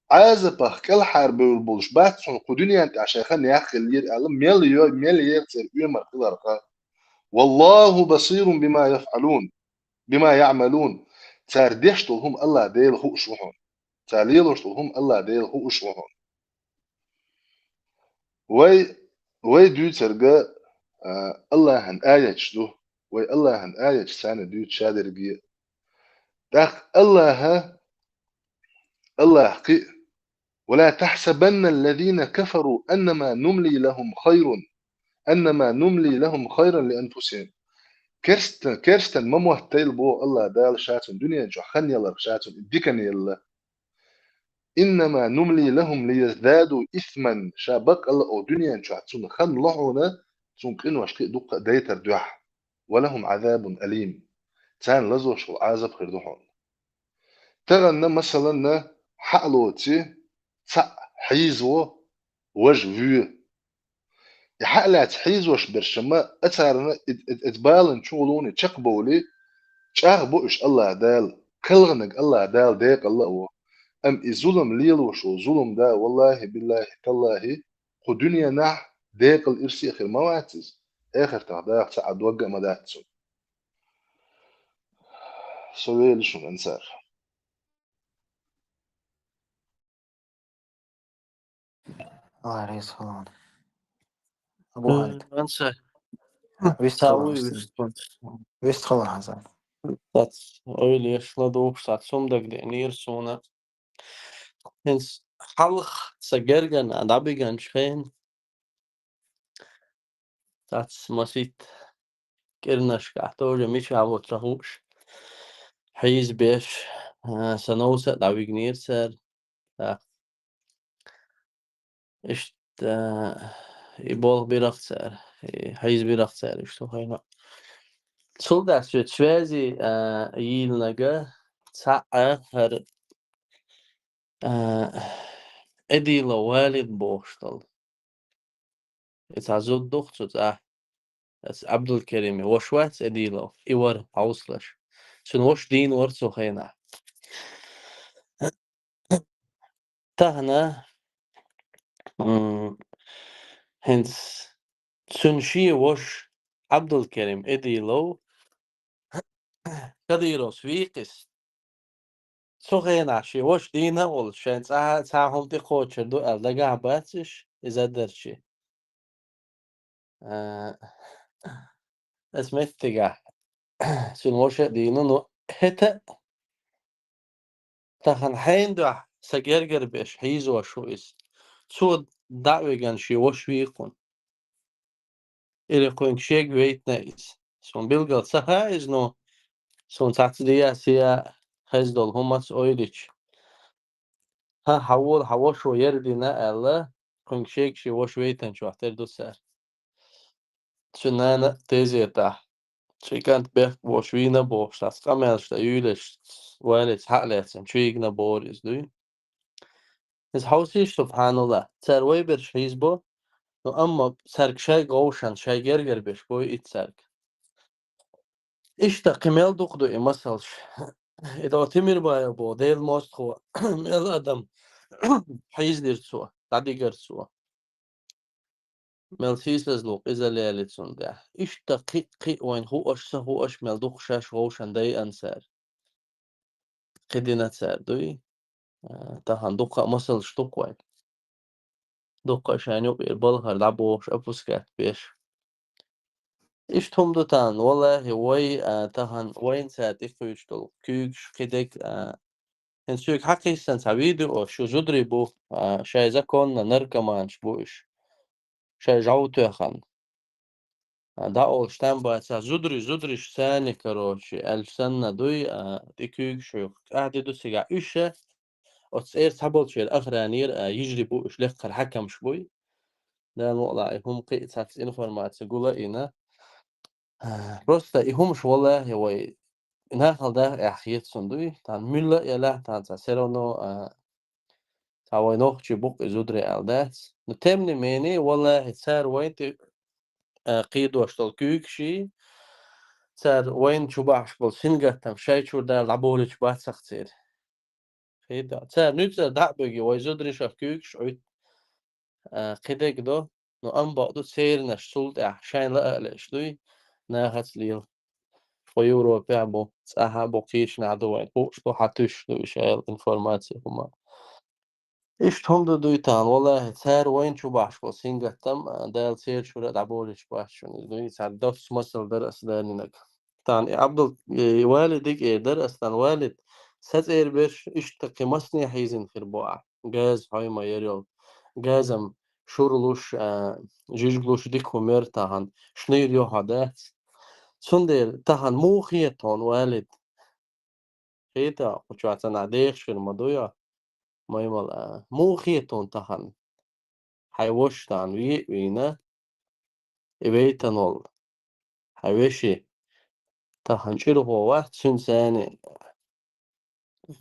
Ӏазапах кӀелхьарбевр болуш бац хьуна кху дуьнен тӀехь шайн хан яхъеллера аьлла, мел йо-, мел ера церан оьмар хиларха. «Валлаху басирун бима яфъалун, бима яъмалун». Цара деш долу хӀума Аллах Дела хууш ву хьуна. Цара лелош долу хӀума Аллах Дела хууш ву хьуна. Вай, вай дуьйцург, а, Аллахьан аяташ ду. Вай Аллахьан аяташ царна дуьйцу шадерриге. ТӀаккха Аллаха, Аллах кхин а, ولا تحسبن الذين كفروا أنما نملي لهم خير أنما نملي لهم خيرا لأنفسهم. Керста-, керстан ма моттайла боху АллахӀ Дала ша цунна дуьнен чохь хан яларх, ша цунна и диканна елла. إنما نملي لهم ليزدادوا إثما, ша баккъалла а дуьнен чохь цунна хан ло хьуна, цунна къинош кхин а дуккха а дайтар дуьхьа. ولهم عذاب أليم. Царна лазош волу Ӏазап хир ду хьуна. Тахана, масалан, хьаалоци цхьаъ хьийзаво, важа вуьйцу. И хьа а лаьцна хьийзош берш ма а царна и, и, и балан чу гӀулуни чекхбовли, чӀагӀбо уьш АллахӀ Дала, кхелхинарг АллахӀ Дала декъалла а во. Амма и зулам лелош волу зулам да, валлахӀи, биллахӀи, таллахӀи, кху дуьненахь декъала ирсе а хир ма вац иза, эхартахь даха цхьа а дог а ма дац цунна. Со вели шуна, ансар. Алла реза хуьлда. Абу М, Халид. Ансар. Вист Ца хала вуй вист. Вист хала хьаза. Дац, ойла еш ладугӀуш, цхьа цум дагадеънера суна. ХӀинца хьалха сан гергана дӀабигинчу хенахь, цхьацца масийтта кӀирнашкахь тоже мичахь ву ца хууш, хьийзабеш, а, сан новса а дӀавигнера цара. ТӀаккха иштта, а, и болх бира-кх цара, и хьийзабира-кх цара иштта хӀокхуьнан. Цул тӀаьхьа соьца связи, а, йийлинарг цхьаъ хӀара, а, Эдилов Валид бохуш долу. И цхьа зуда ду-кх цу цӀахь. Аса Абдулкерими ваша вац Эдилов, и вара хьовсалаш. Цуьнан ваша дийна вара цу хенахь. Тахана, м, хӀинца цуьнан шен ваша Абдулкерим Эдилов Кадыровс вийкхи иза. Цу хенахь шен ваша дийна а волуш, шайн цӀа-, цхьа хӀума тӀекхочур ду аьлла дагахь бац уьш, иза а дарчий. А, аса меттигахь цуьнан ваша а дийна, ну, хӀета а тахана хьенан дуьхьа сан гергара беш хьийзош ву иза. Цо дӀа а вигина шен ваша вийкхина. Или кхуьнга шега вейтина иза. Суна билггал ца хаьа иза, ну, суна цхьацца дия-сия хезна долу хӀумаца ойла йича. ХӀан, хьан волу, хьан вашо яра дина аьлла, кхуьнга шега шен ваша вейтина чохь тера ду цара. Цуьнан нана тезетахь, шен кӀант бехк болуш вийна бохуш, цхьацца къамелаш дан юьйлуш, Валица хьа а лаьцна, чу йигна бохура иза дуй. Иза хьовсийша, субхьаналлахӀ, цара вай берш хьийзабо, ну, амма цаьрга шайга гӀовшан, шайга гергара беш бой итт цаьрга. Иштта кхин мел дукха ду и масалш. И тӀо Тимирбаев боху Делан мостагӀо, мел адам хьийзадира цо, дӀадигара цо. Мел сийсазло къиза лели цунна тӀехь. Иштта кхин а, кхин а вайна хууш, ца хууш, мел дукха шаьш вовшан дайан цара. Кхидина цара дуй. А, тахана дуккха а масалш ду-кх вайн. Дуккха а шайна юкъера балхара дӀабохуш, опускать беш. Иштта хӀума ду тахана, валлахӀи, вай, а, тахана вайна цара тӀекхуьйсуш долу куьйгаш, кхидерг, а, хӀинца соьга хьакхийсина цхьа видео, шу зударий бу, а, шайн законно наркоманаш бу уьш. Шайн жӀов тоьхна. А, дӀа олуш там бацахь, зударий, зударий шу царна, короче, аьлча санна дуй, а, тӀе куьйгаш хьоькху. ТӀаьхьа де ду цигахь уьш а, оцу цӀера цхьаболчеран охранера, а, йижарий бу уьш, лекхара хьаькамаш буй. Дала мукъалахь, и хӀума кхин а цхьацца информаци гул а йина. А, просто и хӀумаш, валлахӀи, вай нахала даха эхь хета цунна дуй. Тахана муьлла а елахь, тахана цхьа всё равно, а, цхьа вай нохчий бу-кх и зударий аьлла дац. Но тем не менее, валлахӀи, цара вайна тӀе, а, кхийдош долу куьйгаший, цара вайна чу бахьаш болу сингаттам шайн чуьра Дала дӀаболуьйтуш бац-кх церан. Хийта, цара нуьцкъара дӀа а буьгий, вай зударий шайх куьйгаш Ӏуьтту, а, кхидерг до, но амма бакъду церан аша цул тӀаьхьа шайна лаа а лаьаш дуй, нахаца лела. Вай Европехь бу, цӀахь а бу, кхечанхьа ду, вайна хууш ду, хьан туьйсуш ду уьш аьлла информаци хӀума. Иштта хӀума ду дуй тахана, валлахӀи, цара вайна чу бахьаш болу сингаттам, а, Дала церан чуьра а дӀаболуьйтуш бац шуна иза дуй, цхьа доцца масал дара аса далийнарг. Тахана и Абдул-, и Валидига эр дара аса тахана, Валид, сан цӀера берш иштта кхин массане хьийзина хир бу ахь. Газа хьой ма яр йолу. Газам шура луш, а, жижиг луш дика хӀума яр тахана. Шнийр йохьа дац. Цундела тахана муха хета хьуна, Валид? Хета, кху чохь цхьанхьа дехаш хир ма ду йо? Маймал, а, муха хета хьуна тахана? Хьайн ваша тахана ве а вийна, и вейтина волу хьайн вешин тахана чӀирхо вац, цуьнан цӀарна,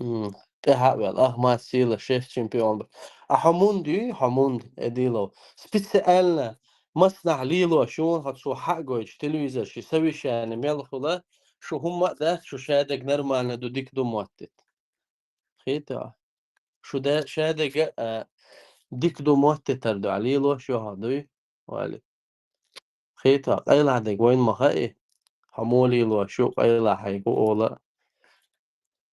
м, тӀаьхьа а ваьлла, Ахмат Сила шеф чемпион бу. А хьо мунда юй, хьо мунда, Эдилов? Специально массанхьа лелош ю хьуна, хьо цо хьа а гойтуш, телевизор ши совещание мел хуьлу, шу хӀумма а дац, шу шадерг нормально ду, дика ду моттийта. Хета? Шу де-, шадерг а, а, дика ду моттийтар ду, а лелош ю хьо, дуй, Вали? Хета, къайлаха дерг вайна ма хаьа, хьо муха лелош ю, къайлаха хьайга ву ола.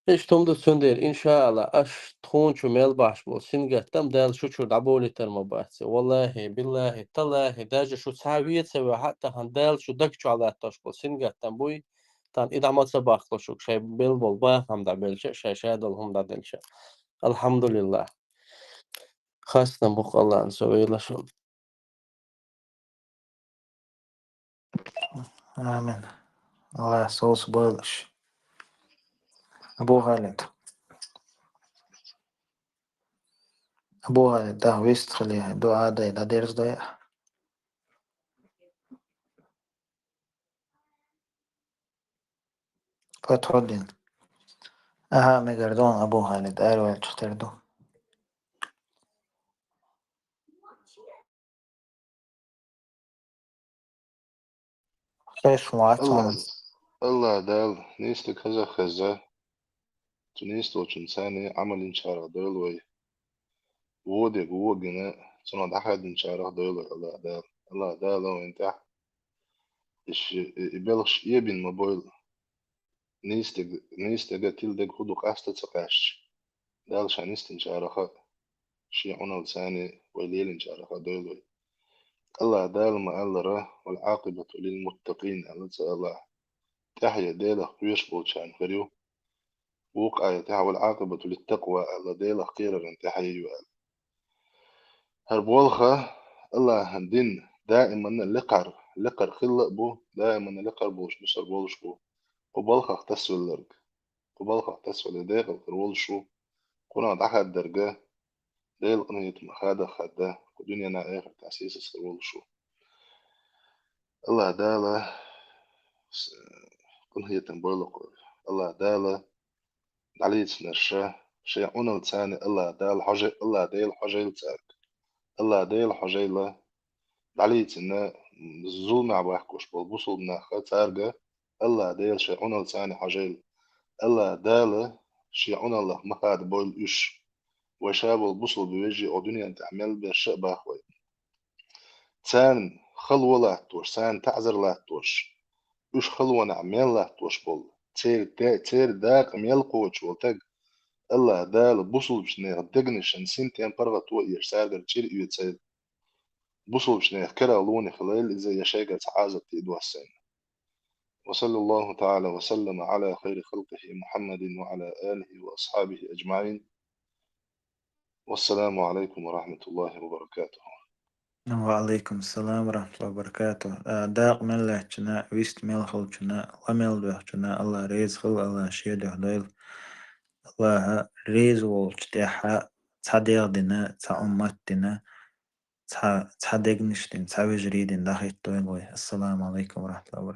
Иштта хӀума ду, цундела, иншаалла, аш тхуна чу мел бахьаш болу сингаттам Дала шу чуьра дӀаболийтар ма бац. Валлахи, биллахи, таллахи, даже шу цхьа вен ца вехьа а тахана, Дала шу даг чохь латтош болу сингаттам буй, тахана и дӀа ма ца бахкало шуьга, шайн белла болу бахам дӀабелча а, шайн шадолу хӀума дӀаделча а. Алхьамдулиллах. Хастам бу-кх Аллахьна со велла шуна. Амин. Аллах совца бойла аш. Абу Халид. Абу Халид, да, вист хили, дуа дай, да, дерз дай. Подходим. Ага, мегар ду, Абу Халид, араваьллачух тера ду. Хеш вац Аллах, хьуна. Аллах Дала нийса дерг хаза а хезна, цу нийса долчун царний Ӏамал йинчарах дойла вай. Вон дерг вон а гина, цунах дӀахаьддинчарах дойла вай Аллах Дала. Аллах Дала вайна тӀехь и ши-, и, и белхаш эбина ма бойла. Нийса дерг, нийса дерг а, тила дерг а хӀун ду къаста а ца къаьсташ, Дала ша нисдинчарах а, шен Ӏуналла царний вай лелинчарах а дойла вай. Аллах Дала ма-аллара: «Вал-Ӏакъибату лил-муттакъин», аьлла цу Аллаха. ТӀаьхье Делах кхоьруш болчарна хир ю. Вукху аятехь: «Вал-Ӏакъибату литтакъва», аьлла, Делах кхераран тӀаьхье ю аьлла. ХӀара болх Аллахьан дин даиманна лекхар, лекхар хилла а бу, даиманна лекхар болуш бусар болуш бу. Кху балхах тасвелларг, кху балхах тасвелла декъал хир волуш ву, кхунах дӀахаддарг Делан къинхетамах хадах хадда, кху дуьненахь, эхартахь сийсаз хир волуш ву. Аллах Дала с-, къинхетам бойла кхуьнга. Аллах Дала дӀалийцинарш шен Ӏуналла царний Аллах Дала хьожа-, Аллах Дела хьожийла цаьрга. Аллах Дела хьожийла, дӀалийцина зуламехь бахкош болу бусулба нах цаьрга Аллах Дела шен Ӏуналла царний хьожийла. Аллах Дала шен Ӏуналлах ма хадабойла уьш. Вай ша болу бусулба вежарий оха дуьнен тӀехь мел берш а баха вай. Царна хало латтош, царна таӀзар латтош, уьш халонехь мел латтош болу, церан де-, церан дакъа мел кхочуш волу стаг, Аллах Дала бусулбачу нехан дегнашна синтем, паргӀато а еш, цаьргара чӀир оьцийла. Бусулбачу нехан карах луна хилийла иза, я шайгара цхьа Ӏазап тӀе а доссийна. وصلى الله تعالى وسلم على خير خلقه محمد وعلى آله وأصحابه أجمعين. والسلام عليكم ورحمة الله وبركاته. Ва алейкум салам ва рахматуллахи ва баракатух. А, дакъа мел лаьцначунна, вист мел хиллачунна, ла мел доьхначунна Аллах реза хила, Аллах шен дуьхьа дойла. Аллаха реза волчу тӀехь цхьа дегӀ дина, цхьа уммат дина, цхьа, цхьа дегнаш дина, цхьа вежарий дина дӀахӀиттадойла вай. Ассаламу алейкум ва рахматуллахи ва баракатух.